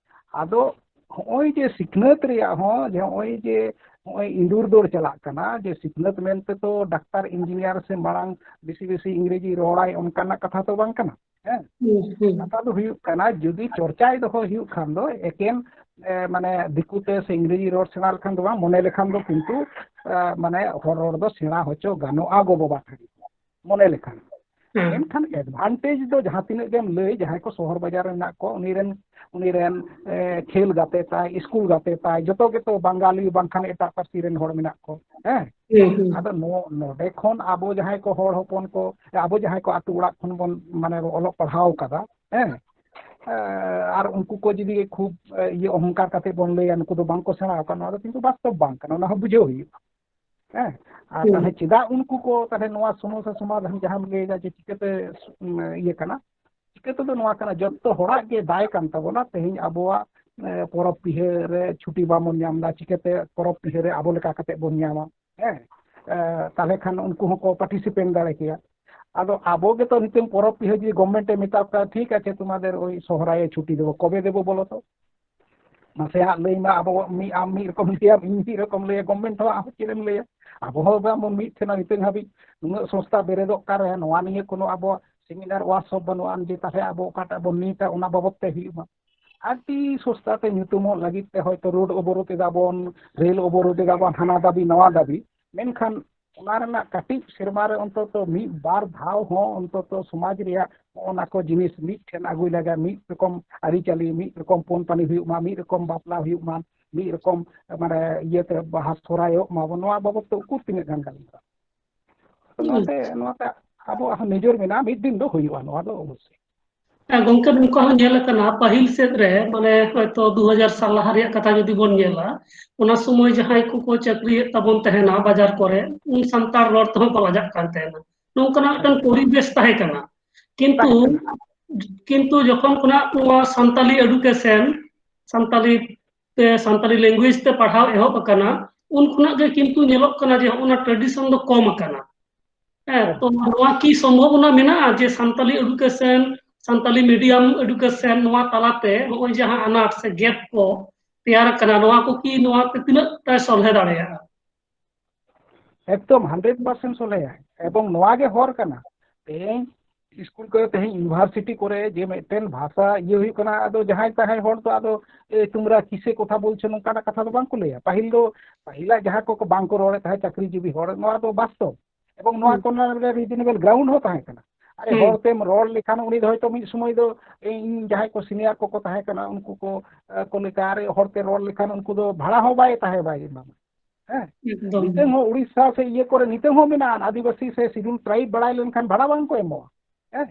ᱟᱫᱚ ᱦᱚᱸᱜᱼᱚᱭ ᱡᱮ ᱥᱤᱠᱷᱱᱟᱹᱛ ᱨᱮᱭᱟᱜ ᱦᱚᱸ, ᱡᱮ ᱦᱚᱸᱜᱼᱚᱭ ᱡᱮ ᱦᱚᱸᱜᱼᱚᱭ ᱤᱸᱫᱩᱨ ᱫᱟᱹᱲ ᱪᱟᱞᱟᱜ ᱠᱟᱱᱟ, ᱡᱮ ᱥᱤᱠᱷᱱᱟᱹᱛ ᱢᱮᱱᱛᱮ ᱛᱚ ᱰᱟᱠᱛᱟᱨ, ᱤᱧᱡᱤᱱᱤᱭᱟᱨ ᱥᱮ ᱢᱟᱲᱟᱝ ᱵᱮᱥᱤ ᱵᱮᱥᱤ ᱤᱝᱨᱮᱡᱤ ᱨᱚᱲᱟᱭ, ᱚᱱᱠᱟᱱᱟᱜ ᱠᱟᱛᱷᱟ ᱛᱚ ᱵᱟᱝ ᱠᱟᱱᱟ᱾ ᱦᱮᱸ? ᱦᱩᱸ, ᱦᱩᱸ᱾ ᱠᱟᱛᱷᱟ ᱫᱚ ᱦᱩᱭᱩᱜ ᱠᱟᱱᱟ, ᱡᱩᱫᱤ ᱪᱚᱨᱪᱟᱭ ᱫᱚᱦᱚ ᱦᱩᱭᱩᱜ ᱠᱷᱟᱱ ᱫᱚ ᱮᱠᱮᱱ, ᱮ, ᱢᱟᱱᱮ ᱫᱤᱠᱩ ᱛᱮ ᱥᱮ ᱤᱝᱨᱮᱡᱤ ᱨᱚᱲ ᱥᱮᱬᱟ ᱞᱮᱠᱷᱟᱱ ᱫᱚ ᱵᱟᱝ, ᱢᱚᱱᱮ ᱞᱮᱠᱷᱟᱱ ᱫᱚ ᱠᱤᱱᱛᱩ, ᱮ, ᱢᱟᱱᱮ ᱦᱚᱲ ᱨᱚᱲ ᱫᱚ ᱥᱮᱬᱟ ᱦᱚᱪᱚ ᱜᱟᱱᱚᱜᱼᱟ ᱜᱚ ᱵᱟᱵᱟ ᱴᱷᱮᱱ ᱢᱚᱱᱮ ᱞᱮᱠᱷᱟᱱ᱾ ᱦᱩᱸ᱾ ᱢᱮᱱᱠᱷᱟᱱ ᱮᱰᱵᱷᱟᱱᱴᱮᱡᱽ ᱫᱚ ᱡᱟᱦᱟᱸ ᱛᱤᱱᱟᱹᱜ ᱜᱮᱢ ᱞᱟᱹᱭ, ᱡᱟᱦᱟᱸᱭ ᱠᱚ ᱥᱚᱦᱚᱨ ᱵᱟᱡᱟᱨ ᱨᱮ ᱢᱮᱱᱟᱜ ᱠᱚ, ᱩᱱᱤ ᱨᱮᱱ, ᱩᱱᱤ ᱨᱮᱱ, ᱮ, ᱠᱷᱮᱞ ᱜᱟᱛᱮ ᱛᱟᱭ, ᱤᱥᱠᱩᱞ ᱜᱟᱛᱮ ᱛᱟᱭ, ᱡᱚᱛᱚ ᱜᱮᱛᱚ ᱵᱟᱝᱜᱟᱞᱤ ᱵᱟᱝᱠᱷᱟᱱ ᱮᱴᱟᱜ ᱯᱟᱹᱨᱥᱤ ᱨᱮᱱ ᱦᱚᱲ ᱢᱮᱱᱟᱜ ᱠᱚ᱾ ᱦᱮᱸ? ᱦᱩᱸ, ᱦᱩᱸ᱾ ᱟᱫᱚ ᱱᱚ-, ᱱᱚᱰᱮ ᱠᱷᱚᱱ ᱟᱵᱚ ᱡᱟᱦᱟᱸᱭ ᱠᱚ ᱦᱚᱲ ᱦᱚᱯᱚᱱ ᱠᱚ, ᱟᱵᱚ ᱡᱟᱦᱟᱸᱭ ᱠᱚ ᱟᱹᱛᱩ ᱚᱲᱟᱜ ᱠᱷᱚᱱ ᱵᱚᱱ, ᱢᱟᱱᱮ, ᱚᱞᱚᱜ ᱯᱟᱲᱦᱟᱣ ᱠᱟᱫᱟ, ᱦᱮᱸ? ᱮ, ᱟᱨ ᱩᱱᱠᱩ ᱠᱚ ᱡᱩᱫᱤ ᱠᱷᱩᱵ, ᱮ, ᱤᱭᱟᱹ ᱚᱦᱚᱝᱠᱟᱨ ᱠᱟᱛᱮ ᱵᱚᱱ ᱞᱟᱹᱭᱟ, ᱱᱩᱠᱩ ᱫᱚ ᱵᱟᱝ ᱠᱚ ᱥᱮᱬᱟ ᱟᱠᱟᱫ, ᱱᱚᱣᱟ ᱫᱚ ᱠᱤᱱᱛᱩ ᱵᱟᱥᱛᱚᱵ ᱵᱟᱝ ᱠᱟᱱᱟ, ᱚᱱᱟ ᱦᱚᱸ ᱵᱩᱡᱷᱟᱹᱣ ᱦᱩᱭᱩᱜᱼᱟ᱾ ᱦᱮᱸ? ᱟᱨ ᱦᱩᱸ᱾ ᱛᱟᱦᱞᱮ ᱪᱮᱫᱟᱜ ᱩᱱᱠᱩ ᱠᱚ, ᱛᱟᱦᱞᱮ ᱱᱚᱣᱟ ᱥᱚᱢᱚᱥᱥᱟ ᱥᱚᱢᱟᱫᱷᱟᱱ ᱡᱟᱦᱟᱸᱢ ᱞᱟᱹᱭᱫᱟ ᱡᱮ ᱪᱤᱠᱟᱹᱛᱮ ᱥᱩ-, ᱩᱢ, ᱤᱭᱟᱹ ᱠᱟᱱᱟ, ᱪᱤᱠᱟᱹ ᱛᱮᱫᱚ ᱱᱚᱣᱟ ᱠᱟᱱᱟ, ᱡᱚᱛᱚ ᱦᱚᱲᱟᱜ ᱜᱮ ᱫᱟᱭ ᱠᱟᱱ ᱛᱟᱵᱚᱱᱟ᱾ ᱛᱮᱦᱮᱧ ᱟᱵᱚᱣᱟᱜ, ᱮ, ᱯᱚᱨᱚᱵᱽ ᱯᱤᱦᱟᱹ ᱨᱮ ᱪᱷᱩᱴᱤ ᱵᱟᱵᱚᱱ ᱧᱟᱢ ᱮᱫᱟ, ᱪᱤᱠᱟᱹᱛᱮ ᱯᱚᱨᱚᱵᱽ ᱯᱤᱦᱟᱹ ᱨᱮ ᱟᱵᱚ ᱞᱮᱠᱟ ᱠᱟᱛᱮ ᱵᱚᱱ ᱧᱟᱢᱟ? ᱦᱮᱸ? ᱮ, ᱛᱟᱦᱞᱮ ᱠᱷᱟᱱ ᱩᱱᱠᱩ ᱦᱚᱸᱠᱚ ᱯᱟᱨᱴᱤᱥᱤᱯᱮᱴ ᱫᱟᱲᱮ ᱠᱮᱭᱟ᱾ ᱟᱫᱚ ᱟᱵᱚ ᱜᱮᱛᱚ ᱱᱤᱛᱚᱝ ᱯᱚᱨᱚᱵᱽ ᱯᱤᱦᱟᱹ ᱡᱩᱫᱤ ᱜᱚᱵᱷᱢᱮᱱᱴ ᱮ ᱢᱮᱛᱟ ᱠᱚᱣᱟ, "ᱴᱷᱤᱠ ᱟᱪᱷᱮ, ᱛᱳᱢᱟᱫᱮᱨ ᱳᱭ ᱥᱚᱦᱨᱟᱭᱮ ᱪᱷᱩᱴᱤ ᱫᱮᱵᱚ", ᱠᱚᱵᱮ ᱫᱮᱵᱚ ᱵᱚᱞᱚ ᱛᱚ? ᱢᱟᱥᱮ ᱦᱟᱸᱜ ᱞᱟᱹᱭ ᱢᱟ, ᱟᱵᱚ ᱢᱤᱫ, ᱟᱢ ᱢᱤᱫ ᱨᱚᱠᱚᱢ ᱞᱟᱹᱭᱟᱢ, ᱤᱧ ᱢᱤᱫ ᱨᱚᱠᱚᱢ ᱞᱟᱹᱭᱟ, ᱜᱚᱵᱷᱢᱮᱱᱴ ᱦᱚᱸ ᱟᱢ ᱪᱮᱫ ᱮᱢ ᱞᱟᱹᱭᱟ? ᱟᱵᱚ ᱦᱚᱸ ᱵᱟᱝ ᱵᱚᱱ ᱢᱤᱫ ᱴᱷᱮᱱᱟ, ᱱᱤᱛᱚᱝ ᱦᱟᱹᱵᱤᱡ ᱱᱩᱱᱟᱹᱜ ᱥᱚᱝᱥᱛᱷᱟ ᱵᱮᱨᱮᱫᱚᱜ ᱠᱟᱱ ᱨᱮᱦᱚᱸ ᱱᱚᱣᱟ ᱱᱤᱭᱟᱹ ᱠᱳᱱᱳ ᱟᱵᱚ ᱥᱮᱢᱤᱱᱟᱨ ᱣᱟᱨᱠᱥᱚᱯ ᱵᱟᱹᱱᱩᱜᱼᱟ, ᱡᱮ ᱛᱟᱦᱞᱮ ᱟᱵᱚ ᱚᱠᱟᱴᱟᱜ ᱵᱚᱱ ᱱᱤᱛᱟ ᱚᱱᱟ ᱵᱟᱵᱚᱫ ᱛᱮ ᱦᱩᱭᱩᱜ ᱢᱟ᱾ ᱟᱹᱰᱤ ᱥᱚᱥᱛᱟ ᱛᱮ ᱧᱩᱛᱩᱢᱚᱜ ᱞᱟᱹᱜᱤᱫ ᱛᱮ ᱦᱚᱭᱛᱳ ᱨᱳᱰ ᱚᱵᱚᱨᱳᱫᱷ ᱮᱫᱟ ᱵᱚᱱ, ᱨᱮᱞ ᱚᱵᱚᱨᱳᱫᱷ ᱮᱫᱟ ᱵᱚᱱ, ᱦᱟᱱᱟ ᱫᱟᱹᱵᱤ ᱱᱟᱣᱟ ᱫᱟᱹᱵᱤ, ᱢᱮᱱᱠᱷᱟᱱ ᱚᱱᱟ ᱨᱮᱱᱟᱜ ᱠᱟᱹᱴᱤᱡ ᱥᱮᱨᱢᱟ ᱨᱮ ᱚᱱᱛᱚᱛᱚ ᱢᱤᱫ ᱵᱟᱨ ᱫᱷᱟᱣ ᱦᱚᱸ ᱚᱱᱛᱚᱛᱚ ᱥᱚᱢᱟᱡᱽ ᱨᱮᱭᱟᱜ ᱚᱱᱟ ᱠᱚ ᱡᱤᱱᱤᱥ ᱢᱤᱫ ᱴᱷᱮᱱ ᱟᱹᱜᱩᱭ ᱞᱟᱜᱟᱜ, ᱢᱤᱫ ᱨᱚᱠᱚᱢ ᱟᱹᱨᱤᱪᱟᱹᱞᱤ, ᱢᱤᱫ ᱨᱚᱠᱚᱢ ᱯᱚᱱ ᱯᱟᱹᱱᱤ ᱦᱩᱭᱩᱜ ᱢᱟ, ᱢᱤᱫ ᱨᱚᱠᱚᱢ ᱵᱟᱯᱞᱟ ᱦᱩᱭᱩᱜ ᱢᱟ, ᱢᱤᱫ ᱨᱚᱠᱚᱢ, ᱢᱟᱱᱮ, ᱤᱭᱟᱹᱛᱮ ᱵᱟᱦᱟ ᱥᱚᱦᱨᱟᱭᱚᱜ ᱢᱟ ᱵᱚᱱ, ᱱᱚᱣᱟ ᱵᱟᱵᱚᱫ ᱛᱮ ᱩᱠᱩᱨ ᱛᱤᱱᱟᱹᱜ ᱜᱟᱱ ᱜᱟᱞᱢᱟᱨᱟᱣ? ᱦᱩᱸ᱾ ᱚᱱᱟᱛᱮ ᱱᱚᱣᱟᱛᱮ ᱟᱵᱚᱣᱟᱜ ᱦᱚᱸ ᱱᱤᱡᱚᱨ ᱢᱮᱱᱟᱜᱼᱟ, ᱢᱤᱫ ᱫᱤᱱ ᱫᱚ ᱦᱩᱭᱩᱜᱼᱟ ᱱᱚᱣᱟ ᱫᱚ ᱚᱵᱚᱥᱥᱳᱭ᱾ ᱦᱮᱸ ᱜᱚᱝᱠᱮ, ᱱᱚᱝᱠᱟ ᱦᱚᱸ ᱧᱮᱞ ᱟᱠᱟᱱᱟ, ᱯᱟᱹᱦᱤᱞ ᱥᱮᱫ ᱨᱮ, ᱢᱟᱱᱮ, ᱦᱚᱭᱛᱚ ᱫᱩ ᱦᱟᱡᱟᱨ ᱥᱟᱞ ᱞᱟᱦᱟ ᱨᱮᱭᱟᱜ ᱠᱟᱛᱷᱟ ᱡᱩᱫᱤ ᱵᱚᱱ ᱧᱮᱞᱟ, ᱚᱱᱟ ᱥᱚᱢᱚᱭ ᱡᱟᱦᱟᱸᱭ ᱠᱚᱠᱚ ᱪᱟᱹᱠᱨᱤᱭᱮᱫ ᱛᱟᱵᱚᱱ ᱛᱟᱦᱮᱱᱟ ᱵᱟᱡᱟᱨ ᱠᱚᱨᱮ, ᱩᱱ ᱥᱟᱱᱛᱟᱲ ᱨᱚᱲ ᱛᱮᱦᱚᱸ ᱠᱚ ᱞᱟᱡᱟᱜ ᱠᱟᱱ ᱛᱟᱦᱮᱱᱟ᱾ ᱱᱚᱝᱠᱟᱱᱟᱜ ᱢᱤᱫᱴᱟᱝ ᱯᱚᱨᱤᱵᱮᱥ ᱛᱟᱦᱮᱸ ᱠᱟᱱᱟ᱾ ᱠᱤᱱᱛᱩ, ᱛᱟᱦᱮᱸ ᱠᱟᱱᱟ᱾ ᱠᱤᱱᱛᱩ ᱡᱚᱠᱷᱚᱱ ᱠᱷᱚᱱᱟᱜ ᱱᱚᱣᱟ ᱥᱟᱱᱛᱟᱞᱤ education, ᱥᱟᱱᱛᱟᱞᱤ ᱛᱮ, ᱥᱟᱱᱛᱟᱞᱤ language ᱛᱮ ᱯᱟᱲᱦᱟᱣ ᱮᱦᱚᱵ ᱟᱠᱟᱱᱟ, ᱩᱱ ᱠᱷᱚᱱᱟᱜ ᱜᱮ ᱠᱤᱱᱛᱩ ᱧᱮᱞᱚᱜ ᱠᱟᱱᱟ ᱡᱮ ᱦᱚᱸᱜᱼᱚ ᱱᱟ tradition ᱫᱚ ᱠᱚᱢ ᱟᱠᱟᱱᱟ᱾ ᱦᱮᱸ, ᱛᱚ ᱱᱚᱣᱟ ᱠᱤ ᱥᱚᱢᱵᱷᱚᱵᱚᱱᱟ ᱢᱮᱱᱟᱜᱼᱟ ᱡᱮ Santali education, Santali medium education, ᱱᱚᱣᱟ ᱛᱟᱞᱟᱛᱮ ᱱᱚᱜᱼᱚᱭ ᱡᱟᱦᱟᱸ ᱟᱱᱟᱴ ᱥᱮ gap ᱠᱚ ᱛᱮᱭᱟᱨ ᱟᱠᱟᱱᱟ, ᱱᱚᱣᱟ ᱠᱚ ᱠᱤ ᱱᱚᱣᱟ ᱛᱮ ᱛᱤᱱᱟᱹᱜ ᱴᱟᱭ ᱥᱚᱞᱦᱮ ᱫᱟᱲᱮᱭᱟᱜᱼᱟ? ᱮᱠᱫᱚᱢ hundred percent ᱥᱚᱞᱦᱮᱭᱟ᱾ ᱮᱵᱚᱝ ᱱᱚᱣᱟ ᱜᱮ ᱦᱚᱨ ᱠᱟᱱᱟ᱾ ᱛᱮᱦᱮᱧ ᱥᱠᱩᱞ ᱠᱚᱨᱮ, ᱛᱮᱦᱮᱧ university ᱠᱚᱨᱮ ᱡᱮ ᱢᱤᱫᱴᱮᱱ ᱵᱷᱟᱥᱟ ᱤᱭᱟᱹ ᱦᱩᱭᱩᱜ ᱠᱟᱱᱟ, ᱟᱫᱚ ᱡᱟᱦᱟᱸᱭ ᱛᱟᱦᱟᱸᱭ ᱦᱚᱲ ᱫᱚ ᱟᱫᱚ, "ᱮ, ᱛᱩᱢᱨᱟ ᱠᱤᱥᱮ ᱠᱚᱛᱷᱟ ᱵᱚᱞᱪᱷᱮ?" ᱱᱚᱝᱠᱟᱱᱟᱜ ᱠᱟᱛᱷᱟ ᱫᱚ ᱵᱟᱝ ᱠᱚ ᱞᱟᱹᱭᱟ᱾ ᱯᱟᱹᱦᱤᱞ ᱫᱚ, ᱯᱟᱹᱦᱤᱞᱟᱜ ᱡᱟᱦᱟᱸ ᱠᱚ, ᱠᱚ ᱵᱟᱝ ᱠᱚ ᱨᱚᱲᱮᱫ ᱛᱟᱦᱮᱸᱫ ᱪᱟᱹᱠᱨᱤᱡᱤᱵᱤ ᱦᱚᱲ, ᱱᱚᱣᱟ ᱫᱚ ᱵᱟᱥᱛᱚᱵ᱾ ᱮᱵᱚᱝ ᱱᱚᱣᱟ ᱦᱩᱸ᱾ ᱠᱚᱨᱮᱱᱟᱜ ᱢᱤᱫᱴᱮᱱ reasonable ground ᱦᱚᱸ ᱛᱟᱦᱮᱸ ᱠᱟᱱᱟ᱾ ᱟᱨᱮ, ᱦᱩᱸ᱾ ᱦᱚᱲ ᱛᱮᱢ ᱨᱚᱲ ᱞᱮᱠᱷᱟᱱ ᱩᱱᱤ ᱫᱚ ᱦᱚᱭᱛᱳ ᱢᱤᱫ ᱥᱚᱢᱚᱭ ᱫᱚ ᱤᱧ ᱡᱟᱦᱟᱸᱭ ᱠᱚ senior ᱠᱚᱠᱚ ᱛᱟᱦᱮᱸ ᱠᱟᱱᱟ, ᱩᱱᱠᱩ ᱠᱚ, ᱮ, ᱠᱚ ᱞᱮᱠᱟ ᱟᱨᱮ ᱦᱚᱲ ᱛᱮ ᱨᱚᱲ ᱞᱮᱠᱷᱟᱱ ᱩᱱᱠᱩ ᱫᱚ ᱵᱷᱟᱲᱟ ᱦᱚᱸ ᱵᱟᱭ ᱛᱟᱦᱮᱸ ᱵᱟᱭ ᱮᱢᱟᱢᱟ᱾ ᱦᱮᱸ? ᱮᱠᱫᱚᱢ᱾ ᱱᱤᱛᱚᱝ ᱦᱚᱸ ᱩᱲᱤᱥᱥᱟ ᱥᱮ ᱤᱭᱟᱹ ᱠᱚᱨᱮ ᱱᱤᱛᱚᱝ ᱦᱚᱸ ᱢᱮᱱᱟᱜᱼᱟ, ᱟᱹᱫᱤᱵᱟᱹᱥᱤ ᱥᱮ schedule tribe ᱵᱟᱲᱟᱭ ᱞᱮᱱᱠᱷᱟᱱ ᱵᱷᱟᱲᱟ ᱵᱟᱝ ᱠᱚ ᱮᱢᱚᱜᱼᱟ᱾ ᱦᱮᱸ?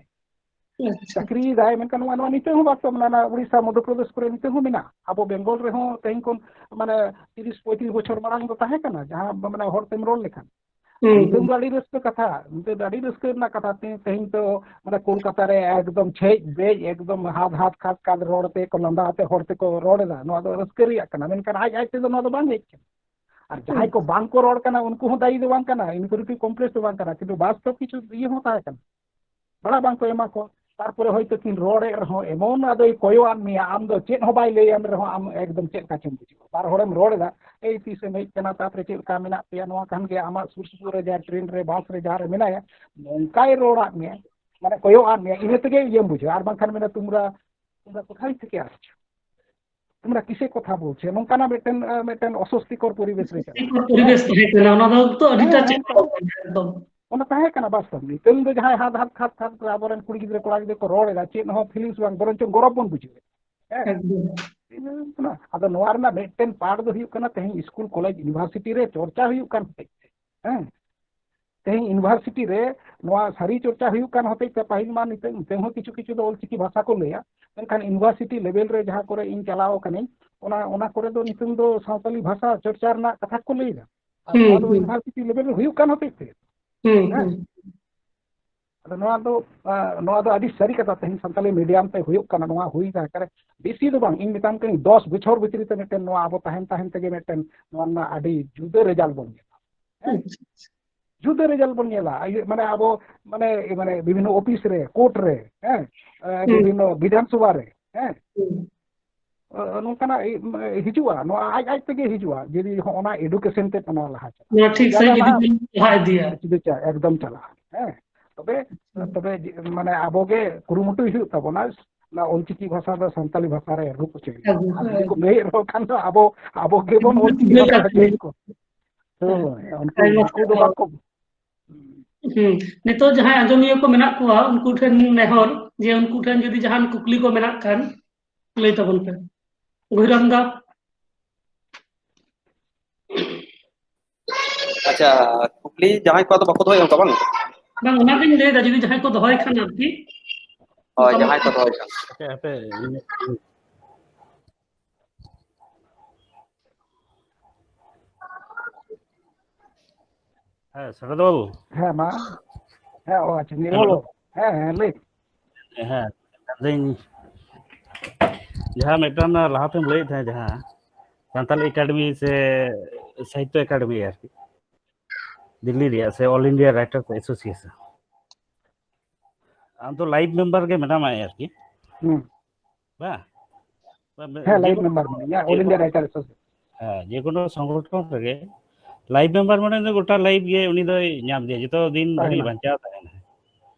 ᱟᱪᱪᱷᱟ᱾ ᱪᱟᱹᱠᱨᱤᱭᱮᱫᱟᱭ, ᱢᱮᱱᱠᱷᱟᱱ ᱱᱚᱣᱟ, ᱱᱚᱣᱟ ᱱᱤᱛᱚᱜ ᱦᱚᱸ ᱵᱟᱥᱛᱚᱵ ᱢᱮᱱᱟᱜᱼᱟ᱾ ᱚᱱᱟ ᱩᱲᱤᱥᱥᱟ, ᱢᱚᱫᱽᱫᱷᱚ ᱯᱨᱚᱫᱮᱥ ᱠᱚᱨᱮ ᱱᱤᱛᱚᱜ ᱦᱚᱸ ᱢᱮᱱᱟᱜᱼᱟ᱾ ᱟᱵᱚ ᱵᱮᱝᱜᱚᱞ ᱨᱮᱦᱚᱸ ᱛᱮᱦᱮᱧ ᱠᱷᱚᱱ ᱢᱟᱱᱮ ᱛᱤᱨᱤᱥ ᱯᱚᱸᱭᱛᱨᱤᱥ ᱵᱚᱪᱷᱚᱨ ᱢᱟᱲᱟᱝ ᱫᱚ ᱛᱟᱦᱮᱸ ᱠᱟᱱᱟ, ᱡᱟᱦᱟᱸ ᱢᱟᱱᱮ ᱦᱚᱲ ᱛᱮᱢ ᱨᱚᱲ ᱞᱮᱠᱷᱟᱱ᱾ ᱦᱩᱸ, ᱱᱤᱛᱚᱝ ᱦᱩᱸ᱾ ᱫᱚ ᱟᱹᱰᱤ ᱨᱟᱹᱥᱠᱟᱹ ᱠᱟᱛᱷᱟ, ᱱᱤᱛᱚᱝ ᱫᱚ ᱟᱹᱰᱤ ᱨᱟᱹᱥᱠᱟᱹ ᱨᱮᱱᱟᱜ ᱠᱟᱛᱷᱟ᱾ ᱛᱮ-, ᱛᱮᱦᱮᱧ ᱛᱚ ᱢᱟᱱᱮ ᱠᱳᱞᱠᱟᱛᱟ ᱨᱮ ᱮᱠᱫᱚᱢ ᱪᱷᱮᱡ ᱵᱮᱡ, ᱮᱠᱫᱚᱢ ᱦᱟᱛ ᱦᱟᱛ ᱠᱷᱟᱛ ᱠᱷᱟᱛ ᱨᱚᱲ ᱛᱮ ᱠᱚ ᱞᱟᱸᱫᱟ ᱟᱛᱮ ᱦᱚᱲ ᱛᱮᱠᱚ ᱨᱚᱲ ᱮᱫᱟ᱾ ᱱᱚᱣᱟ ᱫᱚ ᱨᱟᱹᱥᱠᱟᱹ ᱨᱮᱭᱟᱜ ᱠᱟᱱᱟ, ᱢᱮᱱᱠᱷᱟᱱ ᱟᱡ ᱟᱡ ᱛᱮᱫᱚ ᱱᱚᱣᱟ ᱫᱚ ᱵᱟᱝ ᱦᱮᱡ ᱠᱟᱱᱟ᱾ ᱟᱨ ᱡᱟᱦᱟᱸᱭ ᱠᱚ ᱵᱟᱝ ᱠᱚ ᱨᱚᱲ ᱠᱟᱱᱟ, ᱩᱱᱠᱩ ᱦᱚᱸ ᱫᱟᱭᱤ ᱫᱚ ᱵᱟᱝ ᱠᱟᱱᱟ, inferiority complex ᱫᱚ ᱵᱟᱝ ᱠᱟᱱᱟ, ᱠᱤᱱᱛᱩ ᱵᱟᱥᱛᱚᱵ ᱠᱤᱪᱷᱩ ᱤᱭᱟᱹ ᱦᱚᱸ ᱛᱟᱦᱮᱸ ᱠᱟᱱᱟ᱾ ᱵᱷᱟᱲᱟ ᱵᱟᱝ ᱠᱚ ᱮᱢᱟ ᱠᱚᱣᱟ᱾ ᱛᱟᱨᱯᱚᱨᱮ ᱦᱚᱭᱛᱳ ᱠᱤᱱ ᱨᱚᱲᱮᱫ ᱨᱮᱦᱚᱸ ᱮᱢᱚᱱ ᱟᱫᱚᱭ ᱠᱚᱭᱚᱜ ᱟᱫ ᱢᱮᱭᱟ, ᱟᱢ ᱫᱚ ᱪᱮᱫ ᱦᱚᱸ ᱵᱟᱭ ᱞᱟᱹᱭᱟᱢ ᱨᱮᱦᱚᱸ ᱟᱢ ᱮᱠᱫᱚᱢ ᱪᱮᱫ ᱠᱟᱪᱚᱢ ᱵᱩᱡᱷᱟᱹᱣᱟ᱾ ᱵᱟᱨ ᱦᱚᱲᱮᱢ ᱨᱚᱲ ᱮᱫᱟ, "ᱮᱭ ᱛᱤᱥᱮᱢ ᱦᱮᱡ ᱠᱟᱱᱟ, ᱛᱟᱨᱯᱚᱨᱮ ᱪᱮᱫ ᱞᱮᱠᱟ ᱢᱮᱱᱟᱜ ᱯᱮᱭᱟ?" ᱱᱚᱣᱟ ᱠᱷᱟᱱ ᱜᱮ ᱟᱢᱟᱜ ᱥᱩᱨ ᱥᱩᱯᱩᱨ ᱨᱮ ᱡᱟᱦᱟᱸ ᱴᱨᱮᱱ ᱨᱮ, ᱵᱟᱥ ᱨᱮ, ᱡᱟᱦᱟᱸ ᱨᱮ ᱢᱮᱱᱟᱭᱟ, ᱱᱚᱝᱠᱟᱭ ᱨᱚᱲ ᱟᱫ ᱢᱮᱭᱟ, ᱢᱟᱱᱮ ᱠᱚᱭᱚᱜ ᱟᱫ ᱢᱮᱭᱟ, ᱤᱱᱟᱹ ᱛᱮᱜᱮ ᱤᱭᱟᱹᱢ ᱵᱩᱡᱷᱟᱹᱣᱟ᱾ ᱟᱨ ᱵᱟᱝᱠᱷᱟᱱ ᱢᱮᱱᱟ, "ᱛᱩᱢᱨᱟ, ᱛᱩᱢᱨᱟ ᱠᱳᱛᱷᱟᱭ ᱛᱷᱮᱠᱮ ᱟᱪᱪᱷᱚ? ᱛᱩᱢᱨᱟ ᱠᱤᱥᱮ ᱠᱚᱛᱷᱟ ᱵᱚᱞᱪᱷᱮ?" ᱱᱚᱝᱠᱟᱱᱟᱜ ᱢᱤᱫᱴᱮᱱ, ᱟᱸ, ᱢᱤᱫᱴᱮᱱ ᱚᱥᱚᱥᱛᱤᱠᱚᱨ ᱯᱚᱨᱤᱵᱮᱥ ᱨᱮ ᱪᱟᱞᱟᱜᱼᱟ᱾ ᱯᱚᱨᱤᱵᱮᱥ ᱛᱟᱦᱮᱸ ᱠᱟᱱᱟ, ᱚᱱᱟ ᱫᱚ ᱛᱚ ᱟᱹᱰᱤᱴᱟ ᱦᱮᱸ, ᱪᱮᱫ ᱦᱮᱸ, ᱮᱠᱫᱚᱢ᱾ ᱚᱱᱟ ᱛᱟᱦᱮᱸ ᱠᱟᱱᱟ ᱵᱟᱥᱛᱚᱵ᱾ ᱱᱤᱛᱚᱝ ᱫᱚ ᱡᱟᱦᱟᱸᱭ ᱦᱟᱛ ᱦᱟᱛ ᱠᱷᱟᱛ ᱠᱷᱟᱛ ᱨᱮ ᱟᱵᱚᱨᱮᱱ ᱠᱩᱲᱤ ᱜᱤᱫᱽᱨᱟᱹ ᱠᱚᱲᱟ ᱜᱤᱫᱽᱨᱟᱹ ᱠᱚ ᱨᱚᱲ ᱮᱫᱟ, ᱪᱮᱫ ᱦᱚᱸ feelings ᱵᱟᱝ, ᱵᱚᱨᱚᱝ ᱪᱚᱝ ᱜᱚᱨᱚᱵᱽ ᱵᱚᱱ ᱵᱩᱡᱷᱟᱹᱣᱮᱫ᱾ ᱦᱮᱸ? ᱮᱠᱫᱚᱢ᱾ ᱤᱱᱟᱹ ᱠᱟᱱᱟ᱾ ᱟᱫᱚ ᱱᱚᱣᱟ ᱨᱮᱱᱟᱜ ᱢᱤᱫᱴᱮᱱ part ᱫᱚ ᱦᱩᱭᱩᱜ ᱠᱟᱱᱟ, ᱛᱮᱦᱮᱧ ᱥᱠᱩᱞ, ᱠᱚᱞᱮᱡᱽ, university ᱨᱮ ᱪᱚᱨᱪᱟ ᱦᱩᱭᱩᱜ ᱠᱟᱱ ᱦᱚᱛᱮᱡ ᱛᱮ᱾ ᱦᱮᱸ? ᱛᱮᱦᱮᱧ ᱤᱭᱩᱱᱤᱵᱷᱟᱨᱥᱤᱴᱤ ᱨᱮ ᱱᱚᱣᱟ ᱥᱟᱹᱨᱤ ᱪᱚᱨᱪᱟ ᱦᱩᱭᱩᱜ ᱠᱟᱱ ᱦᱚᱛᱮᱡ ᱛᱮ, ᱯᱟᱹᱦᱤᱞ ᱢᱟ ᱱᱤᱛᱚᱝ, ᱱᱤᱛᱚᱝ ᱦᱚᱸ ᱠᱤᱪᱷᱩ ᱠᱤᱪᱷᱩ ᱫᱚ ᱚᱞᱪᱤᱠᱤ ᱵᱷᱟᱥᱟ ᱠᱚ ᱞᱟᱹᱭᱟ, ᱢᱮᱱᱠᱷᱟᱱ ᱤᱭᱩᱱᱤᱵᱷᱟᱨᱥᱤᱴᱤ ᱞᱮᱵᱮᱞ ᱨᱮ ᱡᱟᱦᱟᱸ ᱠᱚᱨᱮ ᱤᱧ ᱪᱟᱞᱟᱣ ᱟᱠᱟᱱᱟᱹᱧ, ᱚᱱᱟ, ᱚᱱᱟ ᱠᱚᱨᱮ ᱫᱚ ᱱᱤᱛᱚᱝ ᱫᱚ ᱥᱟᱶᱛᱟᱞᱤ ᱵᱷᱟᱥᱟ ᱪᱚᱨᱪᱟ ᱨᱮᱱᱟᱜ ᱠᱟᱛᱷᱟ ᱠᱚ ᱞᱟᱹᱭ ᱮᱫᱟ᱾ ᱟᱨ ᱦᱩᱸ, ᱱᱚᱣᱟ ᱫᱚ ᱦᱩᱸ᱾ ᱤᱭᱩᱱᱤᱵᱷᱟᱨᱥᱤᱴᱤ ᱞᱮᱵᱮᱞ ᱨᱮ ᱦᱩᱭᱩᱜ ᱠᱟᱱ ᱦᱚᱛᱮᱡ ᱛᱮ᱾ ᱦᱩᱸ, ᱦᱮᱸ᱾ ᱦᱩᱸ᱾ ᱟᱫᱚ ᱱᱚᱣᱟ ᱫᱚ, ᱟ, ᱱᱚᱣᱟ ᱫᱚ ᱟᱹᱰᱤ ᱥᱟᱹᱨᱤ ᱠᱟᱛᱷᱟ, ᱛᱮᱦᱮᱧ ᱥᱟᱱᱛᱟᱞᱤ ᱢᱤᱰᱤᱭᱟᱢ ᱛᱮ ᱦᱩᱭᱩᱜ ᱠᱟᱱᱟ, ᱱᱚᱣᱟ ᱦᱩᱭ ᱟᱠᱟᱱᱟ᱾ ᱚᱠᱟᱨᱮ ᱵᱮᱥᱤ ᱫᱚ ᱵᱟᱝ, ᱤᱧ ᱢᱮᱛᱟᱢ ᱠᱟᱹᱱᱟᱹᱧ, ᱫᱚᱥ ᱵᱚᱪᱷᱚᱨ ᱵᱷᱤᱛᱨᱤ ᱛᱮ ᱢᱤᱫᱴᱮᱱ ᱱᱚᱣᱟ ᱟᱵᱚ ᱛᱟᱦᱮᱱ ᱛᱟᱦᱮᱱ ᱛᱮᱜᱮ ᱢᱤᱫᱴᱮᱱ ᱱᱚᱣᱟ ᱨᱮᱱᱟᱜ ᱟᱹᱰᱤ ᱡᱩᱫᱟᱹ ᱨᱮᱡᱟᱞᱴ ᱵᱚᱱ ᱧᱮᱞᱟ᱾ ᱦᱮᱸ? ᱟᱪᱪᱷᱟ, ᱟᱪᱪᱷᱟ᱾ ᱡᱩᱫᱟᱹ ᱨᱮᱡᱟᱞᱴ ᱵᱚᱱ ᱧᱮᱞᱟ᱾ ᱤᱭᱟᱹ, ᱢᱟᱱᱮ ᱟᱵᱚ, ᱢᱟᱱᱮ, ᱢᱟᱱᱮ ᱵᱤᱵᱷᱤᱱᱱᱚ ᱚᱯᱷᱤᱥ ᱨᱮ, ᱠᱳᱨᱴ ᱨᱮ, ᱦᱮᱸ, ᱮ, ᱦᱩᱸ᱾ ᱵᱤᱵᱷᱤᱱᱱᱚ ᱵᱤᱫᱷᱟᱱ ᱥᱚᱵᱷᱟ ᱨᱮ, ᱦᱮᱸ, ᱦᱩᱸ᱾ ᱮ, ᱱᱚᱝᱠᱟᱱᱟᱜ ᱤ-, ᱢ-, ᱦᱤᱡᱩᱜᱼᱟ, ᱱᱚᱣᱟ ᱟᱡ ᱟᱡ ᱛᱮᱜᱮ ᱦᱤᱡᱩᱜᱼᱟ, ᱡᱩᱫᱤ ᱦᱚᱸᱜᱼᱚ ᱱᱟ ᱮᱰᱩᱠᱮᱥᱚᱱ ᱛᱮ ᱱᱚᱣᱟ ᱞᱟᱦᱟ ᱪᱟᱞᱟᱜᱼᱟ᱾ ᱱᱚᱣᱟ ᱴᱷᱤᱠ ᱡᱟᱦᱟᱸ ᱥᱟᱺᱦᱤᱡ ᱡᱩᱫᱤ ᱞᱟᱦᱟ ᱵᱚᱱ ᱞᱟᱦᱟ ᱤᱫᱤᱭᱟ᱾ ᱡᱩᱫᱤ ᱪᱟ-, ᱮᱠᱫᱚᱢ ᱪᱟᱞᱟᱜᱼᱟ, ᱦᱮᱸ, ᱛᱚᱵᱮ, ᱦᱩᱸ᱾ ᱛᱚᱵᱮ ᱡᱮ, ᱢᱟᱱᱮ ᱟᱵᱚ ᱜᱮ ᱠᱩᱨᱩᱢᱩᱴᱩᱭ ᱦᱩᱭᱩᱜ ᱛᱟᱵᱚᱱᱟ, ᱚᱱᱟ ᱚᱞᱪᱤᱠᱤ ᱵᱷᱟᱥᱟ ᱫᱚ ᱥᱟᱱᱛᱟᱞᱤ ᱵᱷᱟᱥᱟ ᱨᱮ ᱨᱩᱯ ᱦᱚᱪᱚᱭ ᱦᱩᱭᱩᱜᱼᱟ᱾ ᱟᱵᱚ, ᱟᱨ ᱡᱩᱫᱤ ᱠᱚ ᱞᱟᱹᱭᱮᱫ ᱨᱮᱦᱚᱸ ᱠᱷᱟᱱ ᱫᱚ ᱟᱵᱚ, ᱟᱵᱚ ᱜᱮᱵᱚᱱ ᱚᱞᱪᱤᱠᱤ ᱵᱷᱟᱥᱟ ᱦᱚᱪᱚᱭᱮᱫ ᱠᱚᱣᱟ᱾ ᱦᱳᱭ, ᱩᱱᱠᱩ, ᱟᱭᱢᱟ ᱩᱱᱠᱩ ᱫᱚ ᱥᱟᱨᱦᱟᱣ᱾ ᱵᱟᱠᱚ, ᱦᱩᱸ᱾ ᱱᱤᱛᱚᱜ ᱡᱟᱦᱟᱸᱭ ᱟᱸᱡᱚᱢᱤᱭᱟᱹ ᱠᱚ ᱢᱮᱱᱟᱜ ᱠᱚᱣᱟ, ᱩᱱᱠᱩ ᱴᱷᱮᱱ ᱱᱮᱦᱚᱨ ᱡᱮ ᱩᱱᱠᱩ ᱴᱷᱮᱱ ᱡᱩᱫᱤ ᱡᱟᱦᱟᱱ ᱠᱩᱠᱞᱤ ᱠᱚ ᱢᱮᱱᱟᱜ ᱠᱷᱟᱱ, ᱞᱟᱹᱭ ᱛᱟᱵᱚᱱ ᱯᱮ᱾ ᱜᱚᱦᱤᱨᱟᱢ ᱫᱟ᱾ ᱟᱪᱪᱷᱟ, ᱠᱩᱠᱞᱤ ᱡᱟᱦᱟᱸᱭ ᱠᱚ ᱟᱫᱚ ᱵᱟᱠᱚ ᱫᱚᱦᱚᱭᱟ ᱚᱱᱠᱟ, ᱵᱟᱝ? ᱵᱟᱝ, ᱚᱱᱟᱜᱤᱧ ᱞᱟᱹᱭᱫᱟ, ᱡᱩᱫᱤ ᱡᱟᱦᱟᱸᱭ ᱠᱚ ᱫᱚᱦᱚᱭ ᱠᱷᱟᱱ ᱟᱨᱠᱤ᱾ ᱦᱳᱭ, ᱢᱚᱛᱟᱢᱚᱛ ᱡᱟᱦᱟᱸᱭ ᱠᱚ ᱫᱚᱦᱚᱭ ᱠᱷᱟᱱ᱾ ᱦᱟᱯᱮ, ᱦᱟᱯᱮ, ᱤᱧ-, ᱦᱮᱸ, ᱥᱟᱨᱚᱫᱟ ᱵᱟᱹᱵᱩ᱾ ᱦᱮᱸ, ᱢᱟ᱾ ᱦᱮᱸ, ᱚ, ᱟᱪᱪᱷᱟ, ᱦᱮᱞᱳ᱾ ᱱᱤᱨᱢᱚᱞ ᱵᱟᱹᱵᱩ᱾ ᱦᱮᱸ, ᱦᱮᱸ, ᱞᱟᱹᱭ᱾ ᱦᱮᱸ, ᱢᱮᱱᱫᱟᱹᱧ, ᱡᱟᱦᱟᱸ ᱢᱤᱫᱴᱟᱝ ᱞᱟᱦᱟᱛᱮᱢ ᱞᱟᱹᱭᱮᱫ ᱛᱟᱦᱮᱸᱫ, ᱡᱟᱦᱟᱸ ᱥᱟᱱᱛᱟᱞᱤ ᱮᱠᱟᱰᱮᱢᱤ ᱥᱮ ᱥᱟᱦᱤᱛᱛᱚ ᱮᱠᱟᱰᱮᱢᱤ ᱟᱨᱠᱤ, ᱫᱤᱞᱞᱤ ᱨᱮᱭᱟᱜ, ᱥᱮ All India Writers Association, ᱟᱢ ᱫᱚ ᱞᱟᱭᱤᱵᱷ ᱢᱮᱢᱵᱟᱨ ᱜᱮ ᱢᱮᱱᱟᱢᱟ ᱟᱨᱠᱤ᱾ ᱦᱩᱸ᱾ ᱵᱟᱝ? ᱵᱟ-, ᱵᱟ-, ᱦᱮᱸ, ᱡᱮ ᱞᱟᱭᱤᱵᱷ ᱠᱳᱱᱳ, ᱢᱮᱢᱵᱟᱨ ᱢᱮᱱᱟᱹᱧᱟ, ᱡᱮ All India ᱠᱳᱱᱳ, Writers Association᱾ ᱦᱮᱸ, ᱡᱮ ᱠᱳᱱᱳ ᱥᱚᱝᱜᱚᱴᱷᱚᱱ ᱨᱮᱜᱮ ᱞᱟᱭᱤᱵᱷ ᱢᱮᱢᱵᱟᱨ ᱢᱟᱱᱮ ᱫᱚ ᱜᱚᱴᱟ ᱞᱟᱭᱤᱵᱷ ᱜᱮ ᱩᱱᱤ ᱫᱚᱭ ᱧᱟᱢ ᱜᱮᱭᱟ, ᱡᱚᱛᱚ ᱫᱤᱱ ᱫᱷᱟᱹᱵᱤᱡ ᱛᱟᱦᱮᱱᱟ᱾ ᱵᱟᱧᱪᱟᱣ ᱛᱟᱦᱮᱱᱟ᱾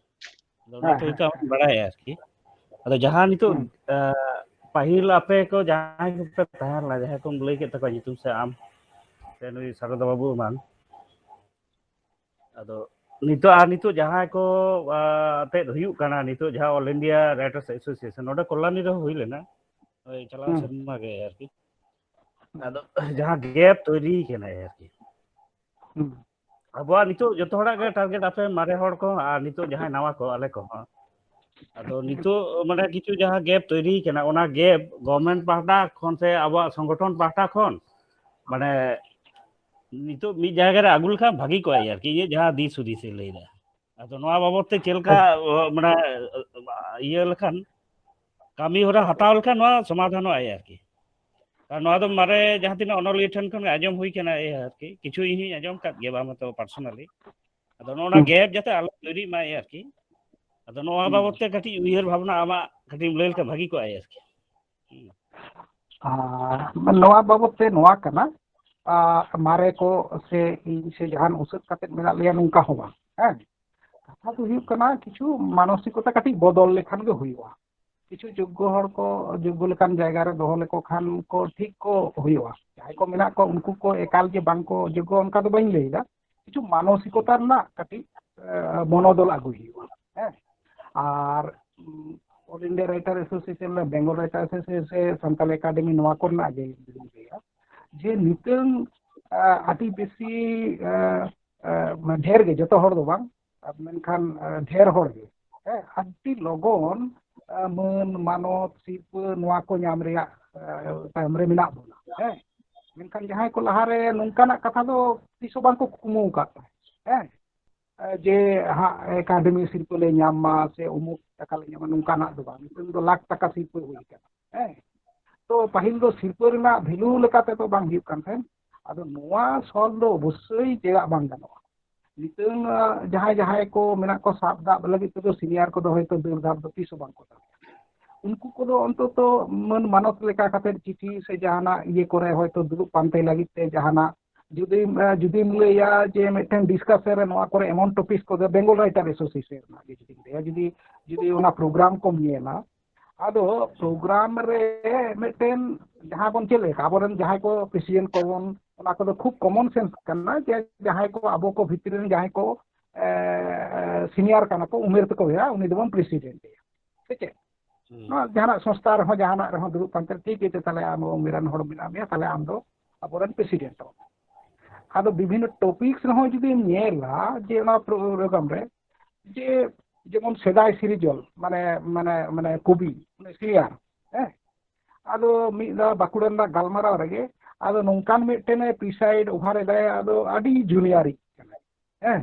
ᱟᱫᱚ ᱚᱱᱟ ᱦᱮᱸ, ᱛᱚ ᱦᱮᱸ, ᱦᱚᱭᱛᱳ ᱟᱢᱮᱢ ᱦᱮᱸ᱾ ᱵᱟᱲᱟᱭᱟ ᱟᱨᱠᱤ᱾ ᱟᱫᱚ ᱡᱟᱦᱟᱸ ᱱᱤᱛᱚᱜ, ᱦᱩᱸ᱾ ᱟ, ᱯᱟᱹᱦᱤᱞ ᱟᱯᱮ ᱠᱚ ᱡᱟᱦᱟᱸᱭ ᱠᱚᱯᱮ ᱛᱟᱦᱮᱸ ᱞᱮᱱᱟ, ᱡᱟᱦᱟᱸᱭ ᱠᱚᱢ ᱞᱟᱹᱭ ᱠᱮᱫ ᱛᱟᱠᱚᱣᱟ ᱧᱩᱛᱩᱢ, ᱥᱮ ᱟᱢ ᱥᱮ ᱱᱩᱭ ᱥᱟᱨᱚᱫᱟ ᱵᱟᱹᱵᱩ ᱮᱢᱟᱱ, ᱟᱫᱚ ᱱᱤᱛᱚᱜ, ᱟᱨ ᱱᱤᱛᱚᱜ ᱡᱟᱦᱟᱸᱭ ᱠᱚ, ᱟ, ᱟᱛᱮᱫ ᱦᱩᱭᱩᱜ ᱠᱟᱱᱟ, ᱱᱤᱛᱚᱜ ᱡᱟᱦᱟᱸ All India Writers Association, ᱱᱚᱰᱮ ᱠᱚᱞᱞᱟᱱᱤ ᱨᱮᱦᱚᱸ ᱦᱩᱭ ᱞᱮᱱᱟ, ᱳᱭ ᱪᱟᱞᱟᱣ ᱦᱩᱸ᱾ ᱥᱮᱨᱢᱟ ᱜᱮ ᱟᱨᱠᱤ᱾ ᱦᱩᱸ᱾ ᱟᱫᱚ ᱡᱟᱦᱟᱸ ᱜᱮᱯ ᱛᱚᱭᱨᱤ ᱠᱟᱱᱟ ᱟᱨᱠᱤ, ᱦᱩᱸ᱾ ᱟᱵᱚᱣᱟᱜ ᱱᱤᱛᱚᱜ ᱡᱚᱛᱚ ᱦᱚᱲᱟᱜ ᱜᱮ ᱴᱟᱨᱜᱮᱴ, ᱟᱯᱮ ᱢᱟᱨᱮ ᱦᱚᱲ ᱠᱚ ᱟᱨ ᱱᱤᱛᱚᱜ ᱡᱟᱦᱟᱸᱭ ᱱᱟᱣᱟ ᱠᱚ, ᱟᱞᱮ ᱠᱚᱦᱚᱸ᱾ ᱟᱫᱚ ᱱᱤᱛᱚᱜ ᱢᱟᱱᱮ ᱠᱤᱪᱷᱩ ᱡᱟᱦᱟᱸ ᱜᱮᱯ ᱛᱚᱭᱨᱤ ᱠᱟᱱᱟ, ᱚᱱᱟ ᱜᱮᱯ ᱜᱚᱵᱷᱢᱮᱱᱴ ᱯᱟᱦᱴᱟ ᱠᱷᱚᱱ ᱥᱮ ᱟᱵᱚᱣᱟᱜ ᱥᱚᱝᱜᱚᱴᱷᱚᱱ ᱯᱟᱦᱴᱟ ᱠᱷᱚᱱ ᱢᱟᱱᱮ ᱱᱤᱛᱚᱜ ᱢᱤᱫ ᱡᱟᱭᱜᱟ ᱨᱮ ᱟᱹᱜᱩ ᱞᱮᱠᱷᱟᱱ ᱵᱷᱟᱹᱜᱤ ᱠᱚᱜᱼᱟ ᱟᱨᱠᱤ, ᱤᱧᱟᱹᱜ ᱡᱟᱦᱟᱸ ᱫᱤᱥ ᱦᱩᱫᱤᱥ ᱤᱧ ᱞᱟᱹᱭᱫᱟ᱾ ᱟᱫᱚ ᱱᱚᱣᱟ ᱵᱟᱵᱚᱫ ᱛᱮ ᱪᱮᱫ ᱞᱮᱠᱟ ᱢᱟᱱᱮ ᱤᱭᱟᱹ ᱞᱮᱠᱷᱟᱱ, ᱠᱟᱹᱢᱤ ᱦᱚᱨᱟ ᱦᱟᱛᱟᱣ ᱞᱮᱠᱷᱟᱱ ᱱᱚᱣᱟ ᱥᱚᱢᱟᱫᱷᱟᱱᱚᱜᱼᱟ ᱟᱨᱠᱤ᱾ ᱟᱨ ᱱᱚᱣᱟ ᱫᱚ ᱢᱟᱨᱮ ᱡᱟᱦᱟᱸ ᱛᱤᱱᱟᱹᱜ ᱚᱱᱚᱞᱤᱭᱟᱹ ᱴᱷᱮᱱ ᱠᱷᱚᱱ ᱜᱮ ᱟᱸᱡᱚᱢ ᱦᱩᱭ ᱠᱟᱱᱟ ᱟᱨᱠᱤ, ᱠᱤᱪᱷᱩ ᱤᱧ ᱦᱚᱸᱧ ᱟᱸᱡᱚᱢ ᱠᱟᱫ ᱜᱮᱭᱟ, ᱵᱟᱝ ᱢᱟᱛᱚ ᱯᱟᱨᱥᱚᱱᱟᱞᱤ᱾ ᱟᱫᱚ ᱱᱚᱜᱼᱚ ᱱᱚᱣᱟ ᱜᱮᱯ ᱡᱟᱛᱮ ᱟᱞᱚ ᱛᱚᱭᱨᱤᱜ ᱢᱟ ᱟᱨᱠᱤ᱾ ᱟᱫᱚ ᱱᱚᱣᱟ ᱵᱟᱵᱚᱫ ᱛᱮ ᱠᱟᱹᱴᱤᱡ ᱩᱭᱦᱟᱹᱨ ᱵᱷᱟᱵᱽᱱᱟ ᱟᱢᱟᱜ ᱠᱟᱹᱴᱤᱡ ᱮᱢ ᱞᱟᱹᱭ ᱞᱮᱠᱷᱟᱱ ᱵᱷᱟᱹᱜᱤ ᱠᱚᱜᱼᱟ ᱟᱨᱠᱤ᱾ ᱟᱨ ᱱᱚᱣᱟ ᱵᱟᱵᱚᱫ ᱛᱮ ᱱᱚᱣᱟ ᱠᱟᱱᱟ, ᱟᱨ ᱢᱟᱨᱮ ᱠᱚ ᱥᱮ ᱤᱧ ᱥᱮ ᱡᱟᱦᱟᱱ ᱩᱥᱟᱹᱫ ᱠᱟᱛᱮ ᱢᱮᱱᱟᱜ ᱞᱮᱭᱟ, ᱱᱚᱝᱠᱟ ᱦᱚᱸ ᱵᱟᱝ᱾ ᱦᱮᱸ, ᱠᱟᱛᱷᱟ ᱫᱚ ᱦᱩᱭᱩᱜ ᱠᱟᱱᱟ, ᱠᱤᱪᱷᱩ ᱢᱟᱱᱚᱥᱤᱠᱚᱛᱟ ᱠᱟᱹᱴᱤᱡ ᱵᱚᱫᱚᱞ ᱞᱮᱠᱷᱟᱱ ᱜᱮ ᱦᱩᱭᱩᱜᱼᱟ᱾ ᱠᱤᱪᱷᱩ ᱡᱳᱜᱽᱜᱚ ᱦᱚᱲ ᱠᱚ ᱡᱳᱜᱽᱜᱚ ᱞᱮᱠᱟᱱ ᱡᱟᱭᱜᱟ ᱨᱮ ᱫᱚᱦᱚ ᱞᱮᱠᱚ ᱠᱷᱟᱱ ᱠᱚ ᱴᱷᱤᱠ ᱠᱚ ᱦᱩᱭᱩᱜᱼᱟ᱾ ᱡᱟᱦᱟᱸᱭ ᱠᱚ ᱢᱮᱱᱟᱜ ᱠᱚᱣᱟ, ᱩᱱᱠᱩ ᱠᱚ ᱮᱠᱟᱞ ᱜᱮ ᱵᱟᱝ ᱠᱚ ᱡᱳᱜᱽᱜᱚ, ᱚᱱᱠᱟ ᱫᱚ ᱵᱟᱹᱧ ᱞᱟᱹᱭᱫᱟ᱾ ᱠᱤᱪᱷᱩ ᱢᱟᱱᱚᱥᱤᱠᱚᱛᱟ ᱨᱮᱱᱟᱜ ᱠᱟᱹᱴᱤᱡ ᱵᱚᱱᱚᱫᱚᱞ ᱟᱹᱜᱩᱭ ᱦᱩᱭᱩᱜᱼᱟ᱾ ᱦᱮᱸ, ᱟᱨ ᱚᱞ ᱤᱱᱰᱤᱭᱟ ᱨᱟᱭᱴᱟᱨ ᱮᱥᱳᱥᱤᱭᱮᱥᱚᱱ ᱨᱮ, ᱵᱮᱝᱜᱚᱞ ᱨᱟᱭᱴᱟᱨ ᱮᱥᱳᱥᱤᱭᱮᱥᱚᱱ ᱥᱮ ᱥᱟᱱᱛᱟᱞᱤ ᱮᱠᱟᱰᱮᱢᱤ, ᱱᱚᱣᱟ ᱠᱚᱨᱮᱱᱟᱜ ᱜᱮ ᱡᱩᱫᱤᱧ ᱞᱟᱹᱭᱟ, ᱡᱮ ᱱᱤᱛᱚᱝ ᱟᱹᱰᱤ ᱵᱮᱥᱤ ᱰᱷᱮᱨ ᱜᱮ, ᱡᱚᱛᱚ ᱦᱚᱲ ᱫᱚ ᱵᱟᱝ, ᱢᱮᱱᱠᱷᱟᱱ ᱰᱷᱮᱨ ᱦᱚᱲ ᱜᱮ, ᱦᱮᱸ, ᱟᱹᱰᱤ ᱞᱚᱜᱚᱱ ᱢᱟᱹᱱ ᱢᱟᱱᱚᱛ ᱥᱤᱨᱯᱟᱹ ᱱᱚᱣᱟ ᱠᱚ ᱧᱟᱢ ᱨᱮᱭᱟᱜ ᱛᱟᱭᱚᱢ ᱨᱮ ᱢᱮᱱᱟᱜ ᱵᱚᱱᱟ᱾ ᱦᱮᱸ, ᱢᱮᱱᱠᱷᱟᱱ ᱡᱟᱦᱟᱸᱭ ᱠᱚ ᱞᱟᱦᱟᱨᱮ ᱱᱚᱝᱠᱟᱱᱟᱜ ᱠᱟᱛᱷᱟ ᱫᱚ ᱛᱤᱥ ᱦᱚᱸ ᱵᱟᱝᱠᱚ ᱠᱩᱠᱢᱩ ᱟᱠᱟᱫ ᱛᱟᱦᱮᱸᱫ᱾ ᱦᱮᱸ, ᱡᱮ ᱦᱟᱸᱜ ᱮᱠᱟᱰᱮᱢᱤ ᱥᱤᱨᱯᱟᱹ ᱞᱮ ᱧᱟᱢ ᱢᱟ ᱥᱮ ᱩᱢᱩᱠ ᱴᱟᱠᱟ ᱞᱮ ᱧᱟᱢᱟ, ᱱᱚᱝᱠᱟᱱᱟᱜ ᱫᱚ ᱵᱟᱝ᱾ ᱱᱤᱛᱚᱝ ᱫᱚ ᱞᱟᱠᱷ ᱴᱟᱠᱟ ᱥᱤᱨᱯᱟᱹ ᱦᱩᱭ ᱟᱠᱟᱱᱟ᱾ ᱦᱮᱸ, ᱛᱚ ᱯᱟᱹᱦᱤᱞ ᱫᱚ ᱥᱤᱨᱯᱟᱹ ᱨᱮᱱᱟᱜ ᱵᱷᱮᱞᱩ ᱞᱮᱠᱟ ᱛᱮᱫᱚ ᱵᱟᱝ ᱦᱩᱭᱩᱜ ᱠᱟᱱ ᱛᱟᱦᱮᱸᱫ᱾ ᱟᱫᱚ ᱱᱚᱣᱟ ᱥᱚᱞ ᱫᱚ ᱚᱵᱚᱥᱥᱳᱭ ᱪᱮᱫᱟᱜ ᱵᱟᱝ ᱜᱟᱱᱚᱜᱼᱟ? ᱱᱤᱛᱚᱝ ᱡᱟᱦᱟᱸᱭ ᱡᱟᱦᱟᱸᱭ ᱠᱚ ᱢᱮᱱᱟᱜ ᱠᱚ, ᱥᱟᱵ ᱫᱟᱵ ᱞᱟᱹᱜᱤᱫ ᱛᱮᱫᱚ ᱥᱤᱱᱤᱭᱟᱨ ᱠᱚᱫᱚ ᱦᱚᱭᱛᱳ ᱫᱟᱹᱲ ᱫᱷᱟᱯ ᱫᱚ ᱛᱤᱥ ᱦᱚᱸ ᱵᱟᱝ ᱠᱚ ᱫᱟᱲᱮᱭᱟᱜᱼᱟ᱾ ᱩᱱᱠᱩ ᱠᱚᱫᱚ ᱚᱱᱛᱚᱛᱚ ᱢᱟᱹᱱ ᱢᱟᱱᱚᱛ ᱞᱮᱠᱟ ᱠᱟᱛᱮ ᱪᱤᱴᱷᱤ ᱥᱮ ᱡᱟᱦᱟᱱᱟᱜ ᱤᱭᱟᱹ ᱠᱚᱨᱮ ᱦᱚᱭᱛᱳ ᱫᱩᱲᱩᱵ ᱯᱟᱱᱛᱮ ᱞᱟᱹᱜᱤᱫ ᱛᱮ ᱡᱟᱦᱟᱱᱟᱜ ᱡᱩᱫᱤ ᱡᱩᱫᱤᱢ ᱞᱟᱹᱭᱟ ᱡᱮ ᱢᱤᱫᱴᱮᱱ ᱰᱤᱥᱠᱟᱥᱚᱱ ᱨᱮ ᱱᱚᱣᱟ ᱠᱚᱨᱮ ᱮᱢᱚᱱ ᱴᱚᱯᱤᱠ ᱠᱚᱫᱚ ᱵᱮᱝᱜᱚᱞ ᱨᱟᱭᱴᱟᱨ ᱮᱥᱳᱥᱤᱭᱮᱥᱚᱱ ᱨᱮᱱᱟᱜ ᱜᱮ ᱡᱩᱫᱤᱢ ᱞᱟᱹᱭᱟ, ᱡᱩᱫᱤ ᱡᱩᱫᱤ ᱚᱱᱟ ᱯᱨᱳᱜᱨᱟᱢ ᱠᱚᱢ ᱧᱮᱞᱟ, ᱟᱫᱚ ᱯᱨᱳᱜᱨᱟᱢ ᱨᱮ ᱢᱤᱫᱴᱮᱱ ᱡᱟᱦᱟᱸ ᱵᱚᱱ ᱪᱮᱫ ᱞᱮᱠᱟ ᱟᱵᱚᱨᱮᱱ ᱡᱟᱦᱟᱸᱭ ᱠᱚ ᱯᱨᱮᱥᱤᱰᱮᱱᱴ ᱠᱚᱵᱚᱱ, ᱚᱱᱟ ᱠᱚᱫᱚ ᱠᱷᱩᱵ ᱠᱚᱢᱚᱱ ᱥᱮᱱᱥ ᱠᱟᱱᱟ ᱡᱮ ᱡᱟᱦᱟᱸᱭ ᱠᱚ ᱟᱵᱚ ᱠᱚ ᱵᱷᱤᱛᱨᱤ ᱨᱮᱱ ᱡᱟᱦᱟᱸᱭ ᱠᱚ ᱥᱤᱱᱤᱭᱟᱨ ᱠᱟᱱᱟ ᱠᱚ, ᱩᱢᱮᱨ ᱛᱮᱠᱚ ᱦᱩᱭᱩᱜᱼᱟ, ᱩᱱᱤ ᱫᱚᱵᱚᱱ ᱯᱨᱮᱥᱤᱰᱮᱱᱴ ᱮᱭᱟ, ᱥᱮ ᱪᱮᱫ? ᱱᱚᱣᱟ ᱡᱟᱦᱟᱱᱟᱜ ᱥᱚᱝᱥᱛᱷᱟ ᱨᱮᱦᱚᱸ ᱡᱟᱦᱟᱱᱟᱜ ᱨᱮᱦᱚᱸ ᱫᱩᱲᱩᱵ ᱯᱟᱱᱛᱮ ᱨᱮ ᱴᱷᱤᱠ ᱜᱮᱭᱟ, ᱛᱟᱦᱞᱮ ᱟᱢ ᱩᱢᱮᱨᱟᱱ ᱦᱚᱲ ᱢᱮᱱᱟᱜ ᱢᱮᱭᱟ, ᱛᱟᱦᱞᱮ ᱟᱢ ᱫᱚ ᱟᱵᱚᱨᱮᱱ ᱯᱨᱮᱥᱤᱰᱮᱱᱴ ᱛᱟᱵᱚᱱ ᱢᱮ᱾ ᱟᱫᱚ ᱵᱤᱵᱷᱤᱱᱱᱚ ᱴᱚᱯᱤᱠᱥ ᱨᱮᱦᱚᱸ ᱡᱩᱫᱤᱢ ᱧᱮᱞᱟ ᱡᱮ ᱚᱱᱟ ᱯᱨᱳᱜᱨᱟᱢ ᱨᱮ, ᱡᱮ ᱡᱮᱢᱚᱱ ᱥᱮᱫᱟᱭ ᱥᱤᱨᱡᱚᱱ, ᱢᱟᱱᱮ ᱢᱟᱱᱮ ᱢᱟᱱᱮ ᱠᱚᱵᱤ, ᱢᱟᱱᱮ ᱥᱤᱧᱭᱟᱨ, ᱦᱮᱸ, ᱟᱫᱚ ᱢᱤᱫ ᱫᱷᱟᱣ ᱵᱟᱸᱠᱩᱲᱟ ᱨᱮᱱᱟᱜ ᱜᱟᱞᱢᱟᱨᱟᱣ ᱨᱮᱜᱮ ᱟᱫᱚ ᱱᱚᱝᱠᱟᱱ ᱢᱤᱫᱴᱮᱱᱮ ᱯᱨᱤᱥᱟᱭᱤᱰ ᱳᱵᱷᱟᱨ ᱮᱫᱟᱭ, ᱟᱫᱚ ᱟᱹᱰᱤ ᱡᱩᱱᱤᱭᱟᱨᱤᱡ ᱠᱟᱱᱟᱭ, ᱦᱮᱸ᱾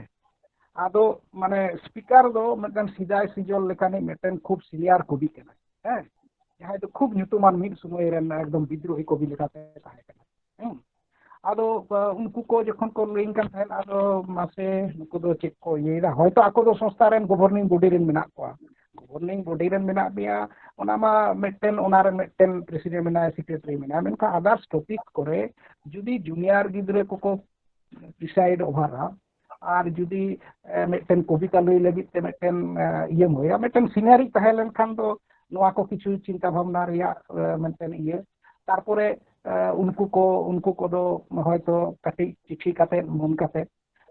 ᱟᱫᱚ ᱢᱟᱱᱮ ᱥᱯᱤᱠᱟᱨ ᱫᱚ ᱢᱤᱫᱴᱮᱱ ᱥᱮᱫᱟᱭ ᱥᱤᱨᱡᱚᱱ ᱞᱮᱠᱟᱱᱤᱡ ᱢᱤᱫᱴᱮᱱ ᱠᱷᱩᱵ ᱥᱤᱱᱤᱭᱟᱨ ᱠᱚᱵᱤ ᱠᱟᱱᱟᱭ, ᱦᱮᱸ, ᱡᱟᱦᱟᱸᱭ ᱫᱚ ᱠᱷᱩᱵ ᱧᱩᱛᱩᱢᱟᱱ ᱢᱤᱫ ᱥᱚᱢᱚᱭ ᱨᱮᱱ ᱮᱠᱫᱚᱢ ᱵᱤᱫᱽᱨᱳᱦᱤ ᱠᱚᱵᱤ ᱞᱮᱠᱟᱛᱮ ᱛᱟᱦᱮᱸ ᱠᱟᱱᱟ, ᱦᱮᱸ᱾ ᱟᱫᱚ ᱟ, ᱩᱱᱠᱩ ᱠᱚ ᱡᱚᱠᱷᱚᱱ ᱠᱚ ᱞᱟᱹᱭᱟᱹᱧ ᱠᱟᱱ ᱛᱟᱦᱮᱸᱫ, ᱟᱫᱚ ᱢᱟᱥᱮ ᱱᱩᱠᱩ ᱫᱚ ᱪᱮᱫ ᱠᱚ ᱤᱭᱟᱹᱭᱮᱫᱟ, ᱦᱚᱭᱛᱳ ᱟᱠᱚ ᱫᱚ ᱥᱚᱝᱥᱛᱷᱟ ᱨᱮᱱ ᱜᱚᱵᱷᱚᱨᱱᱤᱝ ᱵᱚᱰᱤ ᱨᱮᱱ ᱢᱮᱱᱟᱜ ᱠᱚᱣᱟ, ᱜᱚᱵᱷᱚᱨᱱᱤᱝ ᱵᱚᱰᱤ ᱨᱮᱱ ᱢᱮᱱᱟᱜ ᱢᱮᱭᱟ, ᱚᱱᱟ ᱢᱟ ᱢᱤᱫᱴᱮᱱ, ᱚᱱᱟ ᱨᱮ ᱢᱤᱫᱴᱮᱱ ᱯᱨᱮᱥᱤᱰᱮᱱᱴ ᱢᱮᱱᱟᱭᱟ, ᱥᱮᱠᱨᱮᱴᱟᱨᱤ ᱢᱮᱱᱟᱭᱟ, ᱢᱮᱱᱠᱷᱟᱱ ᱟᱫᱟᱨᱥ ᱴᱚᱯᱤᱠ ᱠᱚᱨᱮ ᱡᱩᱫᱤ ᱡᱩᱱᱤᱭᱟᱨ ᱜᱤᱫᱽᱨᱟᱹ ᱠᱚᱠᱚ ᱯᱨᱤᱥᱟᱭᱤᱰ ᱳᱵᱷᱟᱨᱟ, ᱟᱨ ᱡᱩᱫᱤ ᱮ, ᱢᱤᱫᱴᱮᱱ ᱠᱚᱵᱤᱛᱟ ᱞᱟᱹᱭ ᱞᱟᱹᱜᱤᱫ ᱛᱮ ᱢᱤᱫᱴᱮᱱ ᱮ, ᱤᱭᱟᱹᱢ ᱦᱩᱭᱟ, ᱢᱤᱫᱴᱮᱱ ᱥᱤᱱᱤᱭᱟᱨᱤᱡ ᱛᱟᱦᱮᱸ ᱞᱮᱱᱠᱷᱟᱱ ᱫᱚ ᱱᱚᱣᱟ ᱠᱚ ᱠᱤᱪᱷᱩ ᱪᱤᱱᱛᱟ ᱵᱷᱟᱵᱽᱱᱟ ᱨᱮᱭᱟᱜ ᱮ, ᱢᱤᱫᱴᱮᱱ ᱤᱭᱟᱹ᱾ ᱛᱟᱨᱯᱚᱨᱮ ᱮ, ᱩᱱᱠᱩ ᱠᱚ ᱩᱱᱠᱩ ᱠᱚᱫᱚ ᱦᱚᱭᱛᱳ ᱠᱟᱹᱴᱤᱡ ᱪᱤᱴᱷᱤ ᱠᱟᱛᱮ, ᱢᱚᱱ ᱠᱟᱛᱮ,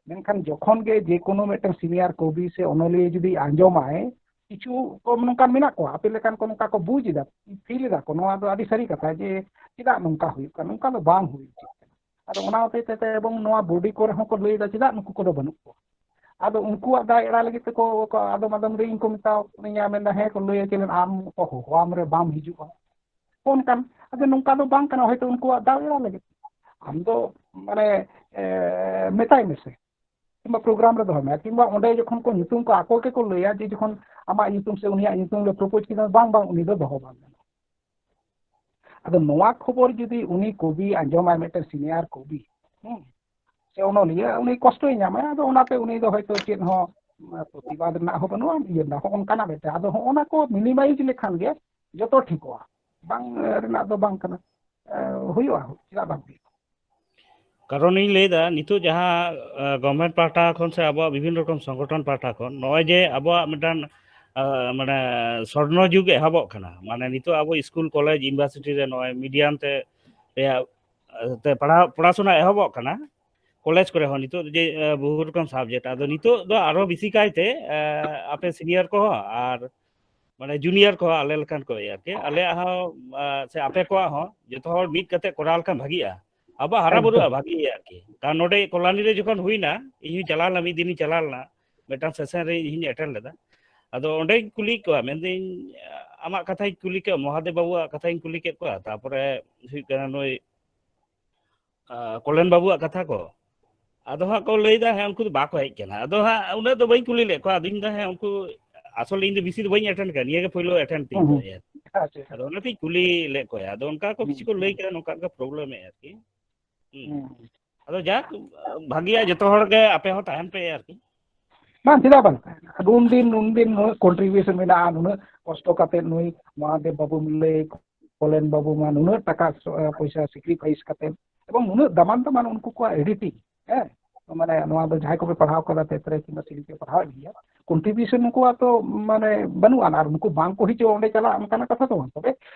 ᱢᱮᱱᱠᱷᱟᱱ ᱡᱚᱠᱷᱚᱱ ᱜᱮ ᱡᱮ ᱠᱳᱱᱳ ᱢᱤᱫᱴᱮᱱ ᱥᱤᱱᱤᱭᱟᱨ ᱠᱚᱵᱤ ᱥᱮ ᱚᱱᱚᱞᱤᱭᱟᱹ ᱡᱩᱫᱤ ᱟᱸᱡᱚᱢᱟᱭ, ᱠᱤᱪᱷᱩ ᱠᱚ ᱱᱚᱝᱠᱟᱱ ᱢᱮᱱᱟᱜ ᱠᱚᱣᱟ, ᱟᱯᱮ ᱞᱮᱠᱟᱱ ᱠᱚ ᱱᱚᱝᱠᱟ ᱠᱚ ᱵᱩᱡᱽ ᱮᱫᱟ, ᱯᱷᱤᱞ ᱮᱫᱟ ᱠᱚ, ᱱᱚᱣᱟ ᱫᱚ ᱟᱹᱰᱤ ᱥᱟᱹᱨᱤ ᱠᱟᱛᱷᱟ ᱡᱮ ᱪᱮᱫᱟᱜ ᱱᱚᱝᱠᱟ ᱦᱩᱭᱩᱜ ᱠᱟᱱᱟ, ᱱᱚᱝᱠᱟ ᱫᱚ ᱵᱟᱝ ᱦᱩᱭ ᱩᱪᱤᱛ ᱠᱟᱱᱟ᱾ ᱟᱫᱚ ᱚᱱᱟ ᱦᱚᱛᱮᱡ ᱛᱮ ᱮᱵᱚᱝ ᱱᱚᱣᱟ ᱵᱚᱰᱤ ᱠᱚᱨᱮ ᱦᱚᱸᱠᱚ ᱞᱟᱹᱭ ᱮᱫᱟ, ᱪᱮᱫᱟᱜ ᱱᱩᱠᱩ ᱠᱚᱫᱚ ᱵᱟᱹᱱᱩᱜ ᱠᱚᱣᱟ? ᱟᱫᱚ ᱩᱱᱠᱩᱣᱟᱜ ᱫᱟᱣ ᱮᱲᱟ ᱞᱟᱹᱜᱤᱫ ᱛᱮᱠᱚ ᱠᱚ ᱟᱫᱚᱢ ᱟᱫᱚᱢ ᱫᱚ ᱤᱧ ᱠᱚ ᱢᱮᱛᱟᱣ ᱠᱟᱹᱫᱤᱧᱟ, ᱢᱮᱱᱫᱟ, "ᱦᱮᱸ," ᱠᱚ ᱞᱟᱹᱭᱟ, "ᱪᱮᱫ ᱟᱢ ᱠᱚ ᱦᱚᱦᱚᱣᱟᱢ ᱨᱮ ᱵᱟᱢ ᱦᱤᱡᱩᱜᱼᱟ?" ᱚᱱᱠᱟᱱ, ᱟᱫᱚ ᱱᱚᱝᱠᱟ ᱫᱚ ᱵᱟᱝ ᱠᱟᱱᱟ, ᱦᱚᱭᱛᱳ ᱩᱱᱠᱩᱣᱟᱜ ᱫᱟᱣ ᱮᱲᱟ ᱞᱟᱹᱜᱤᱫ ᱟᱢ ᱫᱚ ᱢᱟᱱᱮ ᱮ, ᱢᱮᱛᱟᱭ ᱢᱮᱥᱮ, ᱠᱤᱝᱵᱟ ᱯᱨᱳᱜᱨᱟᱢ ᱨᱮ ᱫᱚᱦᱚᱭ ᱢᱮ, ᱠᱤᱝᱵᱟ ᱚᱸᱰᱮ ᱡᱚᱠᱷᱚᱱ ᱠᱚ ᱧᱩᱛᱩᱢ ᱠᱚ ᱟᱠᱚ ᱜᱮᱠᱚ ᱞᱟᱹᱭᱟ ᱡᱮ ᱡᱚᱠᱷᱚᱱ ᱟᱢᱟᱜ ᱧᱩᱛᱩᱢ ᱥᱮ ᱩᱱᱤᱭᱟᱜ ᱧᱩᱛᱩᱢ ᱞᱮ ᱯᱨᱚᱯᱳᱡᱽ ᱠᱮᱫᱟ, ᱵᱟᱝ, ᱵᱟᱝ, ᱩᱱᱤ ᱫᱚ ᱫᱚᱦᱚ ᱵᱟᱝ ᱜᱟᱱᱚᱜᱼᱟ᱾ ᱟᱫᱚ ᱱᱚᱣᱟ ᱠᱷᱚᱵᱚᱨ ᱡᱩᱫᱤ ᱩᱱᱤ ᱠᱚᱵᱤ ᱟᱸᱡᱚᱢᱟᱭ, ᱢᱤᱫᱴᱮᱱ ᱥᱤᱱᱤᱭᱟᱨ ᱠᱚᱵᱤ, ᱦᱩᱸ, ᱥᱮ ᱚᱱᱚᱞᱤᱭᱟᱹ, ᱩᱱᱤ ᱠᱚᱥᱴᱚᱭ ᱧᱟᱢᱟᱭ᱾ ᱟᱫᱚ ᱚᱱᱟᱛᱮ ᱩᱱᱤ ᱫᱚ ᱦᱚᱭᱛᱳ ᱪᱮᱫ ᱦᱚᱸ ᱯᱨᱚᱛᱤᱵᱟᱫ ᱨᱮᱱᱟᱜ ᱦᱚᱸ ᱵᱟᱹᱱᱩᱜᱼᱟ, ᱤᱭᱟᱹ ᱨᱮᱱᱟᱜ ᱦᱚᱸ, ᱚᱱᱠᱟᱱᱟᱜ ᱢᱤᱫᱴᱮᱱ᱾ ᱟᱫᱚ ᱦᱚᱸᱜᱼᱚ ᱱᱟ ᱠᱚ ᱢᱤᱱᱤᱢᱟᱭᱤᱡᱽ ᱞᱮᱠᱷᱟᱱ ᱜᱮ ᱡᱚᱛᱚ ᱴᱷᱤᱠᱚᱜᱼᱟ, ᱵᱟᱝ ᱨᱮᱱᱟᱜ ᱫᱚ ᱵᱟᱝ ᱠᱟᱱᱟ, ᱮ, ᱦᱩᱭᱩᱜᱼᱟ, ᱪᱮᱫᱟᱜ ᱵᱟᱝ ᱦᱩᱭᱩᱜᱼᱟ? ᱠᱟᱨᱚᱱᱤᱧ ᱞᱟᱹᱭᱫᱟ, ᱱᱤᱛᱚᱜ ᱡᱟᱦᱟᱸ ᱜᱚᱵᱷᱚᱨᱱᱢᱮᱱᱴ ᱯᱟᱦᱴᱟ ᱠᱷᱚᱱ ᱥᱮ ᱟᱵᱚᱣᱟᱜ ᱵᱤᱵᱷᱤᱱᱱ ᱨᱚᱠᱚᱢ ᱥᱚᱝᱜᱚᱴᱷᱚᱱ ᱯᱟᱦᱴᱟ ᱠᱷᱚᱱ ᱱᱚᱜᱼᱚᱭ ᱡᱮ ᱟᱵᱚᱣᱟᱜ ᱢᱤᱫᱴᱟᱝ ᱟ, ᱢᱟᱱᱮ ᱥᱚᱨᱱᱚ ᱡᱩᱜᱽ ᱮᱦᱚᱵᱚᱜ ᱠᱟᱱᱟ, ᱢᱟᱱᱮ ᱱᱤᱛᱚᱜ ᱟᱵᱚ ᱥᱠᱩᱞ, ᱠᱚᱞᱮᱡᱽ, ᱤᱭᱩᱱᱤᱵᱷᱟᱨᱥᱤᱴᱤ ᱨᱮ ᱱᱚᱜᱼᱚᱭ ᱢᱤᱰᱤᱭᱟᱢ ᱛᱮ ᱨᱮᱭᱟᱜ ᱛᱮ ᱯᱟᱲᱦᱟᱣ, ᱯᱚᱲᱟᱥᱩᱱᱟ ᱮᱦᱚᱵᱚᱜ ᱠᱟᱱᱟ, ᱠᱚᱞᱮᱡᱽ ᱠᱚᱨᱮ ᱦᱚᱸ ᱱᱤᱛᱚᱜ ᱡᱮ ᱮ, ᱵᱚᱦᱩ ᱨᱚᱠᱚᱢ ᱥᱟᱵᱡᱮᱠᱴ, ᱟᱫᱚ ᱱᱤᱛᱚᱜ ᱫᱚ ᱟᱨᱚ ᱵᱮᱥᱤ ᱠᱟᱭᱛᱮ ᱮ, ᱟᱯᱮ ᱥᱤᱱᱤᱭᱟᱨ ᱠᱚᱦᱚᱸ ᱟᱨ ᱢᱟᱱᱮ ᱡᱩᱱᱤᱭᱟᱨ ᱠᱚᱦᱚᱸ, ᱟᱞᱮ ᱞᱮᱠᱟᱱ ᱠᱚ ᱟᱨᱠᱤ, ᱟᱞᱮᱭᱟᱜ ᱦᱚᱸ ᱟ, ᱥᱮ ᱟᱯᱮ ᱠᱚᱣᱟᱜ ᱦᱚᱸ ᱡᱚᱛᱚ ᱦᱚᱲ ᱢᱤᱫ ᱠᱟᱛᱮ ᱠᱚᱨᱟᱣ ᱞᱮᱠᱷᱟᱱ ᱵᱷᱟᱜᱤᱜᱼᱟ᱾ ᱟᱵᱚᱣᱟᱜ ᱦᱟᱨᱟ ᱵᱩᱨᱩᱜᱼᱟ ᱵᱷᱟᱜᱤ ᱟᱨᱠᱤ᱾ ᱠᱟᱨᱚᱱ ᱱᱚᱰᱮ ᱠᱚᱞᱟᱱᱤ ᱨᱮ ᱡᱚᱠᱷᱚᱱ ᱦᱩᱭᱱᱟ, ᱤᱧ ᱦᱚᱸᱧ ᱪᱟᱞᱟᱣ ᱞᱮᱱᱟ, ᱢᱤᱫ ᱫᱤᱱᱤᱧ ᱪᱟᱞᱟᱣ ᱞᱮᱱᱟ, ᱢᱤᱫᱴᱟᱝ ᱥᱮᱥᱚᱱ ᱨᱮ ᱤᱧ ᱦᱚᱸᱧ ᱮᱴᱮᱱᱰ ᱞᱮᱫᱟ᱾ ᱟᱫᱚ ᱚᱸᱰᱮᱧ ᱠᱩᱞᱤᱭᱮᱫ ᱠᱚᱣᱟ, ᱢᱮᱱᱫᱟᱹᱧ, ᱟᱢᱟᱜ ᱠᱟᱛᱷᱟᱧ ᱠᱩᱞᱤ ᱠᱮᱫ, ᱢᱚᱦᱟᱫᱮᱵ ᱵᱟᱵᱩᱣᱟᱜ ᱠᱟᱛᱷᱟᱧ ᱠᱩᱞᱤ ᱠᱮᱫ ᱠᱚᱣᱟ, ᱛᱟᱨᱯᱚᱨᱮ ᱦᱩᱭᱩᱜ ᱠᱟᱱᱟ ᱱᱩᱭ ᱟᱸ, ᱠᱚᱞᱮᱱ ᱵᱟᱵᱩᱣᱟᱜ ᱠᱟᱛᱷᱟ ᱠᱚ᱾ ᱟᱫᱚ ᱦᱟᱸᱜ ᱠᱚ ᱞᱟᱹᱭᱫᱟ, "ᱦᱮᱸ, ᱩᱱᱠᱩ ᱫᱚ ᱵᱟᱠᱚ ᱦᱮᱡ ᱠᱟᱱᱟ᱾" ᱟᱫᱚ ᱦᱟᱸᱜ ᱩᱱᱟᱹᱜ ᱫᱚ ᱵᱟᱹᱧ ᱠᱩᱞᱤ ᱞᱮᱫ ᱠᱚᱣᱟ᱾ ᱟᱫᱚᱧ ᱢᱮᱱᱫᱟ, "ᱦᱮᱸ, ᱩᱱᱠᱩ ᱟᱥᱚᱞᱮ ᱤᱧ ᱫᱚ ᱵᱮᱥᱤ ᱫᱚ ᱵᱟᱹᱧ ᱮᱴᱮᱱᱰ ᱠᱟᱱᱟ, ᱱᱤᱭᱟᱹ ᱜᱮ ᱯᱳᱭᱞᱳ ᱮᱴᱮᱱᱰ ᱛᱤᱧ ᱦᱩᱸ, ᱫᱚ ᱦᱩᱸ᱾ ᱤᱭᱟᱹ᱾ ᱟᱪᱪᱷᱟ, ᱟᱪᱪᱷᱟ᱾ ᱟᱫᱚ ᱚᱱᱟᱛᱤᱧ ᱠᱩᱞᱤ ᱞᱮᱫ ᱠᱚᱣᱟ, ᱟᱫᱚ ᱚᱱᱠᱟ ᱠᱚ ᱦᱩᱸ, ᱠᱤᱪᱷᱩ ᱠᱚ ᱞᱟᱹᱭ ᱦᱩᱸ᱾ ᱠᱮᱫᱟ, ᱱᱚᱝᱠᱟ ᱚᱱᱠᱟ ᱯᱨᱚᱵᱞᱮᱢ ᱮ ᱟᱨᱠᱤ᱾" ᱦᱩᱸ᱾ ᱦᱩᱸ᱾ ᱟᱫᱚ ᱡᱟᱠ, ᱵᱷᱟᱜᱤᱭᱟ, ᱡᱚᱛᱚ ᱦᱚᱲ ᱜᱮ ᱟᱯᱮ ᱦᱚᱸ ᱛᱟᱦᱮᱱ ᱯᱮ ᱟᱨᱠᱤ᱾ ᱵᱟᱝ, ᱪᱮᱫᱟᱜ ᱵᱟᱝ? ᱟᱫᱚ ᱩᱱᱫᱤᱱ, ᱩᱱᱫᱤᱱ ᱱᱩᱱᱟᱹᱜ ᱠᱚᱱᱴᱨᱤᱵᱤᱭᱩᱥᱚᱱ ᱢᱮᱱᱟᱜᱼᱟ, ᱱᱩᱱᱟᱹᱜ ᱠᱚᱥᱴᱚ ᱠᱟᱛᱮ ᱱᱩᱭ ᱢᱚᱦᱟᱫᱮᱵ ᱵᱟᱵᱩ ᱢᱩᱞᱞᱟᱹᱭ, ᱠᱚᱞᱮᱱ ᱵᱟᱵᱩ ᱢᱟ ᱱᱩᱱᱟᱹᱜ ᱴᱟᱠᱟ ᱥᱚ-, ᱯᱚᱭᱥᱟ ᱥᱮᱠᱨᱤᱯᱷᱟᱭᱤᱥ ᱠᱟᱛᱮ, ᱮᱵᱚᱝ ᱱᱩᱱᱟᱹᱜ ᱫᱟᱢᱟᱱ ᱫᱟᱢᱟᱱ ᱩᱱᱠᱩ ᱠᱚᱣᱟᱜ ᱮᱰᱤᱴᱤᱝ, ᱦᱮᱸ? ᱢᱟᱱᱮ ᱱᱚᱣᱟ ᱫᱚ ᱡᱟᱦᱟᱸᱭ ᱠᱚᱯᱮ ᱯᱟᱲᱦᱟᱣ ᱠᱟᱫᱟ ᱛᱮᱛ ᱨᱮ ᱠᱤᱝᱵᱟ ᱥᱤᱨᱤᱧ ᱯᱮ ᱯᱟᱲᱦᱟᱣᱮᱫ ᱜᱮᱭᱟ, ᱠᱚᱱᱴᱨᱤᱵᱤᱭᱩᱥᱚᱱ ᱱᱩᱠᱩᱣᱟᱜ ᱛᱚ ᱢᱟᱱᱮ ᱵᱟᱹᱱᱩᱜᱼᱟ, ᱟᱨ ᱱᱩᱠᱩ ᱵᱟᱝ ᱠᱚ ᱦᱤᱡᱩᱜᱼᱟ ᱚᱸᱰᱮ ᱪᱟᱞᱟᱜ ᱚᱱᱠᱟᱱᱟᱜ ᱠᱟᱛᱷᱟ ᱫᱚ ᱵᱟᱝ᱾ ᱛᱚᱵᱮ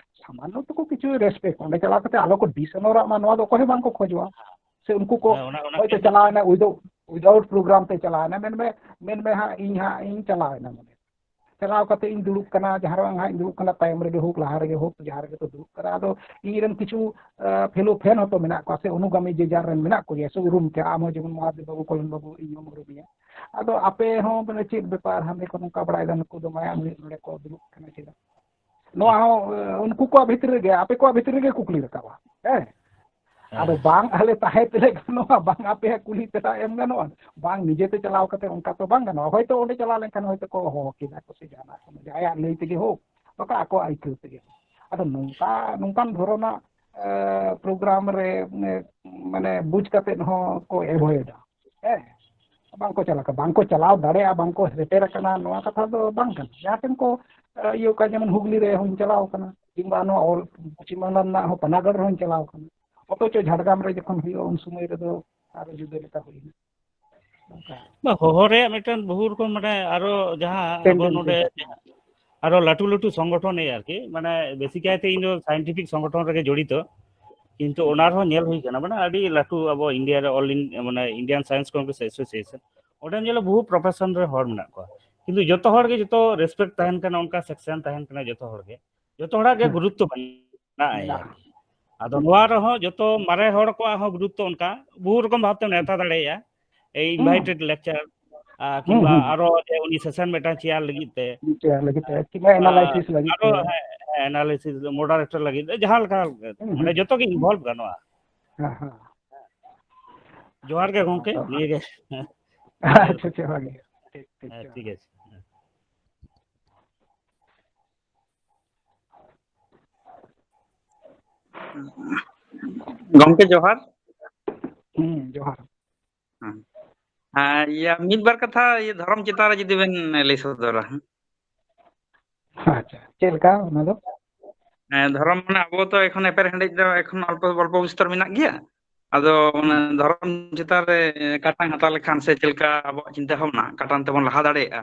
ᱥᱟᱢᱟᱱᱱᱚ ᱴᱩᱠᱩ ᱠᱤᱪᱷᱩ ᱨᱮᱥᱯᱮᱠᱴ, ᱚᱸᱰᱮ ᱪᱟᱞᱟᱣ ᱠᱟᱛᱮ ᱟᱞᱚ ᱠᱚ ᱰᱤᱥᱚᱱᱚᱨᱟᱜ ᱢᱟ, ᱱᱚᱣᱟ ᱫᱚ ᱚᱠᱚᱭ ᱦᱚᱸ ᱵᱟᱝ ᱠᱚ ᱠᱷᱚᱡᱚᱜᱼᱟ᱾ ᱥᱮ ᱩᱱᱠᱩ ᱠᱚ ᱦᱮᱸ, ᱚᱱᱟ, ᱚᱱᱟ ᱦᱚᱭᱛᱳ ᱠᱟᱱ ᱜᱮᱭᱟ᱾ ᱪᱟᱞᱟᱣᱮᱱᱟ without, without program ᱛᱮ ᱪᱟᱞᱟᱣᱮᱱᱟ, ᱢᱮᱱᱢᱮ, ᱢᱮᱱᱢᱮ ᱦᱟᱸᱜ ᱤᱧ ᱦᱟᱸᱜ ᱤᱧ ᱪᱟᱞᱟᱣᱮᱱᱟ, ᱢᱟᱱᱮ ᱪᱟᱞᱟᱣ ᱠᱟᱛᱮ ᱤᱧ ᱫᱩᱲᱩᱵ ᱠᱟᱱᱟ, ᱡᱟᱦᱟᱸ ᱨᱮ ᱦᱟᱸᱜ ᱤᱧ ᱫᱩᱲᱩᱵ ᱠᱟᱱᱟ, ᱛᱟᱭᱚᱢ ᱨᱮᱜᱮ ᱦᱳᱠ, ᱞᱟᱦᱟ ᱨᱮᱜᱮ ᱦᱳᱠ, ᱡᱟᱦᱟᱸ ᱨᱮᱜᱮ ᱠᱚ ᱫᱩᱲᱩᱵ ᱠᱟᱱᱟ, ᱟᱫᱚ ᱤᱧ ᱨᱮᱱ ᱠᱤᱪᱷᱩ, ᱟ, ᱯᱷᱮᱞᱳ ᱯᱷᱮᱱ ᱦᱚᱸᱛᱚ ᱢᱮᱱᱟᱜ ᱠᱚᱣᱟ, ᱥᱮ ᱚᱱᱩᱜᱟᱢᱤ ᱡᱮ ᱡᱟᱨ ᱨᱮᱱ ᱢᱮᱱᱟᱜ ᱠᱚᱜᱮᱭᱟ, ᱥᱮ ᱩᱨᱩᱢ ᱠᱮᱭᱟ, ᱟᱢ ᱦᱚᱸ ᱡᱮᱢᱚᱱ ᱢᱚᱦᱟᱫᱮᱵ ᱵᱟᱹᱵᱩ, ᱠᱚᱞᱮᱱ ᱵᱟᱹᱵᱩ, ᱤᱧ ᱦᱚᱸᱢ ᱩᱨᱩᱢᱮᱭᱟ᱾ ᱟᱫᱚ ᱟᱯᱮ ᱦᱚᱸ ᱵᱚᱞᱮ ᱪᱮᱫ ᱵᱮᱯᱟᱨ, ᱦᱟᱸᱰᱮ ᱠᱚ ᱱᱚᱝᱠᱟ ᱵᱟᱲᱟᱭ ᱫᱟ, ᱱᱩᱠᱩ ᱫᱚ ᱢᱟᱭᱟᱢ ᱦᱩᱭᱩᱜ ᱱᱚᱰᱮ ᱠᱚ ᱫᱩᱲᱩᱵ ᱠᱟᱱᱟ ᱪᱮᱫᱟᱜ? ᱱᱚᱣᱟ ᱦᱚᱸ, ᱮ, ᱩᱱᱠᱩ ᱠᱚᱣᱟᱜ ᱵᱷᱤᱛᱨᱤ ᱨᱮᱜᱮ, ᱟᱯᱮ ᱠᱚᱣᱟᱜ ᱵᱷᱤᱛᱨᱤ ᱨᱮᱜᱮ ᱠᱩᱠᱞᱤ ᱨᱟᱠᱟᱵᱼᱟ᱾ ᱦᱮᱸ? ᱟᱫᱚ ᱦᱮᱸ᱾ ᱵᱟᱝ ᱟᱞᱮ ᱛᱟᱦᱮᱸ ᱛᱮᱞᱮ ᱜᱟᱱᱚᱜᱼᱟ, ᱵᱟᱝ ᱟᱯᱮᱭᱟᱜ ᱠᱩᱞᱤ ᱛᱮᱞᱟ ᱮᱢ ᱜᱟᱱᱚᱜᱼᱟ, ᱵᱟᱝ ᱱᱤᱡᱮᱛᱮ ᱪᱟᱞᱟᱣ ᱠᱟᱛᱮ ᱚᱱᱠᱟ ᱛᱚ ᱵᱟᱝ ᱜᱟᱱᱚᱜᱼᱟ᱾ ᱦᱚᱭᱛᱳ ᱚᱸᱰᱮ ᱪᱟᱞᱟᱣ ᱞᱮᱱᱠᱷᱟᱱ ᱦᱚᱭᱛᱳ ᱠᱚ ᱦᱚᱦᱚ ᱠᱮᱫᱟ ᱠᱚ ᱥᱮ ᱡᱟᱦᱟᱱᱟᱜ ᱠᱚ, ᱡᱟᱦᱟᱸᱭᱟᱜ ᱞᱟᱹᱭ ᱛᱮᱜᱮ ᱦᱳᱠ, ᱵᱟᱠᱷᱟᱱ ᱟᱠᱚᱣᱟᱜ ᱟᱹᱭᱠᱟᱹᱣ ᱛᱮᱜᱮ᱾ ᱟᱫᱚ ᱱᱚᱝᱠᱟ, ᱱᱚᱝᱠᱟᱱ ᱫᱷᱚᱨᱚᱱᱟᱜ, ᱮ, ᱯᱨᱳᱜᱨᱟᱢ ᱨᱮ, ᱮ, ᱢᱟᱱᱮ ᱵᱩᱡᱽ ᱠᱟᱛᱮ ᱦᱚᱸ ᱠᱚ ᱮᱵᱷᱚᱭᱮᱰᱟ᱾ ᱦᱮᱸ, ᱵᱟᱝᱠᱚ ᱪᱟᱞᱟᱜ ᱠᱟᱱᱟ, ᱵᱟᱝᱠᱚ ᱪᱟᱞᱟᱣ ᱫᱟᱲᱮᱭᱟᱜᱼᱟ, ᱵᱟᱝᱠᱚ ᱥᱮᱴᱮᱨ ᱟᱠᱟᱱᱟ, ᱱᱚᱣᱟ ᱠᱟᱛᱷᱟ ᱫᱚ ᱵᱟᱝ ᱠᱟᱱᱟ᱾ ᱡᱟᱦᱟᱸ ᱴᱷᱮᱱ ᱠᱚ, ᱮ, ᱤᱭᱟᱹ ᱠᱟᱱᱟ, ᱡᱮᱢᱚᱱ ᱦᱩᱜᱽᱞᱤ ᱨᱮ ᱦᱚᱸᱧ ᱪᱟᱞᱟᱣ ᱟᱠᱟᱱᱟ, ᱠᱤᱝᱵᱟ ᱱᱚᱣᱟ ᱚᱞ ᱯᱚᱪᱷᱤᱢ ᱵᱟᱝᱞᱟ ᱨᱮᱱᱟᱜ ᱦᱚᱸ ᱯᱟᱱᱟᱜᱚᱲ ᱨᱮᱦᱚᱸᱧ ᱪᱟᱞᱟᱣ ᱟᱠᱟᱱᱟ, ᱚᱛᱷᱚᱪᱚ ᱡᱷᱟᱲᱜᱨᱟᱢ ᱨᱮ ᱡᱚᱠᱷᱚᱱ ᱦᱩᱭᱩᱜᱼᱟ, ᱩᱱ ᱥᱚᱢᱚᱭ ᱨᱮᱫᱚ ᱟᱨᱚ ᱡᱩᱫᱟᱹ ᱞᱮᱠᱟ ᱦᱩᱭᱱᱟ᱾ ᱱᱚᱝᱠᱟ᱾ ᱵᱟ, ᱦᱚᱦᱚ ᱨᱮᱭᱟᱜ ᱢᱤᱫᱴᱮᱱ ᱵᱚᱦᱩ ᱨᱚᱠᱚᱢ, ᱢᱟᱱᱮ, ᱟᱨᱚ ᱡᱟᱦᱟᱸ ᱟᱵᱚ tendency᱾ ᱱᱚᱰᱮ ᱟᱨᱚ ᱞᱟᱹᱴᱩ ᱞᱟᱹᱴᱩ ᱥᱚᱝᱜᱚᱴᱷᱚᱱ ᱮ ᱟᱨᱠᱤ, ᱢᱟᱱᱮ, ᱵᱮᱥᱤ ᱠᱟᱭᱛᱮ ᱤᱧ ᱫᱚ ᱥᱟᱭᱮᱱᱴᱤᱯᱷᱤᱠ ᱥᱚᱝᱜᱚᱴᱷᱚᱱ ᱨᱮᱜᱮ ᱡᱚᱲᱤᱛᱚ, ᱠᱤᱱᱛᱩ ᱚᱱᱟ ᱨᱮᱦᱚᱸ ᱧᱮᱞ ᱦᱩᱭ ᱠᱟᱱᱟ, ᱢᱟᱱᱮ, ᱟᱹᱰᱤ ᱞᱟᱹᱴᱩ ᱟᱵᱚ ᱤᱱᱰᱤᱭᱟ ᱨᱮ All In-, ᱢᱟᱱᱮ, Indian Science Congress Association, ᱚᱸᱰᱮᱢ ᱧᱮᱞᱟ ᱵᱚᱦᱩ ᱯᱨᱚᱯᱷᱮᱥᱚᱱ ᱨᱮ ᱦᱚᱲ ᱢᱮᱱᱟᱜ ᱠᱚᱣᱟ, ᱠᱤᱱᱛᱩ ᱡᱚᱛᱚ ᱦᱚᱲ ᱜᱮ, ᱡᱚᱛᱚ ᱨᱮᱥᱯᱮᱠᱴ ᱛᱟᱦᱮᱱ ᱠᱟᱱᱟ, ᱚᱱᱠᱟ ᱥᱮᱠᱥᱚᱱ ᱛᱟᱦᱮᱱ ᱠᱟᱱᱟ, ᱡᱚᱛᱚ ᱦᱚᱲ ᱜᱮ, ᱡᱚᱛᱚ ᱦᱚᱲᱟᱜ ᱜᱮ ᱦᱩᱸ᱾ ᱜᱩᱨᱩᱛᱛᱚ ᱢᱮᱱᱟᱜᱼᱟ ᱢᱮᱱᱟᱜᱼᱟ᱾ ᱟᱨᱠᱤ᱾ ᱟᱫᱚ ᱱᱚᱣᱟ ᱨᱮᱦᱚᱸ ᱡᱚᱛᱚ ᱢᱟᱨᱮ ᱦᱚᱲ ᱠᱚᱣᱟᱜ ᱦᱚᱸ ᱜᱩᱨᱩᱛᱛᱚ ᱚᱱᱠᱟ ᱵᱚᱦᱩ ᱨᱚᱠᱚᱢ ᱵᱷᱟᱵᱛᱮ ᱱᱮᱣᱛᱟ ᱫᱟᱲᱮᱭᱟᱜᱼᱟ, ᱮᱭ ᱦᱩᱸ, ᱦᱩᱸ᱾ Invited lecture, ᱟᱨ ᱦᱩᱸ, ᱠᱤᱝᱵᱟ ᱦᱩᱸ, ᱦᱩᱸ᱾ ᱟᱨᱚ ᱡᱮ ᱩᱱᱤ session ᱢᱤᱫᱴᱟᱝ chair ᱞᱟᱹᱜᱤᱫ ᱛᱮ, ᱢᱤᱫᱴᱮᱱ ᱞᱟᱹᱜᱤᱫ ᱛᱮ, ᱟᱨ, ᱠᱤᱝᱵᱟ analysis ᱞᱟᱹᱜᱤᱫ ᱟᱨᱚ, ᱛᱮ᱾ ᱦᱮᱸ, ᱦᱮᱸ, analysis, moderator ᱞᱟᱹᱜᱤᱫ ᱛᱮ, ᱡᱟᱦᱟᱸ ᱞᱮᱠᱟ, ᱦᱩᱸ, ᱢᱟᱱᱮ ᱦᱩᱸ᱾ ᱡᱚᱛᱚ ᱜᱮ involve ᱜᱟᱱᱚᱜᱼᱟ᱾ ᱦᱮᱸ, ᱦᱮᱸ᱾ ᱡᱚᱦᱟᱨ ᱜᱮ ᱜᱚᱝᱠᱮ, ᱟᱫᱚ ᱱᱤᱭᱟᱹ ᱜᱮ᱾ ᱟᱪᱪᱷᱟ, ᱟᱪᱪᱷᱟ, ᱵᱷᱟᱜᱮ᱾ ᱴᱷᱤᱠ, ᱴᱷᱤᱠ, ᱦᱮᱸ, ᱡᱚᱦᱟᱨ᱾ ᱴᱷᱤᱠ ᱟᱪᱷᱮ᱾ ᱜᱚᱝᱠᱮ ᱡᱚᱦᱟᱨ᱾ ᱦᱩᱸ, ᱡᱚᱦᱟᱨ᱾ ᱦᱮᱸ᱾ ᱦᱮᱸ, ᱤᱭᱟᱹ, ᱢᱤᱫ ᱵᱟᱨ ᱠᱟᱛᱷᱟ, ᱤᱭᱟᱹ, ᱫᱷᱚᱨᱚᱢ ᱪᱮᱛᱟᱱ ᱨᱮ ᱡᱩᱫᱤ ᱵᱮᱱ ᱞᱟᱹᱭ ᱥᱚᱫᱚᱨᱟ᱾ ᱟᱪᱪᱷᱟ, ᱪᱮᱫ ᱞᱮᱠᱟ ᱚᱱᱟ ᱫᱚ? ᱦᱮᱸ, ᱫᱷᱚᱨᱚᱢ ᱢᱟᱱᱮ ᱟᱵᱚ ᱛᱚ ᱮᱠᱷᱚᱱ ᱮᱯᱮᱨ ᱦᱮᱸᱰᱮᱡ ᱫᱚ ᱮᱠᱷᱚᱱ ᱚᱞᱯᱚ, ᱚᱞᱯᱚ ᱵᱤᱥᱛᱚᱨ ᱢᱮᱱᱟᱜ ᱜᱮᱭᱟ᱾ ᱟᱫᱚ ᱚᱱᱟ ᱦᱩᱸ᱾ ᱫᱷᱚᱨᱚᱢ ᱪᱮᱛᱟᱱ ᱨᱮ ᱠᱟᱴᱟᱱ ᱦᱟᱛᱟᱣ ᱞᱮᱠᱷᱟᱱ ᱥᱮ ᱪᱮᱫ ᱞᱮᱠᱟ ᱟᱵᱚᱣᱟᱜ ᱪᱤᱱᱛᱟᱹ ᱵᱷᱟᱵᱽᱱᱟ ᱠᱟᱴᱟᱱ ᱛᱮᱵᱚᱱ ᱞᱟᱦᱟ ᱫᱟᱲᱮᱭᱟᱜᱼᱟ?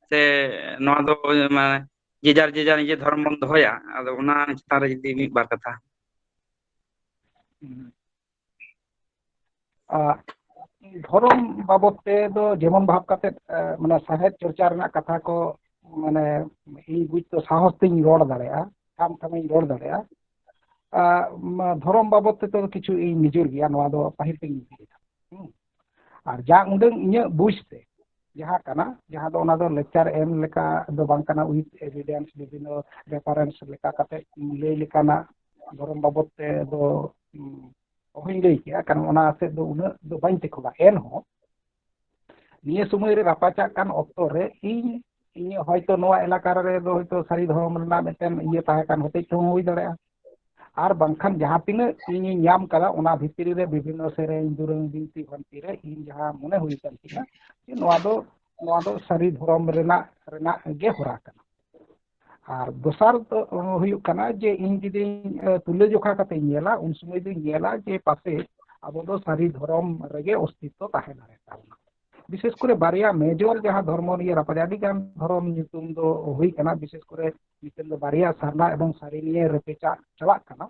ᱥᱮ ᱱᱚᱣᱟ ᱫᱚ, ᱢᱟᱱᱮ, ᱡᱮ ᱡᱟᱨ, ᱡᱮ ᱡᱟᱨ ᱱᱤᱡᱮ ᱫᱷᱚᱨᱚᱢ ᱵᱚᱱ ᱫᱚᱦᱚᱭᱟ? ᱟᱫᱚ ᱚᱱᱟ ᱪᱮᱛᱟᱱ ᱨᱮ ᱡᱩᱫᱤ ᱢᱤᱫ ᱵᱟᱨ ᱠᱟᱛᱷᱟ᱾ ᱦᱩᱸ᱾ ᱟ, ᱫᱷᱚᱨᱚᱢ ᱵᱟᱵᱚᱫ ᱛᱮ ᱫᱚ ᱡᱮᱢᱚᱱ ᱵᱷᱟᱵᱽ ᱠᱟᱛᱮᱫ, ᱮ, ᱢᱟᱱᱮ ᱥᱟᱶᱦᱮᱫ ᱪᱚᱨᱪᱟ ᱨᱮᱱᱟᱜ ᱠᱟᱛᱷᱟ ᱠᱚ, ᱢᱟᱱᱮ ᱤᱧ ᱵᱩᱡᱽ ᱛᱮ ᱥᱟᱦᱚᱥ ᱛᱤᱧ ᱨᱚᱲ ᱫᱟᱲᱮᱭᱟᱜᱼᱟ, ᱴᱷᱟᱢ ᱴᱷᱟᱢᱤᱧ ᱨᱚᱲ ᱫᱟᱲᱮᱭᱟᱜᱼᱟ᱾ ᱟ, ᱢᱟ, ᱫᱷᱚᱨᱚᱢ ᱵᱟᱵᱚᱫ ᱛᱮᱫᱚ ᱠᱤᱪᱷᱩ ᱤᱧ ᱱᱤᱡᱮᱨ ᱜᱮᱭᱟ, ᱱᱚᱣᱟ ᱫᱚ ᱯᱟᱹᱦᱤᱞ ᱛᱤᱧ ᱵᱩᱡᱽ ᱠᱮᱫᱟ᱾ ᱦᱩᱸ᱾ ᱟᱨ ᱡᱟ ᱩᱰᱟᱹᱝ ᱤᱧᱟᱹᱜ ᱵᱩᱡᱽ ᱛᱮ ᱡᱟᱦᱟᱸ ᱠᱟᱱᱟ, ᱡᱟᱦᱟᱸ ᱫᱚ ᱚᱱᱟ ᱫᱚ lecture ᱮᱢ ᱞᱮᱠᱟ ᱫᱚ ᱵᱟᱝ ᱠᱟᱱᱟ, with evidence, ᱵᱤᱵᱷᱤᱱᱱᱚ reference ᱞᱮᱠᱟ ᱠᱟᱛᱮ ᱞᱟᱹᱭ ᱞᱮᱠᱟᱱᱟᱜ ᱫᱷᱚᱨᱚᱢ ᱵᱟᱵᱚᱫ ᱛᱮ ᱫᱚ, ᱩᱸ, ᱚᱦᱚᱧ ᱞᱟᱹᱭ ᱠᱮᱭᱟ, ᱠᱟᱨᱚᱱ ᱚᱱᱟ ᱥᱮᱫ ᱫᱚ ᱩᱱᱟᱹᱜ ᱫᱚ ᱵᱟᱹᱧ ᱛᱮᱠᱚᱣᱟ᱾ ᱮᱱᱦᱚᱸ ᱱᱤᱭᱟᱹ ᱥᱚᱢᱚᱭ ᱨᱮ ᱨᱟᱯᱟᱪᱟᱜ ᱠᱟᱱ ᱚᱠᱛᱚ ᱨᱮ ᱤᱧ, ᱤᱧ ᱦᱚᱭᱛᱚ ᱱᱚᱣᱟ ᱮᱞᱟᱠᱟ ᱨᱮ ᱫᱚ ᱦᱚᱭᱛᱚ ᱥᱟᱹᱨᱤ ᱫᱷᱚᱨᱚᱢ ᱨᱮᱱᱟᱜ ᱢᱤᱫᱴᱮᱱ ᱤᱭᱟᱹ ᱛᱟᱦᱮᱸ ᱠᱟᱱ ᱦᱚᱛᱮᱡ ᱛᱮᱦᱚᱸ ᱦᱩᱭ ᱫᱟᱲᱮᱭᱟᱜᱼᱟ᱾ ᱟᱨ ᱵᱟᱝᱠᱷᱟᱱ ᱡᱟᱦᱟᱸ ᱛᱤᱱᱟᱹᱜ ᱤᱧᱤᱧ ᱧᱟᱢ ᱠᱟᱫᱟ, ᱚᱱᱟ ᱵᱷᱤᱛᱨᱤ ᱨᱮ ᱵᱤᱵᱷᱤᱱᱱᱚ ᱥᱮᱨᱮᱧ, ᱫᱩᱨᱟᱹᱝ, ᱵᱤᱱᱛᱤ, ᱵᱷᱟᱱᱛᱤ ᱨᱮ ᱤᱧ ᱡᱟᱦᱟᱸ ᱢᱚᱱᱮ ᱦᱩᱭ ᱠᱟᱱ ᱛᱤᱧᱟ ᱡᱮ ᱱᱚᱣᱟ ᱫᱚ, ᱱᱚᱣᱟ ᱫᱚ ᱥᱟᱹᱨᱤ ᱫᱷᱚᱨᱚᱢ ᱨᱮᱱᱟᱜ, ᱨᱮᱱᱟᱜ ᱜᱮ ᱦᱚᱨᱟ ᱠᱟᱱᱟ᱾ ᱟᱨ ᱫᱚᱥᱟᱨ ᱫᱚ ᱦᱩᱭᱩᱜ ᱠᱟᱱᱟ ᱡᱮ ᱤᱧ ᱡᱩᱫᱤᱧ, ᱮ, ᱛᱩᱞᱟᱹᱡᱚᱠᱷᱟ ᱠᱟᱛᱮᱧ ᱧᱮᱞᱟ, ᱩᱱ ᱥᱚᱢᱚᱭ ᱫᱚᱧ ᱧᱮᱞᱟ ᱡᱮ ᱯᱟᱥᱮᱡ ᱟᱵᱚ ᱫᱚ ᱥᱟᱹᱨᱤ ᱫᱷᱚᱨᱚᱢ ᱨᱮᱜᱮ ᱚᱥᱛᱤᱛᱛᱚ ᱛᱟᱦᱮᱸ ᱫᱟᱲᱮ ᱛᱟᱵᱚᱱᱟ᱾ ᱵᱤᱥᱮᱥ ᱠᱚᱨᱮ ᱵᱟᱨᱭᱟ major ᱡᱟᱦᱟᱸ ᱫᱷᱚᱨᱢᱚ ᱱᱤᱭᱮ ᱨᱟᱯᱟᱪᱟᱜ, ᱟᱹᱰᱤ ᱜᱟᱱ ᱫᱷᱚᱨᱚᱢ ᱧᱩᱛᱩᱢ ᱫᱚ ᱦᱩᱭ ᱠᱟᱱᱟ, ᱵᱤᱥᱮᱥ ᱠᱚᱨᱮ ᱢᱤᱫᱴᱮᱱ ᱫᱚ ᱵᱟᱨᱭᱟ ᱥᱟᱨᱱᱟ ᱮᱵᱚᱝ ᱥᱟᱹᱨᱤ ᱱᱤᱭᱮ ᱨᱮᱯᱮᱪᱟᱜ ᱪᱟᱞᱟᱜ ᱠᱟᱱᱟ᱾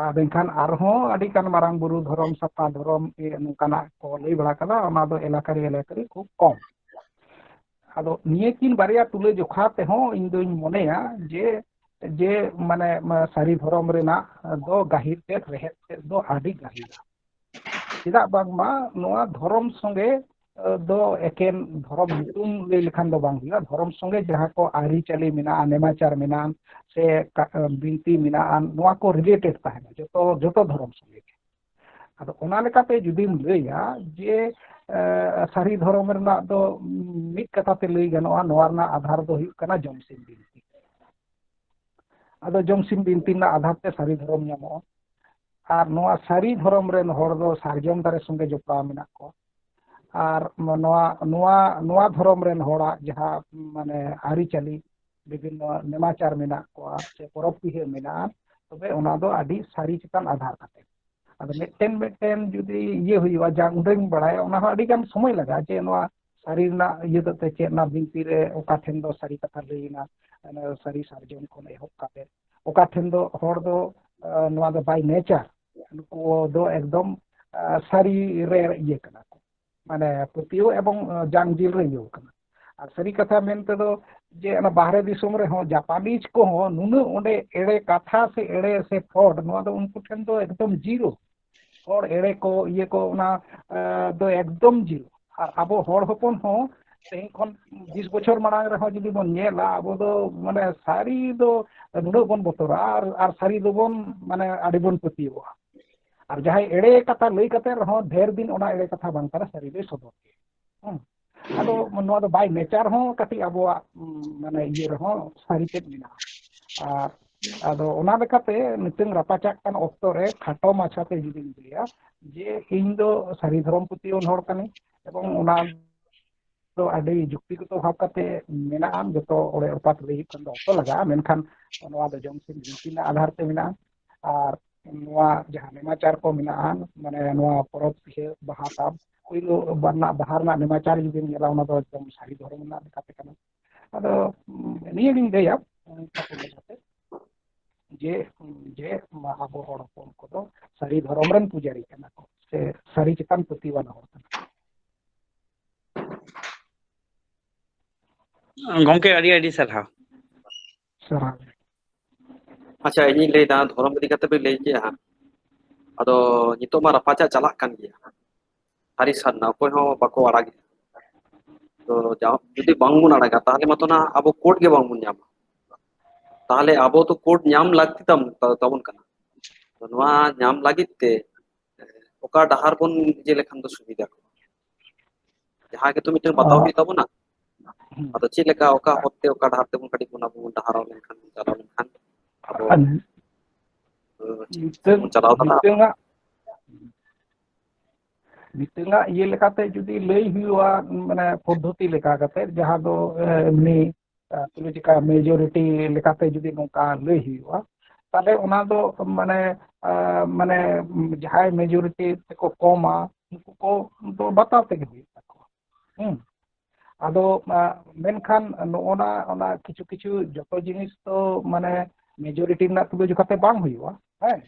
ᱟᱨ ᱢᱮᱱᱠᱷᱟᱱ ᱟᱨᱦᱚᱸ ᱟᱹᱰᱤ ᱜᱟᱱ ᱢᱟᱨᱟᱝ ᱵᱩᱨᱩ ᱫᱷᱚᱨᱚᱢ, ᱥᱟᱯᱷᱟ ᱫᱷᱚᱨᱚᱢ, ᱮ, ᱱᱚᱝᱠᱟᱱᱟᱜ ᱠᱚ ᱞᱟᱹᱭ ᱵᱟᱲᱟ ᱠᱟᱫᱟ, ᱚᱱᱟ ᱫᱚ ᱮᱞᱟᱠᱟᱨᱤ ᱮᱞᱟᱠᱟᱨᱤ ᱠᱷᱩᱵ ᱠᱚᱢ᱾ ᱟᱫᱚ ᱱᱤᱭᱟᱹ ᱠᱤᱱ ᱵᱟᱨᱭᱟ ᱛᱩᱞᱟᱹ ᱡᱚᱠᱷᱟ ᱛᱮᱦᱚᱸ ᱤᱧ ᱫᱚᱧ ᱢᱚᱱᱮᱭᱟ ᱡᱮ ᱡᱮ ᱢᱟᱱᱮ ᱢᱟ ᱥᱟᱹᱨᱤ ᱫᱷᱚᱨᱚᱢ ᱨᱮᱱᱟᱜ ᱫᱚ ᱜᱟᱹᱦᱤᱨ ᱛᱮᱫ, ᱨᱮᱦᱮᱫ ᱛᱮᱫ ᱫᱚ ᱟᱹᱰᱤ ᱜᱟᱹᱦᱤᱨᱟ᱾ ᱪᱮᱫᱟᱜ ᱵᱟᱝᱢᱟ ᱱᱚᱣᱟ ᱫᱷᱚᱨᱚᱢ ᱥᱚᱸᱜᱮ ᱫᱚ ᱮᱠᱮᱱ ᱫᱷᱚᱨᱚᱢ ᱧᱩᱛᱩᱢ ᱞᱟᱹᱭ ᱞᱮᱠᱷᱟᱱ ᱫᱚ ᱵᱟᱝ ᱦᱩᱭᱩᱜᱼᱟ᱾ ᱫᱷᱚᱨᱚᱢ ᱥᱚᱸᱜᱮ ᱡᱟᱦᱟᱸ ᱠᱚ ᱟᱹᱨᱤᱪᱟᱹᱞᱤ ᱢᱮᱱᱟᱜᱼᱟ, ᱱᱮᱢᱟᱪᱟᱨ ᱢᱮᱱᱟᱜᱼᱟ, ᱥᱮ ᱠᱟ-, ᱵᱤᱱᱛᱤ ᱢᱮᱱᱟᱜᱼᱟ, ᱱᱚᱣᱟ ᱠᱚ related ᱛᱟᱦᱮᱱᱟ ᱡᱚᱛᱚ, ᱡᱚᱛᱚ ᱫᱷᱚᱨᱚᱢ ᱥᱚᱸᱜᱮ ᱜᱮ᱾ ᱟᱫᱚ ᱚᱱᱟ ᱞᱮᱠᱟᱛᱮ ᱡᱩᱫᱤᱢ ᱞᱟᱹᱭᱟ ᱡᱮ, ᱮ, ᱥᱟᱹᱨᱤ ᱫᱷᱚᱨᱚᱢ ᱨᱮᱱᱟᱜ ᱫᱚ ᱢᱤᱫ ᱠᱟᱛᱷᱟ ᱛᱮ ᱞᱟᱹᱭ ᱜᱟᱱᱚᱜᱼᱟ, ᱱᱚᱣᱟ ᱨᱮᱱᱟᱜ ᱟᱫᱷᱟᱨ ᱫᱚ ᱦᱩᱭᱩᱜ ᱠᱟᱱᱟ ᱡᱚᱢᱥᱤᱢ ᱵᱤᱱᱛᱤ᱾ ᱟᱫᱚ ᱡᱚᱢᱥᱤᱢ ᱵᱤᱱᱛᱤ ᱨᱮᱱᱟᱜ ᱟᱫᱷᱟᱨ ᱛᱮ ᱥᱟᱹᱨᱤ ᱫᱷᱚᱨᱚᱢ ᱧᱟᱢᱚᱜᱼᱟ᱾ ᱟᱨ ᱱᱚᱣᱟ ᱥᱟᱹᱨᱤ ᱫᱷᱚᱨᱚᱢ ᱨᱮᱱ ᱦᱚᱲ ᱫᱚ ᱥᱟᱨᱡᱚᱢ ᱫᱟᱨᱮ ᱥᱚᱸᱜᱮ ᱡᱚᱯᱲᱟᱣ ᱢᱮᱱᱟᱜ ᱠᱚᱣᱟ᱾ ᱟᱨ ᱱᱚᱣᱟ, ᱱᱚᱣᱟ, ᱱᱚᱣᱟ ᱫᱷᱚᱨᱚᱢ ᱨᱮᱱ ᱦᱚᱲᱟᱜ ᱡᱟᱦᱟᱸ ᱢᱟᱱᱮ ᱟᱹᱨᱤᱪᱟᱹᱞᱤ, ᱵᱤᱵᱷᱤᱱᱱᱚ ᱱᱮᱢᱟᱪᱟᱨ ᱢᱮᱱᱟᱜ ᱠᱚᱣᱟ ᱥᱮ ᱯᱚᱨᱚᱵᱽ ᱯᱤᱦᱟᱹ ᱢᱮᱱᱟᱜᱼᱟ, ᱛᱚᱵᱮ ᱚᱱᱟ ᱫᱚ ᱟᱹᱰᱤ ᱥᱟᱹᱨᱤ ᱪᱮᱛᱟᱱ ᱟᱫᱷᱟᱨ ᱠᱟᱛᱮ᱾ ᱟᱫᱚ ᱢᱤᱫᱴᱮᱱ ᱢᱤᱫᱴᱮᱱ ᱡᱩᱫᱤ ᱤᱭᱟᱹ ᱦᱩᱭᱩᱜᱼᱟ, ᱡᱟ ᱩᱰᱟᱹᱝ ᱵᱟᱲᱟᱭᱟ, ᱚᱱᱟ ᱦᱚᱸ ᱟᱹᱰᱤ ᱜᱟᱱ ᱥᱚᱢᱚᱭ ᱞᱟᱜᱟᱜᱼᱟ, ᱡᱮ ᱱᱚᱣᱟ ᱥᱟᱹᱨᱤ ᱨᱮᱱᱟᱜ ᱤᱭᱟᱹ ᱫᱚ ᱪᱮᱫ ᱨᱮᱱᱟᱜ ᱵᱤᱱᱛᱤ ᱨᱮ ᱚᱠᱟ ᱴᱷᱮᱱ ᱫᱚ ᱥᱟᱹᱨᱤ ᱠᱟᱛᱷᱟ ᱞᱟᱹᱭᱮᱱᱟ, ᱚᱱᱟ ᱥᱟᱹᱨᱤ ᱥᱟᱨᱡᱚᱢ ᱠᱷᱚᱱ ᱮᱦᱚᱵ ᱠᱟᱛᱮ, ᱚᱠᱟ ᱴᱷᱮᱱ ᱫᱚ ᱦᱚᱲ ᱫᱚ, ᱟᱸ, ᱱᱚᱣᱟ ᱫᱚ by nature, ᱱᱩᱠᱩ ᱫᱚ ᱮᱠᱫᱚᱢ, ᱟᱸ, ᱥᱟᱹᱨᱤ ᱨᱮ ᱤᱭᱟᱹ ᱠᱟᱱᱟ ᱠᱚ, ᱢᱟᱱᱮ ᱯᱟᱹᱛᱭᱟᱹᱣ ᱮᱵᱚᱝ, ᱟᱸ, ᱡᱟᱝ ᱡᱤᱞ ᱨᱮ ᱤᱭᱟᱹ ᱠᱟᱱᱟ᱾ ᱟᱨ ᱥᱟᱹᱨᱤ ᱠᱟᱛᱷᱟ ᱢᱮᱱ ᱛᱮᱫᱚ ᱡᱮ ᱚᱱᱟ ᱵᱟᱦᱨᱮ ᱫᱤᱥᱚᱢ ᱨᱮᱦᱚᱸ ᱡᱟᱯᱟᱱᱤᱡᱽ ᱠᱚᱦᱚᱸ ᱱᱩᱱᱟᱹᱜ ᱚᱸᱰᱮ ᱮᱲᱮ ᱠᱟᱛᱷᱟ ᱥᱮ ᱮᱲᱮ ᱥᱮ fraud, ᱱᱚᱣᱟ ᱫᱚ ᱩᱱᱠᱩ ᱴᱷᱮᱱ ᱫᱚ ᱮᱠᱫᱚᱢ zero᱾ ᱦᱚᱲ ᱮᱲᱮ ᱠᱚ, ᱤᱭᱟᱹ ᱠᱚ, ᱚᱱᱟ, ᱮ, ᱫᱚ ᱮᱠᱫᱚᱢ zero᱾ ᱟᱨ ᱟᱵᱚ ᱦᱚᱲ ᱦᱚᱯᱚᱱ ᱦᱚᱸ ᱛᱮᱦᱮᱧ ᱠᱷᱚᱱ ᱵᱤᱥ ᱵᱚᱪᱷᱚᱨ ᱢᱟᱲᱟᱝ ᱨᱮᱦᱚᱸ ᱡᱩᱫᱤ ᱵᱚᱱ ᱧᱮᱞᱟ, ᱟᱵᱚ ᱫᱚ ᱢᱟᱱᱮ ᱥᱟᱹᱨᱤ ᱫᱚ ᱱᱩᱱᱟᱹᱜ ᱵᱚᱱ ᱵᱚᱛᱚᱨᱟ, ᱟᱨ, ᱟᱨ ᱥᱟᱹᱨᱤ ᱫᱚᱵᱚᱱ ᱢᱟᱱᱮ ᱟᱹᱰᱤ ᱵᱚᱱ ᱯᱟᱹᱛᱭᱟᱹᱣᱟᱜᱼᱟ᱾ ᱟᱨ ᱡᱟᱦᱟᱸᱭ ᱮᱲᱮ ᱠᱟᱛᱷᱟ ᱞᱟᱹᱭ ᱠᱟᱛᱮ ᱨᱮᱦᱚᱸ ᱰᱷᱮᱨ ᱫᱤᱱ ᱚᱱᱟ ᱮᱲᱮ ᱠᱟᱛᱷᱟ ᱵᱟᱝ ᱠᱟᱱᱟ, ᱥᱟᱹᱨᱤ ᱫᱚᱭ ᱥᱚᱫᱚᱨ ᱜᱮᱭᱟ᱾ ᱦᱮᱸ᱾ ᱟᱫᱚ ᱱᱚᱣᱟ ᱫᱚ by nature ᱦᱚᱸ ᱠᱟᱹᱴᱤᱡ ᱟᱵᱚᱣᱟᱜ, ᱩᱢ, ᱢᱟᱱᱮ ᱤᱭᱟᱹ ᱨᱮᱦᱚᱸ ᱥᱟᱹᱨᱤ ᱛᱮᱫ ᱢᱮᱱᱟᱜᱼᱟ᱾ ᱟᱨ ᱟᱫᱚ ᱚᱱᱟ ᱞᱮᱠᱟᱛᱮ ᱱᱤᱛᱚᱝ ᱨᱟᱯᱟᱪᱟᱜ ᱠᱟᱱ ᱚᱠᱛᱚ ᱨᱮ ᱠᱷᱟᱴᱚ ᱢᱟᱪᱷᱟᱛᱮ ᱡᱩᱫᱤᱧ ᱞᱟᱹᱭᱟ ᱡᱮ ᱤᱧ ᱫᱚ ᱥᱟᱹᱨᱤ ᱫᱷᱚᱨᱚᱢ ᱯᱟᱹᱛᱭᱟᱹᱣᱟᱱ ᱦᱚᱲ ᱠᱟᱹᱱᱟᱹᱧ, ᱮᱵᱚᱝ ᱚᱱᱟ ᱫᱚ ᱟᱹᱰᱤ ᱡᱩᱠᱛᱤᱜᱚᱛᱚ ᱵᱷᱟᱵᱽ ᱠᱟᱛᱮ ᱢᱮᱱᱟᱜᱼᱟ, ᱡᱚᱛᱚ ᱚᱲᱮ ᱚᱯᱟᱛ ᱞᱟᱹᱭ ᱦᱩᱭᱩᱜ ᱠᱷᱟᱱ ᱫᱚ ᱚᱠᱛᱚ ᱞᱟᱜᱟᱜᱼᱟ, ᱢᱮᱱᱠᱷᱟᱱ ᱱᱚᱣᱟ ᱫᱚ ᱡᱚᱢᱥᱤᱢ ᱵᱤᱱᱛᱤ ᱨᱮᱱᱟᱜ ᱟᱫᱷᱟᱨ ᱛᱮ ᱢᱮᱱᱟᱜᱼᱟ᱾ ᱟᱨ ᱱᱚᱣᱟ ᱡᱟᱦᱟᱸ ᱱᱮᱢᱟᱪᱟᱨ ᱠᱚ ᱢᱮᱱᱟᱜᱼᱟ, ᱢᱟᱱᱮ ᱱᱚᱣᱟ ᱯᱚᱨᱚᱵᱽ ᱯᱤᱦᱟᱹ ᱵᱟᱦᱟ ᱛᱟᱵ, ᱯᱩᱭᱞᱩ ᱨᱮᱱᱟᱜ ᱵᱟᱦᱟ ᱨᱮᱱᱟᱜ ᱱᱮᱢᱟᱪᱟᱨ ᱡᱩᱫᱤᱢ ᱧᱮᱞᱟ, ᱚᱱᱟ ᱫᱚ ᱮᱠᱫᱚᱢ ᱥᱟᱹᱨᱤ ᱫᱷᱚᱨᱚᱢ ᱨᱮᱱᱟᱜ ᱞᱮᱠᱟᱛᱮ ᱠᱟᱱᱟ᱾ ᱟᱫᱚ, ᱩᱢ, ᱱᱤᱭᱟᱹᱜᱤᱧ ᱞᱟᱹᱭᱟ, ᱩᱢ, ᱠᱷᱟᱴᱚ ᱢᱟᱪᱷᱟᱛᱮ, ᱡᱮ, ᱩᱢ, ᱡᱮ ᱟᱵᱚ ᱦᱚᱲ ᱦᱚᱯᱚᱱ ᱠᱚᱫᱚ ᱥᱟᱹᱨᱤ ᱫᱷᱚᱨᱚᱢ ᱨᱮᱱ ᱯᱩᱡᱟᱹᱨᱤ ᱠᱟᱱᱟ ᱠᱚ, ᱥᱮ ᱥᱟᱹᱨᱤ ᱪᱮᱛᱟᱱ ᱯᱟᱹᱛᱭᱟᱹᱣᱟᱱ ᱦᱚᱲ ᱠᱟᱱᱟ ᱠᱚ᱾ ᱜᱚᱢᱠᱮ, ᱟᱹᱰᱤ ᱟᱹᱰᱤ ᱥᱟᱨᱦᱟᱣ᱾ ᱥᱟᱨᱦᱟᱣ᱾ ᱟᱪᱪᱷᱟ, ᱤᱧᱤᱧ ᱞᱟᱹᱭᱫᱟ, ᱫᱷᱚᱨᱚᱢ ᱤᱫᱤ ᱠᱟᱛᱮ ᱵᱤᱱ ᱞᱟᱹᱭ ᱠᱮᱜᱼᱟ ᱦᱟᱸᱜ᱾ ᱟᱫᱚ ᱱᱤᱛᱚᱜ ᱢᱟ ᱨᱟᱯᱟᱪᱟᱜ ᱪᱟᱞᱟᱜ ᱠᱟᱱ ᱜᱮᱭᱟ, ᱥᱟᱹᱨᱤ ᱥᱟᱨᱱᱟ ᱚᱠᱚᱭ ᱦᱚᱸ ᱵᱟᱠᱚ ᱟᱲᱟᱜᱮᱜᱼᱟ᱾ ᱛᱚ ᱡᱟ-, ᱡᱩᱫᱤ ᱵᱟᱝᱵᱚᱱ ᱟᱲᱟᱜᱟ, ᱛᱟᱦᱚᱞᱮ ᱢᱟᱛᱚ ᱱᱟᱜ ᱟᱵᱚ ᱠᱳᱰ ᱜᱮ ᱵᱟᱝᱵᱚᱱ ᱧᱟᱢᱟ᱾ ᱛᱟᱦᱚᱞᱮ ᱟᱵᱚ ᱛᱚ ᱠᱳᱰ ᱧᱟᱢ ᱞᱟᱹᱠᱛᱤ ᱛᱟᱢ-, ᱛᱟ-, ᱛᱟᱵᱚᱱ ᱠᱟᱱᱟ᱾ ᱛᱚ ᱱᱚᱣᱟ ᱧᱟᱢ ᱞᱟᱹᱜᱤᱫ ᱛᱮ ᱚᱠᱟ ᱰᱟᱦᱟᱨ ᱵᱚᱱ ᱤᱭᱟᱹ ᱞᱮᱠᱷᱟᱱ ᱫᱚ ᱥᱩᱵᱤᱫᱷᱟ ᱠᱚᱜᱼᱟ? ᱡᱟᱦᱟᱸ ᱜᱮᱛᱚ ᱢᱤᱫᱴᱟᱝ ᱵᱟᱛᱟᱣ ᱦᱩᱭᱩᱜ ᱛᱟᱵᱚᱱᱟ᱾ ᱦᱩᱸ᱾ ᱟᱫᱚ ᱪᱮᱫ ᱞᱮᱠᱟ, ᱚᱠᱟ ᱦᱚᱨ ᱛᱮ, ᱚᱠᱟ ᱰᱟᱦᱟᱨ ᱛᱮᱵᱚᱱ ᱠᱟᱹᱴᱤᱡ ᱵᱚᱱ ᱟᱵᱚ ᱵᱚᱱ ᱰᱟᱦᱟᱨᱟᱣ ᱞᱮᱱᱠᱷᱟᱱ, ᱪᱟᱞᱟᱣ ᱞᱮᱱᱠᱷᱟᱱ ᱟᱵᱚ, ᱟᱨ ᱮ, ᱪᱮᱫ ᱢᱤᱫᱴᱟᱝ, ᱵᱚᱱ ᱪᱟᱞᱟᱣ ᱫᱟᱲᱮᱭᱟᱜᱼᱟ? ᱢᱤᱫᱴᱟᱝᱟᱜ, ᱢᱤᱫᱴᱟᱝᱟᱜ ᱤᱭᱟᱹ ᱞᱮᱠᱟᱛᱮ ᱡᱩᱫᱤ ᱞᱟᱹᱭ ᱦᱩᱭᱩᱜᱼᱟ, ᱢᱟᱱᱮ ᱯᱚᱫᱽᱫᱷᱚᱛᱤ ᱞᱮᱠᱟ ᱠᱟᱛᱮ, ᱡᱟᱦᱟᱸ ᱫᱚ, ᱮ, ᱮᱢᱱᱤ, ᱮ, ᱪᱮᱫ ᱞᱮᱠᱟ majority ᱞᱮᱠᱟᱛᱮ ᱡᱩᱫᱤ ᱱᱚᱝᱠᱟ ᱞᱟᱹᱭ ᱦᱩᱭᱩᱜᱼᱟ, ᱛᱟᱦᱞᱮ ᱚᱱᱟ ᱫᱚ ᱢᱟᱱᱮ, ᱮ, ᱢᱟᱱᱮ ᱡᱟᱦᱟᱸᱭ majority ᱛᱮᱠᱚ ᱠᱚᱢᱟ, ᱩᱱᱠᱩ ᱠᱚ ᱫᱚ ᱵᱟᱛᱟᱣ ᱛᱮᱜᱮ ᱦᱩᱭᱩᱜ ᱛᱟᱠᱚᱣᱟ᱾ ᱦᱩᱸ᱾ ᱟᱫᱚ, ᱟ, ᱢᱮᱱᱠᱷᱟᱱ ᱱᱚᱜᱼᱚ ᱱᱟ, ᱚᱱᱟ ᱠᱤᱪᱷᱩ ᱠᱤᱪᱷᱩ ᱡᱚᱛᱚ ᱡᱤᱱᱤᱥ ᱫᱚ ᱢᱟᱱᱮ majority ᱨᱮᱱᱟᱜ ᱛᱩᱞᱟᱹᱡᱚᱠᱷᱟ ᱛᱮ ᱵᱟᱝ ᱦᱩᱭᱩᱜᱼᱟ᱾ ᱦᱮᱸ,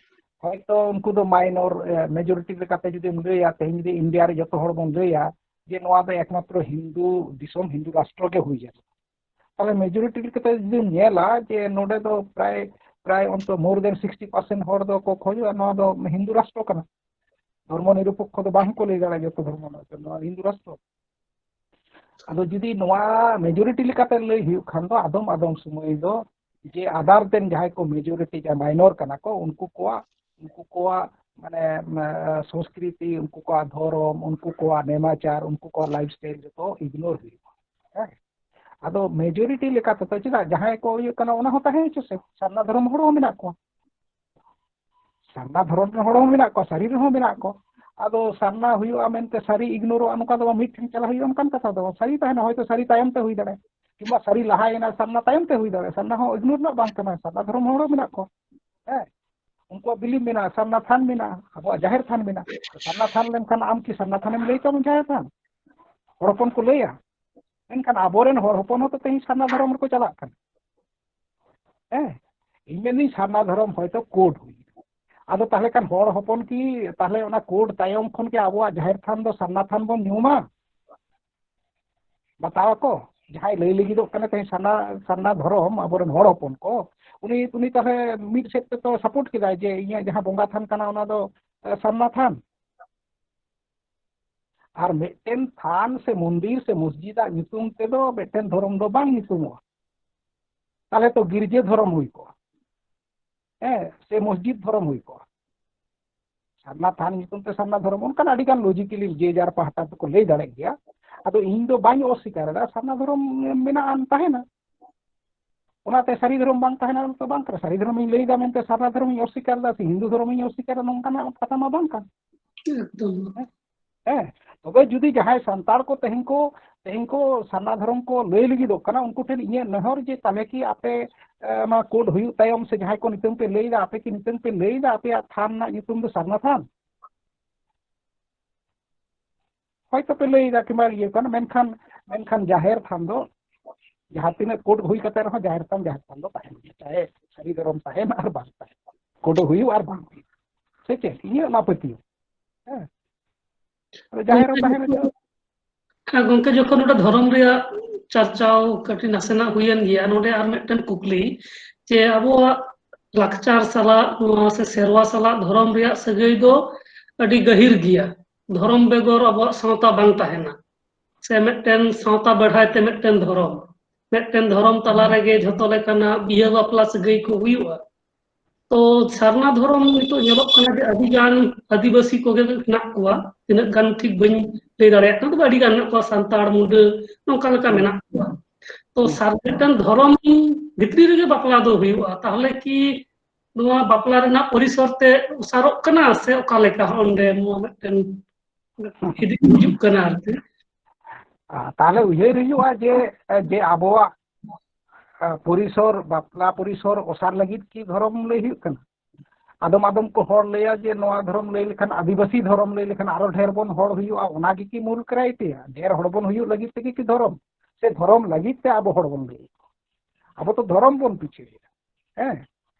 ᱦᱚᱭᱛᱚ ᱩᱱᱠᱩ ᱫᱚ minor, ᱮ, majority ᱞᱮᱠᱟᱛᱮ ᱡᱩᱫᱤᱢ ᱞᱟᱹᱭᱟ, ᱛᱮᱦᱮᱧ ᱡᱩᱫᱤ ᱤᱱᱰᱤᱭᱟ ᱨᱮ ᱡᱚᱛᱚ ᱦᱚᱲ ᱵᱚᱱ ᱞᱟᱹᱭᱟ ᱡᱮ ᱱᱚᱣᱟ ᱫᱚ ᱮᱠᱢᱟᱛᱨᱚ ᱦᱤᱱᱫᱩ ᱫᱤᱥᱚᱢ, ᱦᱤᱱᱫᱩ ᱨᱟᱥᱴᱨᱚ ᱜᱮ ᱦᱩᱭ ᱡᱟᱹᱨᱩᱲ, ᱛᱟᱦᱞᱮ majority ᱞᱮᱠᱟᱛᱮ ᱡᱩᱫᱤᱢ ᱧᱮᱞᱟ ᱡᱮ ᱱᱚᱰᱮ ᱫᱚ ᱯᱨᱟᱭ, ᱯᱨᱟᱭ ᱚᱱᱛᱚ more than sixty percent ᱦᱚᱲ ᱫᱚᱠᱚ ᱠᱷᱚᱡᱚᱜᱼᱟ ᱱᱚᱣᱟ ᱫᱚ ᱦᱤᱱᱫᱩ ᱨᱟᱥᱴᱨᱚ ᱠᱟᱱᱟ, ᱫᱷᱚᱨᱢᱚ ᱱᱤᱨᱚᱯᱮᱠᱠᱷᱚ ᱫᱚ ᱵᱟᱝ ᱠᱚ ᱞᱟᱹᱭ ᱫᱟᱲᱮᱭᱟᱜᱼᱟ ᱡᱚᱛᱚ ᱫᱷᱚᱨᱢᱚ ᱨᱮᱱᱟᱜ ᱱᱚᱣᱟ ᱦᱤᱱᱫᱩ ᱨᱟᱥᱴᱨᱚ᱾ ᱟᱫᱚ ᱡᱩᱫᱤ ᱱᱚᱣᱟ majority ᱞᱮᱠᱟᱛᱮ ᱞᱟᱹᱭ ᱦᱩᱭᱩᱜ ᱠᱷᱟᱱ ᱫᱚ ᱟᱫᱚᱢ ᱟᱫᱚᱢ ᱥᱚᱢᱚᱭ ᱫᱚ ᱡᱮ other than ᱡᱟᱦᱟᱸᱭ ᱠᱚ majority, ᱡᱟᱦᱟᱸᱭ minor ᱠᱟᱱᱟ ᱠᱚ, ᱩᱱᱠᱩ ᱠᱚᱣᱟᱜ, ᱩᱱᱠᱩ ᱠᱚᱣᱟᱜ ᱢᱟᱱᱮ, ᱢᱟᱱᱮ ᱥᱚᱝᱥᱠᱨᱤᱛᱤ, ᱩᱱᱠᱩ ᱠᱚᱣᱟᱜ ᱫᱷᱚᱨᱚᱢ, ᱩᱱᱠᱩ ᱠᱚᱣᱟᱜ ᱱᱮᱢᱟᱪᱟᱨ, ᱩᱱᱠᱩ ᱠᱚᱣᱟᱜ lifestyle ᱡᱚᱛᱚ ignore ᱦᱩᱭᱩᱜᱼᱟ᱾ ᱦᱮᱸ? ᱟᱫᱚ majority ᱞᱮᱠᱟ ᱛᱮᱫᱚ ᱪᱮᱫᱟᱜ ᱡᱟᱦᱟᱸᱭ ᱠᱚ ᱤᱭᱟᱹᱜ ᱠᱟᱱᱟ, ᱚᱱᱟ ᱦᱚᱸ ᱛᱟᱦᱮᱸ ᱦᱚᱪᱚ ᱥᱮ, ᱥᱟᱨᱱᱟ ᱫᱷᱚᱨᱚᱢ ᱦᱚᱲ ᱦᱚᱸ ᱢᱮᱱᱟᱜ ᱠᱚᱣᱟ᱾ ᱥᱟᱨᱱᱟ ᱫᱷᱚᱨᱚᱢ ᱨᱮᱱ ᱦᱚᱲ ᱦᱚᱸ ᱢᱮᱱᱟᱜ ᱠᱚᱣᱟ, ᱥᱟᱹᱨᱤ ᱨᱮᱦᱚᱸ ᱢᱮᱱᱟᱜ ᱠᱚᱣᱟ᱾ ᱟᱫᱚ ᱥᱟᱨᱱᱟ ᱦᱩᱭᱩᱜᱼᱟ ᱢᱮᱱᱛᱮ ᱥᱟᱹᱨᱤ ignoreᱚᱜᱼᱟ, ᱱᱚᱝᱠᱟ ᱫᱚ ᱵᱟᱝ, ᱢᱤᱫ ᱴᱷᱮᱱ ᱪᱟᱞᱟᱜ ᱦᱩᱭᱩᱜᱼᱟ, ᱚᱱᱠᱟᱱ ᱠᱟᱛᱷᱟ ᱫᱚ ᱵᱟᱝ᱾ ᱥᱟᱹᱨᱤ ᱛᱟᱦᱮᱱᱟ, ᱦᱚᱭᱛᱚ ᱥᱟᱹᱨᱤ ᱛᱟᱭᱚᱢ ᱛᱮ ᱦᱩᱭ ᱫᱟᱲᱮᱭᱟᱜᱼᱟ, ᱠᱤᱝᱵᱟ ᱥᱟᱹᱨᱤ ᱞᱟᱦᱟᱭᱮᱱᱟ, ᱥᱟᱨᱱᱟ ᱛᱟᱭᱚᱢ ᱛᱮ ᱦᱩᱭ ᱫᱟᱲᱮᱭᱟᱜᱼᱟ᱾ ᱥᱟᱨᱱᱟ ᱦᱚᱸ ignore ᱨᱮᱱᱟᱜ ᱵᱟᱝ ᱠᱟᱱᱟ, ᱥᱟᱨᱱᱟ ᱫᱷᱚᱨᱚᱢ ᱦᱚᱲ ᱦᱚᱸ ᱢᱮᱱᱟᱜ ᱠᱚᱣᱟ᱾ ᱦᱮᱸ, ᱩᱱᱠᱩᱣᱟᱜ ᱵᱤᱞᱤ ᱢᱮᱱᱟᱜᱼᱟ, ᱥᱟᱨᱱᱟ ᱛᱷᱟᱱ ᱢᱮᱱᱟᱜᱼᱟ, ᱟᱵᱚᱣᱟᱜ ᱡᱟᱦᱮᱨ ᱛᱷᱟᱱ ᱢᱮᱱᱟᱜᱼᱟ᱾ ᱥᱟᱨᱱᱟ ᱛᱷᱟᱱ ᱞᱮᱱᱠᱷᱟᱱ ᱟᱢ ᱠᱤ ᱥᱟᱨᱱᱟ ᱛᱷᱟᱱᱮᱢ ᱞᱟᱹᱭ ᱛᱟᱢᱟ ᱡᱟᱦᱮᱨ ᱛᱷᱟᱱ? ᱦᱚᱲ ᱦᱚᱯᱚᱱ ᱠᱚ ᱞᱟᱹᱭᱟ᱾ ᱢᱮᱱᱠᱷᱟᱱ ᱟᱵᱚᱨᱮᱱ ᱦᱚᱲ ᱦᱚᱯᱚᱱ ᱦᱚᱸᱛᱚ ᱛᱮᱦᱮᱧ ᱥᱟᱨᱱᱟ ᱫᱷᱚᱨᱚᱢ ᱨᱮᱠᱚ ᱪᱟᱞᱟᱜ ᱠᱟᱱᱟ᱾ ᱦᱮᱸ, ᱤᱧ ᱢᱮᱱᱫᱟᱹᱧ ᱥᱟᱨᱱᱟ ᱫᱷᱚᱨᱚᱢ ᱦᱚᱭᱛᱚ code ᱦᱩᱭ ᱮᱱᱟ᱾ ᱟᱫᱚ ᱛᱟᱦᱞᱮ ᱠᱷᱟᱱ ᱦᱚᱲ ᱦᱚᱯᱚᱱ ᱠᱤ ᱛᱟᱦᱞᱮ ᱚᱱᱟ code ᱛᱟᱭᱚᱢ ᱠᱷᱚᱱ ᱠᱤ ᱟᱵᱚᱣᱟᱜ ᱡᱟᱦᱮᱨ ᱛᱷᱟᱱ ᱫᱚ ᱥᱟᱨᱱᱟ ᱛᱷᱟᱱ ᱵᱚᱱ ᱧᱩᱢᱟ? ᱵᱟᱛᱟᱣ ᱟᱠᱚ? ᱡᱟᱦᱟᱸᱭ ᱞᱟᱹᱭ ᱞᱟᱹᱜᱤᱫᱚᱜ ᱠᱟᱱᱟ ᱛᱮᱦᱮᱧ ᱥᱟᱨᱱᱟ, ᱥᱟᱨᱱᱟ ᱫᱷᱚᱨᱚᱢ ᱟᱵᱚᱨᱮᱱ ᱦᱚᱲ ᱦᱚᱯᱚᱱ ᱠᱚ, ᱩᱱᱤ, ᱩᱱᱤ ᱛᱟᱦᱞᱮ ᱢᱤᱫ ᱥᱮᱫ ᱛᱮᱛᱚ ᱥᱟᱯᱳᱨᱴ ᱠᱮᱫᱟᱭ ᱡᱮ ᱤᱧᱟᱹᱜ ᱡᱟᱦᱟᱸ ᱵᱚᱸᱜᱟ ᱛᱷᱟᱱ ᱠᱟᱱᱟ ᱚᱱᱟ ᱫᱚ, ᱮ, ᱥᱟᱨᱱᱟ ᱛᱷᱟᱱ᱾ ᱟᱨ ᱢᱤᱫᱴᱮᱱ ᱛᱷᱟᱱ ᱥᱮ ᱢᱚᱱᱫᱤᱨ ᱥᱮ ᱢᱚᱥᱡᱤᱫᱟᱜ ᱧᱩᱛᱩᱢ ᱛᱮᱫᱚ ᱢᱤᱫᱴᱮᱱ ᱫᱷᱚᱨᱚᱢ ᱫᱚ ᱵᱟᱝ ᱧᱩᱛᱩᱢᱚᱜᱼᱟ᱾ ᱛᱟᱦᱞᱮ ᱛᱚ ᱜᱤᱨᱡᱟᱹ ᱫᱷᱚᱨᱚᱢ ᱦᱩᱭ ᱠᱚᱜᱼᱟ᱾ ᱦᱮᱸ, ᱥᱮ ᱢᱚᱥᱡᱤᱫ ᱫᱷᱚᱨᱚᱢ ᱦᱩᱭ ᱠᱚᱜᱼᱟ᱾ ᱥᱟᱨᱱᱟ ᱛᱷᱟᱱ ᱧᱩᱛᱩᱢ ᱛᱮ ᱥᱟᱨᱱᱟ ᱫᱷᱚᱨᱚᱢ, ᱚᱱᱠᱟᱱ ᱟᱹᱰᱤ ᱜᱟᱱ ᱞᱚᱡᱤᱠᱮᱞᱤ ᱡᱮ ᱡᱟᱨ ᱯᱟᱦᱴᱟ ᱛᱮᱠᱚ ᱞᱟᱹᱭ ᱫᱟᱲᱮᱭᱟᱜ ᱜᱮᱭᱟ᱾ ᱟᱫᱚ ᱤᱧ ᱫᱚ ᱵᱟᱹᱧ ᱚᱥᱤᱠᱟᱨ ᱮᱫᱟ, ᱥᱟᱨᱱᱟ ᱫᱷᱚᱨᱚᱢ ᱢᱮᱱᱟᱜᱼᱟ, ᱛᱟᱦᱮᱱᱟ᱾ ᱚᱱᱟᱛᱮ ᱥᱟᱹᱨᱤ ᱫᱷᱚᱨᱚᱢ ᱵᱟᱝ ᱛᱟᱦᱮᱱᱟ, ᱚᱱᱟ ᱫᱚ ᱵᱟᱝ ᱠᱟᱱᱟ᱾ ᱥᱟᱹᱨᱤ ᱫᱷᱚᱨᱚᱢᱤᱧ ᱞᱟᱹᱭ ᱮᱫᱟ ᱢᱮᱱᱛᱮ ᱥᱟᱨᱱᱟ ᱫᱷᱚᱨᱚᱢᱤᱧ ᱚᱥᱤᱠᱟᱨ ᱮᱫᱟ ᱥᱮ ᱦᱤᱱᱫᱩ ᱫᱷᱚᱨᱚᱢᱤᱧ ᱚᱥᱤᱠᱟᱨ ᱮᱫᱟ, ᱱᱚᱝᱠᱟᱱᱟᱜ ᱠᱟᱛᱷᱟ ᱢᱟ ᱵᱟᱝ ᱠᱟᱱ᱾ ᱮᱠᱫᱚᱢ᱾ ᱦᱮᱸ, ᱛᱚᱵᱮ ᱡᱩᱫᱤ ᱡᱟᱦᱟᱸᱭ ᱥᱟᱱᱛᱟᱲ ᱠᱚ ᱛᱮᱦᱮᱧ ᱠᱚ, ᱛᱮᱦᱮᱧ ᱠᱚ ᱥᱟᱨᱱᱟ ᱫᱷᱚᱨᱚᱢ ᱠᱚ ᱞᱟᱹᱭ ᱞᱟᱹᱜᱤᱫᱚᱜ ᱠᱟᱱᱟ, ᱩᱱᱠᱩ ᱴᱷᱮᱱ ᱤᱧᱟᱹᱜ ᱱᱮᱦᱚᱨ ᱡᱮ ᱛᱟᱦᱞᱮ ᱠᱤ ᱟᱯᱮ, ᱮ, ᱱᱚᱣᱟ ᱠᱳᱰ ᱦᱩᱭᱩᱜ ᱛᱟᱭᱚᱢ ᱥᱮ ᱡᱟᱦᱟᱸᱭ ᱠᱚ ᱱᱤᱛᱚᱝ ᱯᱮ ᱞᱟᱹᱭ ᱮᱫᱟ, ᱟᱯᱮ ᱠᱤ ᱱᱤᱛᱚᱝ ᱯᱮ ᱞᱟᱹᱭ ᱮᱫᱟ ᱟᱯᱮᱭᱟᱜ ᱛᱷᱟᱱ ᱨᱮᱱᱟᱜ ᱧᱩᱛᱩᱢ ᱫᱚ ᱥᱟᱨᱱᱟ ᱛᱷᱟᱱ? ᱦᱚᱭᱛᱚ ᱯᱮ ᱞᱟᱹᱭ ᱮᱫᱟ ᱠᱤᱝᱵᱟ ᱤᱭᱟᱹ ᱠᱟᱱᱟ, ᱢᱮᱱᱠᱷᱟᱱ, ᱢᱮᱱᱠᱷᱟᱱ ᱡᱟᱦᱮᱨ ᱛᱷᱟᱱ ᱫᱚ ᱡᱟᱦᱟᱸ ᱛᱤᱱᱟᱹᱜ ᱠᱳᱰ ᱦᱩᱭ ᱠᱟᱛᱮ ᱨᱮᱦᱚᱸ ᱡᱟᱦᱮᱨ ᱛᱷᱟᱱ, ᱡᱟᱦᱮᱨ ᱛᱷᱟᱱ ᱫᱚ ᱛᱟᱦᱮᱱ ᱜᱮᱭᱟ, ᱪᱟᱦᱮ ᱥᱟᱹᱨᱤ ᱫᱷᱚᱨᱚᱢ ᱛᱟᱦᱮᱱ ᱟᱨ ᱵᱟᱝ ᱛᱟᱦᱮᱱ, ᱠᱳᱰ ᱦᱩᱭᱩᱜ ᱟᱨ ᱵᱟᱝ ᱦᱩᱭᱩᱜ, ᱥᱮ ᱪᱮᱫ? ᱤᱧᱟᱹᱜ ᱚᱱᱟ ᱯᱟᱹᱛᱭᱟᱹᱣ᱾ ᱦᱮᱸ, ᱟᱫᱚ ᱡᱟᱦᱮᱨ ᱨᱮ ᱜᱚᱝᱠᱮ, ᱛᱟᱦᱮᱸ ᱡᱚᱠᱷᱚᱱ, ᱦᱚᱪᱚ᱾ ᱦᱮᱸ, ᱜᱚᱝᱠᱮ, ᱡᱚᱠᱷᱚᱱ ᱱᱚᱰᱮ ᱫᱷᱚᱨᱚᱢ ᱨᱮᱭᱟᱜ ᱪᱟᱨᱪᱟᱣ ᱠᱟᱹᱴᱤᱡ ᱱᱟᱥᱮᱱᱟᱜ ᱦᱩᱭᱮᱱ ᱜᱮᱭᱟ, ᱱᱚᱰᱮ ᱟᱨ ᱢᱤᱫᱴᱮᱱ ᱠᱩᱠᱞᱤ, ᱡᱮ ᱟᱵᱚᱣᱟᱜ ᱞᱟᱠᱪᱟᱨ ᱥᱟᱞᱟᱜ ᱱᱚᱣᱟ ᱥᱮ ᱥᱮᱨᱣᱟ ᱥᱟᱞᱟᱜ ᱫᱷᱚᱨᱚᱢ ᱨᱮᱭᱟᱜ ᱥᱟᱹᱜᱟᱹᱭ ᱫᱚ ᱟᱹᱰᱤ ᱜᱟᱹᱦᱤᱨ ᱜᱮᱭᱟ᱾ ᱫᱷᱚᱨᱚᱢ ᱵᱮᱜᱚᱨ ᱟᱵᱚᱣᱟᱜ ᱥᱟᱶᱛᱟ ᱵᱟᱝ ᱛᱟᱦᱮᱱᱟ, ᱥᱮ ᱢᱤᱫᱴᱮᱱ ᱥᱟᱶᱛᱟ ᱵᱮᱲᱦᱟᱭ ᱛᱮ ᱢᱤᱫᱴᱮᱱ ᱫᱷᱚᱨᱚᱢ, ᱢᱤᱫᱴᱮᱱ ᱫᱷᱚᱨᱚᱢ ᱛᱟᱞᱟ ᱨᱮᱜᱮ ᱡᱷᱚᱛᱚ ᱞᱮᱠᱟᱱᱟᱜ ᱵᱤᱦᱟᱹ ᱵᱟᱯᱞᱟ ᱥᱟᱹᱜᱟᱹᱭ ᱠᱚ ᱦᱩᱭᱩᱜᱼᱟ᱾ ᱛᱚ ᱥᱟᱨᱱᱟ ᱫᱷᱚᱨᱚᱢ ᱱᱤᱛᱚᱜ ᱧᱮᱞᱚᱜ ᱠᱟᱱᱟ ᱡᱮ ᱟᱹᱰᱤ ᱜᱟᱱ ᱟᱹᱫᱤᱵᱟᱹᱥᱤ ᱠᱚᱜᱮ ᱢᱮᱱᱟᱜ ᱠᱚᱣᱟ, ᱛᱤᱱᱟᱹᱜ ᱜᱟᱱ ᱴᱷᱤᱠ ᱵᱟᱹᱧ ᱞᱟᱹᱭ ᱫᱟᱲᱮᱭᱟᱜ ᱠᱟᱱᱟ, ᱛᱚᱵᱮ ᱟᱹᱰᱤ ᱜᱟᱱ ᱢᱮᱱᱟᱜ ᱠᱚᱣᱟ, ᱥᱟᱱᱛᱟᱲ, ᱢᱩᱰᱟᱹ, ᱱᱚᱝᱠᱟ ᱞᱮᱠᱟ ᱦᱩᱸ᱾ ᱢᱮᱱᱟᱜ ᱠᱚᱣᱟ᱾ ᱛᱚ ᱦᱩᱸ᱾ ᱥᱟᱨ ᱢᱤᱫᱴᱟᱝ ᱫᱷᱚᱨᱚᱢ ᱵᱷᱤᱛᱨᱤ ᱨᱮᱜᱮ ᱵᱟᱯᱞᱟ ᱫᱚ ᱦᱩᱭᱩᱜᱼᱟ, ᱛᱟᱦᱚᱞᱮ ᱠᱤ ᱱᱚᱣᱟ ᱵᱟᱯᱞᱟ ᱨᱮᱱᱟᱜ ᱯᱚᱨᱤᱥᱚᱨ ᱛᱮ ᱚᱥᱟᱨᱚᱜ ᱠᱟᱱᱟ ᱥᱮ ᱚᱠᱟ ᱞᱮᱠᱟ ᱚᱸᱰᱮ ᱱᱚᱣᱟ ᱢᱤᱫᱴᱮᱱ ᱤᱫᱤ ᱦᱤᱡᱩᱜ ᱠᱟᱱᱟ ᱟᱨᱠᱤ? ᱟᱨ ᱛᱟᱦᱚᱞᱮ ᱩᱭᱦᱟᱹᱨ ᱦᱩᱭᱩᱜᱼᱟ ᱡᱮ, ᱡᱮ ᱟᱵᱚᱣᱟᱜ, ᱟ, ᱯᱚᱨᱤᱥᱚᱨ, ᱵᱟᱯᱞᱟ ᱯᱚᱨᱤᱥᱚᱨ ᱚᱥᱟᱨ ᱞᱟᱹᱜᱤᱫ ᱠᱤ ᱫᱷᱚᱨᱚᱢ ᱞᱟᱹᱭ ᱦᱩᱭᱩᱜ ᱠᱟᱱᱟ? ᱟᱫᱚᱢ ᱟᱫᱚᱢ ᱠᱚ ᱦᱚᱲ ᱞᱟᱹᱭᱟ ᱡᱮ ᱱᱚᱣᱟ ᱫᱷᱚᱨᱚᱢ ᱞᱟᱹᱭ ᱞᱮᱠᱷᱟᱱ, ᱟᱹᱫᱤᱵᱟᱹᱥᱤ ᱫᱷᱚᱨᱚᱢ ᱞᱟᱹᱭ ᱞᱮᱠᱷᱟᱱ ᱟᱨᱚ ᱰᱷᱮᱨ ᱵᱚᱱ ᱦᱚᱲ ᱦᱩᱭᱩᱜᱼᱟ, ᱚᱱᱟ ᱜᱮ ᱠᱤ ᱢᱩᱞ ᱠᱨᱟᱭᱴᱮᱨᱤᱭᱟ? ᱰᱷᱮᱨ ᱦᱚᱲ ᱵᱚᱱ ᱦᱩᱭᱩᱜ ᱞᱟᱹᱜᱤᱫ ᱛᱮᱜᱮ ᱠᱤ ᱫᱷᱚᱨᱚᱢ? ᱥᱮ ᱫᱷᱚᱨᱚᱢ ᱞᱟᱹᱜᱤᱫ ᱛᱮ ᱟᱵᱚ ᱦᱚᱲ ᱵᱚᱱ ᱞᱟᱹᱭ? ᱟᱵᱚ ᱛᱚ ᱫᱷᱚᱨᱚᱢ ᱵᱚᱱ ᱯᱤᱪᱷᱟᱹᱭᱟ᱾ ᱦᱮᱸ,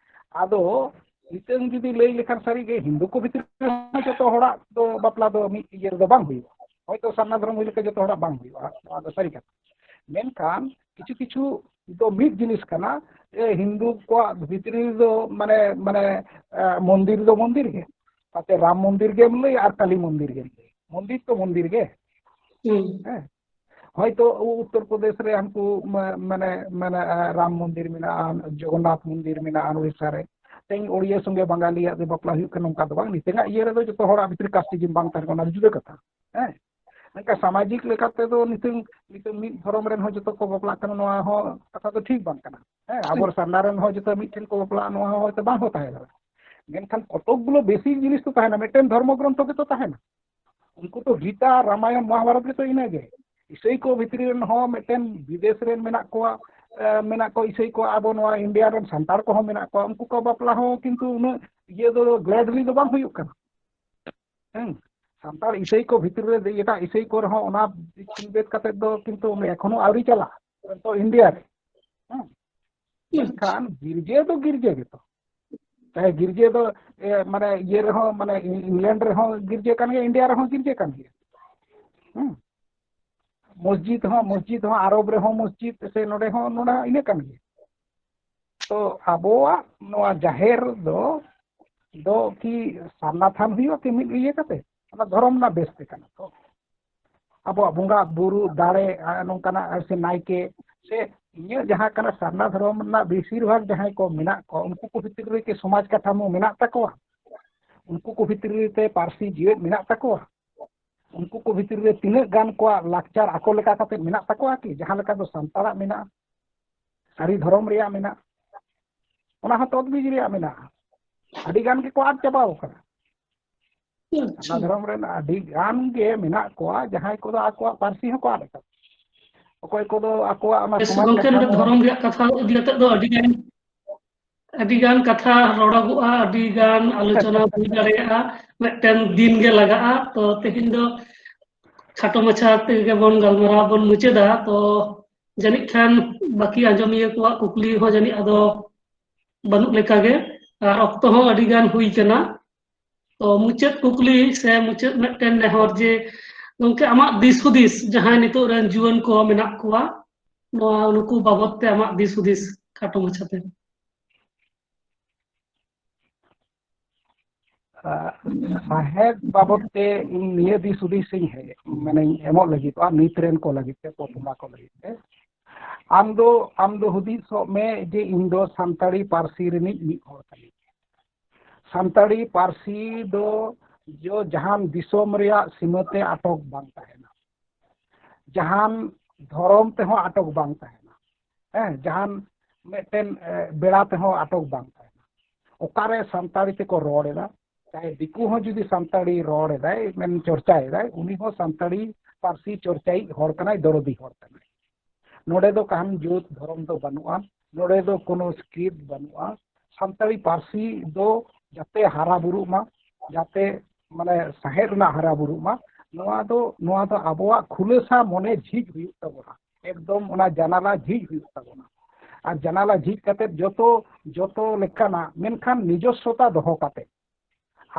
ᱟᱫᱚ ᱱᱤᱛᱚᱝ ᱡᱩᱫᱤ ᱞᱟᱹᱭ ᱞᱮᱠᱷᱟᱱ ᱥᱟᱹᱨᱤ ᱜᱮ ᱦᱤᱱᱫᱩ ᱠᱚ ᱵᱷᱤᱛᱨᱤ ᱨᱮᱦᱚᱸ ᱡᱚᱛᱚ ᱦᱚᱲᱟᱜ ᱫᱚ ᱵᱟᱯᱞᱟ ᱫᱚ ᱢᱤᱫ ᱤᱭᱟᱹ ᱨᱮᱫᱚ ᱵᱟᱝ ᱦᱩᱭᱩᱜᱼᱟ᱾ ᱦᱚᱭᱛᱚ ᱥᱟᱨᱱᱟ ᱫᱷᱚᱨᱚᱢ ᱦᱩᱭ ᱞᱮᱠᱷᱟᱱ ᱡᱚᱛᱚ ᱦᱚᱲᱟᱜ ᱵᱟᱝ ᱦᱩᱭᱩᱜᱼᱟ, ᱱᱚᱣᱟ ᱫᱚ ᱥᱟᱹᱨᱤ ᱠᱟᱛᱷᱟ᱾ ᱢᱮᱱᱠᱷᱟᱱ ᱠᱤᱪᱷᱩ ᱠᱤᱪᱷᱩ ᱫᱚ ᱢᱤᱫ ᱡᱤᱱᱤᱥ ᱠᱟᱱᱟ᱾ ᱮ, ᱦᱤᱱᱫᱩ ᱠᱚᱣᱟᱜ ᱵᱷᱤᱛᱨᱤ ᱨᱮᱫᱚ ᱢᱟᱱᱮ ᱢᱟᱱᱮ ᱮ, ᱢᱚᱱᱫᱤᱨ ᱫᱚ ᱢᱚᱱᱫᱤᱨ ᱜᱮ, ᱛᱟᱛᱮ ᱨᱟᱢ ᱢᱚᱱᱫᱤᱨ ᱜᱮᱢ ᱞᱟᱹᱭ ᱟᱨ ᱠᱟᱞᱤ ᱢᱚᱱᱫᱤᱨ ᱜᱮᱢ ᱞᱟᱹᱭ, ᱢᱚᱱᱫᱤᱨ ᱛᱚ ᱢᱚᱱᱫᱤᱨ ᱜᱮ᱾ ᱦᱩᱸ᱾ ᱦᱮᱸ, ᱦᱚᱭᱛᱚ ᱩ-, ᱩᱛᱛᱚᱨ ᱯᱨᱚᱫᱮᱥ ᱨᱮ ᱦᱟᱱᱠᱩ ᱢᱟ-, ᱢᱟᱱᱮ ᱢᱟᱱᱮ ᱮ, ᱨᱟᱢ ᱢᱚᱱᱫᱤᱨ ᱢᱮᱱᱟᱜᱼᱟ, ᱡᱚᱜᱚᱱᱱᱟᱛᱷ ᱢᱚᱱᱫᱤᱨ ᱢᱮᱱᱟᱜᱼᱟ ᱩᱲᱤᱥᱥᱟ ᱨᱮ᱾ ᱛᱮᱦᱮᱧ ᱳᱲᱤᱭᱟᱹ ᱥᱚᱸᱜᱮ ᱵᱟᱝᱜᱟᱞᱤᱭᱟᱜ ᱜᱮ ᱵᱟᱯᱞᱟ ᱦᱩᱭᱩᱜ ᱠᱟᱱᱟ, ᱚᱱᱠᱟ ᱫᱚ ᱵᱟᱝ᱾ ᱱᱤᱛᱚᱜᱟᱜ ᱤᱭᱟᱹ ᱨᱮᱫᱚ ᱡᱚᱛᱚ ᱦᱚᱲᱟᱜ ᱵᱷᱤᱛᱨᱤ ᱠᱟᱥᱴᱤᱡᱤᱢ ᱵᱟᱝ ᱛᱟᱦᱮᱸ ᱠᱟᱱᱟ, ᱚᱱᱟ ᱫᱚ ᱡᱩᱫᱟᱹ ᱠᱟᱛᱷᱟ᱾ ᱦᱮᱸ, ᱢᱮᱱᱠᱷᱟᱱ ᱥᱟᱢᱟᱡᱤᱠ ᱞᱮᱠᱟᱛᱮ ᱫᱚ ᱱᱤᱛᱚᱝ ᱱᱤᱛᱚᱝ ᱢᱤᱫ ᱫᱷᱚᱨᱚᱢ ᱨᱮᱱ ᱦᱚᱸ ᱡᱚᱛᱚ ᱠᱚ ᱵᱟᱯᱞᱟᱜ ᱠᱟᱱᱟ, ᱱᱚᱣᱟ ᱦᱚᱸ ᱠᱟᱛᱷᱟ ᱫᱚ ᱴᱷᱤᱠ ᱵᱟᱝ ᱠᱟᱱᱟ᱾ ᱦᱮᱸ, ᱟᱵᱚ ᱥᱟᱨᱱᱟ ᱨᱮᱱ ᱦᱚᱸ ᱡᱚᱛᱚ ᱢᱤᱫᱴᱷᱮᱱ ᱠᱚ ᱵᱟᱯᱞᱟᱜᱼᱟ, ᱱᱚᱣᱟ ᱦᱚᱸ ᱦᱚᱭᱛᱚ ᱵᱟᱝ ᱦᱚᱸ ᱛᱟᱦᱮᱸ ᱫᱟᱲᱮᱭᱟᱜᱼᱟ᱾ ᱢᱮᱱᱠᱷᱟᱱ ᱠᱚᱛᱚᱠ ᱜᱩᱞᱳ ᱵᱮᱥᱤᱠ ᱡᱤᱱᱤᱥ ᱫᱚ ᱛᱟᱦᱮᱱᱟ, ᱢᱤᱫᱴᱮᱱ ᱫᱷᱚᱨᱢᱚ ᱜᱨᱚᱱᱛᱷᱚ ᱜᱮᱛᱚ ᱛᱟᱦᱮᱱᱟ᱾ ᱩᱱᱠᱩ ᱫᱚ ᱜᱤᱛᱟ, ᱨᱟᱢᱟᱭᱚᱱ, ᱢᱚᱦᱟᱵᱷᱟᱨᱚᱛ ᱜᱮᱛᱚ ᱤᱱᱟᱹᱜᱮ᱾ ᱤᱥᱟᱹᱭ ᱠᱚ ᱵᱷᱤᱛᱨᱤ ᱨᱮᱱ ᱦᱚᱸ ᱢᱤᱫᱴᱮᱱ ᱵᱤᱫᱮᱥ ᱨᱮᱱ ᱢᱮᱱᱟᱜ ᱠᱚᱣᱟ, ᱮ, ᱢᱮᱱᱟᱜ ᱠᱚᱣᱟ ᱤᱥᱟᱹᱭ ᱠᱚ, ᱟᱵᱚ ᱱᱚᱣᱟ ᱤᱱᱰᱤᱭᱟ ᱨᱮᱱ ᱥᱟᱱᱛᱟᱲ ᱠᱚᱦᱚᱸ ᱢᱮᱱᱟᱜ ᱠᱚᱣᱟ᱾ ᱩᱱᱠᱩ ᱠᱚ ᱵᱟᱯᱞᱟ ᱦᱚᱸ ᱠᱤᱱᱛᱩ ᱩᱱᱟᱹᱜ ᱤᱭᱟᱹ ᱫᱚ gladly ᱫᱚ ᱵᱟᱝ ᱦᱩᱭᱩᱜ ᱠᱟᱱᱟ᱾ ᱦᱮᱸ, ᱥᱟᱱᱛᱟᱲ ᱤᱥᱟᱹᱭ ᱠᱚ ᱵᱷᱤᱛᱨᱤ ᱨᱮ ᱮᱴᱟᱜ ᱤᱥᱟᱹᱭ ᱠᱚ ᱨᱮᱦᱚᱸ ᱚᱱᱟ ᱫᱤᱠ ᱵᱷᱮᱫ ᱠᱟᱛᱮ ᱫᱚ ᱠᱤᱱᱛᱩ ᱮᱠᱷᱚᱱᱳ ᱟᱹᱣᱨᱤ ᱪᱟᱞᱟᱜᱼᱟ ᱛᱚ ᱤᱱᱰᱤᱭᱟ ᱨᱮ᱾ ᱦᱮᱸ, ᱢᱮᱱᱠᱷᱟᱱ ᱜᱤᱨᱡᱟᱹ ᱫᱚ ᱜᱤᱨᱡᱟᱹ ᱜᱮᱛᱚ᱾ ᱦᱮᱸ, ᱜᱤᱨᱡᱟᱹ ᱫᱚ, ᱮ, ᱢᱟᱱᱮ ᱤᱭᱟᱹ ᱨᱮᱦᱚᱸ, ᱢᱟᱱᱮ ᱤᱝᱞᱮᱱᱰ ᱨᱮᱦᱚᱸ ᱜᱤᱨᱡᱟᱹ ᱠᱟᱱ ᱜᱮᱭᱟ, ᱤᱱᱰᱤᱭᱟ ᱨᱮᱦᱚᱸ ᱜᱤᱨᱡᱟᱹ ᱠᱟᱱ ᱜᱮᱭᱟ᱾ ᱦᱮᱸ, ᱢᱚᱥᱡᱤᱫ ᱦᱚᱸ, ᱢᱚᱥᱡᱤᱫ ᱦᱚᱸ ᱟᱨᱚᱵ ᱨᱮᱦᱚᱸ ᱢᱚᱥᱡᱤᱫ, ᱥᱮ ᱱᱚᱰᱮ ᱦᱚᱸ, ᱱᱚᱰᱮ ᱦᱚᱸ ᱤᱱᱟᱹ ᱠᱟᱱ ᱜᱮᱭᱟ᱾ ᱛᱚ ᱟᱵᱚᱣᱟᱜ ᱱᱚᱣᱟ ᱡᱟᱦᱮᱨ ᱫᱚ, ᱫᱚ ᱠᱤ ᱥᱟᱨᱱᱟ ᱛᱷᱟᱱ ᱦᱩᱭᱩᱜᱼᱟ ᱠᱤ ᱢᱤᱫ ᱤᱭᱟᱹ ᱠᱟᱛᱮ? ᱚᱱᱟ ᱫᱷᱚᱨᱚᱢ ᱨᱮᱱᱟᱜ ᱵᱮᱥ ᱛᱮ ᱠᱟᱱᱟ ᱛᱚ᱾ ᱟᱵᱚᱣᱟᱜ ᱵᱚᱸᱜᱟ ᱵᱩᱨᱩ ᱫᱟᱲᱮ, ᱟ, ᱱᱚᱝᱠᱟᱱᱟᱜ, ᱥᱮ ᱱᱟᱭᱠᱮ, ᱥᱮ ᱤᱧᱟᱹᱜ ᱡᱟᱦᱟᱸ ᱠᱟᱱᱟ ᱥᱟᱨᱱᱟ ᱫᱷᱚᱨᱚᱢ ᱨᱮᱱᱟᱜ ᱵᱮᱥᱤᱨ ᱵᱷᱟᱜᱽ ᱡᱟᱦᱟᱸᱭ ᱠᱚ ᱢᱮᱱᱟᱜ ᱠᱚᱣᱟ, ᱩᱱᱠᱩ ᱠᱚ ᱵᱷᱤᱛᱨᱤ ᱨᱮ ᱠᱤ ᱥᱚᱢᱟᱡᱽ ᱠᱟᱴᱷᱟᱢᱳ ᱢᱮᱱᱟᱜ ᱛᱟᱠᱚᱣᱟ? ᱩᱱᱠᱩ ᱠᱚ ᱵᱷᱤᱛᱨᱤ ᱨᱮ ᱯᱟᱹᱨᱥᱤ ᱡᱤᱣᱮᱫ ᱢᱮᱱᱟᱜ ᱛᱟᱠᱚᱣᱟ? ᱩᱱᱠᱩ ᱠᱚ ᱵᱷᱤᱛᱨᱤ ᱨᱮ ᱛᱤᱱᱟᱹᱜ ᱜᱟᱱ ᱠᱚᱣᱟᱜ ᱞᱟᱠᱪᱟᱨ ᱟᱠᱚ ᱞᱮᱠᱟ ᱠᱟᱛᱮ ᱢᱮᱱᱟᱜ ᱛᱟᱠᱚᱣᱟ ᱠᱤ? ᱡᱟᱦᱟᱸ ᱞᱮᱠᱟ ᱫᱚ ᱥᱟᱱᱛᱟᱲᱟᱜ ᱢᱮᱱᱟᱜᱼᱟ, ᱥᱟᱹᱨᱤ ᱫᱷᱚᱨᱚᱢ ᱨᱮᱭᱟᱜ ᱢᱮᱱᱟᱜᱼᱟ, ᱚᱱᱟ ᱦᱚᱸ ᱛᱚᱡᱽᱵᱤᱡᱽ ᱨᱮᱭᱟᱜ ᱢᱮᱱᱟᱜᱼᱟ᱾ ᱟᱹᱰᱤ ᱜᱟᱱ ᱜᱮᱠᱚ ᱟᱫ ᱪᱟᱵᱟᱣ ᱠᱟᱱᱟ᱾ ᱥᱟᱨᱱᱟ ᱫᱷᱚᱨᱚᱢ ᱨᱮᱱ ᱟᱹᱰᱤ ᱜᱟᱱ ᱜᱮ ᱢᱮᱱᱟᱜ ᱠᱚᱣᱟ, ᱡᱟᱦᱟᱸᱭ ᱠᱚᱫᱚ ᱟᱠᱚᱣᱟᱜ ᱯᱟᱹᱨᱥᱤ ᱦᱚᱸᱠᱚ ᱟᱫ ᱟᱠᱟᱫᱟ᱾ ᱚᱠᱚᱭ ᱠᱚᱫᱚ ᱟᱠᱚᱣᱟᱜ ᱚᱱᱟ ᱵᱮᱥ, ᱥᱚᱢᱟᱡᱽ ᱜᱚᱢᱠᱮ, ᱱᱚᱰᱮ ᱠᱟᱴᱷᱟᱢᱳ ᱫᱷᱚᱨᱚᱢ ᱨᱮᱭᱟᱜ ᱠᱟᱛᱷᱟ ᱤᱫᱤ ᱠᱟᱛᱮ ᱫᱚ ᱟᱹᱰᱤ ᱜᱟᱱ, ᱟᱹᱰᱤ ᱜᱟᱱ ᱠᱟᱛᱷᱟ ᱨᱚᱲᱚᱜᱚᱜᱼᱟ, ᱟᱹᱰᱤ ᱜᱟᱱ ᱟᱞᱳᱪᱚᱱᱟ ᱦᱩᱭ ᱫᱟᱲᱮᱭᱟᱜᱼᱟ, ᱢᱤᱫᱴᱮᱱ ᱫᱤᱱ ᱜᱮ ᱞᱟᱜᱟᱜᱼᱟ᱾ ᱛᱚ ᱛᱮᱦᱮᱧ ᱫᱚ ᱠᱷᱟᱴᱚ ᱢᱟᱪᱷᱟ ᱛᱮᱜᱮ ᱵᱚᱱ ᱜᱟᱞᱢᱟᱨᱟᱣ ᱵᱚᱱ ᱢᱩᱪᱟᱹᱫᱟ᱾ ᱛᱚ ᱡᱟᱹᱱᱤᱡ ᱠᱷᱟᱱ ᱵᱟᱹᱠᱤ ᱟᱸᱡᱚᱢᱤᱭᱟᱹ ᱠᱚᱣᱟᱜ ᱠᱩᱠᱞᱤ ᱦᱚᱸ ᱡᱟᱹᱱᱤᱡ ᱟᱫᱚ ᱵᱟᱹᱱᱩᱜ ᱞᱮᱠᱟᱜᱮ, ᱟᱨ ᱚᱠᱛᱚ ᱦᱚᱸ ᱟᱹᱰᱤ ᱜᱟᱱ ᱦᱩᱭ ᱠᱟᱱᱟ᱾ ᱛᱚ ᱢᱩᱪᱟᱹᱫ ᱠᱩᱠᱞᱤ ᱥᱮ ᱢᱩᱪᱟᱹᱫ ᱢᱤᱫᱴᱮᱱ ᱱᱮᱦᱚᱨ ᱡᱮ, ᱜᱚᱝᱠᱮ, ᱟᱢᱟᱜ ᱫᱤᱥ ᱦᱩᱫᱤᱥ, ᱡᱟᱦᱟᱸᱭ ᱱᱤᱛᱚᱜ ᱨᱮᱱ ᱡᱩᱣᱟᱹᱱ ᱠᱚ ᱢᱮᱱᱟᱜ ᱠᱚᱣᱟ, ᱱᱚᱣᱟ, ᱱᱩᱠᱩ ᱵᱟᱵᱚᱛ ᱛᱮ ᱟᱢᱟᱜ ᱫᱤᱥ ᱦᱩᱫᱤᱥ ᱠᱷᱟᱴᱚ ᱢᱟᱪᱷᱟᱛᱮ᱾ ᱟᱨ ᱥᱟᱶᱦᱮᱫ ᱵᱟᱵᱚᱛ ᱛᱮ ᱤᱧ ᱱᱤᱭᱟᱹ ᱫᱤᱥ ᱦᱩᱫᱤᱥ ᱤᱧ ᱦᱮᱡ, ᱢᱟᱱᱮᱧ ᱮᱢᱚᱜ ᱞᱟᱹᱜᱤᱫᱚᱜᱼᱟ ᱱᱤᱛ ᱨᱮᱱ ᱠᱚ ᱞᱟᱹᱜᱤᱫ ᱛᱮ, ᱯᱚᱯᱚᱝᱲᱟ ᱠᱚ ᱞᱟᱹᱜᱤᱫ ᱛᱮ᱾ ᱟᱢ ᱫᱚ, ᱟᱢ ᱫᱚ ᱦᱩᱫᱤᱥᱚᱜ ᱢᱮ ᱡᱮ ᱤᱧ ᱫᱚ ᱥᱟᱱᱛᱟᱲᱤ ᱯᱟᱹᱨᱥᱤ ᱨᱤᱱᱤᱡ ᱢᱤᱫ ᱦᱚᱲ ᱠᱟᱹᱱᱟᱹᱧ᱾ ᱥᱟᱱᱛᱟᱲᱤ ᱯᱟᱹᱨᱥᱤ ᱫᱚ ᱡᱚ ᱡᱟᱦᱟᱱ ᱫᱤᱥᱚᱢ ᱨᱮᱭᱟᱜ ᱥᱤᱢᱟᱹ ᱛᱮ ᱟᱴᱚᱠ ᱵᱟᱝ ᱛᱟᱦᱮᱱᱟ, ᱡᱟᱦᱟᱱ ᱫᱷᱚᱨᱚᱢ ᱛᱮᱦᱚᱸ ᱟᱴᱚᱠ ᱵᱟᱝ ᱛᱟᱦᱮᱱᱟ, ᱦᱮᱸ, ᱡᱟᱦᱟᱱ ᱢᱤᱫᱴᱮᱱ, ᱮ, ᱵᱮᱲᱟ ᱛᱮᱦᱚᱸ ᱟᱴᱚᱠ ᱵᱟᱝ ᱛᱟᱦᱮᱱᱟ᱾ ᱚᱠᱟᱨᱮ ᱥᱟᱱᱛᱟᱲᱤ ᱛᱮᱠᱚ ᱨᱚᱲ ᱮᱫᱟ, ᱪᱟᱦᱮ ᱫᱤᱠᱩ ᱦᱚᱸ ᱡᱩᱫᱤ ᱥᱟᱱᱛᱟᱲᱤ ᱨᱚᱲ ᱮᱫᱟᱭ, ᱢᱮᱱ ᱪᱚᱨᱪᱟᱭᱮᱫᱟᱭ, ᱩᱱᱤ ᱦᱚᱸ ᱥᱟᱱᱛᱟᱲᱤ ᱯᱟᱹᱨᱥᱤ ᱪᱚᱨᱪᱟᱭᱤᱡ ᱦᱚᱲ ᱠᱟᱱᱟᱭ, ᱫᱚᱨᱚᱫᱤ ᱦᱚᱲ ᱠᱟᱱᱟᱭ᱾ ᱱᱚᱰᱮ ᱫᱚ ᱠᱟᱦᱟᱱ ᱡᱟᱹᱛ ᱫᱷᱚᱨᱚᱢ ᱫᱚ ᱵᱟᱹᱱᱩᱜᱼᱟ, ᱱᱚᱰᱮ ᱫᱚ ᱠᱳᱱᱳ script ᱵᱟᱹᱱᱩᱜᱼᱟ᱾ ᱥᱟᱱᱛᱟᱲᱤ ᱯᱟᱹᱨᱥᱤ ᱫᱚ ᱡᱟᱛᱮ ᱦᱟᱨᱟ ᱵᱩᱨᱩᱜ ᱢᱟ, ᱡᱟᱛᱮ, ᱢᱟᱱᱮ, ᱥᱟᱦᱮᱫ ᱨᱮᱱᱟᱜ ᱦᱟᱨᱟ ᱵᱩᱨᱩᱜ ᱢᱟ, ᱱᱚᱣᱟ ᱫᱚ, ᱱᱚᱣᱟ ᱫᱚ ᱟᱵᱚᱣᱟᱜ ᱠᱷᱩᱞᱟᱹᱥᱟ ᱢᱚᱱᱮ ᱡᱷᱤᱡ ᱦᱩᱭᱩᱜ ᱛᱟᱵᱚᱱᱟ, ᱮᱠᱫᱚᱢ ᱚᱱᱟ ᱡᱟᱱᱟᱞᱟ ᱡᱷᱤᱡ ᱦᱩᱭᱩᱜ ᱛᱟᱵᱚᱱᱟ᱾ ᱟᱨ ᱡᱟᱱᱟᱞᱟ ᱡᱷᱤᱡ ᱠᱟᱛᱮ ᱡᱚᱛᱚ, ᱡᱚᱛᱚ ᱞᱮᱠᱟᱱᱟᱜ, ᱢᱮᱱᱠᱷᱟᱱ ᱱᱤᱡᱚᱥᱥᱚᱛᱟ ᱫᱚᱦᱚ ᱠᱟᱛᱮ᱾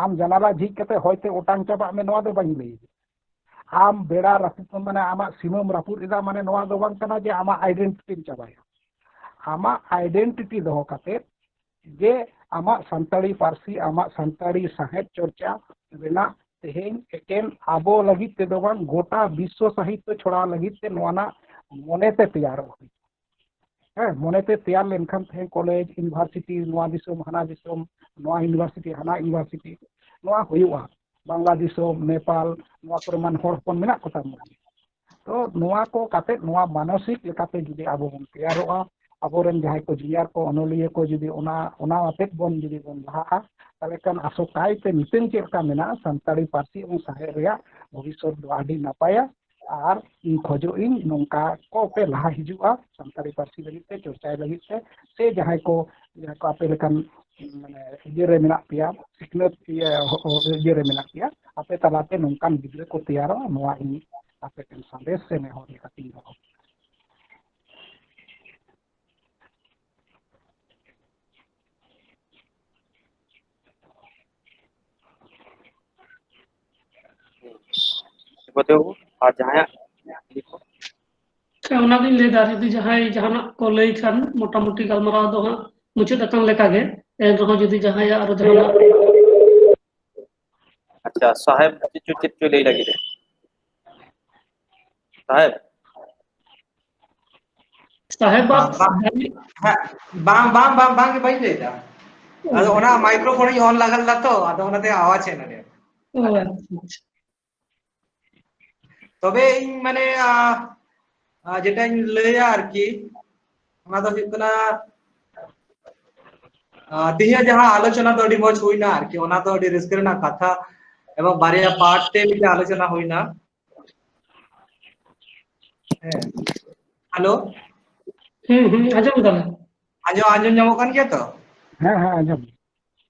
ᱟᱢ ᱡᱟᱱᱟᱞᱟ ᱡᱷᱤᱡ ᱠᱟᱛᱮ ᱦᱚᱭᱛᱮ ᱚᱴᱟᱝ ᱪᱟᱵᱟᱜ ᱢᱮ, ᱱᱚᱣᱟ ᱫᱚ ᱵᱟᱹᱧ ᱞᱟᱹᱭ᱾ ᱟᱢ ᱵᱮᱲᱟ ᱨᱟᱹᱯᱩᱫ, ᱢᱟᱱᱮ, ᱟᱢᱟᱜ ᱥᱤᱢᱟᱹᱢ ᱨᱟᱹᱯᱩᱫ ᱮᱫᱟ, ᱢᱟᱱᱮ, ᱱᱚᱣᱟ ᱫᱚ ᱵᱟᱝ ᱠᱟᱱᱟ ᱡᱮ ᱟᱢᱟᱜ identityᱢ ᱪᱟᱵᱟᱭᱟ᱾ ᱟᱢᱟᱜ identity ᱫᱚᱦᱚ ᱠᱟᱛᱮ ᱡᱮ ᱟᱢᱟᱜ ᱥᱟᱱᱛᱟᱲᱤ ᱯᱟᱹᱨᱥᱤ, ᱟᱢᱟᱜ ᱥᱟᱱᱛᱟᱲᱤ ᱥᱟᱶᱦᱮᱫ ᱪᱚᱨᱪᱟ ᱨᱮᱱᱟᱜ ᱛᱮᱦᱮᱧ ᱮᱠᱮᱱ ᱟᱵᱚ ᱞᱟᱹᱜᱤᱫ ᱛᱮᱫᱚ ᱵᱟᱝ, ᱜᱚᱴᱟ ᱵᱤᱥᱥᱚ ᱥᱟᱦᱤᱛᱛᱚ ᱪᱷᱚᱲᱟᱣ ᱞᱟᱹᱜᱤᱫ ᱛᱮ ᱱᱚᱣᱟ ᱨᱮᱱᱟᱜ ᱢᱚᱱᱮᱛᱮ ᱛᱮᱭᱟᱨᱚᱜ ᱦᱩᱭᱩᱜᱼᱟ᱾ ᱦᱮᱸ, ᱢᱚᱱᱮᱛᱮ ᱛᱮᱭᱟᱨ ᱞᱮᱱᱠᱷᱟᱱ ᱛᱮᱦᱮᱧ ᱠᱚᱞᱮᱡᱽ, ᱤᱭᱩᱱᱤᱵᱷᱟᱨᱥᱤᱴᱤ, ᱱᱚᱣᱟ ᱫᱤᱥᱚᱢ, ᱦᱟᱱᱟ ᱫᱤᱥᱚᱢ, ᱱᱚᱣᱟ ᱤᱭᱩᱱᱤᱵᱷᱟᱨᱥᱤᱴᱤ, ᱦᱟᱱᱟ ᱤᱭᱩᱱᱤᱵᱷᱟᱨᱥᱤᱴᱤ, ᱱᱚᱣᱟ ᱦᱩᱭᱩᱜᱼᱟ᱾ ᱵᱟᱝᱞᱟ ᱫᱤᱥᱚᱢ, ᱱᱮᱯᱟᱞ, ᱱᱚᱣᱟ ᱠᱚᱨᱮ ᱢᱟ ᱦᱚᱲ ᱦᱚᱯᱚᱱ ᱢᱮᱱᱟᱜ ᱠᱚᱛᱟ ᱵᱚᱱᱟ᱾ ᱛᱚ ᱱᱚᱣᱟ ᱠᱚ ᱠᱟᱛᱮ, ᱱᱚᱣᱟ ᱢᱟᱱᱚᱥᱤᱠ ᱞᱮᱠᱟᱛᱮ ᱡᱩᱫᱤ ᱟᱵᱚ ᱵᱚᱱ ᱛᱮᱭᱟᱨᱚᱜᱼᱟ, ᱟᱵᱚᱨᱮᱱ ᱡᱟᱦᱟᱸᱭ ᱠᱚ ᱡᱩᱱᱤᱭᱟᱨ ᱠᱚ, ᱚᱱᱚᱞᱤᱭᱟᱹ ᱠᱚ ᱡᱩᱫᱤ ᱚᱱᱟ, ᱚᱱᱟ ᱟᱛᱮᱫ ᱵᱚᱱ ᱡᱩᱫᱤ ᱵᱚᱱ ᱞᱟᱦᱟᱜᱼᱟ, ᱛᱟᱦᱚᱞᱮ ᱠᱷᱟᱱ ᱟᱥᱚᱠᱟᱭᱛᱮ ᱱᱤᱛᱚᱝ ᱪᱮᱫ ᱞᱮᱠᱟ ᱢᱮᱱᱟᱜᱼᱟ, ᱥᱟᱱᱛᱟᱲᱤ ᱯᱟᱹᱨᱥᱤ ᱮᱵᱚᱝ ᱥᱟᱶᱦᱮᱫ ᱨᱮᱭᱟᱜ ᱵᱷᱚᱵᱤᱥᱥᱚᱛ ᱫᱚ ᱟᱹᱰᱤ ᱱᱟᱯᱟᱭᱟ᱾ ᱟᱨ ᱤᱧ ᱠᱷᱚᱡᱚᱜ ᱤᱧ ᱱᱚᱝᱠᱟ ᱠᱚ ᱯᱮ ᱞᱟᱦᱟ ᱦᱤᱡᱩᱜᱼᱟ ᱥᱟᱱᱛᱟᱲᱤ ᱯᱟᱹᱨᱥᱤ ᱞᱟᱹᱜᱤᱫ ᱛᱮ, ᱪᱚᱨᱪᱟᱭ ᱞᱟᱹᱜᱤᱫ ᱛᱮ, ᱥᱮ ᱡᱟᱦᱟᱸᱭ ᱠᱚ, ᱡᱟᱦᱟᱸᱭ ᱠᱚ ᱟᱯᱮ ᱞᱮᱠᱟᱱ, ᱢᱟᱱᱮ, ᱤᱭᱟᱹ ᱨᱮ ᱢᱮᱱᱟᱜ ᱯᱮᱭᱟ, ᱥᱤᱠᱷᱱᱟᱹᱛ ᱤᱭᱟᱹ, ᱦᱚ-, ᱦᱚ-, ᱤᱭᱟᱹ ᱨᱮ ᱢᱮᱱᱟᱜ ᱯᱮᱭᱟ, ᱟᱯᱮ ᱛᱟᱞᱟᱛᱮ ᱱᱚᱝᱠᱟᱱ ᱜᱤᱫᱽᱨᱟᱹ ᱠᱚ ᱛᱮᱭᱟᱨᱚᱜᱼᱟ, ᱱᱚᱣᱟ ᱤᱧ ᱟᱯᱮ ᱴᱷᱮᱱ ᱥᱟᱸᱫᱮᱥ ᱥᱮ ᱱᱮᱦᱚᱨ ᱞᱮᱠᱟᱛᱤᱧ ᱫᱚᱦᱚ᱾ ᱵᱚᱫᱮ ᱵᱟᱹᱵᱩ, ᱟᱨ ᱡᱟᱦᱟᱸᱭᱟᱜ ᱠᱩᱠᱞᱤ ᱠᱚ? ᱦᱮᱸ, ᱚᱱᱟᱜᱤᱧ ᱞᱟᱹᱭᱫᱟ, ᱡᱩᱫᱤ ᱡᱟᱦᱟᱸᱭ ᱡᱟᱦᱟᱱᱟᱜ ᱠᱚ ᱞᱟᱹᱭ ᱠᱷᱟᱱ, ᱢᱚᱴᱟᱢᱩᱴᱤ ᱜᱟᱞᱢᱟᱨᱟᱣ ᱫᱚ ᱦᱟᱸᱜ ᱢᱩᱪᱟᱹᱫ ᱟᱠᱟᱱ ᱞᱮᱠᱟᱜᱮ, ᱮᱱ ᱨᱮᱦᱚᱸ ᱡᱩᱫᱤ ᱡᱟᱦᱟᱸᱭᱟᱜ ᱟᱨᱚ ᱡᱟᱦᱟᱱᱟᱜ᱾ ᱟᱪᱪᱷᱟ, ᱥᱟᱦᱮᱵ ᱪᱮᱫ ᱪᱚ, ᱪᱮᱫ ᱪᱚᱭ ᱞᱟᱹᱭ ᱞᱟᱹᱜᱤᱫ ᱮ᱾ ᱥᱟᱦᱮᱵ? ᱥᱟᱦᱮᱵ ᱵᱟᱝ, ᱵᱟᱝ, ᱦᱮᱸ, ᱵᱟᱝ, ᱵᱟᱝ, ᱵᱟᱝ, ᱵᱟᱝ ᱜᱮ ᱵᱟᱹᱧ ᱞᱟᱹᱭᱫᱟ᱾ ᱟᱫᱚ ᱚᱱᱟ ᱢᱟᱭᱠᱨᱳᱯᱷᱳᱱ ᱤᱧ ᱚᱱ ᱞᱟᱜᱟ ᱞᱮᱫᱟ ᱛᱚ, ᱟᱫᱚ ᱚᱱᱟᱛᱮ ᱟᱣᱟᱡ ᱦᱮᱡ ᱮᱱᱟ᱾ ᱚ, ᱟᱪᱪᱷᱟ, ᱟᱪᱪᱷᱟ᱾ ᱛᱚᱵᱮ ᱤᱧ ᱢᱟᱱᱮ, ᱟ, ᱟ, ᱡᱮᱴᱟᱧ ᱞᱟᱹᱭᱟ ᱟᱨᱠᱤ, ᱚᱱᱟ ᱫᱚ ᱦᱩᱭᱩᱜ ᱠᱟᱱᱟ, ᱟ, ᱛᱮᱦᱮᱧᱟᱜ ᱡᱟᱦᱟᱸ ᱟᱞᱳᱪᱚᱱᱟ ᱫᱚ ᱟᱹᱰᱤ ᱢᱚᱡᱽ ᱦᱩᱭᱱᱟ ᱟᱨᱠᱤ, ᱚᱱᱟ ᱫᱚ ᱟᱹᱰᱤ ᱨᱟᱹᱥᱠᱟᱹ ᱨᱮᱱᱟᱜ ᱠᱟᱛᱷᱟ, ᱮᱵᱚᱝ ᱵᱟᱨᱭᱟ ᱯᱟᱨᱴ ᱛᱮ ᱢᱤᱫᱴᱮᱱ ᱟᱞᱳᱪᱚᱱᱟ ᱦᱩᱭᱱᱟ᱾ ᱦᱮᱸ, ᱦᱮᱞᱳ᱾ ᱦᱩᱸ, ᱦᱩᱸ, ᱟᱸᱡᱚᱢ ᱫᱟᱞᱮ᱾ ᱟᱸᱡᱚᱢ, ᱟᱸᱡᱚᱢ ᱧᱟᱢᱚᱜ ᱠᱟᱱ ᱜᱮᱭᱟ ᱛᱚ? ᱦᱮᱸ, ᱦᱮᱸ, ᱟᱸᱡᱚᱢ᱾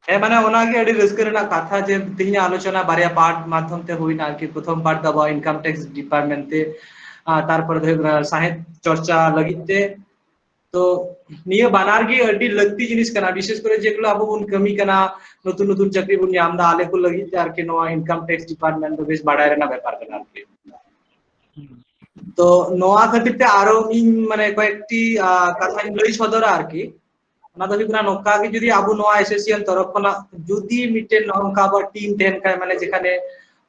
ᱦᱮᱸ, ᱢᱟᱱᱮ ᱚᱱᱟᱜᱮ ᱟᱹᱰᱤ ᱨᱟᱹᱥᱠᱟᱹ ᱨᱮᱱᱟᱜ ᱠᱟᱛᱷᱟ ᱡᱮ ᱛᱮᱦᱮᱧᱟᱜ ᱟᱞᱳᱪᱚᱱᱟ ᱵᱟᱨᱭᱟ ᱯᱟᱨᱴ ᱢᱟᱫᱽᱫᱷᱚᱢ ᱛᱮ ᱦᱩᱭᱱᱟ ᱟᱨᱠᱤ᱾ ᱯᱨᱚᱛᱷᱚᱢ ᱯᱟᱨᱴ ᱫᱚ ᱟᱵᱚᱣᱟᱜ ᱤᱱᱠᱟᱢ ᱴᱮᱠᱥ ᱰᱤᱯᱟᱨᱴᱢᱮᱱᱴ ᱛᱮ, ᱟᱨ ᱛᱟᱨᱯᱚᱨᱮ ᱫᱚ ᱦᱩᱭᱩᱜ ᱠᱟᱱᱟ ᱥᱟᱶᱦᱮᱫ ᱪᱚᱨᱪᱟ ᱞᱟᱹᱜᱤᱫ ᱛᱮ᱾ ᱛᱚ ᱱᱤᱭᱟᱹ ᱵᱟᱱᱟᱨ ᱜᱮ ᱟᱹᱰᱤ ᱞᱟᱹᱠᱛᱤ ᱡᱤᱱᱤᱥ ᱠᱟᱱᱟ, ᱵᱤᱥᱮᱥ ᱠᱚᱨᱮ ᱡᱮᱜᱩᱞᱳ ᱟᱵᱚ ᱵᱚᱱ ᱠᱟᱹᱢᱤ ᱠᱟᱱᱟ, ᱱᱚᱛᱩᱱ ᱱᱚᱛᱩᱱ ᱪᱟᱹᱠᱨᱤ ᱵᱚᱱ ᱧᱟᱢ ᱮᱫᱟ, ᱟᱞᱮ ᱠᱚ ᱞᱟᱹᱜᱤᱫ ᱛᱮ ᱟᱨᱠᱤ ᱱᱚᱣᱟ ᱤᱱᱠᱟᱢ ᱴᱮᱠᱥ ᱰᱤᱯᱟᱨᱴᱢᱮᱱᱴ ᱫᱚ ᱵᱮᱥ ᱵᱟᱲᱟᱭ ᱨᱮᱱᱟᱜ ᱵᱮᱯᱟᱨ ᱠᱟᱱᱟ ᱟᱨᱠᱤ᱾ ᱛᱚ ᱱᱚᱣᱟ ᱠᱷᱟᱹᱛᱤᱨ ᱛᱮ ᱟᱨᱚ ᱤᱧ ᱢᱟᱱᱮ ᱠᱚᱭᱮᱠᱴᱤ, ᱟ, ᱠᱟᱛᱷᱟᱧ ᱞᱟᱹᱭ ᱥᱚᱫᱚᱨᱟ ᱟᱨᱠᱤ᱾ ᱚᱱᱟ ᱫᱚ ᱦᱩᱭᱩᱜ ᱠᱟᱱᱟ ᱱᱚᱝᱠᱟ ᱜᱮ, ᱡᱩᱫᱤ ᱟᱵᱚ ᱱᱚᱣᱟ ᱮᱥᱳᱥᱤᱭᱮᱥᱚᱱ ᱛᱚᱨᱚᱯ ᱠᱷᱚᱱᱟᱜ ᱡᱩᱫᱤ ᱢᱤᱫᱴᱮᱱ ᱱᱚᱝᱠᱟ ᱟᱵᱚᱣᱟᱜ ᱴᱤᱢ ᱛᱟᱦᱮᱱ ᱠᱷᱟᱱ, ᱢᱟᱱᱮ ᱡᱮᱠᱷᱟᱱᱮ,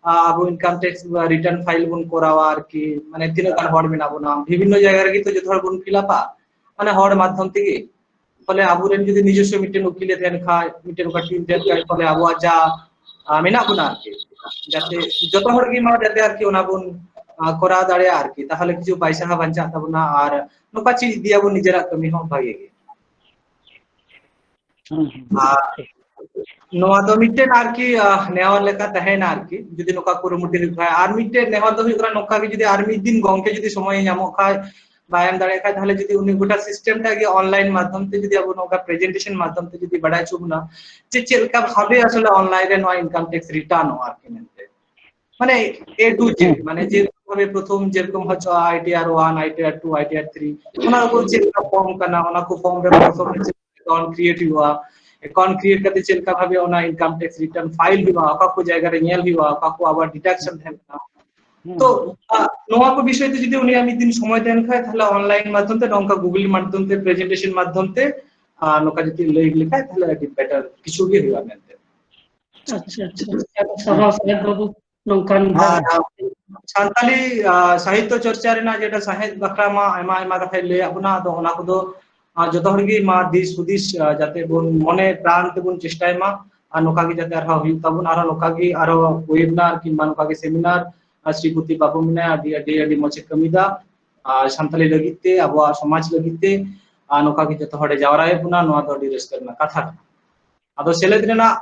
ᱟ, ᱟᱵᱚ ᱤᱱᱠᱟᱢ ᱴᱮᱠᱥ ᱨᱤᱴᱟᱨᱱ ᱯᱷᱟᱭᱤᱞ ᱵᱚᱱ ᱠᱚᱨᱟᱣᱟ ᱟᱨᱠᱤ, ᱢᱟᱱᱮ ᱛᱤᱱᱟᱹᱜ ᱜᱟᱱ ᱦᱚᱲ ᱢᱮᱱᱟᱜ ᱵᱚᱱᱟ, ᱵᱤᱵᱷᱤᱱᱱᱚ ᱡᱟᱭᱜᱟ ᱨᱮᱜᱮ ᱛᱚ ᱡᱚᱛᱚ ᱦᱚᱲ ᱵᱚᱱ ᱯᱷᱤᱞᱟᱯᱟ, ᱢᱟᱱᱮ ᱦᱚᱲ ᱢᱟᱫᱽᱫᱷᱚᱢ ᱛᱮᱜᱮ᱾ ᱯᱷᱚᱞᱮ ᱟᱵᱚᱨᱮᱱ ᱡᱩᱫᱤ ᱱᱤᱡᱚᱥᱥᱚ ᱢᱤᱫᱴᱮᱱ ᱩᱠᱤᱞᱮ ᱛᱟᱦᱮᱱ ᱠᱷᱟᱡ, ᱢᱤᱫᱴᱮᱱ ᱚᱱᱠᱟ ᱴᱤᱢ ᱛᱟᱦᱮᱱ ᱠᱷᱟᱡ, ᱯᱷᱚᱞᱮ ᱟᱵᱚᱣᱟᱜ ᱡᱟ, ᱟ, ᱢᱮᱱᱟᱜ ᱵᱚᱱᱟ ᱟᱨᱠᱤ, ᱡᱟᱛᱮ ᱡᱚᱛᱚ ᱦᱚᱲ ᱜᱮ ᱱᱚᱣᱟ ᱡᱟᱛᱮ ᱟᱨᱠᱤ ᱚᱱᱟ ᱵᱚᱱ, ᱟ, ᱠᱚᱨᱟᱣ ᱫᱟᱲᱮᱭᱟᱜᱼᱟ ᱟᱨᱠᱤ, ᱛᱟᱦᱚᱞᱮ ᱠᱤᱪᱷᱩ ᱯᱟᱭᱥᱟ ᱦᱚᱸ ᱵᱟᱧᱪᱟᱜ ᱛᱟᱵᱚᱱᱟ ᱟᱨ ᱱᱚᱝᱠᱟ ᱪᱮᱫ ᱤᱫᱤᱭᱟᱵᱚᱱ ᱱᱤᱡᱮᱨᱟᱜ ᱠᱟᱹᱢᱤ ᱦᱚᱸ ᱵᱷᱟᱜᱮ ᱜᱮ᱾ ᱦᱩᱸ, ᱦᱩᱸ᱾ ᱟᱨ ᱱᱚᱣᱟ ᱫᱚ ᱢᱤᱫᱴᱮᱱ ᱟᱨᱠᱤ, ᱟ, ᱱᱮᱦᱚᱨ ᱞᱮᱠᱟ ᱛᱟᱦᱮᱱᱟ ᱟᱨᱠᱤ, ᱡᱩᱫᱤ ᱱᱚᱝᱠᱟ ᱠᱩᱨᱩᱢᱩᱴᱩ ᱦᱩᱭᱩᱜ ᱠᱷᱟᱡ᱾ ᱟᱨ ᱢᱤᱫᱴᱮᱱ ᱱᱮᱦᱚᱨ ᱫᱚ ᱦᱩᱭᱩᱜ ᱠᱟᱱᱟ ᱱᱚᱝᱠᱟ ᱜᱮ, ᱡᱩᱫᱤ ᱟᱨ ᱢᱤᱫ ᱫᱤᱱ ᱜᱚᱝᱠᱮ ᱡᱩᱫᱤ ᱥᱚᱢᱚᱭᱮ ᱧᱟᱢᱚᱜ ᱠᱷᱟᱡ, ᱵᱟᱭ ᱮᱢ ᱫᱟᱲᱮᱭᱟᱜ ᱠᱷᱟᱡ, ᱛᱟᱦᱚᱞᱮ ᱡᱩᱫᱤ ᱩᱱᱤ ᱜᱚᱴᱟ ᱥᱤᱥᱴᱮᱢ ᱴᱟᱜ ᱜᱮ ᱚᱱᱞᱟᱭᱤᱱ ᱢᱟᱫᱽᱫᱷᱚᱢ ᱛᱮ ᱡᱩᱫᱤ ᱟᱵᱚ ᱱᱚᱝᱠᱟ ᱯᱨᱮᱡᱮᱱᱴᱮᱥᱚᱱ ᱢᱟᱫᱽᱫᱷᱚᱢ ᱛᱮ ᱡᱩᱫᱤ ᱵᱟᱲᱟᱭ ᱦᱚᱪᱚ ᱵᱚᱱᱟ, ᱡᱮ ᱪᱮᱫ ᱞᱮᱠᱟ ᱵᱷᱟᱵᱮ ᱟᱥᱚᱞᱮ ᱚᱱᱞᱟᱭᱤᱱ ᱨᱮ ᱱᱚᱣᱟ ᱤᱱᱠᱟᱢ ᱴᱮᱠᱥ ᱨᱤᱴᱟᱨᱱᱚᱜᱼᱟ ᱟᱨᱠᱤ ᱢᱮᱱᱛᱮ᱾ ᱢᱟᱱᱮ A to Z, ᱢᱟᱱᱮ ᱡᱮ ᱵᱷᱟᱵᱮ ᱯᱨᱚᱛᱷᱚᱢ ᱡᱮᱨᱚᱠᱚᱢ ᱦᱚᱪᱚᱜᱼᱟ, ITR one, ITR two, ITR three, ᱚᱱᱟ ᱠᱚ ᱪᱮᱫ ᱞᱮᱠᱟ ᱯᱷᱚᱨᱢ ᱠᱟᱱᱟ, ᱚᱱᱟ ᱠᱚ ᱯᱷᱚᱨᱢ ᱨᱮ ᱯᱨᱚᱛᱷᱚᱢ ᱨᱮ ᱪᱮᱫ ᱮᱠᱟᱣᱩᱱᱴ ᱠᱨᱤᱭᱮᱴ ᱦᱩᱭᱩᱜᱼᱟ, ᱮᱠᱟᱣᱩᱱᱴ ᱠᱨᱤᱭᱮᱴ ᱠᱟᱛᱮ ᱪᱮᱫ ᱞᱮᱠᱟ ᱵᱷᱟᱵᱮ ᱚᱱᱟ ᱤᱱᱠᱟᱢ ᱴᱮᱠᱥ ᱨᱤᱴᱟᱨᱱ ᱯᱷᱟᱭᱤᱞ ᱦᱩᱭᱩᱜᱼᱟ, ᱚᱠᱟ ᱠᱚ ᱡᱟᱭᱜᱟ ᱨᱮ ᱧᱮᱞ ᱦᱩᱭᱩᱜᱼᱟ, ᱚᱠᱟ ᱠᱚ ᱟᱵᱟᱨ ᱰᱤᱰᱟᱠᱥᱚᱱ ᱛᱟᱦᱮᱱ ᱠᱟᱱᱟ, ᱛᱚ, ᱟ, ᱱᱚᱣᱟ ᱠᱚ ᱵᱤᱥᱚᱭ ᱛᱮ ᱡᱩᱫᱤ ᱩᱱᱤᱭᱟᱜ ᱢᱤᱫ ᱫᱤᱱ ᱥᱚᱢᱚᱭ ᱛᱟᱦᱮᱱ ᱠᱷᱟᱡ, ᱛᱟᱦᱞᱮ online ᱢᱟᱫᱽᱫᱷᱚᱢ ᱛᱮ, ᱱᱚᱝᱠᱟ Google ᱢᱟᱫᱽᱫᱷᱚᱢ ᱛᱮ, presentation ᱢᱟᱫᱽᱫᱷᱚᱢ ᱛᱮ, ᱟ, ᱱᱚᱝᱠᱟ ᱡᱩᱫᱤ ᱞᱟᱹᱭ ᱞᱮᱠᱷᱟᱡ, ᱛᱟᱦᱞᱮ ᱟᱹᱰᱤ better ᱠᱤᱪᱷᱩ ᱜᱮ ᱦᱩᱭᱩᱜᱼᱟ ᱢᱮᱱᱛᱮ᱾ ᱟᱪᱪᱷᱟ, ᱟᱪᱪᱷᱟ, ᱟᱪᱪᱷᱟ᱾ ᱥᱟᱨᱦᱟᱣ ᱥᱟᱦᱮᱵ ᱵᱟᱹᱵᱩ, ᱱᱚᱝᱠᱟᱱ ᱟᱨ, ᱟ, ᱥᱟᱱᱛᱟᱞᱤ, ᱟ, ᱥᱟᱦᱤᱛᱛᱚ ᱪᱚᱨᱪᱟ ᱨᱮᱱᱟᱜ ᱡᱮᱴᱟ ᱥᱟᱶᱦᱮᱫ ᱵᱟᱠᱷᱨᱟ ᱢᱟ ᱟᱭᱢᱟ, ᱟᱭᱢᱟ ᱠᱟᱛᱷᱟᱭ ᱞᱟᱹᱭᱟᱫ ᱵᱚᱱᱟ, ᱟᱫᱚ ᱚᱱᱟ ᱠᱚᱫᱚ, ᱟ, ᱡᱚᱛᱚ ᱦᱚᱲ ᱜᱮ ᱢᱟ ᱫᱤᱥ ᱦᱩᱫᱤᱥ, ᱟ, ᱡᱟᱛᱮ ᱵᱚᱱ ᱢᱚᱱᱮ ᱯᱨᱟᱱ ᱛᱮᱵᱚᱱ ᱪᱮᱥᱴᱟᱭ ᱢᱟ, ᱟᱨ ᱱᱚᱝᱠᱟ ᱜᱮ ᱡᱟᱛᱮ ᱟᱨᱦᱚᱸ ᱦᱩᱭᱩᱜ ᱛᱟᱵᱚᱱ, ᱟᱨᱦᱚᱸ ᱱᱚᱝᱠᱟ ᱜᱮ ᱟᱨᱦᱚᱸ webinar ᱠᱤᱝᱵᱟ ᱱᱚᱝᱠᱟ ᱜᱮ seminar, ᱟ, ᱥᱨᱤᱯᱚᱛᱤ ᱵᱟᱹᱵᱩ ᱢᱮᱱᱟᱭᱟ, ᱟᱹᱰᱤ, ᱟᱹᱰᱤ, ᱟᱹᱰᱤ ᱢᱚᱡᱽ ᱮ ᱠᱟᱹᱢᱤᱭᱮᱫᱟ, ᱟ, ᱥᱟᱱᱛᱟᱞᱤ ᱞᱟᱹᱜᱤᱫ ᱛᱮ, ᱟᱵᱚᱣᱟᱜ ᱥᱚᱢᱟᱡᱽ ᱞᱟᱹᱜᱤᱫ ᱛᱮ, ᱟᱨ ᱱᱚᱝᱠᱟ ᱜᱮ ᱡᱚᱛᱚ ᱦᱚᱲᱮ ᱡᱟᱣᱨᱟᱭᱮᱫ ᱵᱚᱱᱟ, ᱱᱚᱣᱟ ᱫᱚ ᱟᱹᱰᱤ ᱨᱟᱹᱥᱠᱟᱹ ᱨᱮᱱᱟᱜ ᱠᱟᱛᱷᱟ ᱠᱟᱱᱟ᱾ ᱟᱫᱚ ᱥᱮᱞᱮᱫ ᱨᱮᱱᱟᱜ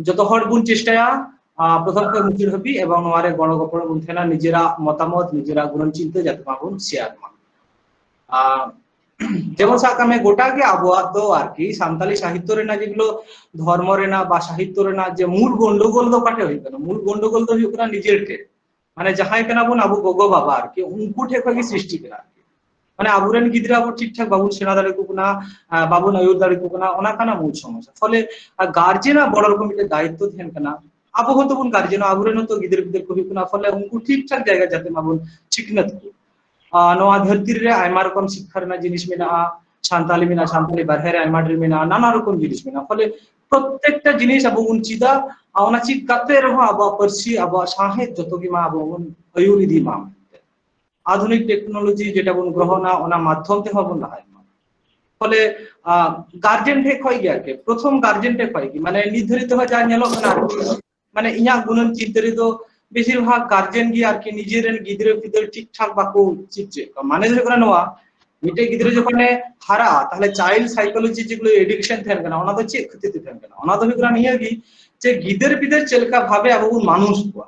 ᱡᱚᱛᱚ ᱦᱚᱲ ᱵᱚᱱ ᱪᱮᱥᱴᱟᱭᱟ, ᱟ, ᱯᱨᱚᱛᱷᱚᱢ ᱠᱷᱚᱱ ᱢᱩᱪᱟᱹᱫ ᱦᱟᱹᱵᱤᱡ, ᱮᱵᱚᱝ ᱱᱚᱣᱟ ᱨᱮ ᱜᱚᱲᱚ ᱜᱚᱯᱚᱲᱚ ᱵᱚᱱ ᱛᱟᱦᱮᱱᱟ, ᱱᱤᱡᱮᱨᱟᱜ ᱢᱚᱛᱟᱢᱚᱛ, ᱱᱤᱡᱮᱨᱟᱜ ᱜᱩᱱᱟᱹᱱ ᱪᱤᱱᱛᱟᱹ ᱡᱟᱛᱮ ᱢᱟᱵᱚᱱ share ᱢᱟ᱾ ᱟ, ᱡᱮᱢᱚᱱ ᱥᱟᱵ ᱠᱟᱜ ᱢᱮ, ᱜᱚᱴᱟ ᱜᱮ ᱟᱵᱚᱣᱟᱜ ᱫᱚ ᱟᱨᱠᱤ ᱥᱟᱱᱛᱟᱞᱤ ᱥᱟᱦᱤᱛᱛᱚ ᱨᱮᱱᱟᱜ ᱡᱮᱜᱩᱞᱳ ᱫᱷᱚᱨᱢᱚ ᱨᱮᱱᱟᱜ ᱵᱟ ᱥᱟᱦᱤᱛᱛᱚ ᱨᱮᱱᱟᱜ ᱡᱮ ᱢᱩᱞ ᱜᱚᱱᱰᱚᱜᱳᱞ ᱫᱚ ᱚᱠᱟᱴᱷᱮᱡ ᱦᱩᱭᱩᱜ ᱠᱟᱱᱟ? ᱢᱩᱞ ᱜᱚᱱᱰᱚᱜᱳᱞ ᱫᱚ ᱦᱩᱭᱩᱜ ᱠᱟᱱᱟ ᱱᱤᱡᱮᱨ ᱴᱷᱮᱡ᱾ ᱢᱟᱱᱮ ᱡᱟᱦᱟᱸᱭ ᱠᱟᱱᱟ ᱵᱚᱱ ᱟᱵᱚ ᱜᱚᱜᱚ ᱵᱟᱵᱟ ᱟᱨᱠᱤ, ᱩᱱᱠᱩ ᱴᱷᱮᱡ ᱠᱷᱚᱡ ᱜᱮ ᱥᱨᱤᱥᱴᱤ ᱠᱟᱱᱟ ᱟᱨᱠᱤ᱾ ᱢᱟᱱᱮ ᱟᱵᱚᱨᱮᱱ ᱜᱤᱫᱽᱨᱟᱹ ᱟᱵᱚ ᱴᱷᱤᱠ ᱴᱷᱟᱠ ᱵᱟᱵᱚᱱ ᱥᱮᱬᱟ ᱫᱟᱲᱮ ᱟᱠᱚ ᱠᱟᱱᱟ, ᱟ, ᱵᱟᱵᱚᱱ ᱟᱹᱭᱩᱨ ᱫᱟᱲᱮ ᱟᱠᱚ ᱠᱟᱱᱟ, ᱚᱱᱟ ᱠᱟᱱᱟ ᱢᱩᱞ ᱥᱚᱢᱚᱥᱥᱟ᱾ ᱯᱷᱚᱞᱮ, ᱟ, ᱜᱟᱨᱡᱮᱱᱟᱜ ᱵᱚᱲᱚ ᱨᱚᱠᱚᱢ ᱢᱤᱫᱴᱮᱱ ᱫᱟᱭᱤᱛᱛᱚ ᱛᱟᱦᱮᱱ ᱠᱟᱱᱟ᱾ ᱟᱵᱚ ᱦᱚᱸᱛᱚ ᱵᱚᱱ ᱜᱟᱨᱡᱮᱱᱚᱜ, ᱟᱵᱚᱨᱮᱱ ᱦᱚᱸᱛᱚ ᱜᱤᱫᱽᱨᱟᱹ ᱯᱤᱫᱽᱨᱟᱹ ᱠᱚ ᱦᱩᱭᱩᱜ ᱠᱟᱱᱟ, ᱯᱷᱚᱞᱮ ᱩᱱᱠᱩ ᱴᱷᱤᱠ ᱴᱷᱟᱠ ᱡᱟᱭᱜᱟ ᱡᱟᱛᱮ ᱢᱟᱵᱚᱱ ᱥᱤᱠᱷᱱᱟᱹᱛ ᱠᱚ᱾ ᱟ, ᱱᱚᱣᱟ ᱫᱷᱟᱹᱨᱛᱤ ᱨᱮ ᱟᱭᱢᱟ ᱨᱚᱠᱚᱢ ᱥᱤᱠᱠᱷᱟ ᱨᱮᱱᱟᱜ ᱡᱤᱱᱤᱥ ᱢᱮᱱᱟᱜᱼᱟ, ᱥᱟᱱᱛᱟᱞᱤ ᱢᱮᱱᱟᱜᱼᱟ, ᱥᱟᱱᱛᱟᱞᱤ ᱵᱟᱨᱦᱮ ᱨᱮ ᱟᱭᱢᱟ ᱰᱷᱮᱨ ᱢᱮᱱᱟᱜᱼᱟ, ᱱᱟᱱᱟ ᱨᱚᱠᱚᱢ ᱡᱤᱱᱤᱥ ᱢᱮᱱᱟᱜᱼᱟ᱾ ᱯᱷᱚᱞᱮ ᱯᱨᱚᱛᱛᱮᱠᱴᱟ ᱡᱤᱱᱤᱥ ᱟᱵᱚ ᱵᱚᱱ ᱪᱮᱫᱟ, ᱟᱨ ᱚᱱᱟ ᱪᱮᱫ ᱠᱟᱛᱮ ᱨᱮᱦᱚᱸ ᱟᱵᱚᱣᱟᱜ ᱯᱟᱹᱨᱥᱤ, ᱟᱵᱚᱣᱟᱜ ᱥᱟᱶᱦᱮᱫ ᱡᱚᱛᱚ ᱜᱮ ᱢᱟ ᱟᱵᱚ ᱵᱚᱱ ᱟᱹᱭᱩᱨ ᱤᱫᱤ ᱢᱟ᱾ ᱟᱫᱷᱩᱱᱤᱠ technology ᱡᱮᱴᱟ ᱵᱚᱱ ᱜᱨᱚᱦᱚᱱᱟ, ᱚᱱᱟ ᱢᱟᱫᱽᱫᱷᱚᱢ ᱛᱮᱦᱚᱸ ᱵᱚᱱ ᱞᱟᱦᱟᱭ ᱢᱟ᱾ ᱯᱷᱚᱞᱮ, ᱟ, ᱜᱟᱨᱡᱮᱱ ᱴᱷᱮᱡ ᱠᱷᱚᱡ ᱜᱮ ᱟᱨᱠᱤ, ᱯᱨᱚᱛᱷᱚᱢ ᱜᱟᱨᱡᱮᱱ ᱴᱷᱮᱡ ᱠᱷᱚᱡ ᱜᱮ, ᱢᱟᱱᱮ ᱱᱤᱛ ᱫᱷᱟᱹᱨᱤᱡ ᱛᱮᱦᱚᱸ ᱡᱟ ᱧᱮᱞᱚᱜ ᱠᱟᱱᱟ ᱟᱨᱠᱤ, ᱢᱟᱱᱮ ᱤᱧᱟᱹᱜ ᱜᱩᱱᱟᱹᱱ ᱪᱤᱱᱛᱟᱹ ᱨᱮᱫᱚ ᱵᱮᱥᱤᱨ ᱵᱷᱟᱜᱽ ᱜᱟᱨᱡᱮᱱ ᱜᱮ ᱟᱨᱠᱤ ᱱᱤᱡᱮᱨᱮᱱ ᱜᱤᱫᱽᱨᱟᱹ ᱯᱤᱫᱽᱨᱟᱹ ᱴᱷᱤᱠ ᱴᱷᱟᱠ ᱵᱟᱠᱚ ᱪᱮᱫ ᱪᱮᱫ ᱠᱚᱣᱟ᱾ ᱢᱟᱱᱮ ᱫᱚ ᱦᱩᱭᱩᱜ ᱠᱟᱱᱟ ᱱᱚᱣᱟ, ᱢᱤᱫᱴᱮᱡ ᱜᱤᱫᱽᱨᱟᱹ ᱡᱚᱠᱷᱚᱱᱮ ᱦᱟᱨᱟᱜᱼᱟ, ᱛᱟᱦᱞᱮ child psychology ᱡᱮᱜᱩᱞᱳ education ᱛᱟᱦᱮᱱ ᱠᱟᱱᱟ, ᱚᱱᱟ ᱫᱚ ᱪᱮᱫ ᱠᱷᱟᱹᱛᱤᱨ ᱛᱮ ᱛᱟᱦᱮᱱ ᱠᱟᱱᱟ? ᱚᱱᱟ ᱫᱚ ᱦᱩᱭᱩᱜ ᱠᱟᱱᱟ ᱱᱤᱭᱟᱹ ᱜᱮ ᱡᱮ ᱜᱤᱫᱟᱹᱨ ᱯᱤᱫᱟᱹᱨ ᱪᱮᱫ ᱞᱮᱠᱟ ᱵᱷᱟᱵᱮ ᱟᱵᱚ ᱵᱚᱱ ᱢᱟᱱᱩᱥ ᱠᱚᱣᱟ᱾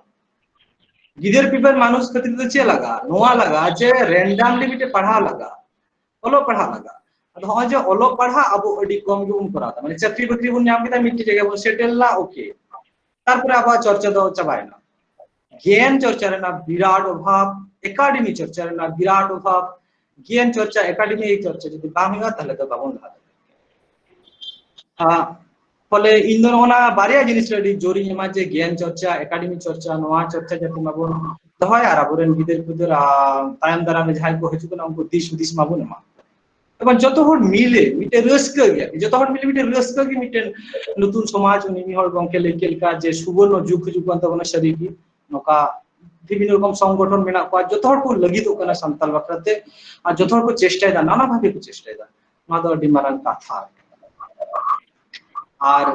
ᱜᱤᱫᱟᱹᱨ ᱯᱤᱫᱟᱹᱨ ᱢᱟᱱᱩᱥ ᱠᱷᱟᱹᱛᱤᱨ ᱛᱮ ᱪᱮᱫ ᱞᱟᱜᱟᱜᱼᱟ? ᱱᱚᱣᱟ ᱞᱟᱜᱟᱜᱼᱟ ᱡᱮ randomly ᱢᱤᱫᱴᱮᱡ ᱯᱟᱲᱦᱟᱣ ᱞᱟᱜᱟᱜᱼᱟ, ᱚᱞᱚᱜ ᱯᱟᱲᱦᱟᱜ ᱞᱟᱜᱟᱜᱼᱟ᱾ ᱟᱫᱚ ᱦᱚᱸᱜᱼᱚᱭ ᱡᱮ ᱚᱞᱚᱜ ᱯᱟᱲᱦᱟᱜ ᱟᱵᱚ ᱟᱹᱰᱤ ᱠᱚᱢ ᱜᱮᱵᱚᱱ ᱠᱚᱨᱟᱣ ᱮᱫᱟ, ᱢᱟᱱᱮ ᱪᱟᱹᱠᱨᱤ ᱵᱟᱹᱠᱨᱤ ᱵᱚᱱ ᱧᱟᱢ ᱠᱮᱫᱟ, ᱢᱤᱫᱴᱮᱡ ᱡᱟᱭᱜᱟ ᱵᱚᱱ settle ᱮᱱᱟ, okay, ᱛᱟᱨᱯᱚᱨᱮ ᱟᱵᱚᱣᱟᱜ ᱪᱚᱨᱪᱟ ᱫᱚ ᱪᱟᱵᱟᱭᱮᱱᱟ᱾ ᱜᱮᱭᱟᱱ ᱪᱚᱨᱪᱟ ᱨᱮᱱᱟᱜ ᱵᱤᱨᱟᱴ ᱚᱵᱷᱟᱵ, academy ᱪᱚᱨᱪᱟ ᱨᱮᱱᱟᱜ ᱵᱤᱨᱟᱴ ᱚᱵᱷᱟᱵ᱾ ᱜᱮᱭᱟᱱ ᱪᱚᱨᱪᱟ, academy ᱪᱚᱨᱪᱟ ᱡᱩᱫᱤ ᱵᱟᱝ ᱦᱩᱭᱩᱜᱼᱟ, ᱛᱟᱦᱞᱮ ᱫᱚ ᱵᱟᱵᱚᱱ ᱞᱟᱦᱟ ᱫᱟᱲᱮᱭᱟᱜᱼᱟ᱾ ᱟ, ᱯᱷᱚᱞᱮ ᱤᱧ ᱫᱚ ᱱᱚᱜᱼᱚ ᱱᱟ ᱵᱟᱨᱭᱟ ᱡᱤᱱᱤᱥ ᱨᱮ ᱟᱹᱰᱤ ᱡᱳᱨᱤᱧ ᱮᱢᱟ ᱡᱮ ᱜᱮᱭᱟᱱ ᱪᱚᱨᱪᱟ, academy ᱪᱚᱨᱪᱟ, ᱱᱚᱣᱟ ᱪᱚᱨᱪᱟ ᱡᱟᱛᱮ ᱢᱟᱵᱚᱱ ᱫᱚᱦᱚᱭᱟ ᱟᱨ ᱟᱵᱚᱨᱮᱱ ᱜᱤᱫᱟᱹᱨ ᱯᱤᱫᱟᱹᱨ ᱟᱨ ᱛᱟᱭᱚᱢ ᱫᱟᱨᱟᱢ ᱨᱮ ᱡᱟᱦᱟᱸᱭ ᱠᱚ ᱦᱤᱡᱩᱜ ᱠᱟᱱᱟ ᱩᱱᱠᱩ ᱫᱤᱥ ᱦᱩᱫᱤᱥ ᱢᱟᱵᱚᱱ ᱮᱢᱟ᱾ ᱮᱵᱚᱝ ᱡᱚᱛᱚ ᱦᱚᱲ ᱢᱤᱞᱮ ᱢᱤᱫᱴᱮᱱ ᱨᱟᱹᱥᱠᱟᱹ ᱜᱮ, ᱡᱚᱛᱚ ᱦᱚᱲ ᱢᱤᱞᱮ ᱢᱤᱫᱴᱮᱱ ᱨᱟᱹᱥᱠᱟᱹ ᱜᱮ ᱢᱤᱫᱴᱮᱱ ᱱᱚᱛᱩᱱ ᱥᱚᱢᱟᱡᱽ, ᱩᱱᱤ ᱢᱤᱫ ᱦᱚᱲ ᱜᱚᱝᱠᱮ ᱞᱟᱹᱭ ᱠᱮᱫ ᱞᱮᱠᱟ ᱡᱮ ᱥᱩᱵᱚᱨᱱᱚ ᱡᱩᱜᱽ ᱦᱤᱡᱩᱜ ᱠᱟᱱ ᱛᱟᱵᱚᱱᱟ ᱥᱟᱹᱨᱤ ᱜᱮ᱾ ᱱᱚᱝᱠᱟ ᱵᱤᱵᱷᱤᱱᱱᱚ ᱨᱚᱠᱚᱢ ᱥᱚᱝᱜᱚᱴᱷᱚᱱ ᱢᱮᱱᱟᱜ ᱠᱚᱣᱟ, ᱡᱚᱛᱚ ᱦᱚᱲ ᱠᱚ ᱞᱟᱹᱜᱤᱫᱚᱜ ᱠᱟᱱᱟ ᱥᱟᱱᱛᱟᱲ ᱵᱟᱠᱷᱨᱟ ᱛᱮ, ᱟᱨ ᱡᱚᱛᱚ ᱦᱚᱲ ᱠᱚ ᱪᱮᱥᱴᱟᱭᱮᱫᱟ, ᱱᱟᱱᱟ ᱵᱷᱟᱵᱮ ᱠᱚ ᱪᱮᱥᱴᱟᱭᱮᱫᱟ᱾ ᱱᱚᱣᱟ ᱫᱚ ᱟᱹᱰᱤ ᱢᱟᱨᱟᱝ ᱠᱟᱛᱷᱟ᱾ ᱟᱨ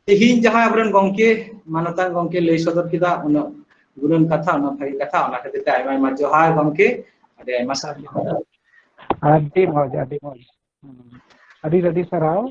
ᱛᱮᱦᱮᱧ ᱡᱟᱦᱟᱸ ᱟᱵᱚᱨᱮᱱ ᱜᱚᱝᱠᱮ, ᱢᱟᱱᱚᱛᱟᱱ ᱜᱚᱝᱠᱮ ᱞᱟᱹᱭ ᱥᱚᱫᱚᱨ ᱠᱮᱫᱟ, ᱩᱱᱟᱹᱜ ᱜᱩᱱᱟᱹᱱ ᱠᱟᱛᱷᱟ, ᱩᱱᱟᱹᱜ ᱵᱷᱟᱹᱜᱤ ᱠᱟᱛᱷᱟ, ᱚᱱᱟ ᱠᱷᱟᱹᱛᱤᱨ ᱛᱮ ᱟᱭᱢᱟ ᱟᱭᱢᱟ ᱡᱚᱦᱟᱨ ᱜᱚᱝᱠᱮ, ᱟᱹᱰᱤ ᱟᱭᱢᱟ ᱥᱟᱨᱦᱟᱣ᱾ ᱟᱹᱰᱤ ᱢᱚᱡᱽ, ᱟᱹᱰᱤ ᱢᱚᱡᱽ᱾ ᱦᱩᱸ᱾ ᱟᱹᱰᱤ ᱟᱹᱰᱤ ᱥᱟᱨᱦᱟᱣ᱾